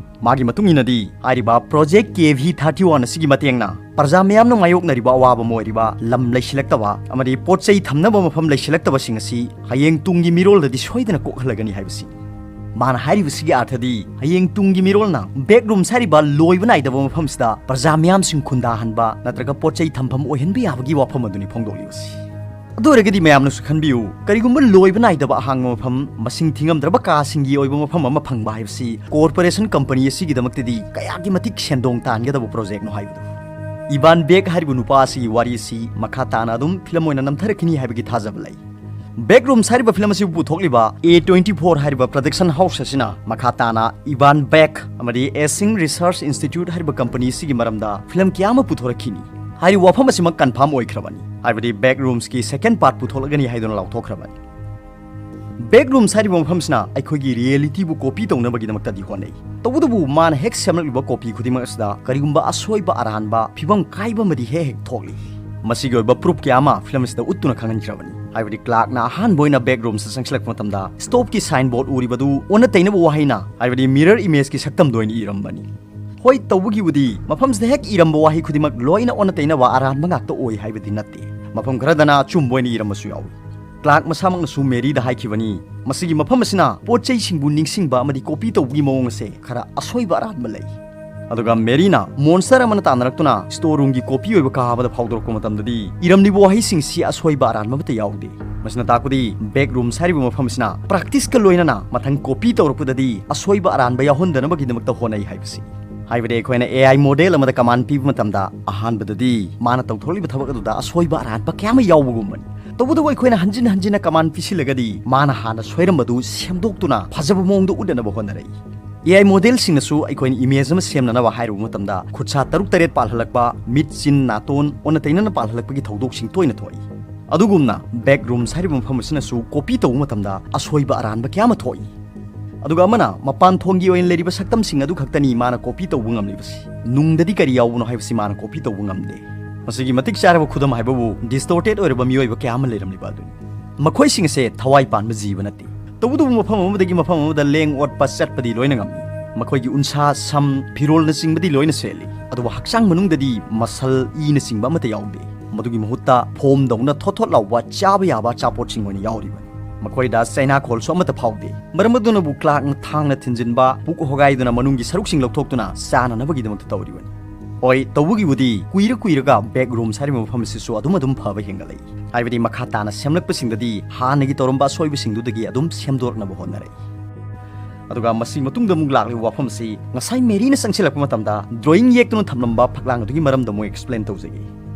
ꯃꯥꯒꯤ ꯃꯇꯨꯡ ꯏꯟꯅꯗꯤ ꯍꯥꯏꯔꯤꯕ ꯄ꯭ꯔꯣꯖꯦꯛ ꯀꯦ ꯚꯤ ꯊꯥꯔꯇꯤ ꯋꯥꯟ ꯑꯁꯤꯒꯤ ꯃꯇꯦꯡꯅ ꯄ꯭ꯔꯖꯥ ꯃꯤꯌꯥꯝꯅ ꯃꯥꯌꯣꯛꯅꯔꯤꯕ ꯑꯋꯥꯕ ꯑꯃ ꯑꯣꯏꯔꯤꯕ ꯂꯝ ꯂꯩꯁꯤꯜꯂꯛꯇꯕ ꯑꯃꯗꯤ ꯄꯣꯠ ꯆꯩ ꯊꯝꯅꯕ ꯃꯐꯝ ꯂꯩꯁꯤꯜꯂꯛꯇꯕꯁꯤꯡ ꯑꯁꯤ ꯍꯌꯦꯡ ꯇꯨꯡꯒꯤ ꯃꯤꯔꯣꯜꯗꯗꯤ ꯁꯣꯏꯗꯅ ꯀꯣꯛꯍꯜꯂꯒꯅꯤ ꯍꯥꯏꯕꯁꯤ꯫ ꯃꯥꯅ ꯍꯥꯏꯔꯤꯕꯁꯤꯒꯤ ꯑꯥꯔꯊꯗꯤ ꯍꯌꯦꯡ ꯇꯨꯡꯒꯤ ꯃꯤꯔꯣꯜꯅ ꯕꯦꯛ ꯔꯨꯝꯁ ꯍꯥꯏꯔꯤꯕ ꯂꯣꯏꯕ ꯅꯥꯏꯗꯕ ꯃꯐꯝꯁꯤꯗ ꯄ꯭ꯔꯖꯥ ꯃꯤꯌꯥꯝꯁꯤꯡ ꯈꯨꯟꯗꯥꯍꯟꯕ ꯅꯠꯇ꯭ꯔꯒ ꯄꯣꯠ ꯆꯩ ꯊꯝꯐꯝ ꯑꯣꯏꯍꯟꯕ ꯌꯥꯕꯒꯤ ꯋꯥꯐꯝ ꯑꯗꯨꯅꯤ ꯐꯣꯡꯗꯣꯛꯂꯤꯕꯁꯤ꯫ ꯑꯗꯨ ꯑꯣꯏꯔꯒꯗꯤ ꯃꯌꯥꯝꯅꯁꯨ ꯈꯟꯕꯤꯌꯨ, ꯀꯔꯤꯒꯨꯝꯕ ꯂꯣꯏꯕ ꯅꯥꯏꯗꯕ ꯑꯍꯥꯡꯕ ꯃꯐꯝ, ꯃꯁꯤꯡ ꯊꯤꯉꯝꯗ꯭ꯔꯕ ꯀꯥꯁꯤꯡꯒꯤ ꯑꯣꯏꯕ ꯃꯐꯝ ꯑꯃ ꯐꯪꯕ ꯍꯥꯏꯕꯁꯤ ꯀꯣꯔꯄꯣꯔꯦꯁꯟ ꯀꯝꯄꯅꯤ ꯑꯁꯤꯒꯤꯗꯃꯛꯇꯗꯤ ꯀꯌꯥꯒꯤ ꯃꯇꯤꯛ ꯁꯦꯟꯗꯣꯡ ꯇꯥꯟꯒꯗꯕ ꯄ꯭ꯔꯣꯖꯦꯛꯅꯣ ꯍꯥꯏꯕꯗꯨ꯫ ꯏꯚꯥꯟ ꯕꯦꯛ ꯍꯥꯏꯔꯤꯕ ꯅꯨꯄꯥ ꯑꯁꯤꯒꯤ ꯋꯥꯔꯤ ꯑꯁꯤ ꯃꯈꯥ ꯇꯥꯅ ꯑꯗꯨꯝ ꯐꯤꯂꯝ ꯑꯣꯏꯅ ꯅꯝꯊꯔꯛꯈꯤꯅꯤ ꯍꯥꯏꯕꯒꯤ ꯊꯥꯖꯕ ꯂꯩ꯫ ꯕꯦꯛ ꯔꯨꯝꯁ ꯍꯥꯏꯔꯤꯕ ꯐꯤꯂꯝ ꯑꯁꯤꯕꯨ ꯄꯨꯊꯣꯛꯂꯤꯕ ꯑꯦ ꯇ꯭ꯋꯦꯟꯇꯤ ꯐꯣꯔ ꯍꯥꯏꯔꯤꯕ ꯄ꯭ꯔꯗꯛꯁꯟ ꯍꯥꯎꯁ ꯑꯁꯤꯅ ꯃꯈꯥ ꯇꯥꯅ ꯏꯚꯥꯟ ꯕꯦꯛ ꯑꯃꯗꯤ ꯑꯦꯁꯤꯡ ꯔꯤꯁꯔꯆ ꯏꯟꯁꯇꯤꯇ꯭ꯌꯨꯠ ꯍꯥꯏꯔꯤꯕ ꯀꯝꯄꯅꯤ ꯑꯁꯤꯒꯤ ꯃꯔꯝꯗ ꯐꯤꯂꯝ ꯀꯌꯥ ꯑꯃ ꯄꯨꯊꯣꯔꯛꯈꯤꯅꯤ꯫ ꯍꯥꯏꯔꯤꯕ ꯋꯥꯐꯝ ꯑꯁꯤꯃꯛ ꯀꯟꯐꯥꯔꯝ ꯑꯣꯏꯈ꯭ꯔꯕꯅꯤ꯫ ꯍꯥꯏꯕꯗꯤ ꯕꯦꯛ ꯔꯨꯝꯁꯀꯤ ꯁꯦꯀꯦꯟ ꯄꯥꯔꯠ ꯄꯨꯊꯣꯛꯂꯒꯅꯤ ꯍꯥꯏꯗꯨꯅ ꯂꯥꯎꯊꯣꯛꯈ꯭ꯔꯕꯅꯤ꯫ ꯕꯦꯛ ꯔꯨꯝꯁ ꯍꯥꯏꯔꯤꯕ ꯃꯐꯝꯁꯤꯅ ꯑꯩꯈꯣꯏꯒꯤ ꯔꯤꯌꯦꯂꯤꯇꯤꯕꯨ ꯀꯣꯄꯤ ꯇꯧꯅꯕꯒꯤꯗꯃꯛꯇꯗꯤ ꯍꯣꯠꯅꯩ꯫ ꯇꯧꯕꯇꯕꯨ ꯃꯥꯅ ꯍꯦꯛ ꯁꯦꯝꯂꯛꯂꯤꯕ ꯀꯣꯄꯤ ꯈꯨꯗꯤꯡꯃꯛ ꯑꯁꯤꯗ ꯀꯔꯤꯒꯨꯝꯕ ꯑꯁꯣꯏꯕ ꯑꯔꯥꯟꯕ ꯐꯤꯕꯝ ꯀꯥꯏꯕ ꯑꯃꯗꯤ ꯍꯦꯛ ꯍꯦꯛ ꯊꯣꯛꯂꯤ꯫ ꯃꯁꯤꯒꯤ ꯑꯣꯏꯕ ꯄ꯭ꯔꯨꯐ ꯀꯌꯥ ꯑꯃ ꯐꯤꯂꯝ ꯑꯁꯤꯗ ꯎꯠꯇꯨꯅ ꯈꯪꯍꯟꯈ꯭ꯔꯕꯅꯤ꯫ ꯍꯥꯏꯕꯗꯤ ꯀ꯭ꯂꯥꯔꯛꯅ ꯑꯍꯥꯟꯕ ꯑꯣꯏꯅ ꯕꯦꯛ ꯔꯨꯝꯁꯇ ꯆꯪꯁꯤꯜꯂꯛꯄ ꯃꯇꯝꯗ ꯁ꯭ꯇꯣꯞꯀꯤ ꯁꯥꯏꯟ ꯕꯣꯔꯗ ꯎꯔꯤꯕꯗꯨ ꯑꯣꯟꯅ ꯇꯩꯅꯕ ꯋꯥꯍꯩꯅ, ꯍꯥꯏꯕꯗꯤ ꯃꯤꯔꯔ ꯏꯃꯦꯖꯀꯤ ꯁꯛꯇꯝꯗ ꯑꯣꯏꯅ ꯏꯔꯝꯕꯅꯤ꯫ ꯍꯣꯏ, ꯇꯧꯕꯒꯤꯕꯨꯗꯤ ꯃꯐꯝꯁꯤꯗ ꯍꯦꯛ ꯏꯔꯝꯕ ꯋꯥꯍꯩ ꯈꯨꯗꯤꯡꯃꯛ ꯂꯣꯏꯅ ꯑꯣꯟꯅ ꯇꯩꯅꯕ ꯑꯔꯥꯟꯕ ꯉꯥꯛꯇ ꯑꯣꯏ ꯍꯥꯏꯕꯗꯤ ꯅꯠꯇꯦ꯫ ꯃꯐꯝ ꯈꯔꯗꯅ ꯑꯆꯨꯝꯕ ꯑꯣꯏꯅ ꯏꯔꯝꯕꯁꯨ ꯌꯥꯎꯏ꯫ ꯀ꯭ꯂꯥꯔꯛ ꯃꯁꯥꯃꯛꯅꯁꯨ ꯃꯦꯔꯤꯗ ꯍꯥꯏꯈꯤꯕꯅꯤ, "ꯃꯁꯤꯒꯤ ꯃꯐꯝ ꯑꯁꯤꯅ ꯄꯣꯠ ꯆꯩꯁꯤꯡꯕꯨ ꯅꯤꯡꯁꯤꯡꯕ ꯑꯃꯗꯤ ꯀꯣꯄꯤ ꯇꯧꯕꯒꯤ ꯃꯑꯣꯡ ꯑꯁꯦ ꯈꯔ ꯑꯁꯣꯏꯕ ꯑꯔꯥꯟꯕ ꯂꯩ"꯫ ꯑꯗꯨꯒ ꯃꯦꯔꯤꯅ ꯃꯣꯟꯁꯇꯔ ꯑꯃꯅ ꯇꯥꯟꯅꯔꯛꯇꯨꯅ ꯁ꯭ꯇꯣꯔ ꯔꯨꯝꯒꯤ ꯀꯣꯄꯤ ꯑꯣꯏꯕ ꯀꯥ ꯑꯃꯗ ꯐꯥꯎꯗꯣꯔꯛꯄ ꯃꯇꯝꯗꯗꯤ ꯏꯔꯝꯂꯤꯕ ꯋꯥꯍꯩꯁꯤꯡꯁꯤ ꯑꯁꯣꯏꯕ ꯑꯔꯥꯟꯕ ꯑꯃꯠꯇ ꯌꯥꯎꯗꯦ꯫ ꯃꯁꯤꯅ ꯇꯥꯛꯄꯗꯤ ꯕꯦꯛ ꯔꯨꯝꯁ ꯍꯥꯏꯔꯤꯕ ꯃꯐꯝ ꯑꯁꯤꯅ ꯄ꯭ꯔꯥꯛꯇꯤꯁꯀ ꯂꯣꯏꯅꯅ ꯃꯊꯪ ꯀꯣꯄꯤ ꯇꯧꯔꯛꯄꯗꯗꯤ ꯑꯁꯣꯏꯕ ꯑꯔꯥꯟꯕ ꯌꯥꯎꯍꯟꯗꯅꯕꯒꯤꯗꯃꯛꯇ ꯍꯣꯠꯅꯩ ꯍꯥꯏꯕꯁꯤꯅꯤ꯫ ꯍꯥꯏꯕꯗꯤ ꯑꯩꯈꯣꯏꯅ AI ꯃꯣꯗꯦꯜ ꯑꯃꯗ ꯀꯃꯥꯟ ꯄꯤꯕ ꯃꯇꯝꯗ ꯑꯍꯥꯟꯕꯗꯗꯤ ꯃꯥꯅ ꯇꯧꯊꯣꯔꯛꯂꯤꯕ ꯊꯕꯛ ꯑꯗꯨꯗ ꯑꯁꯣꯏꯕ ꯑꯔꯥꯟꯕ ꯀꯌꯥ ꯑꯃ ꯌꯥꯎꯕꯒꯨꯝꯕꯅꯤ꯫ ꯇꯧꯕꯇꯕꯨ ꯑꯩꯈꯣꯏꯅ ꯍꯟꯖꯤꯟ ꯍꯟꯖꯤꯟꯅ ꯀꯃꯥꯟ ꯄꯤꯁꯤꯜꯂꯒꯗꯤ ꯃꯥꯅ ꯍꯥꯟꯅ ꯁꯣꯏꯔꯝꯕꯗꯨ ꯁꯦꯝꯗꯣꯛꯇꯨꯅ ꯐꯖꯕ ꯃꯑꯣꯡꯗ ꯎꯠꯅꯅꯕ ꯍꯣꯠꯅꯔꯛꯏ꯫ AI ꯃꯣꯗꯦꯜꯁꯤꯡꯅꯁꯨ ꯑꯩꯈꯣꯏꯅ ꯏꯃꯦꯖ ꯑꯃ ꯁꯦꯝꯅꯅꯕ ꯍꯥꯏꯔꯨꯕ ꯃꯇꯝꯗ ꯈꯨꯠꯁꯥ ꯇꯔꯨꯛ ꯇꯔꯦꯠ ꯄꯥꯜꯍꯜꯂꯛꯄ, ꯃꯤꯠ, ꯆꯤꯟ, ꯅꯥꯇꯣꯟ ꯑꯣꯟꯅ ꯇꯩꯅꯅ ꯄꯥꯜꯍꯜꯂꯛꯄꯒꯤ ꯊꯧꯗꯣꯛꯁꯤꯡ ꯇꯣꯏꯅ ꯊꯣꯛꯏ꯫ ꯑꯗꯨꯒꯨꯝꯅ ꯕꯦꯛ ꯔꯨꯝꯁ ꯍꯥꯏꯔꯤꯕ ꯃꯐꯝ ꯑꯁꯤꯅꯁꯨ ꯀꯣꯄꯤ ꯇꯧꯕ ꯃꯇꯝꯗ ꯑꯁꯣꯏꯕ ꯑꯔꯥꯟꯕ ꯀꯌꯥ ꯑꯃ ꯊꯣꯛꯏ꯫ ꯑꯗꯨꯒ ꯑꯃꯅ ꯃꯄꯥꯟ ꯊꯣꯡꯒꯤ ꯑꯣꯏꯅ ꯂꯩꯔꯤꯕ ꯁꯛꯇꯝꯁꯤꯡ ꯑꯗꯨ ꯈꯛꯇꯅꯤ ꯃꯥꯅ ꯀꯣꯄꯤ ꯇꯧꯕ ꯉꯝꯂꯤꯕꯁꯤ꯫ ꯅꯨꯡꯗꯗꯤ ꯀꯔꯤ ꯌꯥꯎꯕꯅꯣ ꯍꯥꯏꯕꯁꯤ ꯃꯥꯅ ꯀꯣꯄꯤ ꯇꯧꯕ ꯉꯝꯗꯦ꯫ ꯃꯁꯤꯒꯤ ꯃꯇꯤꯛ ꯆꯥꯔꯕ ꯈꯨꯗꯝ ꯍꯥꯏꯕꯕꯨ ꯗꯤꯁꯇꯣꯔꯇꯦꯠ ꯑꯣꯏꯔꯕ ꯃꯤꯑꯣꯏꯕ ꯀꯌꯥ ꯑꯃ ꯂꯩꯔꯝꯂꯤꯕ ꯑꯗꯨꯅꯤ꯫ ꯃꯈꯣꯏꯁꯤꯡ ꯑꯁꯦ ꯊꯋꯥꯏ ꯄꯥꯟꯕ ꯖꯤꯕ ꯅꯠꯇꯦ꯫ ꯇꯧꯕꯇꯕꯨ ꯃꯐꯝ ꯑꯃꯗꯒꯤ ꯃꯐꯝ ꯑꯃꯗ ꯂꯦꯡ ꯑꯣꯠꯄ ꯆꯠꯄꯗꯤ ꯂꯣꯏꯅ ꯉꯝꯃꯤ꯫ ꯃꯈꯣꯏꯒꯤ ꯎꯟꯁꯥ, ꯁꯝ, ꯐꯤꯔꯣꯜꯅꯆꯤꯡꯕꯗꯤ ꯂꯣꯏꯅ ꯁꯦꯠꯂꯤ꯫ ꯑꯗꯨꯕꯨ ꯍꯛꯆꯥꯡ ꯃꯅꯨꯡꯗꯗꯤ ꯃꯁꯜ, ꯏꯅꯆꯤꯡꯕ ꯑꯃꯠꯇ ꯌꯥꯎꯗꯦ꯫ ꯃꯗꯨꯒꯤ ꯃꯍꯨꯠꯇ ꯐꯣꯝꯗꯧꯅ ꯊꯣꯠ ꯊꯣꯠ ꯂꯥꯎꯕ ꯆꯥꯕ ꯌꯥꯕ ꯑꯆꯥꯄꯣꯠꯁꯤꯡ ꯑꯣꯏꯅ ꯌꯥꯎꯔꯤꯕꯅꯤ꯫ ꯃꯈꯣꯏꯗ ꯆꯩꯅꯥꯈꯣꯜꯁꯨ ꯑꯃꯠꯇ ꯐꯥꯎꯗꯦ꯫ ꯃꯔꯝ ꯑꯗꯨꯅꯕꯨ ꯀ꯭ꯂꯥꯔꯛꯅ ꯊꯥꯡꯅ ꯊꯤꯟꯖꯤꯟꯕ, ꯄꯨꯛ ꯍꯣꯒꯥꯏꯗꯨꯅ ꯃꯅꯨꯡꯒꯤ ꯁꯔꯨꯛꯁꯤꯡ ꯂꯧꯊꯣꯛꯇꯨꯅ ꯆꯥꯅꯅꯕꯒꯤꯗꯃꯛꯇ ꯇꯧꯔꯤꯕꯅꯤ꯫ ꯍꯣꯏ, ꯇꯧꯕꯒꯤꯕꯨꯗꯤ ꯀꯨꯏꯔ ꯀꯨꯏꯔꯒ ꯕꯦꯛ ꯔꯨꯝꯁ ꯍꯥꯏꯔꯤꯕ ꯃꯐꯝ ꯑꯁꯤꯁꯨ ꯑꯗꯨꯝ ꯑꯗꯨꯝ ꯐꯕ ꯍꯦꯟꯒꯠꯂꯛꯏ꯫ ꯍꯥꯏꯕꯗꯤ ꯃꯈꯥ ꯇꯥꯅ ꯁꯦꯝꯂꯛꯄꯁꯤꯡꯗꯗꯤ ꯍꯥꯟꯅꯒꯤ ꯇꯧꯔꯝꯕ ꯑꯁꯣꯏꯕꯁꯤꯡꯗꯨꯗꯒꯤ ꯑꯗꯨꯝ ꯁꯦꯝꯗꯣꯔꯛꯅꯕ ꯍꯣꯠꯅꯔꯛꯏ꯫ ꯑꯗꯨꯒ ꯃꯁꯤ ꯃꯇꯨꯡꯗ ꯑꯃꯨꯛ ꯂꯥꯛꯂꯤꯕ ꯋꯥꯐꯝ ꯑꯁꯤ ꯉꯁꯥꯏ ꯃꯦꯔꯤꯅ ꯆꯪꯁꯤꯜꯂꯛꯄ ꯃꯇꯝꯗ ꯗ꯭ꯔꯣꯌꯤꯡ ꯌꯦꯛꯇꯨꯅ ꯊꯝꯂꯝꯕ ꯐꯛꯂꯥꯡ ꯑꯗꯨꯒꯤ ꯃꯔꯝꯗ ꯑꯃꯨꯛ ꯑꯦꯛꯁꯄ꯭ꯂꯦꯟ ꯇꯧꯖꯒꯦ꯫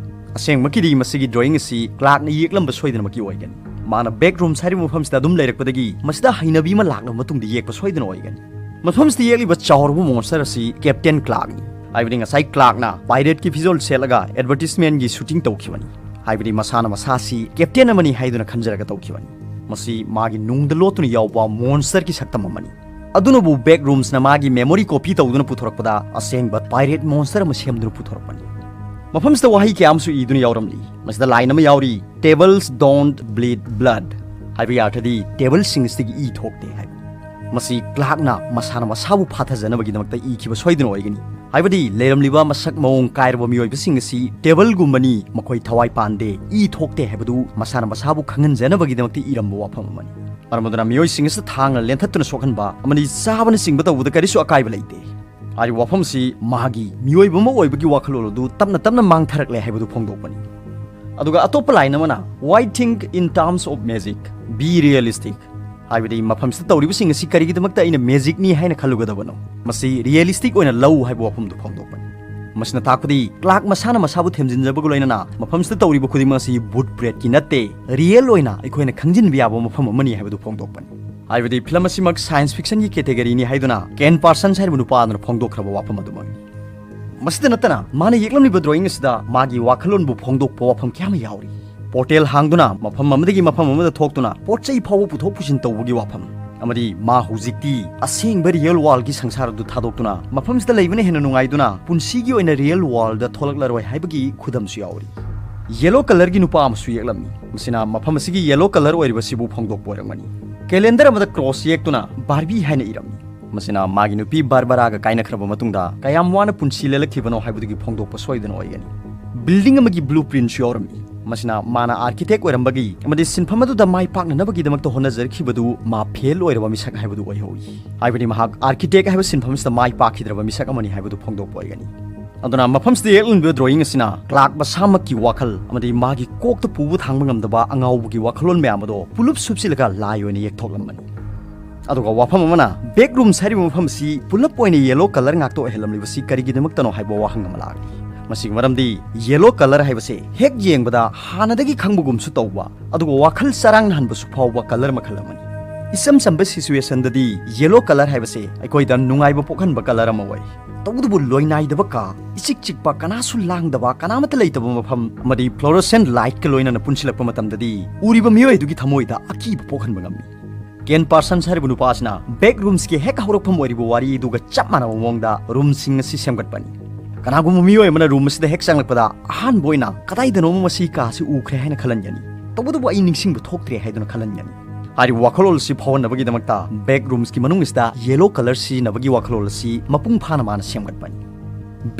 ꯑꯁꯦꯡꯕꯒꯤꯗꯤ ꯃꯁꯤꯒꯤ ꯗ꯭ꯔꯣꯌꯤꯡ ꯑꯁꯤ ꯀ꯭ꯂꯥꯔꯛꯅ ꯌꯦꯛꯂꯝꯕ ꯁꯣꯏꯗꯅꯃꯛꯀꯤ ꯑꯣꯏꯒꯅꯤ꯫ ꯃꯥꯅ ꯕꯦꯛ ꯔꯨꯝꯁ ꯍꯥꯏꯔꯤꯕ ꯃꯐꯝꯁꯤꯗ ꯑꯗꯨꯝ ꯂꯩꯔꯛꯄꯗꯒꯤ ꯃꯁꯤꯗ ꯍꯩꯅꯕꯤ ꯑꯃ ꯂꯥꯛꯂꯕ ꯃꯇꯨꯡꯗ ꯌꯦꯛꯄ ꯁꯣꯏꯗꯅ ꯑꯣꯏꯒꯅꯤ꯫ ꯃꯐꯝꯁꯤꯗ ꯌꯦꯛꯂꯤꯕ ꯆꯥꯎꯔꯕ ꯃꯣꯟꯁꯇꯔ ꯑꯁꯤ ꯀꯦꯞꯇꯦꯟ ꯀ꯭ꯂꯥꯔꯛꯅꯤ꯫ ꯍꯥꯏꯕꯗꯤ ꯉꯁꯥꯏ ꯀ꯭ꯂꯥꯔꯛꯅ ꯄꯥꯏꯔꯦꯠꯀꯤ ꯐꯤꯖꯣꯜ ꯁꯦꯠꯂꯒ ꯑꯦꯗꯚꯔꯇꯤꯁꯃꯦꯟꯒꯤ ꯁꯨꯇꯤꯡ ꯇꯧꯈꯤꯕꯅꯤ꯫ ꯍꯥꯏꯕꯗꯤ ꯃꯁꯥꯅ ꯃꯁꯥꯁꯤ ꯀꯦꯞꯇꯦꯟ ꯑꯃꯅꯤ ꯍꯥꯏꯗꯨꯅ ꯈꯟꯖꯔꯒ ꯇꯧꯈꯤꯕꯅꯤ꯫ ꯃꯁꯤ ꯃꯥꯒꯤ ꯅꯨꯡꯗ ꯂꯣꯠꯇꯨꯅ ꯌꯥꯎꯕ ꯃꯣꯟꯁꯇꯔꯒꯤ ꯁꯛꯇꯝ ꯑꯃꯅꯤ꯫ ꯑꯗꯨꯅꯕꯨ ꯕꯦꯛ ꯔꯨꯝꯁꯅ ꯃꯥꯒꯤ ꯃꯦꯃꯣꯔꯤ ꯀꯣꯄꯤ ꯇꯧꯗꯨꯅ ꯄꯨꯊꯣꯔꯛꯄꯗ ꯑꯁꯦꯡꯕ ꯄꯥꯏꯔꯦꯠ ꯃꯣꯟꯁꯇꯔ ꯑꯃ ꯁꯦꯝꯗꯨꯅ ꯄꯨꯊꯣꯔꯛꯄꯅꯤ꯫ ꯃꯐꯝꯁꯤꯗ ꯋꯥꯍꯩ ꯀꯌꯥ ꯑꯃꯁꯨ ꯏꯗꯨꯅ ꯌꯥꯎꯔꯝꯂꯤ꯫ ꯃꯁꯤꯗ ꯂꯥꯏꯟ ꯑꯃ ꯌꯥꯎꯔꯤ, "Tables don't bleed blood" ꯍꯥꯏꯕꯒꯤ ꯑꯔꯊꯗꯤ ꯇꯦꯕꯜꯁꯤꯡ ꯑꯁꯤꯗꯒꯤ ꯏ ꯊꯣꯛꯇꯦ ꯍꯥꯏꯕ꯫ ꯃꯁꯤ ꯀ꯭ꯂꯥꯔꯛꯅ ꯃꯁꯥꯅ ꯃꯁꯥꯕꯨ ꯐꯥꯊꯖꯅꯕꯒꯤꯗꯃꯛꯇ ꯏꯈꯤꯕ ꯁꯣꯏꯗꯅ ꯑꯣꯏꯒꯅꯤ꯫ ꯍꯥꯏꯕꯗꯤ ꯂꯩꯔꯝꯂꯤꯕ ꯃꯁꯛ ꯃꯑꯣꯡ ꯀꯥꯏꯔꯕ ꯃꯤꯑꯣꯏꯕꯁꯤꯡ ꯑꯁꯤ ꯇꯦꯕꯜꯒꯨꯝꯕꯅꯤ, ꯃꯈꯣꯏ ꯊꯋꯥꯏ ꯄꯥꯟꯗꯦ, ꯏ ꯊꯣꯛꯇꯦ ꯍꯥꯏꯕꯗꯨ ꯃꯁꯥꯅ ꯃꯁꯥꯕꯨ ꯈꯪꯍꯟꯖꯅꯕꯒꯤꯗꯃꯛꯇ ꯏꯔꯝꯕ ꯋꯥꯐꯝ ꯑꯃꯅꯤ꯫ ꯃꯔꯝ ꯑꯗꯨꯅ ꯃꯤꯑꯣꯏꯁꯤꯡ ꯑꯁꯤꯗ ꯊꯥꯡꯅ ꯂꯦꯟꯊꯠꯇꯨꯅ ꯁꯣꯛꯍꯟꯕ ꯑꯃꯗꯤ ꯆꯥꯕꯅꯆꯤꯡꯕ ꯇꯧꯕꯗ ꯀꯔꯤꯁꯨ ꯑꯀꯥꯏꯕ ꯂꯩꯇꯦ꯫ ꯍꯥꯏꯔꯤꯕ ꯋꯥꯐꯝ ꯑꯁꯤ ꯃꯍꯥꯛꯀꯤ ꯃꯤꯑꯣꯏꯕ ꯑꯃ ꯑꯣꯏꯕꯒꯤ ꯋꯥꯈꯜꯂꯣꯟ ꯑꯗꯨ ꯇꯞꯅ ꯇꯞꯅ ꯃꯥꯡꯊꯔꯛꯂꯦ ꯍꯥꯏꯕꯗꯨ ꯐꯣꯡꯗꯣꯛꯄꯅꯤ꯫ ꯑꯗꯨꯒ ꯑꯇꯣꯞꯄ ꯂꯥꯏꯟ ꯑꯃꯅ, "Why think in terms of magic? Be realistic." ꯍꯥꯏꯕꯗꯤ ꯃꯐꯝꯁꯤꯗ ꯇꯧꯔꯤꯕꯁꯤꯡ ꯑꯁꯤ ꯀꯔꯤꯒꯤꯗꯃꯛꯇ ꯑꯩꯅ ꯃꯦꯖꯤꯛꯅꯤ ꯍꯥꯏꯅ ꯈꯜꯂꯨꯒꯗꯕꯅꯣ? ꯃꯁꯤ ꯔꯤꯌꯦꯂꯤꯁꯇꯤꯛ ꯑꯣꯏꯅ ꯂꯧ ꯍꯥꯏꯕ ꯋꯥꯐꯝꯗꯨ ꯐꯣꯡꯗꯣꯛꯄꯅꯤ꯫ ꯃꯁꯤꯅ ꯇꯥꯛꯄꯗꯤ ꯀ꯭ꯂꯥꯔꯛ ꯃꯁꯥꯅ ꯃꯁꯥꯕꯨ ꯊꯦꯝꯖꯤꯟꯖꯕꯒ ꯂꯣꯏꯅꯅ ꯃꯐꯝꯁꯤꯗ ꯇꯧꯔꯤꯕ ꯈꯨꯗꯤꯡꯃꯛ ꯑꯁꯤ ꯚꯨꯠ ꯄ꯭ꯔꯦꯠꯀꯤ ꯅꯠꯇꯦ, ꯔꯤꯌꯦꯜ ꯑꯣꯏꯅ ꯑꯩꯈꯣꯏꯅ ꯈꯪꯖꯤꯟꯕ ꯌꯥꯕ ꯃꯐꯝ ꯑꯃꯅꯤ ꯍꯥꯏꯕꯗꯨ ꯐꯣꯡꯗꯣꯛꯄꯅꯤ꯫ ꯍꯥꯏꯕꯗꯤ ꯐꯤꯂꯝ ꯑꯁꯤꯃꯛ ꯁꯥꯏꯟꯁ ꯐꯤꯛꯁꯟꯒꯤ ꯀꯦꯇꯦꯒꯔꯤꯅꯤ ꯍꯥꯏꯗꯨꯅ ꯀꯦꯟ ꯄꯥꯔꯁꯟꯁ ꯍꯥꯏꯔꯤꯕ ꯅꯨꯄꯥ ꯑꯗꯨꯅ ꯐꯣꯡꯗꯣꯛꯈ꯭ꯔꯕ ꯋꯥꯐꯝ ꯑꯗꯨꯃꯛꯅꯤ꯫ ꯃꯁꯤꯗ ꯅꯠꯇꯅ ꯃꯥꯅ ꯌꯦꯛꯂꯝꯂꯤꯕ ꯗ꯭ꯔꯣꯌꯤꯡ ꯑꯁꯤꯗ ꯃꯥꯒꯤ ꯋꯥꯈꯜꯂꯣꯟꯕꯨ ꯐꯣꯡꯗꯣꯛꯄ ꯋꯥꯐꯝ ꯀꯌꯥ ꯑꯃ ꯌꯥꯎꯔꯤ꯫ ꯄꯣꯔꯇꯦꯜ ꯍꯥꯡꯗꯨꯅ ꯃꯐꯝ ꯑꯃꯗꯒꯤ ꯃꯐꯝ ꯑꯃꯗ ꯊꯣꯛꯇꯨꯅ ꯄꯣꯠ ꯆꯩ ꯐꯥꯎꯕ ꯄꯨꯊꯣꯛ ꯄꯨꯁꯤꯟ ꯇꯧꯕꯒꯤ ꯋꯥꯐꯝ, ꯑꯃꯗꯤ ꯃꯥ ꯍꯧꯖꯤꯛꯇꯤ ꯑꯁꯦꯡꯕ ꯔꯤꯌꯦꯜ ꯋꯥꯔꯜꯒꯤ ꯁꯪꯁꯥꯔ ꯑꯗꯨ ꯊꯥꯗꯣꯛꯇꯨꯅ ꯃꯐꯝꯁꯤꯗ ꯂꯩꯕꯅ ꯍꯦꯟꯅ ꯅꯨꯡꯉꯥꯏꯗꯨꯅ ꯄꯨꯟꯁꯤꯒꯤ ꯑꯣꯏꯅ ꯔꯤꯌꯦꯜ ꯋꯥꯔꯜꯗ ꯊꯣꯛꯂꯛꯂꯔꯣꯏ ꯍꯥꯏꯕꯒꯤ ꯈꯨꯗꯝꯁꯨ ꯌꯥꯎꯔꯤ꯫ ꯌꯦꯂꯣ ꯀꯂꯔꯒꯤ ꯅꯨꯄꯥ ꯑꯃꯁꯨ ꯌꯦꯛꯂꯝꯃꯤ꯫ ꯃꯁꯤꯅ ꯃꯐꯝ ꯑꯁꯤꯒꯤ ꯌꯦꯂꯣ ꯀꯂꯔ ꯑꯣꯏꯔꯤꯕꯁꯤꯕꯨ ꯐꯣꯡꯗꯣꯛꯄ ꯑꯣꯏꯔꯝꯒꯅꯤ꯫ ꯀꯦꯂꯦꯟꯗꯔ ꯑꯃꯗ ꯀ꯭ꯔꯣꯁ ꯌꯦꯛꯇꯨꯅ ꯕꯥꯔꯕꯤ ꯍꯥꯏꯅ ꯏꯔꯝꯃꯤ꯫ ꯃꯁꯤꯅ ꯃꯥꯒꯤ ꯅꯨꯄꯤ ꯕꯥꯔꯕꯔꯥꯒ ꯀꯥꯏꯅꯈ꯭ꯔꯕ ꯃꯇꯨꯡꯗ ꯀꯌꯥꯝ ꯋꯥꯅ ꯄꯨꯟꯁꯤ ꯂꯦꯜꯂꯛꯈꯤꯕꯅꯣ ꯍꯥꯏꯕꯗꯨꯒꯤ ꯐꯣꯡꯗꯣꯛꯄ ꯁꯣꯏꯗꯅ ꯑꯣꯏꯒꯅꯤ꯫ ꯕꯤꯜꯗꯤꯡ ꯑꯃꯒꯤ ꯕ꯭ꯂꯨ ꯄ꯭ꯔꯤꯟꯠꯁꯨ ꯌꯥꯎꯔꯝꯃꯤ꯫ ꯃꯁꯤꯅ ꯃꯥꯅ ꯑꯥꯔꯀꯤꯇꯦꯛ ꯑꯣꯏꯔꯝꯕꯒꯤ ꯑꯃꯗꯤ ꯁꯤꯟꯐꯝ ꯑꯗꯨꯗ ꯃꯥꯏ ꯄꯥꯛꯅꯅꯕꯒꯤꯗꯃꯛꯇ ꯍꯣꯠꯅꯖꯔꯛꯈꯤꯕꯗꯨ ꯃꯥ ꯐꯦꯜ ꯑꯣꯏꯔꯕ ꯃꯤꯁꯛ ꯍꯥꯏꯕꯗꯨ ꯑꯣꯏꯍꯧꯏ꯫ ꯍꯥꯏꯕꯗꯤ ꯃꯍꯥꯛ ꯑꯥꯔꯀꯤꯇꯦꯛ ꯍꯥꯏꯕ ꯁꯤꯟꯐꯝꯁꯤꯗ ꯃꯥꯏ ꯄꯥꯛꯈꯤꯗ꯭ꯔꯕ ꯃꯤꯁꯛ ꯑꯃꯅꯤ ꯍꯥꯏꯕꯗꯨ ꯐꯣꯡꯗꯣꯛꯄ ꯑꯣꯏꯒꯅꯤ꯫ ꯑꯗꯨꯅ ꯃꯐꯝꯁꯤꯗ ꯌꯦꯛꯂꯝꯂꯤꯕ ꯗ꯭ꯔꯣꯌꯤꯡ ꯑꯁꯤꯅ ꯀ꯭ꯂꯥꯔꯛ ꯃꯁꯥꯃꯛꯀꯤ ꯋꯥꯈꯜ ꯑꯃꯗꯤ ꯃꯥꯒꯤ ꯀꯣꯛꯇ ꯄꯨꯕ ꯊꯥꯡꯕ ꯉꯝꯗꯕ ꯑꯉꯥꯎꯕꯒꯤ ꯋꯥꯈꯜꯂꯣꯟ ꯃꯌꯥꯝ ꯑꯗꯣ ꯄꯨꯂꯞ ꯁꯨꯞꯆꯤꯜꯂꯒ ꯂꯥꯏ ꯑꯣꯏꯅ ꯌꯦꯛꯊꯣꯛꯂꯝꯕꯅꯤ꯫ ꯑꯗꯨꯒ ꯋꯥꯐꯝ ꯑꯃꯅ, ꯕꯦꯛꯔꯨꯝꯁ ꯍꯥꯏꯔꯤꯕ ꯃꯐꯝ ꯑꯁꯤ ꯄꯨꯂꯞ ꯑꯣꯏꯅ ꯌꯦꯂꯣ ꯀꯂꯔ ꯉꯥꯛꯇ ꯑꯣꯏꯍꯜꯂꯝꯂꯤꯕꯁꯤ ꯀꯔꯤꯒꯤꯗꯃꯛꯇꯅꯣ ꯍꯥꯏꯕ ꯋꯥꯍꯪ ꯑꯃ ꯂꯥꯛꯂꯤ꯫ ꯃꯁꯤꯒꯤ ꯃꯔꯝꯗꯤ ꯌꯦꯂꯣ ꯀꯂꯔ ꯍꯥꯏꯕꯁꯦ ꯍꯦꯛ ꯌꯦꯡꯕꯗ ꯍꯥꯟꯅꯗꯒꯤ ꯈꯪꯕꯒꯨꯝꯁꯨ ꯇꯧꯕ, ꯑꯗꯨꯒ ꯋꯥꯈꯜ ꯆꯔꯥꯡꯅꯍꯟꯕꯁꯨ ꯐꯥꯎꯕ ꯀꯂꯔ ꯃꯈꯜ ꯑꯃꯅꯤ꯫ ꯏꯆꯝ ꯆꯝꯕ ꯁꯤꯆꯨꯋꯦꯁꯟꯗꯗꯤ ꯌꯦꯂꯣ ꯀꯂꯔ ꯍꯥꯏꯕꯁꯦ ꯑꯩꯈꯣꯏꯗ ꯅꯨꯡꯉꯥꯏꯕ ꯄꯣꯛꯍꯟꯕ ꯀꯂꯔ ꯑꯃ ꯑꯣꯏ꯫ ꯇꯧꯕꯇꯕꯨ ꯂꯣꯏꯅꯥꯏꯗꯕ ꯀꯥ, ꯏꯆꯤꯛ ꯆꯤꯛꯄ, ꯀꯅꯥꯁꯨ ꯂꯥꯡꯗꯕ, ꯀꯅꯥꯃꯠꯇ ꯂꯩꯇꯕ ꯃꯐꯝ ꯑꯃꯗꯤ ꯐ꯭ꯂꯣꯔꯣꯁꯦꯟ ꯂꯥꯏꯠꯀ ꯂꯣꯏꯅꯅ ꯄꯨꯟꯁꯤꯜꯂꯛꯄ ꯃꯇꯝꯗꯗꯤ ꯎꯔꯤꯕ ꯃꯤꯑꯣꯏ ꯑꯗꯨꯒꯤ ꯊꯃꯣꯏꯗ ꯑꯀꯤꯕ ꯄꯣꯛꯍꯟꯕ ꯉꯝꯃꯤ꯫ ꯀꯦꯟ ꯄꯥꯔꯁꯟꯁ ꯍꯥꯏꯔꯤꯕ ꯅꯨꯄꯥ ꯑꯁꯤꯅ ꯕꯦꯛꯔꯨꯝꯁꯀꯤ ꯍꯦꯛ ꯍꯧꯔꯛꯐꯝ ꯑꯣꯏꯔꯤꯕ ꯋꯥꯔꯤ ꯑꯗꯨꯒ ꯆꯞ ꯃꯥꯟꯅꯕ ꯃꯑꯣꯡꯗ ꯔꯨꯝꯁꯤꯡ ꯑꯁꯤ ꯁꯦꯝꯒꯠꯄꯅꯤ꯫ ꯀꯅꯥꯒꯨꯝꯕ ꯃꯤꯑꯣꯏ ꯑꯃꯅ ꯔꯨꯝ ꯑꯁꯤꯗ ꯍꯦꯛ ꯆꯪꯂꯛꯄꯗ ꯑꯍꯥꯟꯕ ꯑꯣꯏꯅ ꯀꯗꯥꯏꯗꯅꯣꯃ ꯃꯁꯤ ꯀꯥ ꯑꯁꯤ ꯎꯈ꯭ꯔꯦ ꯍꯥꯏꯅ ꯈꯜꯍꯟꯒꯅꯤ꯫ ꯇꯧꯕꯇꯕꯨ ꯑꯩ ꯅꯤꯡꯁꯤꯡꯕ ꯊꯣꯛꯇ꯭ꯔꯦ ꯍꯥꯏꯗꯨꯅ ꯈꯜꯍꯟꯒꯅꯤ꯫ ꯍꯥꯏꯔꯤꯕ ꯋꯥꯈꯜꯂꯣꯟ ꯑꯁꯤ ꯐꯥꯎꯍꯟꯅꯕꯒꯤꯗꯃꯛꯇ ꯕꯦꯛ ꯔꯨꯝꯁꯀꯤ ꯃꯅꯨꯡ ꯑꯁꯤꯗ ꯌꯦꯂꯣ ꯀꯂꯔ ꯁꯤꯖꯤꯟꯅꯕꯒꯤ ꯋꯥꯈꯜꯂꯣꯟ ꯑꯁꯤ ꯃꯄꯨꯡ ꯐꯥꯅ ꯃꯥꯅ ꯁꯦꯝꯒꯠꯄꯅꯤ꯫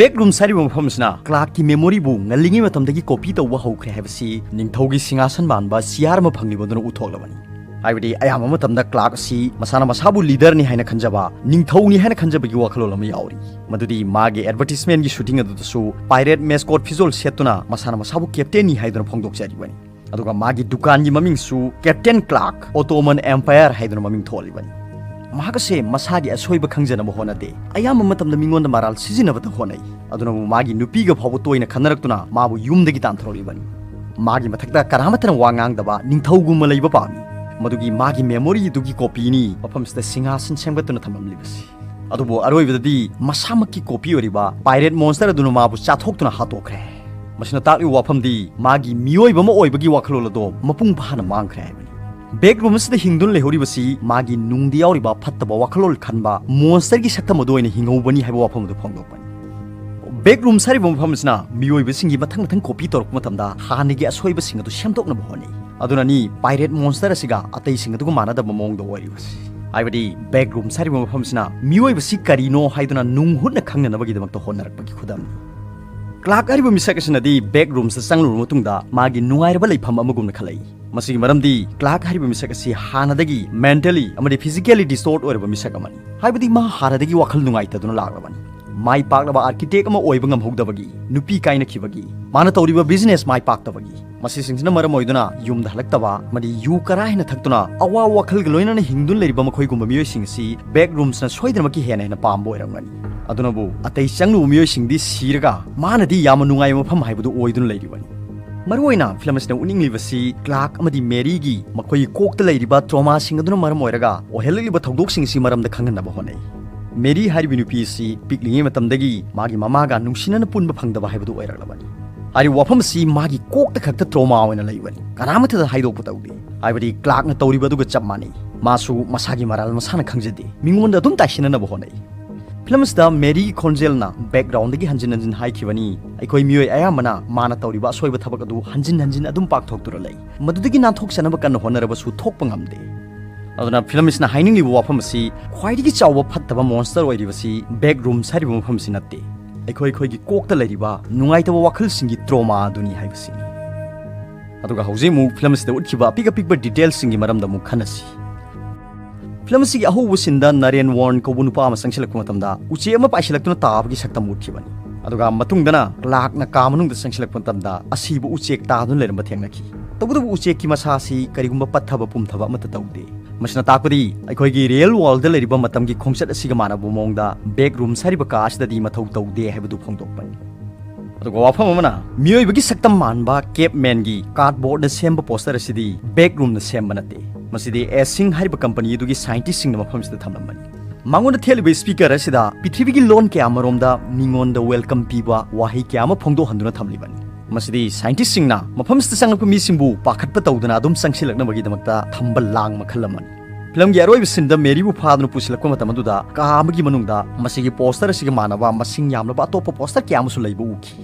ꯕꯦꯛ ꯔꯨꯝꯁ ꯍꯥꯏꯔꯤꯕ ꯃꯐꯝ ꯑꯁꯤꯅ ꯀ꯭ꯂꯥꯔꯛꯀꯤ ꯃꯦꯃꯣꯔꯤꯕꯨ ꯉꯜꯂꯤꯉꯩ ꯃꯇꯝꯗꯒꯤ ꯀꯣꯄꯤ ꯇꯧꯕ ꯍꯧꯈ꯭ꯔꯦ ꯍꯥꯏꯕꯁꯤ ꯅꯤꯡꯊꯧꯒꯤ ꯁꯤꯡꯍꯥꯁꯟ ꯃꯥꯟꯕ ꯆꯤꯌꯥꯔ ꯑꯃ ꯐꯪꯂꯤꯕ ꯑꯗꯨꯅ ꯎꯠꯊꯣꯛꯂꯕꯅꯤ꯫ ꯍꯥꯏꯕꯗꯤ ꯑꯌꯥꯝꯕ ꯃꯇꯝꯗ ꯀ꯭ꯂꯥꯔꯛ ꯑꯁꯤ ꯃꯁꯥꯅ ꯃꯁꯥꯕꯨ ꯂꯤꯗꯔꯅꯤ ꯍꯥꯏꯅ ꯈꯟꯖꯕ, ꯅꯤꯡꯊꯧꯅꯤ ꯍꯥꯏꯅ ꯈꯟꯖꯕꯒꯤ ꯋꯥꯈꯜꯂꯣꯟ ꯑꯃ ꯌꯥꯎꯔꯤ꯫ ꯃꯗꯨꯗꯤ ꯃꯥꯒꯤ ꯑꯦꯗꯚꯔꯇꯤꯁꯃꯦꯟꯒꯤ ꯁꯨꯇꯤꯡ ꯑꯗꯨꯗꯁꯨ ꯄꯥꯏꯔꯦꯠ ꯃꯦꯁꯀꯣꯠ ꯐꯤꯖꯣꯜ ꯁꯦꯠꯇꯨꯅ ꯃꯁꯥꯅ ꯃꯁꯥꯕꯨ ꯀꯦꯞꯇꯦꯟꯅꯤ ꯍꯥꯏꯗꯨꯅ ꯐꯣꯡꯗꯣꯛꯆꯔꯤꯕꯅꯤ꯫ ꯑꯗꯨꯒ ꯃꯥꯒꯤ ꯗꯨꯀꯥꯟꯒꯤ ꯃꯃꯤꯡꯁꯨ ꯀꯦꯞꯇꯦꯟ ꯀ꯭ꯂꯥꯔꯛ ꯑꯣꯇꯣꯃꯟ ꯑꯦꯝꯄꯥꯌꯔ ꯍꯥꯏꯗꯨꯅ ꯃꯃꯤꯡ ꯊꯣꯜꯂꯤꯕꯅꯤ꯫ ꯃꯍꯥꯛ ꯑꯁꯦ ꯃꯁꯥꯒꯤ ꯑꯁꯣꯏꯕ ꯈꯪꯖꯅꯕ ꯍꯣꯠꯅꯗꯦ꯫ ꯑꯌꯥꯝꯕ ꯃꯇꯝꯗ ꯃꯤꯉꯣꯟꯗ ꯃꯔꯥꯜ ꯁꯤꯖꯤꯟꯅꯕꯗ ꯍꯣꯠꯅꯩ꯫ ꯑꯗꯨꯅꯕꯨ ꯃꯥꯒꯤ ꯅꯨꯄꯤꯒ ꯐꯥꯎꯕ ꯇꯣꯏꯅ ꯈꯟꯅꯔꯛꯇꯨꯅ ꯃꯥꯕꯨ ꯌꯨꯝꯗꯒꯤ ꯇꯥꯟꯊꯣꯔꯛꯂꯤꯕꯅꯤ꯫ ꯃꯥꯒꯤ ꯃꯊꯛꯇ ꯀꯅꯥꯃꯠꯇꯅ ꯋꯥ ꯉꯥꯡꯗꯕ ꯅꯤꯡꯊꯧꯒꯨꯝꯅ ꯂꯩꯕ ꯄꯥꯝꯃꯤ꯫ ꯃꯗꯨꯒꯤ ꯃꯥꯒꯤ ꯃꯦꯃꯣꯔꯤ ꯑꯗꯨꯒꯤ ꯀꯣꯄꯤꯅꯤ ꯃꯐꯝꯁꯤꯗ ꯁꯤꯡꯍꯥꯁꯟ ꯁꯦꯝꯒꯠꯇꯨꯅ ꯊꯝꯂꯝꯂꯤꯕꯁꯤ꯫ ꯑꯗꯨꯕꯨ ꯑꯔꯣꯏꯕꯗꯗꯤ ꯃꯁꯥꯃꯛꯀꯤ ꯀꯣꯄꯤ ꯑꯣꯏꯔꯤꯕ ꯄꯥꯏꯔꯦꯠ ꯃꯣꯟꯁꯇꯔ ꯑꯗꯨꯅ ꯃꯥꯕꯨ ꯆꯥꯊꯣꯛꯇꯨꯅ ꯍꯥꯠꯇꯣꯛꯈ꯭ꯔꯦ꯫ ꯃꯁꯤꯅ ꯇꯥꯛꯂꯤꯕ ꯋꯥꯐꯝꯗꯤ ꯃꯥꯒꯤ ꯃꯤꯑꯣꯏꯕ ꯑꯃ ꯑꯣꯏꯕꯒꯤ ꯋꯥꯈꯜꯂꯣꯟ ꯑꯗꯣ ꯃꯄꯨꯡ ꯐꯥꯅ ꯃꯥꯡꯈ꯭ꯔꯦ ꯍꯥꯏꯕꯅꯤ꯫ ꯕꯦꯛ ꯔꯨꯝ ꯑꯁꯤꯗ ꯍꯤꯡꯗꯨꯅ ꯂꯩꯍꯧꯔꯤꯕꯁꯤ ꯃꯥꯒꯤ ꯅꯨꯡꯗ ꯌꯥꯎꯔꯤꯕ ꯐꯠꯇꯕ ꯋꯥꯈꯜꯂꯣꯟ ꯈꯟꯕ ꯃꯣꯟꯁꯇꯔꯒꯤ ꯁꯛꯇꯝ ꯑꯗꯨ ꯑꯣꯏꯅ ꯍꯤꯡꯍꯧꯕꯅꯤ ꯍꯥꯏꯕ ꯋꯥꯐꯝ ꯑꯗꯨ ꯐꯣꯡꯗꯣꯛꯄꯅꯤ꯫ ꯕꯦꯛ ꯔꯨꯝꯁ ꯍꯥꯏꯔꯤꯕ ꯃꯐꯝ ꯑꯁꯤꯅ ꯃꯤꯑꯣꯏꯕꯁꯤꯡꯒꯤ ꯃꯊꯪ ꯃꯊꯪ ꯀꯣꯄꯤ ꯇꯧꯔꯛꯄ ꯃꯇꯝꯗ ꯍꯥꯟꯅꯒꯤ ꯑꯁꯣꯏꯕꯁꯤꯡ ꯑꯗꯨ ꯁꯦꯝꯗꯣꯛꯅꯕ ꯍꯣꯠꯅꯩ꯫ ꯑꯗꯨꯅꯅꯤ ꯄꯥꯏꯔꯦꯠ ꯃꯣꯟꯁꯇꯔ ꯑꯁꯤꯒ ꯑꯇꯩꯁꯤꯡ ꯑꯗꯨꯒ ꯃꯥꯟꯅꯗꯕ ꯃꯑꯣꯡꯗ ꯑꯣꯏꯔꯤꯕꯁꯤ꯫ ꯍꯥꯏꯕꯗꯤ ꯕꯦꯛ ꯔꯨꯝꯁ ꯍꯥꯏꯔꯤꯕ ꯃꯐꯝꯁꯤꯅ ꯃꯤꯑꯣꯏꯕꯁꯤ ꯀꯔꯤꯅꯣ ꯍꯥꯏꯗꯨꯅ ꯅꯨꯡ ꯍꯨꯠꯅ ꯈꯪꯅꯅꯕꯒꯤꯗꯃꯛꯇ ꯍꯣꯠꯅꯔꯛꯄꯒꯤ ꯈꯨꯗꯝꯅꯤ꯫ ꯀ꯭ꯂꯥꯔꯛ ꯍꯥꯏꯔꯤꯕ ꯃꯤꯁꯛ ꯑꯁꯤꯅꯗꯤ ꯕꯦꯛ ꯔꯨꯝꯁꯇ ꯆꯪꯂꯨꯔꯕ ꯃꯇꯨꯡꯗ ꯃꯥꯒꯤ ꯅꯨꯡꯉꯥꯏꯔꯕ ꯂꯩꯐꯝ ꯑꯃꯒꯨꯝꯅ ꯈꯜꯂꯛꯏ꯫ ꯃꯁꯤꯒꯤ ꯃꯔꯝꯗꯤ ꯀ꯭ꯂꯥꯔꯛ ꯍꯥꯏꯔꯤꯕ ꯃꯤꯁꯛ ꯑꯁꯤ ꯍꯥꯟꯅꯗꯒꯤ ꯃꯦꯟꯇꯦꯜꯂꯤ ꯑꯃꯗꯤ ꯐꯤꯖꯤꯀꯦꯜꯂꯤ ꯗꯤꯁꯇꯣꯔꯠ ꯑꯣꯏꯔꯕ ꯃꯤꯁꯛ ꯑꯃꯅꯤ꯫ ꯍꯥꯏꯕꯗꯤ ꯃꯥ ꯍꯥꯟꯅꯗꯒꯤ ꯋꯥꯈꯜ ꯅꯨꯡꯉꯥꯏꯇꯗꯨꯅ ꯂꯥꯛꯂꯕꯅꯤ꯫ ꯃꯥꯏ ꯄꯥꯛꯂꯕ ꯑꯥꯔꯀꯤꯇꯦꯛ ꯑꯃ ꯑꯣꯏꯕ ꯉꯝꯍꯧꯗꯕꯒꯤ, ꯅꯨꯄꯤ ꯀꯥꯏꯅꯈꯤꯕꯒꯤ, ꯃꯥꯅ ꯇꯧꯔꯤꯕ ꯕꯤꯖꯤꯅꯦꯁ ꯃꯥꯏ ꯄꯥꯛꯇꯕꯒꯤ, ꯃꯁꯤꯁꯤꯡꯁꯤꯅ ꯃꯔꯝ ꯑꯣꯏꯗꯨꯅ ꯌꯨꯝꯗ ꯍꯜꯂꯛꯇꯕ ꯑꯃꯗꯤ ꯌꯨ ꯀꯔꯥ ꯍꯦꯟꯅ ꯊꯛꯇꯨꯅ ꯑꯋꯥ ꯋꯥꯈꯜꯒ ꯂꯣꯏꯅꯅ ꯍꯤꯡꯗꯨꯅ ꯂꯩꯔꯤꯕ ꯃꯈꯣꯏꯒꯨꯝꯕ ꯃꯤꯑꯣꯏꯁꯤꯡ ꯑꯁꯤ ꯕꯦꯛ ꯔꯨꯝꯁꯅ ꯁꯣꯏꯗꯅꯃꯛꯀꯤ ꯍꯦꯟꯅ ꯍꯦꯟꯅ ꯄꯥꯝꯕ ꯑꯣꯏꯔꯝꯒꯅꯤ꯫ ꯑꯗꯨꯅꯕꯨ ꯑꯇꯩ ꯆꯪꯂꯨꯕ ꯃꯤꯑꯣꯏꯁꯤꯡꯗꯤ ꯁꯤꯔꯒ ꯃꯥꯅꯗꯤ ꯌꯥꯝꯅ ꯅꯨꯡꯉꯥꯏꯕ ꯃꯐꯝ ꯍꯥꯏꯕꯗꯨ ꯑꯣꯏꯗꯨꯅ ꯂꯩꯔꯤꯕꯅꯤ꯫ ꯃꯔꯨꯑꯣꯏꯅ ꯐꯤꯂꯝ ꯑꯁꯤꯅ ꯎꯠꯅꯤꯡꯂꯤꯕꯁꯤ ꯀ꯭ꯂꯥꯔꯛ ꯑꯃꯗꯤ ꯃꯦꯔꯤꯒꯤ ꯃꯈꯣꯏꯒꯤ ꯀꯣꯛꯇ ꯂꯩꯔꯤꯕ ꯇ꯭ꯔꯣꯃꯥꯁꯤꯡ ꯑꯗꯨꯅ ꯃꯔꯝ ꯑꯣꯏꯔꯒ ꯑꯣꯏꯍꯜꯂꯛꯂꯤꯕ ꯊꯧꯗꯣꯛꯁꯤꯡ ꯑꯁꯤ ꯃꯔꯝꯗ ꯈꯪꯍꯟꯅꯕ ꯍꯣꯠꯅꯩ꯫ ꯃꯦꯔꯤ ꯍꯥꯏꯔꯤꯕ ꯅꯨꯄꯤ ꯑꯁꯤ ꯄꯤꯛꯂꯤꯉꯩ ꯃꯇꯝꯗꯒꯤ ꯃꯥꯒꯤ ꯃꯃꯥꯒ ꯅꯨꯡꯁꯤꯅꯅ ꯄꯨꯟꯕ ꯐꯪꯗꯕ ꯍꯥꯏꯕꯗꯨ ꯑꯣꯏꯔꯛꯂꯕꯅꯤ꯫ ꯍꯥꯏꯔꯤꯕ ꯋꯥꯐꯝ ꯑꯁꯤ ꯃꯥꯒꯤ ꯀꯣꯛꯇ ꯈꯛꯇ ꯇ꯭ꯔꯣꯃꯥ ꯑꯣꯏꯅ ꯂꯩꯕꯅꯤ꯫ ꯀꯅꯥꯃꯠꯇꯗ ꯍꯥꯏꯗꯣꯛꯄ ꯇꯧꯗꯦ꯫ ꯍꯥꯏꯕꯗꯤ ꯀ꯭ꯂꯥꯔꯛꯅ ꯇꯧꯔꯤꯕ ꯑꯗꯨꯒ ꯆꯞ ꯃꯥꯟꯅꯩ꯫ ꯃꯥꯁꯨ ꯃꯁꯥꯒꯤ ꯃꯔꯥꯜ ꯃꯁꯥꯅ ꯈꯪꯖꯗꯦ꯫ ꯃꯤꯉꯣꯟꯗ ꯑꯗꯨꯝ ꯇꯥꯏꯁꯤꯟꯅꯅꯕ ꯍꯣꯠꯅꯩ꯫ ꯐꯤꯂꯝ ꯑꯁꯤꯗ ꯃꯦꯔꯤꯒꯤ ꯈꯣꯟꯖꯦꯜꯅ ꯕꯦꯛꯒ꯭ꯔꯥꯎꯟꯗꯒꯤ ꯍꯟꯖꯤꯟ ꯍꯟꯖꯤꯟ ꯍꯥꯏꯈꯤꯕꯅꯤ, ꯑꯩꯈꯣꯏ ꯃꯤꯑꯣꯏ ꯑꯌꯥꯝꯕꯅ ꯃꯥꯅ ꯇꯧꯔꯤꯕ ꯑꯁꯣꯏꯕ ꯊꯕꯛ ꯑꯗꯨ ꯍꯟꯖꯤꯟ ꯍꯟꯖꯤꯟ ꯑꯗꯨꯝ ꯄꯥꯛꯊꯣꯛꯇꯨꯅ ꯂꯩ꯫ ꯃꯗꯨꯗꯒꯤ ꯅꯥꯟꯊꯣꯛꯆꯅꯕ ꯀꯟꯅ ꯍꯣꯠꯅꯔꯕꯁꯨ ꯊꯣꯛꯄ ꯉꯝꯗꯦ꯫ ꯑꯗꯨꯅ ꯐꯤꯂꯝ ꯑꯁꯤꯅ ꯍꯥꯏꯅꯤꯡꯂꯤꯕ ꯋꯥꯐꯝ ꯑꯁꯤ, ꯈ꯭ꯋꯥꯏꯗꯒꯤ ꯆꯥꯎꯕ ꯐꯠꯇꯕ ꯃꯣꯟꯁꯇꯔ ꯑꯣꯏꯔꯤꯕꯁꯤ ꯕꯦꯛ ꯔꯨꯝꯁ ꯍꯥꯏꯔꯤꯕ ꯃꯐꯝ ꯑꯁꯤ ꯅꯠꯇꯦ, ꯑꯩꯈꯣꯏ ꯑꯩꯈꯣꯏꯒꯤ ꯀꯣꯛꯇ ꯂꯩꯔꯤꯕ ꯅꯨꯡꯉꯥꯏꯇꯕ ꯋꯥꯈꯜꯁꯤꯡꯒꯤ ꯇ꯭ꯔꯣꯃꯥ ꯑꯗꯨꯅꯤ ꯍꯥꯏꯕꯁꯤꯅꯤ꯫ ꯑꯗꯨꯒ ꯍꯧꯖꯤꯛ ꯑꯃꯨꯛ ꯐꯤꯂꯝ ꯑꯁꯤꯗ ꯎꯠꯈꯤꯕ ꯑꯄꯤꯛ ꯑꯄꯤꯛꯄ ꯗꯤꯇꯦꯜꯁꯤꯡꯒꯤ ꯃꯔꯝꯗ ꯑꯃꯨꯛ ꯈꯟꯅꯁꯤ꯫ ꯐꯤꯂꯝ ꯑꯁꯤꯒꯤ ꯑꯍꯧꯕ ꯁꯤꯟꯗ ꯅꯔꯦꯟ ꯋꯥꯔꯟ ꯀꯧꯕ ꯅꯨꯄꯥ ꯑꯃ ꯆꯪꯁꯤꯜꯂꯛꯄ ꯃꯇꯝꯗ ꯎꯆꯦꯛ ꯑꯃ ꯄꯥꯏꯁꯤꯜꯂꯛꯇꯨꯅ ꯇꯥꯕꯒꯤ ꯁꯛꯇꯝ ꯎꯠꯈꯤꯕꯅꯤ꯫ ꯑꯗꯨꯒ ꯃꯇꯨꯡꯗꯅ ꯀ꯭ꯂꯥꯔꯛꯅ ꯀꯥ ꯃꯅꯨꯡꯗ ꯆꯪꯁꯤꯜꯂꯛꯄ ꯃꯇꯝꯗ ꯑꯁꯤꯕ ꯎꯆꯦꯛ ꯇꯥꯗꯨꯅ ꯂꯩꯔꯝꯕ ꯊꯦꯡꯅꯈꯤ꯫ ꯇꯧꯕꯇꯕꯨ ꯎꯆꯦꯛꯀꯤ ꯃꯁꯥ ꯑꯁꯤ ꯀꯔꯤꯒꯨꯝꯕ ꯄꯠꯊꯕ ꯄꯨꯝꯊꯕ ꯑꯃꯠꯇ ꯇꯧꯗꯦ꯫ ꯃꯁꯤꯅ ꯇꯥꯛꯄꯗꯤ ꯑꯩꯈꯣꯏꯒꯤ ꯔꯤꯌꯦꯜ ꯋꯥꯔꯜꯗ ꯂꯩꯔꯤꯕ ꯃꯇꯝꯒꯤ ꯈꯣꯡꯆꯠ ꯑꯁꯤꯒ ꯃꯥꯟꯅꯕ ꯃꯑꯣꯡꯗ ꯕꯦꯛ ꯔꯨꯝꯁ ꯍꯥꯏꯔꯤꯕ ꯀꯥ ꯑꯁꯤꯗꯗꯤ ꯃꯊꯧ ꯇꯧꯗꯦ ꯍꯥꯏꯕꯗꯨ ꯐꯣꯡꯗꯣꯛꯄꯅꯤ꯫ ꯑꯗꯨꯒ ꯋꯥꯐꯝ ꯑꯃꯅ, ꯃꯤꯑꯣꯏꯕꯒꯤ ꯁꯛꯇꯝ ꯃꯥꯟꯕ ꯀꯦꯞ ꯃꯦꯟꯒꯤ ꯀꯥꯔꯗꯕꯣꯔꯗꯅ ꯁꯦꯝꯕ ꯄꯣꯁꯇꯔ ꯑꯁꯤꯗꯤ ꯕꯦꯛ ꯔꯨꯝꯅ ꯁꯦꯝꯕ ꯅꯠꯇꯦ꯫ ꯃꯁꯤꯗꯤ ꯑꯦꯁꯤꯡ ꯍꯥꯏꯔꯤꯕ ꯀꯝꯄꯅꯤ ꯑꯗꯨꯒꯤ ꯁꯥꯏꯟꯇꯤꯁꯁꯤꯡꯅ ꯃꯐꯝꯁꯤꯗ ꯊꯝꯂꯝꯕꯅꯤ꯫ ꯃꯉꯣꯟꯗ ꯊꯦꯠꯂꯤꯕ ꯁ꯭ꯄꯤꯀꯔ ꯑꯁꯤꯗ ꯄ꯭ꯔꯤꯊꯤꯕꯤꯒꯤ ꯂꯣꯟ ꯀꯌꯥ ꯑꯃꯔꯣꯝꯗ ꯃꯤꯉꯣꯟꯗ ꯋꯦꯜꯀꯝ ꯄꯤꯕ ꯋꯥꯍꯩ ꯀꯌꯥ ꯑꯃ ꯐꯣꯡꯗꯣꯛꯍꯟꯗꯨꯅ ꯊꯝꯂꯤꯕꯅꯤ꯫ ꯃꯁꯤꯗꯤ ꯁꯥꯏꯟꯇꯤꯁꯁꯤꯡꯅ ꯃꯐꯝꯁꯤꯗ ꯆꯪꯂꯛꯄ ꯃꯤꯁꯤꯡꯕꯨ ꯄꯥꯈꯠꯄ ꯇꯧꯗꯅ ꯑꯗꯨꯝ ꯆꯪꯁꯤꯜꯂꯛꯅꯕꯒꯤꯗꯃꯛꯇ ꯊꯝꯕ ꯂꯥꯡ ꯃꯈꯜ ꯑꯃꯅꯤ꯫ ꯐꯤꯂꯝꯒꯤ ꯑꯔꯣꯏꯕ ꯁꯤꯟꯗ ꯃꯦꯔꯤꯕꯨ ꯐꯥꯗꯨꯅ ꯄꯨꯁꯤꯜꯂꯛꯄ ꯃꯇꯝ ꯑꯗꯨꯗ ꯀꯥ ꯑꯃꯒꯤ ꯃꯅꯨꯡꯗ ꯃꯁꯤꯒꯤ ꯄꯣꯁꯇꯔ ꯑꯁꯤꯒ ꯃꯥꯟꯅꯕ ꯃꯁꯤꯡ ꯌꯥꯝꯂꯕ ꯑꯇꯣꯞꯄ ꯄꯣꯁꯇꯔ ꯀꯌꯥ ꯑꯃꯁꯨ ꯂꯩꯕ ꯎꯈꯤ꯫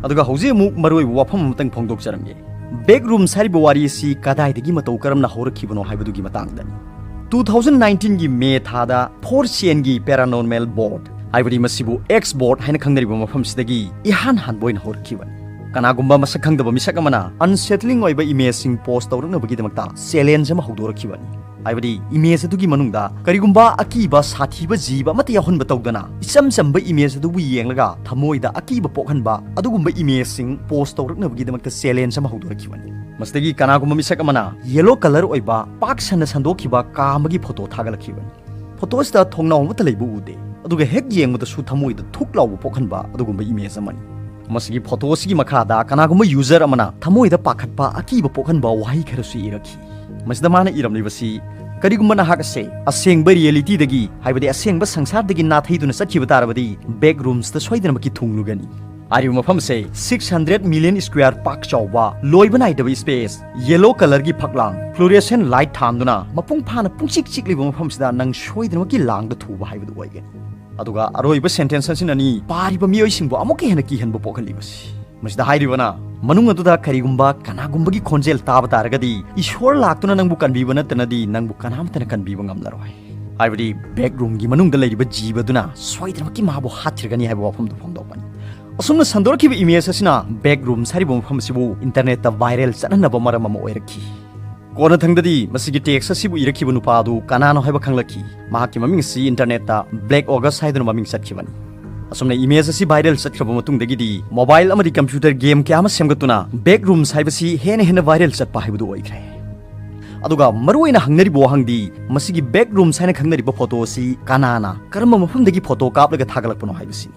ꯑꯗꯨꯒ ꯍꯧꯖꯤꯛ ꯑꯃꯨꯛ ꯃꯔꯨꯑꯣꯏꯕ ꯋꯥꯐꯝ ꯑꯃꯇꯪ ꯐꯣꯡꯗꯣꯛꯆꯔꯝꯒꯦ꯫ ꯕꯦꯛ ꯔꯨꯝꯁ ꯍꯥꯏꯔꯤꯕ ꯋꯥꯔꯤ ꯑꯁꯤ ꯀꯗꯥꯏꯗꯒꯤ ꯃꯇꯧ ꯀꯔꯝꯅ ꯍꯧꯔꯛꯈꯤꯕꯅꯣ ꯍꯥꯏꯕꯗꯨꯒꯤ ꯃꯇꯥꯡꯗꯅꯤ꯫ ꯇꯨ ꯊꯥꯎꯖꯟ ꯅꯥꯏꯟꯇꯤꯟꯒꯤ ꯃꯦ ꯊꯥꯗ ꯐꯣꯔ ꯆꯦꯟꯒꯤ ꯄꯦꯔꯥꯅꯣꯔꯃꯦꯜ ꯕꯣꯔꯗ, ꯍꯥꯏꯕꯗꯤ ꯃꯁꯤꯕꯨ ꯑꯦꯛꯁ ꯕꯣꯔꯗ ꯍꯥꯏꯅ ꯈꯪꯅꯔꯤꯕ ꯃꯐꯝꯁꯤꯗꯒꯤ ꯏꯍꯥꯟ ꯍꯥꯟꯕ ꯑꯣꯏꯅ ꯍꯧꯔꯛꯈꯤꯕꯅꯤ꯫ ꯀꯅꯥꯒꯨꯝꯕ ꯃꯁꯛ ꯈꯪꯗꯕ ꯃꯤꯁꯛ ꯑꯃꯅ ꯑꯟꯁꯦꯇꯂꯤꯡ ꯑꯣꯏꯕ ꯏꯃꯦꯖꯁꯤꯡ ꯄꯣꯁ ꯇꯧꯔꯛꯅꯕꯒꯤꯗꯃꯛꯇ ꯆꯦꯂꯦꯟꯖ ꯑꯃ ꯍꯧꯗꯣꯔꯛꯈꯤꯕꯅꯤ꯫ ꯍꯥꯏꯕꯗꯤ ꯏꯃꯦꯖ ꯑꯗꯨꯒꯤ ꯃꯅꯨꯡꯗ ꯀꯔꯤꯒꯨꯝꯕ ꯑꯀꯤꯕ ꯁꯥꯊꯤꯕ ꯖꯤꯕ ꯑꯃꯠꯇ ꯌꯥꯎꯍꯟꯕ ꯇꯧꯗꯅ ꯏꯆꯝ ꯆꯝꯕ ꯏꯃꯦꯖ ꯑꯗꯨꯕꯨ ꯌꯦꯡꯂꯒ ꯊꯃꯣꯏꯗ ꯑꯀꯤꯕ ꯄꯣꯛꯍꯟꯕ ꯑꯗꯨꯒꯨꯝꯕ ꯏꯃꯦꯖꯁꯤꯡ ꯄꯣꯁ ꯇꯧꯔꯛꯅꯕꯒꯤꯗꯃꯛꯇ ꯆꯦꯂꯦꯟꯖ ꯑꯃ ꯍꯧꯗꯣꯔꯛꯈꯤꯕꯅꯤ꯫ ꯃꯁꯤꯗꯒꯤ ꯀꯅꯥꯒꯨꯝꯕ ꯃꯤꯁꯛ ꯑꯃꯅ ꯌꯦꯂꯣ ꯀꯂꯔ ꯑꯣꯏꯕ ꯄꯥꯛ ꯁꯟꯅ ꯁꯟꯗꯣꯛꯈꯤꯕ ꯀꯥ ꯑꯃꯒꯤ ꯐꯣꯇꯣ ꯊꯥꯒꯠꯂꯛꯈꯤꯕꯅꯤ꯫ ꯐꯣꯇꯣ ꯑꯁꯤꯗ ꯊꯣꯡꯅꯥꯎ ꯑꯃꯠꯇ ꯂꯩꯕ ꯎꯗꯦ, ꯑꯗꯨꯒ ꯍꯦꯛ ꯌꯦꯡꯕꯗꯁꯨ ꯊꯃꯣꯏꯗ ꯊꯨꯛ ꯂꯥꯎꯕ ꯄꯣꯛꯍꯟꯕ ꯑꯗꯨꯒꯨꯝꯕ ꯏꯃꯦꯖ ꯑꯃꯅꯤ꯫ ꯃꯁꯤꯒꯤ ꯐꯣꯇꯣ ꯑꯁꯤꯒꯤ ꯃꯈꯥꯗ ꯀꯅꯥꯒꯨꯝꯕ ꯌꯨꯖꯔ ꯑꯃꯅ ꯊꯃꯣꯏꯗ ꯄꯥꯈꯠꯄ, ꯑꯀꯤꯕ ꯄꯣꯛꯍꯟꯕ ꯋꯥꯍꯩ ꯈꯔꯁꯨ ꯏꯔꯛꯈꯤ꯫ ꯃꯁꯤꯗ ꯃꯥꯅ ꯏꯔꯝꯂꯤꯕꯁꯤ, "ꯀꯔꯤꯒꯨꯝꯕ ꯅꯍꯥꯛ ꯑꯁꯦ ꯑꯁꯦꯡꯕ ꯔꯤꯌꯦꯂꯤꯇꯤꯗꯒꯤ, ꯍꯥꯏꯕꯗꯤ ꯑꯁꯦꯡꯕ ꯁꯪꯁꯥꯔꯗꯒꯤ ꯅꯥꯊꯩꯗꯨꯅ ꯆꯠꯈꯤꯕ ꯇꯥꯔꯕꯗꯤ, ꯕꯦꯛ ꯔꯨꯝꯁꯇ ꯁꯣꯏꯗꯅꯃꯛꯀꯤ ꯊꯨꯡꯂꯨꯒꯅꯤ"꯫ ꯍꯥꯏꯔꯤꯕ ꯃꯐꯝ ꯑꯁꯦ ꯁꯤꯛꯁ ꯍꯟꯗ꯭ꯔꯦꯠ ꯃꯤꯂꯤꯌꯟ ꯁ꯭ꯀ꯭ꯋꯥꯔ ꯄꯥꯛ ꯆꯥꯎꯕ, ꯂꯣꯏꯕ ꯅꯥꯏꯗꯕ ꯁ꯭ꯄꯦꯁ, ꯌꯦꯂꯣ ꯀꯂꯔꯒꯤ ꯐꯛꯂꯥꯡ, ꯐ꯭ꯂꯨꯔꯦꯁꯦꯟ ꯂꯥꯏꯠ ꯊꯥꯟꯗꯨꯅ ꯃꯄꯨꯡ ꯐꯥꯅ ꯄꯨꯡꯆꯤꯛ ꯆꯤꯛꯂꯤꯕ ꯃꯐꯝꯁꯤꯗ ꯅꯪ ꯁꯣꯏꯗꯅꯃꯛꯀꯤ ꯂꯥꯡꯗ ꯊꯨꯕ ꯍꯥꯏꯕꯗꯨ ꯑꯣꯏꯒꯅꯤ꯫ ꯑꯗꯨꯒ ꯑꯔꯣꯏꯕ ꯁꯦꯟꯇꯦꯟꯁ ꯑꯁꯤꯅꯅꯤ ꯄꯥꯔꯤꯕ ꯃꯤꯑꯣꯏꯁꯤꯡꯕꯨ ꯑꯃꯨꯛꯀ ꯍꯦꯟꯅ ꯀꯤꯍꯟꯕ ꯄꯣꯛꯍꯜꯂꯤꯕꯁꯤ꯫ ꯃꯁꯤꯗ ꯍꯥꯏꯔꯤꯕꯅ, ꯃꯅꯨꯡ ꯑꯗꯨꯗ ꯀꯔꯤꯒꯨꯝꯕ ꯀꯅꯥꯒꯨꯝꯕꯒꯤ ꯈꯣꯟꯖꯦꯜ ꯇꯥꯕ ꯇꯥꯔꯒꯗꯤ, "ꯏꯁꯣꯔ ꯂꯥꯛꯇꯨꯅ ꯅꯪꯕꯨ ꯀꯟꯕꯤꯕ ꯅꯠꯇꯅꯗꯤ ꯅꯪꯕꯨ ꯀꯅꯥꯝꯇꯅ ꯀꯟꯕꯤꯕ ꯉꯝꯂꯔꯣꯏ" ꯍꯥꯏꯕꯗꯤ back roomꯒꯤ ꯃꯅꯨꯡꯗ ꯂꯩꯔꯤꯕ ꯖꯤꯕꯗꯨꯅ ꯁꯣꯏꯗꯅꯃꯛꯀꯤ ꯃꯥꯕꯨ ꯍꯥꯠꯈ꯭ꯔꯒꯅꯤ ꯍꯥꯏꯕ ꯋꯥꯐꯝꯗꯨ ꯐꯣꯡꯗꯣꯛꯄꯅꯤ꯫ ꯑꯁꯨꯝꯅ ꯁꯟꯗꯣꯔꯛꯈꯤꯕ ꯏꯃꯦꯖ ꯑꯁꯤꯅ back rooms ꯍꯥꯏꯔꯤꯕ ꯃꯐꯝ ꯑꯁꯤꯕꯨ ꯏꯟꯇꯔꯅꯦꯠꯇ ꯚꯥꯏꯔꯦꯜ ꯆꯠꯍꯟꯅꯕ ꯃꯔꯝ ꯑꯃ ꯑꯣꯏꯔꯛꯈꯤ꯫ ꯀꯣꯟꯅꯊꯪꯗꯗꯤ ꯃꯁꯤꯒꯤ ꯇꯦꯛꯁ ꯑꯁꯤꯕꯨ ꯏꯔꯛꯈꯤꯕ ꯅꯨꯄꯥ ꯑꯗꯨ ꯀꯅꯥꯅꯣ ꯍꯥꯏꯕ ꯈꯪꯂꯛꯈꯤ꯫ ꯃꯍꯥꯛꯀꯤ ꯃꯃꯤꯡ ꯑꯁꯤ ꯏꯟꯇꯔꯅꯦꯠꯇ Black August ꯍꯥꯏꯗꯨꯅ ꯃꯃꯤꯡ ꯆꯠꯈꯤꯕꯅꯤ꯫ ꯑꯁꯨꯝꯅ ꯏꯃꯦꯖ ꯑꯁꯤ ꯚꯥꯏꯔꯦꯜ ꯆꯠꯈ꯭ꯔꯕ ꯃꯇꯨꯡꯗꯒꯤꯗꯤ ꯃꯣꯕꯥꯏꯜ ꯑꯃꯗꯤ ꯀꯝꯄ꯭ꯌꯨꯇꯔ ꯒꯦꯝ ꯀꯌꯥ ꯑꯃ ꯁꯦꯝꯒꯠꯇꯨꯅ back rooms ꯍꯥꯏꯕꯁꯤ ꯍꯦꯟꯅ ꯍꯦꯟꯅ ꯚꯥꯏꯔꯦꯜ ꯆꯠꯄ ꯍꯥꯏꯕꯗꯨ ꯑꯣꯏꯈ꯭ꯔꯦ꯫ ꯑꯗꯨꯒ ꯃꯔꯨꯑꯣꯏꯅ ꯍꯪꯅꯔꯤꯕ ꯋꯥꯍꯪꯗꯤ, ꯃꯁꯤꯒꯤ back rooms ꯍꯥꯏꯅ ꯈꯪꯅꯔꯤꯕ ꯐꯣꯇꯣ ꯑꯁꯤ ꯀꯅꯥꯅ ꯀꯔꯝꯕ ꯃꯐꯝꯗꯒꯤ ꯐꯣꯇꯣ ꯀꯥꯞꯂꯒ ꯊꯥꯒꯠꯂꯛꯄꯅꯣ ꯍꯥꯏꯕꯁꯤꯅꯤ꯫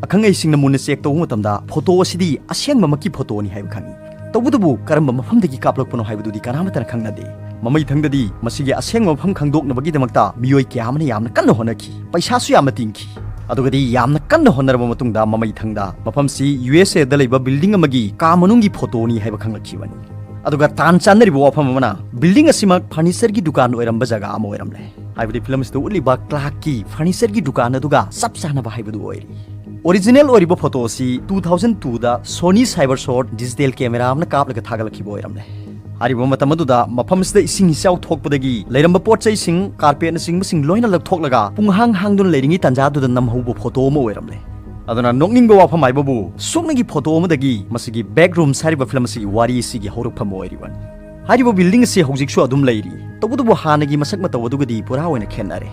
ꯑꯈꯪ ꯑꯍꯩꯁꯤꯡꯅ ꯃꯨꯟꯅ ꯆꯦꯛ ꯇꯧꯕ ꯃꯇꯝꯗ ꯐꯣꯇꯣ ꯑꯁꯤꯗꯤ ꯑꯁꯦꯡꯕꯃꯛꯀꯤ ꯐꯣꯇꯣꯅꯤ ꯍꯥꯏꯕ ꯈꯪꯏ꯫ ꯇꯧꯕꯇꯕꯨ ꯀꯔꯝꯕ ꯃꯐꯝꯗꯒꯤ ꯀꯥꯞꯂꯛꯄꯅꯣ ꯍꯥꯏꯕꯗꯨꯗꯤ ꯀꯅꯥꯃꯠꯇꯅ ꯈꯪꯅꯗꯦ꯫ ꯃꯃꯩꯊꯪꯗꯗꯤ ꯃꯁꯤꯒꯤ ꯑꯁꯦꯡꯕ ꯃꯐꯝ ꯈꯪꯗꯣꯛꯅꯕꯒꯤꯗꯃꯛꯇ ꯃꯤꯑꯣꯏ ꯀꯌꯥ ꯑꯃꯅ ꯌꯥꯝꯅ ꯀꯟꯅ ꯍꯣꯠꯅꯈꯤ, ꯄꯩꯁꯥꯁꯨ ꯌꯥꯝꯅ ꯇꯤꯡꯈꯤ꯫ ꯑꯗꯨꯒꯗꯤ ꯌꯥꯝꯅ ꯀꯟꯅ ꯍꯣꯠꯅꯔꯕ ꯃꯇꯨꯡꯗ ꯃꯃꯩꯊꯪꯗ ꯃꯐꯝꯁꯤ ꯌꯨ ꯑꯦꯁ ꯑꯦꯗ ꯂꯩꯕ ꯕꯤꯜꯗꯤꯡ ꯑꯃꯒꯤ ꯀꯥ ꯃꯅꯨꯡꯒꯤ ꯐꯣꯇꯣꯅꯤ ꯍꯥꯏꯕ ꯈꯪꯂꯛꯈꯤꯕꯅꯤ꯫ ꯑꯗꯨꯒ ꯇꯥꯟ ꯆꯥꯟꯅꯔꯤꯕ ꯋꯥꯐꯝ ꯑꯃꯅ, ꯕꯤꯜꯗꯤꯡ ꯑꯁꯤꯃꯛ ꯐꯔꯅꯤꯆꯔꯒꯤ ꯗꯨꯀꯥꯟ ꯑꯣꯏꯔꯝꯕ ꯖꯒꯥ ꯑꯃ ꯑꯣꯏꯔꯝꯂꯦ꯫ ꯍꯥꯏꯕꯗꯤ ꯐꯤꯂꯝ ꯑꯁꯤꯗ ꯎꯠꯂꯤꯕ ꯀ꯭ꯂꯥꯔꯛꯀꯤ ꯐꯔꯅꯤꯆꯔꯒꯤ ꯗꯨꯀꯥꯟ ꯑꯗꯨꯒ ꯆꯞ ꯆꯥꯅꯕ ꯍꯥꯏꯕꯗꯨ ꯑꯣꯏꯔꯤ꯫ ꯑꯣꯔꯤꯖꯤꯅꯦꯜ ꯑꯣꯏꯔꯤꯕ ꯐꯣꯇꯣ ꯑꯁꯤ two thousand twoꯗ Sony Cybershot digital camera ꯑꯃꯅ ꯀꯥꯞꯂꯒ ꯊꯥꯒꯠꯂꯛꯈꯤꯕ ꯑꯣꯏꯔꯝꯂꯦ꯫ ꯍꯥꯏꯔꯤꯕ ꯃꯇꯝ ꯑꯗꯨꯗ ꯃꯐꯝ ꯑꯁꯤꯗ ꯏꯁꯤꯡ ꯏꯆꯥꯎ ꯊꯣꯛꯄꯗꯒꯤ ꯂꯩꯔꯝꯕ ꯄꯣꯠ ꯆꯩꯁꯤꯡ, ꯀꯥꯔꯄꯦꯠꯅꯆꯤꯡꯕꯁꯤꯡ ꯂꯣꯏꯅ ꯂꯧꯊꯣꯛꯂꯒ ꯄꯨꯡꯍꯥꯡ ꯍꯥꯡꯗꯨꯅ ꯂꯩꯔꯤꯉꯩ ꯇꯥꯟꯖꯥꯗꯨꯗ ꯅꯝꯍꯧꯕ ꯐꯣꯇꯣ ꯑꯃ ꯑꯣꯏꯔꯝꯂꯦ꯫ ꯑꯗꯨꯅ ꯅꯣꯛꯅꯤꯡꯕ ꯋꯥꯐꯝ ꯍꯥꯏꯕꯕꯨ, ꯁꯨꯞꯅꯒꯤ ꯐꯣꯇꯣ ꯑꯃꯗꯒꯤ ꯃꯁꯤꯒꯤ Back Rooms ꯍꯥꯏꯔꯤꯕ ꯐꯤꯂꯝ ꯑꯁꯤꯒꯤ ꯋꯥꯔꯤ ꯑꯁꯤꯒꯤ ꯍꯧꯔꯛꯐꯝ ꯑꯣꯏꯔꯤꯕꯅꯤ꯫ ꯍꯥꯏꯔꯤꯕ ꯕꯤꯜꯗꯤꯡ ꯑꯁꯤ ꯍꯧꯖꯤꯛꯁꯨ ꯑꯗꯨꯝ ꯂꯩꯔꯤ꯫ ꯇꯧꯕꯇꯕꯨ ꯍꯥꯟꯅꯒꯤ ꯃꯁꯛ ꯃꯇꯧ ꯑꯗꯨꯒꯗꯤ ꯄꯨꯔꯥ ꯑꯣꯏꯅ ꯈꯦꯠꯅꯔꯦ꯫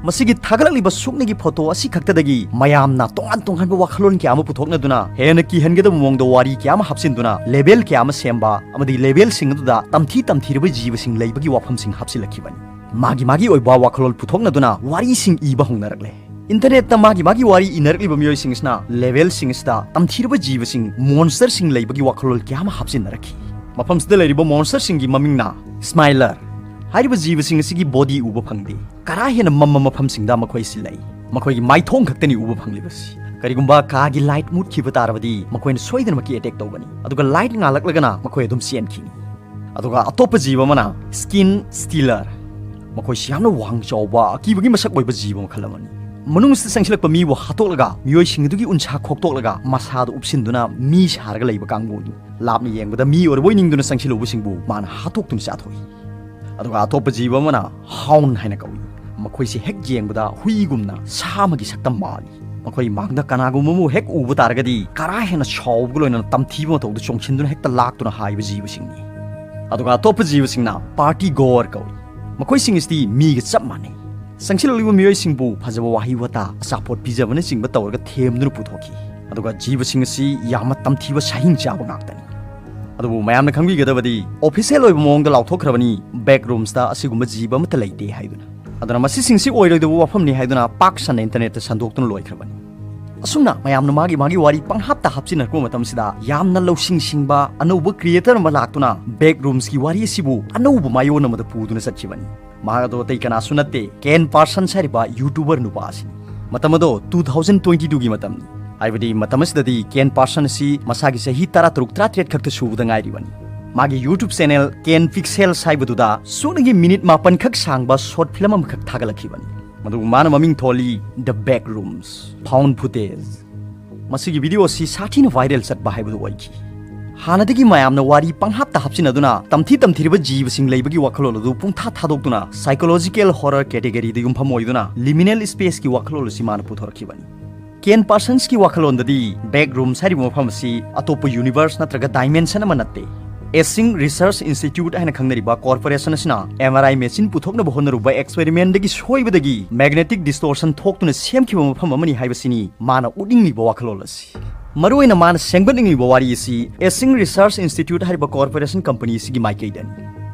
ꯃꯁꯤꯒꯤ ꯊꯥꯒꯠꯂꯛꯂꯤꯕ ꯁꯨꯞꯅꯒꯤ ꯐꯣꯇꯣ ꯑꯁꯤ ꯈꯛꯇꯗꯒꯤ ꯃꯌꯥꯝꯅ ꯇꯣꯉꯥꯟ ꯇꯣꯉꯥꯟꯕ ꯋꯥꯈꯜꯂꯣꯟ ꯀꯌꯥ ꯑꯃ ꯄꯨꯊꯣꯛꯅꯗꯨꯅ ꯍꯦꯟꯅ ꯀꯤꯍꯟꯒꯗꯕ ꯃꯑꯣꯡꯗ ꯋꯥꯔꯤ ꯀꯌꯥ ꯑꯃ ꯍꯥꯞꯆꯤꯟꯗꯨꯅ ꯂꯦꯕꯦꯜ ꯀꯌꯥ ꯑꯃ ꯁꯦꯝꯕ ꯑꯃꯗꯤ ꯂꯦꯕꯦꯜꯁꯤꯡ ꯑꯗꯨꯗ ꯇꯝꯊꯤ ꯇꯝꯊꯤꯔꯕ ꯖꯤꯕꯁꯤꯡ ꯂꯩꯕꯒꯤ ꯋꯥꯐꯝꯁꯤꯡ ꯍꯥꯞꯆꯤꯜꯂꯛꯈꯤꯕꯅꯤ꯫ ꯃꯥꯒꯤ ꯃꯥꯒꯤ ꯑꯣꯏꯕ ꯋꯥꯈꯜꯂꯣꯟ ꯄꯨꯊꯣꯛꯅꯗꯨꯅ ꯋꯥꯔꯤꯁꯤꯡ ꯏꯕ ꯍꯧꯅꯔꯛꯂꯦ꯫ ꯏꯟꯇꯔꯅꯦꯠꯇ ꯃꯥꯒꯤ ꯃꯥꯒꯤ ꯋꯥꯔꯤ ꯏꯅꯔꯛꯂꯤꯕ ꯃꯤꯑꯣꯏꯁꯤꯡ ꯑꯁꯤꯅ ꯂꯦꯕꯦꯜꯁꯤꯡ ꯑꯁꯤꯗ ꯇꯝꯊꯤꯔꯕ ꯖꯤꯕꯁꯤꯡ, ꯃꯣꯟꯁꯇꯔꯁꯤꯡ ꯂꯩꯕꯒꯤ ꯋꯥꯈꯜꯂꯣꯟ ꯀꯌꯥ ꯑꯃ ꯍꯥꯞꯆꯤꯟꯅꯔꯛꯈꯤ꯫ ꯃꯐꯝꯁꯤꯗ ꯂꯩꯔꯤꯕ ꯃꯣꯟꯁꯇꯔꯁꯤꯡꯒꯤ ꯃꯃꯤꯡꯅ ꯁ꯭ꯃꯥꯏꯂꯔ꯫ ꯍꯥꯏꯔꯤꯕ ꯖꯤꯕꯁꯤꯡ ꯑꯁꯤꯒꯤ ꯕꯣꯗꯤ ꯎꯕ ꯐꯪꯗꯦ꯫ ꯀꯔꯥ ꯍꯦꯟꯅ ꯃꯝꯕ ꯃꯐꯝꯁꯤꯡꯗ ꯃꯈꯣꯏꯁꯤ ꯂꯩ꯫ ꯃꯈꯣꯏꯒꯤ ꯃꯥꯏꯊꯣꯡ ꯈꯛꯇꯅꯤ ꯎꯕ ꯐꯪꯂꯤꯕꯁꯤ꯫ ꯀꯔꯤꯒꯨꯝꯕ ꯀꯥꯒꯤ ꯂꯥꯏꯠ ꯃꯨꯠꯈꯤꯕ ꯇꯥꯔꯕꯗꯤ ꯃꯈꯣꯏꯅ ꯁꯣꯏꯗꯅꯃꯛꯀꯤ ꯑꯦꯇꯦꯛ ꯇꯧꯒꯅꯤ꯫ ꯑꯗꯨꯒ ꯂꯥꯏꯠ ꯉꯥꯜꯂꯛꯂꯒꯅ ꯃꯈꯣꯏ ꯑꯗꯨꯝ ꯆꯦꯟꯈꯤꯅꯤ꯫ ꯑꯗꯨꯒ ꯑꯇꯣꯞꯄ ꯖꯤꯕ ꯑꯃꯅ ꯁ꯭ꯀꯤꯟ ꯁ꯭ꯇꯤꯂꯔ꯫ ꯃꯈꯣꯏꯁꯤ ꯌꯥꯝꯅ ꯋꯥꯡ ꯆꯥꯎꯕ, ꯑꯀꯤꯕꯒꯤ ꯃꯁꯛ ꯑꯣꯏꯕ ꯖꯤꯕ ꯃꯈꯜ ꯑꯃꯅꯤ꯫ ꯃꯅꯨꯡꯁꯤꯗ ꯆꯪꯁꯤꯜꯂꯛꯄ ꯃꯤꯕꯨ ꯍꯥꯠꯇꯣꯛꯂꯒ, ꯃꯤꯑꯣꯏꯁꯤꯡ ꯑꯗꯨꯒꯤ ꯎꯟꯁꯥ ꯈꯣꯛꯇꯣꯛꯂꯒ, ꯃꯁꯥꯗ ꯎꯞꯁꯤꯟꯗꯨꯅ ꯃꯤ ꯁꯥꯔꯒ ꯂꯩꯕ ꯀꯥꯡꯕꯨꯅꯤ꯫ ꯂꯥꯞꯅ ꯌꯦꯡꯕꯗ ꯃꯤ ꯑꯣꯏꯔꯕꯣꯏ ꯅꯤꯡꯗꯨꯅ ꯆꯪꯁꯤꯜꯂꯨꯕꯁꯤꯡꯕꯨ ꯃꯥꯅ ꯍꯥꯠꯇꯣꯛꯇꯨꯅ ꯆꯥꯊꯣꯛꯏ꯫ ꯑꯗꯨꯒ ꯑꯇꯣꯞꯄ ꯖꯤꯕ ꯑꯃꯅ ꯍꯥꯎꯟ ꯍꯥꯏꯅ ꯀꯧꯏ꯫ ꯃꯈꯣꯏꯁꯤ ꯍꯦꯛ ꯌꯦꯡꯕꯗ ꯍꯨꯏꯒꯨꯝꯅ ꯁꯥ ꯑꯃꯒꯤ ꯁꯛꯇꯝ ꯃꯥꯜꯂꯤ꯫ ꯃꯈꯣꯏ ꯃꯥꯡꯗ ꯀꯅꯥꯒꯨꯝꯕ ꯑꯃꯕꯨ ꯍꯦꯛ ꯎꯕ ꯇꯥꯔꯒꯗꯤ ꯀꯔꯥ ꯍꯦꯟꯅ ꯁꯥꯎꯕꯒ ꯂꯣꯏꯅꯅ ꯇꯝꯊꯤꯕ ꯃꯇꯧꯗ ꯆꯣꯡꯁꯤꯟꯗꯨꯅ ꯍꯦꯛꯇ ꯂꯥꯛꯇꯨꯅ ꯍꯥꯏꯕ ꯖꯤꯕꯁꯤꯡꯅꯤ꯫ ꯑꯗꯨꯒ ꯑꯇꯣꯞꯄ ꯖꯤꯕꯁꯤꯡꯅ ꯄꯥꯔꯇꯤ ꯒꯣꯔ ꯀꯧꯏ꯫ ꯃꯈꯣꯏꯁꯤꯡ ꯑꯁꯤꯗꯤ ꯃꯤꯒ ꯆꯞ ꯃꯥꯟꯅꯩ꯫ ꯆꯪꯁꯤꯜꯂꯛꯂꯤꯕ ꯃꯤꯑꯣꯏꯁꯤꯡꯕꯨ ꯐꯖꯕ ꯋꯥꯍꯩ ꯋꯥꯇꯥ, ꯑꯆꯥꯄꯣꯠ ꯄꯤꯖꯕꯅꯆꯤꯡꯕ ꯇꯧꯔꯒ ꯊꯦꯝꯗꯨꯅ ꯄꯨꯊꯣꯛꯈꯤ꯫ ꯑꯗꯨꯒ ꯖꯤꯕꯁꯤꯡ ꯑꯁꯤ ꯌꯥꯝꯅ ꯇꯝꯊꯤꯕ ꯁꯥꯍꯤꯡ ꯆꯥꯕ ꯉꯥꯛꯇꯅꯤ꯫ ꯑꯗꯨꯕꯨ ꯃꯌꯥꯝꯅ ꯈꯪꯕꯤꯒꯗꯕꯗꯤ, ꯑꯣꯐꯤꯁꯤꯌꯦꯜ ꯑꯣꯏꯕ ꯃꯑꯣꯡꯗ ꯂꯥꯎꯊꯣꯛꯈ꯭ꯔꯕꯅꯤ, ꯕꯦꯛ ꯔꯨꯝꯁꯇ ꯑꯁꯤꯒꯨꯝꯕ ꯖꯤꯕ ꯑꯃꯠꯇ ꯂꯩꯇꯦ ꯍꯥꯏꯗꯨꯅ꯫ ꯑꯗꯨꯅ ꯃꯁꯤꯁꯤꯡꯁꯤ ꯑꯣꯏꯔꯣꯏꯗꯕ ꯋꯥꯐꯝꯅꯤ ꯍꯥꯏꯗꯨꯅ ꯄꯥꯛ ꯁꯟꯅ ꯏꯟꯇꯔꯅꯦꯠꯇ ꯁꯟꯗꯣꯛꯇꯨꯅ ꯂꯣꯏꯈ꯭ꯔꯕꯅꯤ꯫ ꯑꯁꯨꯝꯅ ꯃꯌꯥꯝꯅ ꯃꯥꯒꯤ ꯃꯥꯒꯤ ꯋꯥꯔꯤ ꯄꯪꯍꯥꯞꯇ ꯍꯥꯞꯆꯤꯟꯅꯔꯛꯄ ꯃꯇꯝꯁꯤꯗ, ꯌꯥꯝꯅ ꯂꯧꯁꯤꯡ ꯁꯤꯡꯕ ꯑꯅꯧꯕ ꯀ꯭ꯔꯤꯌꯦꯇꯔ ꯑꯃ ꯂꯥꯛꯇꯨꯅ ꯕꯦꯛ ꯔꯨꯝꯁꯀꯤ ꯋꯥꯔꯤ ꯑꯁꯤꯕꯨ ꯑꯅꯧꯕ ꯃꯥꯏꯑꯣꯟ ꯑꯃꯗ ꯄꯨꯗꯨꯅ ꯆꯠꯈꯤꯕꯅꯤ꯫ ꯃꯍꯥꯛ ꯑꯗꯨ ꯑꯇꯩ ꯀꯅꯥꯁꯨ ꯅꯠꯇꯦ, ꯀꯦꯟ ꯄꯥꯔꯁꯟꯁ ꯍꯥꯏꯔꯤꯕ ꯌꯨꯇꯨꯕꯔ ꯅꯨꯄꯥ ꯑꯁꯤꯅꯤ꯫ ꯃꯇꯝ ꯑꯗꯣ two thousand twenty twoꯒꯤ ꯃꯇꯝꯅꯤ꯫ ꯍꯥꯏꯕꯗꯤ ꯃꯇꯝ ꯑꯁꯤꯗꯗꯤ ꯀꯦꯟ ꯄꯥꯔꯁꯟ ꯑꯁꯤ ꯃꯁꯥꯒꯤ ꯆꯍꯤ ꯇꯔꯥꯇꯔꯨꯛ, ꯇꯔꯥꯇꯔꯦꯠ ꯈꯛꯇ ꯁꯨꯕꯗ ꯉꯥꯏꯔꯤꯕꯅꯤ꯫ ꯃꯥꯒꯤ ꯌꯨꯇꯨꯕ ꯆꯦꯅꯦꯜ ꯀꯦꯟ ꯄꯤꯛꯁꯦꯜꯁ ꯍꯥꯏꯕꯗꯨꯗ ꯁꯨꯞꯅꯒꯤ ꯃꯤꯅꯤꯠ ꯃꯥꯄꯟ ꯈꯛ ꯁꯥꯡꯕ ꯁꯣꯔꯠ ꯐꯤꯂꯝ ꯑꯃꯈꯛ ꯊꯥꯒꯠꯂꯛꯈꯤꯕꯅꯤ꯫ ꯃꯗꯨꯕꯨ ꯃꯥꯅ ꯃꯃꯤꯡ ꯊꯣꯜꯂꯤ The Back Rooms, Found Footage꯫ ꯃꯁꯤꯒꯤ ꯚꯤꯗꯤꯑꯣ ꯑꯁꯤ ꯁꯥꯊꯤꯅ ꯚꯥꯏꯔꯦꯜ ꯆꯠꯄ ꯍꯥꯏꯕꯗꯨ ꯑꯣꯏꯈꯤ꯫ ꯍꯥꯟꯅꯗꯒꯤ ꯃꯌꯥꯝꯅ ꯋꯥꯔꯤ ꯄꯪꯍꯥꯞꯇ ꯍꯥꯞꯆꯤꯟꯅꯗꯨꯅ ꯇꯝꯊꯤ ꯇꯝꯊꯤꯔꯕ ꯖꯤꯕꯁꯤꯡ ꯂꯩꯕꯒꯤ ꯋꯥꯈꯜꯂꯣꯟ ꯑꯗꯨ ꯄꯨꯡꯊꯥ ꯊꯥꯗꯣꯛꯇꯨꯅ psychological horror categoryꯗ ꯌꯨꯝꯐꯝ ꯑꯣꯏꯗꯨꯅ liminal spaceꯀꯤ ꯋꯥꯈꯜꯂꯣꯟ ꯑꯁꯤ ꯃꯥꯅ ꯄꯨꯊꯣꯔꯛꯈꯤꯕꯅꯤ꯫ ꯀꯦꯟ ꯄꯥꯔꯁꯟꯁꯀꯤ ꯋꯥꯈꯜꯂꯣꯟꯗꯗꯤ, ꯕꯦꯛ ꯔꯨꯝꯁ ꯍꯥꯏꯔꯤꯕ ꯃꯐꯝ ꯑꯁꯤ ꯑꯇꯣꯞꯄ ꯌꯨꯅꯤꯚꯔꯁ ꯅꯠꯇ꯭ꯔꯒ ꯗꯥꯏꯃꯦꯟꯁꯟ ꯑꯃ ꯅꯠꯇꯦ꯫ ꯑꯦꯁꯤꯡ ꯔꯤꯁꯔꯆ ꯏꯟꯁꯇꯤꯇ꯭ꯌꯨꯠ ꯍꯥꯏꯅ ꯈꯪꯅꯔꯤꯕ ꯀꯣꯔꯄꯣꯔꯦꯁꯟ ꯑꯁꯤꯅ ꯑꯦꯝ ꯑꯥꯔ ꯑꯥꯏ ꯃꯦꯆꯤꯟ ꯄꯨꯊꯣꯛꯅꯕ ꯍꯣꯠꯅꯔꯨꯕ ꯑꯦꯛꯁꯄꯦꯔꯤꯃꯦꯟꯗꯒꯤ ꯁꯣꯏꯕꯗꯒꯤ magnetic distortion ꯊꯣꯛꯇꯨꯅ ꯁꯦꯝꯈꯤꯕ ꯃꯐꯝ ꯑꯃꯅꯤ ꯍꯥꯏꯕꯁꯤꯅꯤ ꯃꯥꯅ ꯎꯠꯅꯤꯡꯂꯤꯕ ꯋꯥꯈꯜꯂꯣꯟ ꯑꯁꯤ꯫ ꯃꯔꯨꯑꯣꯏꯅ ꯃꯥꯅ ꯁꯦꯝꯒꯠꯅꯤꯡꯂꯤꯕ ꯋꯥꯔꯤ ꯑꯁꯤ ꯑꯦꯁꯤꯡ ꯔꯤꯁꯔꯆ ꯏꯟꯁꯇꯤꯇ꯭ꯌꯨꯠ ꯍꯥꯏꯔꯤꯕ ꯀꯣꯔꯄꯣꯔꯦꯁꯟ ꯀꯝꯄꯅꯤ ꯑꯁꯤꯒꯤ ꯃꯥꯏꯀꯩꯗꯅꯤ꯫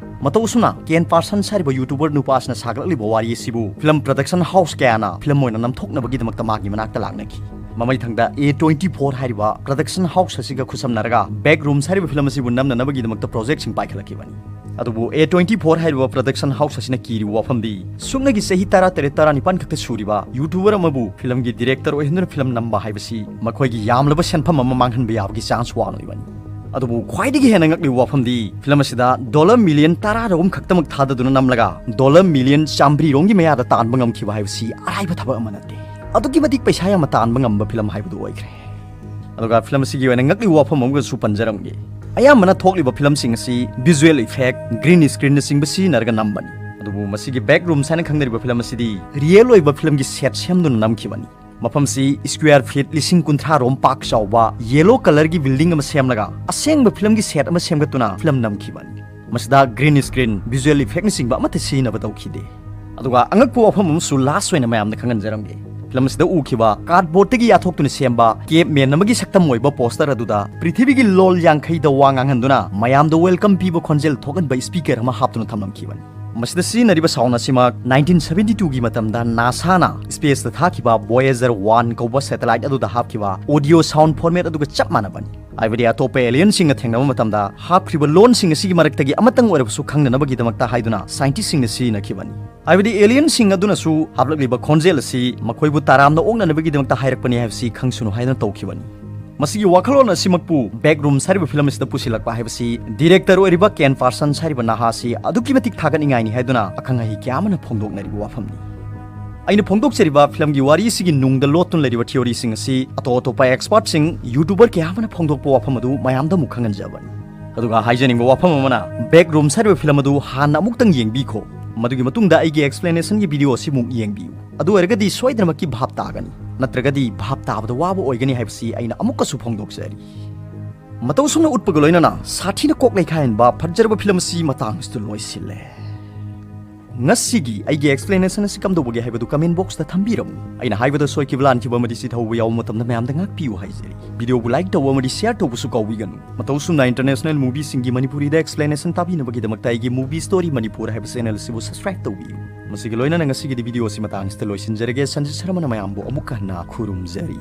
ꯃꯇꯧ ꯑꯁꯨꯝꯅ ꯀꯦꯟ ꯄꯥꯔꯁꯟꯁ ꯍꯥꯏꯔꯤꯕ ꯌꯨꯇꯨꯕꯔ ꯅꯨꯄꯥ ꯑꯁꯤꯅ ꯁꯥꯒꯠꯂꯛꯂꯤꯕ ꯋꯥꯔꯤ ꯑꯁꯤꯕꯨ ꯐꯤꯂꯝ ꯄ꯭ꯔꯗꯛꯁꯟ ꯍꯥꯎꯁ ꯀꯌꯥꯅ ꯐꯤꯂꯝ ꯑꯣꯏꯅ ꯅꯝꯊꯣꯛꯅꯕꯒꯤꯗꯃꯛꯇ ꯃꯥꯒꯤ ꯃꯅꯥꯛꯇ ꯂꯥꯛꯅꯈꯤ꯫ ꯃꯃꯩꯊꯪꯗ ꯑꯦ ꯇ꯭ꯋꯦꯟꯇꯤ ꯐꯣꯔ ꯍꯥꯏꯔꯤꯕ ꯄ꯭ꯔꯗꯛꯁꯟ ꯍꯥꯎꯁ ꯑꯁꯤꯒ ꯈꯨꯠꯁꯝꯅꯔꯒ ꯕꯦꯛ ꯔꯨꯝꯁ ꯍꯥꯏꯔꯤꯕ ꯐꯤꯂꯝ ꯑꯁꯤꯕꯨ ꯅꯝꯅꯅꯕꯒꯤꯗꯃꯛꯇ ꯄ꯭ꯔꯣꯖꯦꯛꯁꯤꯡ ꯄꯥꯏꯈꯠꯂꯛꯈꯤꯕꯅꯤ꯫ ꯑꯗꯨꯕꯨ ꯑꯦ ꯇ꯭ꯋꯦꯟꯇꯤ ꯐꯣꯔ ꯍꯥꯏꯔꯤꯕ ꯄ꯭ꯔꯗꯛꯁꯟ ꯍꯥꯎꯁ ꯑꯁꯤꯅ ꯀꯤꯔꯤꯕ ꯋꯥꯐꯝꯗꯤ, ꯁꯨꯞꯅꯒꯤ ꯆꯍꯤ ꯇꯔꯥꯇꯔꯦꯠ, ꯇꯔꯥꯅꯤꯄꯥꯟ ꯈꯛꯇ ꯁꯨꯔꯤꯕ ꯌꯨꯇꯨꯕꯔ ꯑꯃꯕꯨ ꯐꯤꯂꯝꯒꯤ ꯗꯤꯔꯦꯛꯇꯔ ꯑꯣꯏꯍꯟꯗꯨꯅ ꯐꯤꯂꯝ ꯅꯝꯕ ꯍꯥꯏꯕꯁꯤ ꯃꯈꯣꯏꯒꯤ ꯌꯥꯝꯂꯕ ꯁꯦꯟꯐꯝ ꯑꯃ ꯃꯥꯡꯍꯟꯕ ꯌꯥꯕꯒꯤ ꯆꯥꯟꯁ ꯋꯥꯡꯂꯤꯕꯅꯤ꯫ ꯑꯗꯨꯕꯨ ꯈ꯭ꯋꯥꯏꯗꯒꯤ ꯍꯦꯟꯅ ꯉꯛꯂꯤꯕ ꯋꯥꯐꯝꯗꯤ, ꯐꯤꯂꯝ ꯑꯁꯤꯗ ꯗꯣꯂꯔ ꯃꯤꯂꯤꯌꯟ ꯇꯔꯥ ꯔꯣꯝ ꯈꯛꯇꯃꯛ ꯊꯥꯗꯗꯨꯅ ꯅꯝꯂꯒ ꯗꯣꯂꯔ ꯃꯤꯂꯤꯌꯟ ꯆꯥꯃꯔꯤ ꯔꯣꯝꯒꯤ ꯃꯌꯥꯗ ꯇꯥꯟꯕ ꯉꯝꯈꯤꯕ ꯍꯥꯏꯕꯁꯤ ꯑꯔꯥꯏꯕ ꯊꯕꯛ ꯑꯃ ꯅꯠꯇꯦ꯫ ꯑꯗꯨꯛꯀꯤ ꯃꯇꯤꯛ ꯄꯩꯁꯥ ꯌꯥꯝꯅ ꯇꯥꯟꯕ ꯉꯝꯕ ꯐꯤꯂꯝ ꯍꯥꯏꯕꯗꯨ ꯑꯣꯏꯈ꯭ꯔꯦ꯫ ꯑꯗꯨꯒ ꯐꯤꯂꯝ ꯑꯁꯤꯒꯤ ꯑꯣꯏꯅ ꯉꯛꯂꯤꯕ ꯋꯥꯐꯝ ꯑꯃꯒꯁꯨ ꯄꯟꯖꯔꯝꯒꯦ꯫ ꯑꯌꯥꯝꯕꯅ ꯊꯣꯛꯂꯤꯕ ꯐꯤꯂꯝꯁꯤꯡ ꯑꯁꯤ visual effect, green screenꯅꯆꯤꯡꯕ ꯁꯤꯖꯤꯟꯅꯔꯒ ꯅꯝꯕꯅꯤ꯫ ꯑꯗꯨꯕꯨ ꯃꯁꯤꯒꯤ Backrooms ꯍꯥꯏꯅ ꯈꯪꯅꯔꯤꯕ ꯐꯤꯂꯝ ꯑꯁꯤꯗꯤ real ꯑꯣꯏꯕ ꯐꯤꯂꯝꯒꯤ set ꯁꯦꯝꯗꯨꯅ ꯅꯝꯈꯤꯕꯅꯤ꯫ ꯃꯐꯝꯁꯤ square feet ꯂꯤꯁꯤꯡ ꯀꯨꯟꯊ꯭ꯔꯥ ꯔꯣꯝ ꯄꯥꯛ ꯆꯥꯎꯕ yellow colourꯒꯤ building ꯑꯃ ꯁꯦꯝꯂꯒ ꯑꯁꯦꯡꯕ ꯐꯤꯂꯝꯒꯤ set ꯑꯃ ꯁꯦꯝꯒꯠꯇꯨꯅ ꯐꯤꯂꯝ ꯅꯝꯈꯤꯕꯅꯤ꯫ ꯃꯁꯤꯗ green screen, visual effectꯅꯆꯤꯡꯕ ꯑꯃꯠꯇ ꯁꯤꯖꯤꯟꯅꯕ ꯇꯧꯈꯤꯗꯦ꯫ ꯑꯗꯨꯒ ꯑꯉꯛꯄ ꯋꯥꯐꯝ ꯑꯃꯁꯨ last ꯑꯣꯏꯅ ꯃꯌꯥꯝꯗ ꯈꯪꯍꯟꯖꯔꯝꯒꯦ꯫ ꯐꯤꯂꯝ ꯑꯁꯤꯗ ꯎꯈꯤꯕ cardboardꯇꯒꯤ ꯌꯥꯊꯣꯛꯇꯨꯅ ꯁꯦꯝꯕ caveman ꯑꯃꯒꯤ ꯁꯛꯇꯝ ꯑꯣꯏꯕ poster ꯑꯗꯨꯗ ꯄ꯭ꯔꯤꯊꯤꯕꯤꯒꯤ ꯂꯣꯜ ꯌꯥꯡꯈꯩꯗ ꯋꯥ ꯉꯥꯡꯍꯟꯗꯨꯅ ꯃꯌꯥꯝꯗ welcome ꯄꯤꯕ ꯈꯣꯟꯖꯦꯜ ꯊꯣꯛꯍꯟꯕ speaker ꯑꯃ ꯍꯥꯞꯇꯨꯅ ꯊꯝꯂꯝꯈꯤꯕꯅꯤ꯫ ꯃꯁꯤꯗ ꯁꯤꯖꯤꯟꯅꯔꯤꯕ sound ꯑꯁꯤꯃꯛ nineteen seventy twoꯒꯤ ꯃꯇꯝꯗ NASAꯅ spaceꯇ ꯊꯥꯈꯤꯕ Voyager one ꯀꯧꯕ satellite ꯑꯗꯨꯗ ꯍꯥꯞꯈꯤꯕ audio sound format ꯑꯗꯨꯒ ꯆꯞ ꯃꯥꯟꯅꯕꯅꯤ꯫ ꯍꯥꯏꯕꯗꯤ ꯑꯇꯣꯞꯄ alienꯁꯤꯡꯅ ꯊꯦꯡꯅꯕ ꯃꯇꯝꯗ ꯍꯥꯞꯈ꯭ꯔꯤꯕ ꯂꯣꯟꯁꯤꯡ ꯑꯁꯤꯒꯤ ꯃꯔꯛꯇꯒꯤ ꯑꯃꯇꯪ ꯑꯣꯏꯔꯕꯁꯨ ꯈꯪꯅꯅꯕꯒꯤꯗꯃꯛꯇ ꯍꯥꯏꯗꯨꯅ scientistꯁꯤꯡꯅ ꯁꯤꯖꯤꯟꯅꯈꯤꯕꯅꯤ꯫ ꯍꯥꯏꯕꯗꯤ alienꯁꯤꯡ ꯑꯗꯨꯅꯁꯨ ꯍꯥꯞꯂꯛꯂꯤꯕ ꯈꯣꯟꯖꯦꯜ ꯑꯁꯤ ꯃꯈꯣꯏꯕꯨ ꯇꯔꯥꯝꯅ ꯑꯣꯛꯅꯅꯕꯒꯤꯗꯃꯛꯇ ꯍꯥꯏꯔꯛꯄꯅꯤ ꯍꯥꯏꯕꯁꯤ ꯈꯪꯁꯅꯨ ꯍꯥꯏꯗꯨꯅ ꯇꯧꯈꯤꯕꯅꯤ꯫ ꯃꯁꯤꯒꯤ ꯋꯥꯈꯜꯂꯣꯟ ꯑꯁꯤꯃꯛꯄꯨ Backrooms ꯍꯥꯏꯔꯤꯕ ꯐꯤꯂꯝ ꯑꯁꯤꯗ ꯄꯨꯁꯤꯜꯂꯛꯄ ꯍꯥꯏꯕꯁꯤ director ꯑꯣꯏꯔꯤꯕ Ken Parsons ꯍꯥꯏꯔꯤꯕ ꯅꯍꯥ ꯑꯁꯤ ꯑꯗꯨꯛꯀꯤ ꯃꯇꯤꯛ ꯊꯥꯒꯠꯅꯤꯡꯉꯥꯏꯅꯤ ꯍꯥꯏꯗꯨꯅ ꯑꯈꯪ ꯑꯍꯩ ꯀꯌꯥ ꯑꯃꯅ ꯐꯣꯡꯗꯣꯛꯅꯔꯤꯕ ꯋꯥꯐꯝꯅꯤ꯫ ꯑꯩꯅ ꯐꯣꯡꯗꯣꯛꯆꯔꯤꯕ ꯐꯤꯂꯝꯒꯤ ꯋꯥꯔꯤ ꯑꯁꯤꯒꯤ ꯅꯨꯡꯗ ꯂꯣꯠꯇꯨꯅ ꯂꯩꯔꯤꯕ theoryꯁꯤꯡ ꯑꯁꯤ ꯑꯇꯣꯞ ꯑꯇꯣꯞꯄ expertꯁꯤꯡ, YouTuber ꯀꯌꯥ ꯑꯃꯅ ꯐꯣꯡꯗꯣꯛꯄ ꯋꯥꯐꯝ ꯑꯗꯨ ꯃꯌꯥꯝꯗ ꯑꯃꯨꯛ ꯈꯪꯍꯟꯖꯕꯅꯤ꯫ ꯑꯗꯨꯒ ꯍꯥꯏꯖꯅꯤꯡꯕ ꯋꯥꯐꯝ ꯑꯃꯅ, Backrooms ꯍꯥꯏꯔꯤꯕ ꯐꯤꯂꯝ ꯑꯗꯨ ꯍꯥꯟꯅ ꯑꯃꯨꯛꯇꯪ ꯌꯦꯡꯕꯤꯈꯣ꯫ ꯃꯗꯨꯒꯤ ꯃꯇꯨꯡꯗ ꯑꯩꯒꯤ explanationꯒꯤ video ꯑꯁꯤ ꯑꯃꯨꯛ ꯌꯦꯡꯕꯤꯌꯨ꯫ ꯑꯗꯨ ꯑꯣꯏꯔꯒꯗꯤ ꯁꯣꯏꯗꯅꯃꯛꯀꯤ ꯚꯥꯞ ꯇꯥꯒꯅꯤ, ꯅꯠꯇ꯭ꯔꯒꯗꯤ ꯚꯥꯞ ꯇꯥꯕꯗ ꯋꯥꯕ ꯑꯣꯏꯒꯅꯤ ꯍꯥꯏꯕꯁꯤ ꯑꯩꯅ ꯑꯃꯨꯛꯀꯁꯨ ꯐꯣꯡꯗꯣꯛꯆꯔꯤ꯫ ꯃꯇꯧ ꯑꯁꯨꯝꯅ ꯎꯠꯄꯒ ꯂꯣꯏꯅꯅ ꯁꯥꯊꯤꯅ ꯀꯣꯛ ꯂꯩꯈꯥꯏꯍꯟꯕ ꯐꯠꯖꯔꯕ ꯐꯤꯂꯝ ꯑꯁꯤ ꯃꯇꯥꯡ ꯑꯁꯤꯗ ꯂꯣꯏꯁꯤꯜꯂꯦ꯫ ꯉꯁꯤꯒꯤ ꯑꯩꯒꯤ explanation ꯑꯁꯤ ꯀꯝꯗꯧꯕꯒꯦ ꯍꯥꯏꯕꯗꯨ comment boxꯇ ꯊꯝꯕꯤꯔꯝꯃꯨ꯫ ꯑꯩꯅ ꯍꯥꯏꯕꯗ ꯁꯣꯏꯈꯤꯕ ꯂꯥꯟꯈꯤꯕ ꯑꯃꯗꯤ ꯆꯤꯊꯍꯧꯕ ꯌꯥꯎꯕ ꯃꯇꯝꯗ ꯃꯌꯥꯝꯗ ꯉꯥꯛꯄꯤꯌꯨ ꯍꯥꯏꯖꯔꯤ꯫ Videoꯕꯨ like ꯇꯧꯕ ꯑꯃꯗꯤ share ꯇꯧꯕꯁꯨ ꯀꯥꯎꯕꯤꯒꯅꯨ꯫ ꯃꯇꯧ ꯑꯁꯨꯝꯅ international movieꯁꯤꯡꯒꯤ ꯃꯅꯤꯄꯨꯔꯤꯗ explanation ꯇꯥꯕꯤꯅꯕꯒꯤꯗꯃꯛꯇ ꯑꯩꯒꯤ Movie Story Manipur ꯍꯥꯏꯕ channel ꯑꯁꯤꯕꯨ subscribe ꯇꯧꯕꯤꯌꯨ꯫ ꯃꯁꯤꯒꯤ ꯂꯣꯏꯅꯅ ꯉꯁꯤꯒꯤꯗꯤ video ꯑꯁꯤ ꯃꯇꯥꯡ ꯑꯁꯤꯗ ꯂꯣꯏꯁꯤꯟꯖꯔꯒꯦ꯫ ꯁꯟꯖꯤꯠ ꯁꯔꯃꯅ ꯃꯌꯥꯝꯕꯨ ꯑꯃꯨꯛ ꯍꯟꯅ ꯈꯨꯔꯨꯝꯖꯔꯤ꯫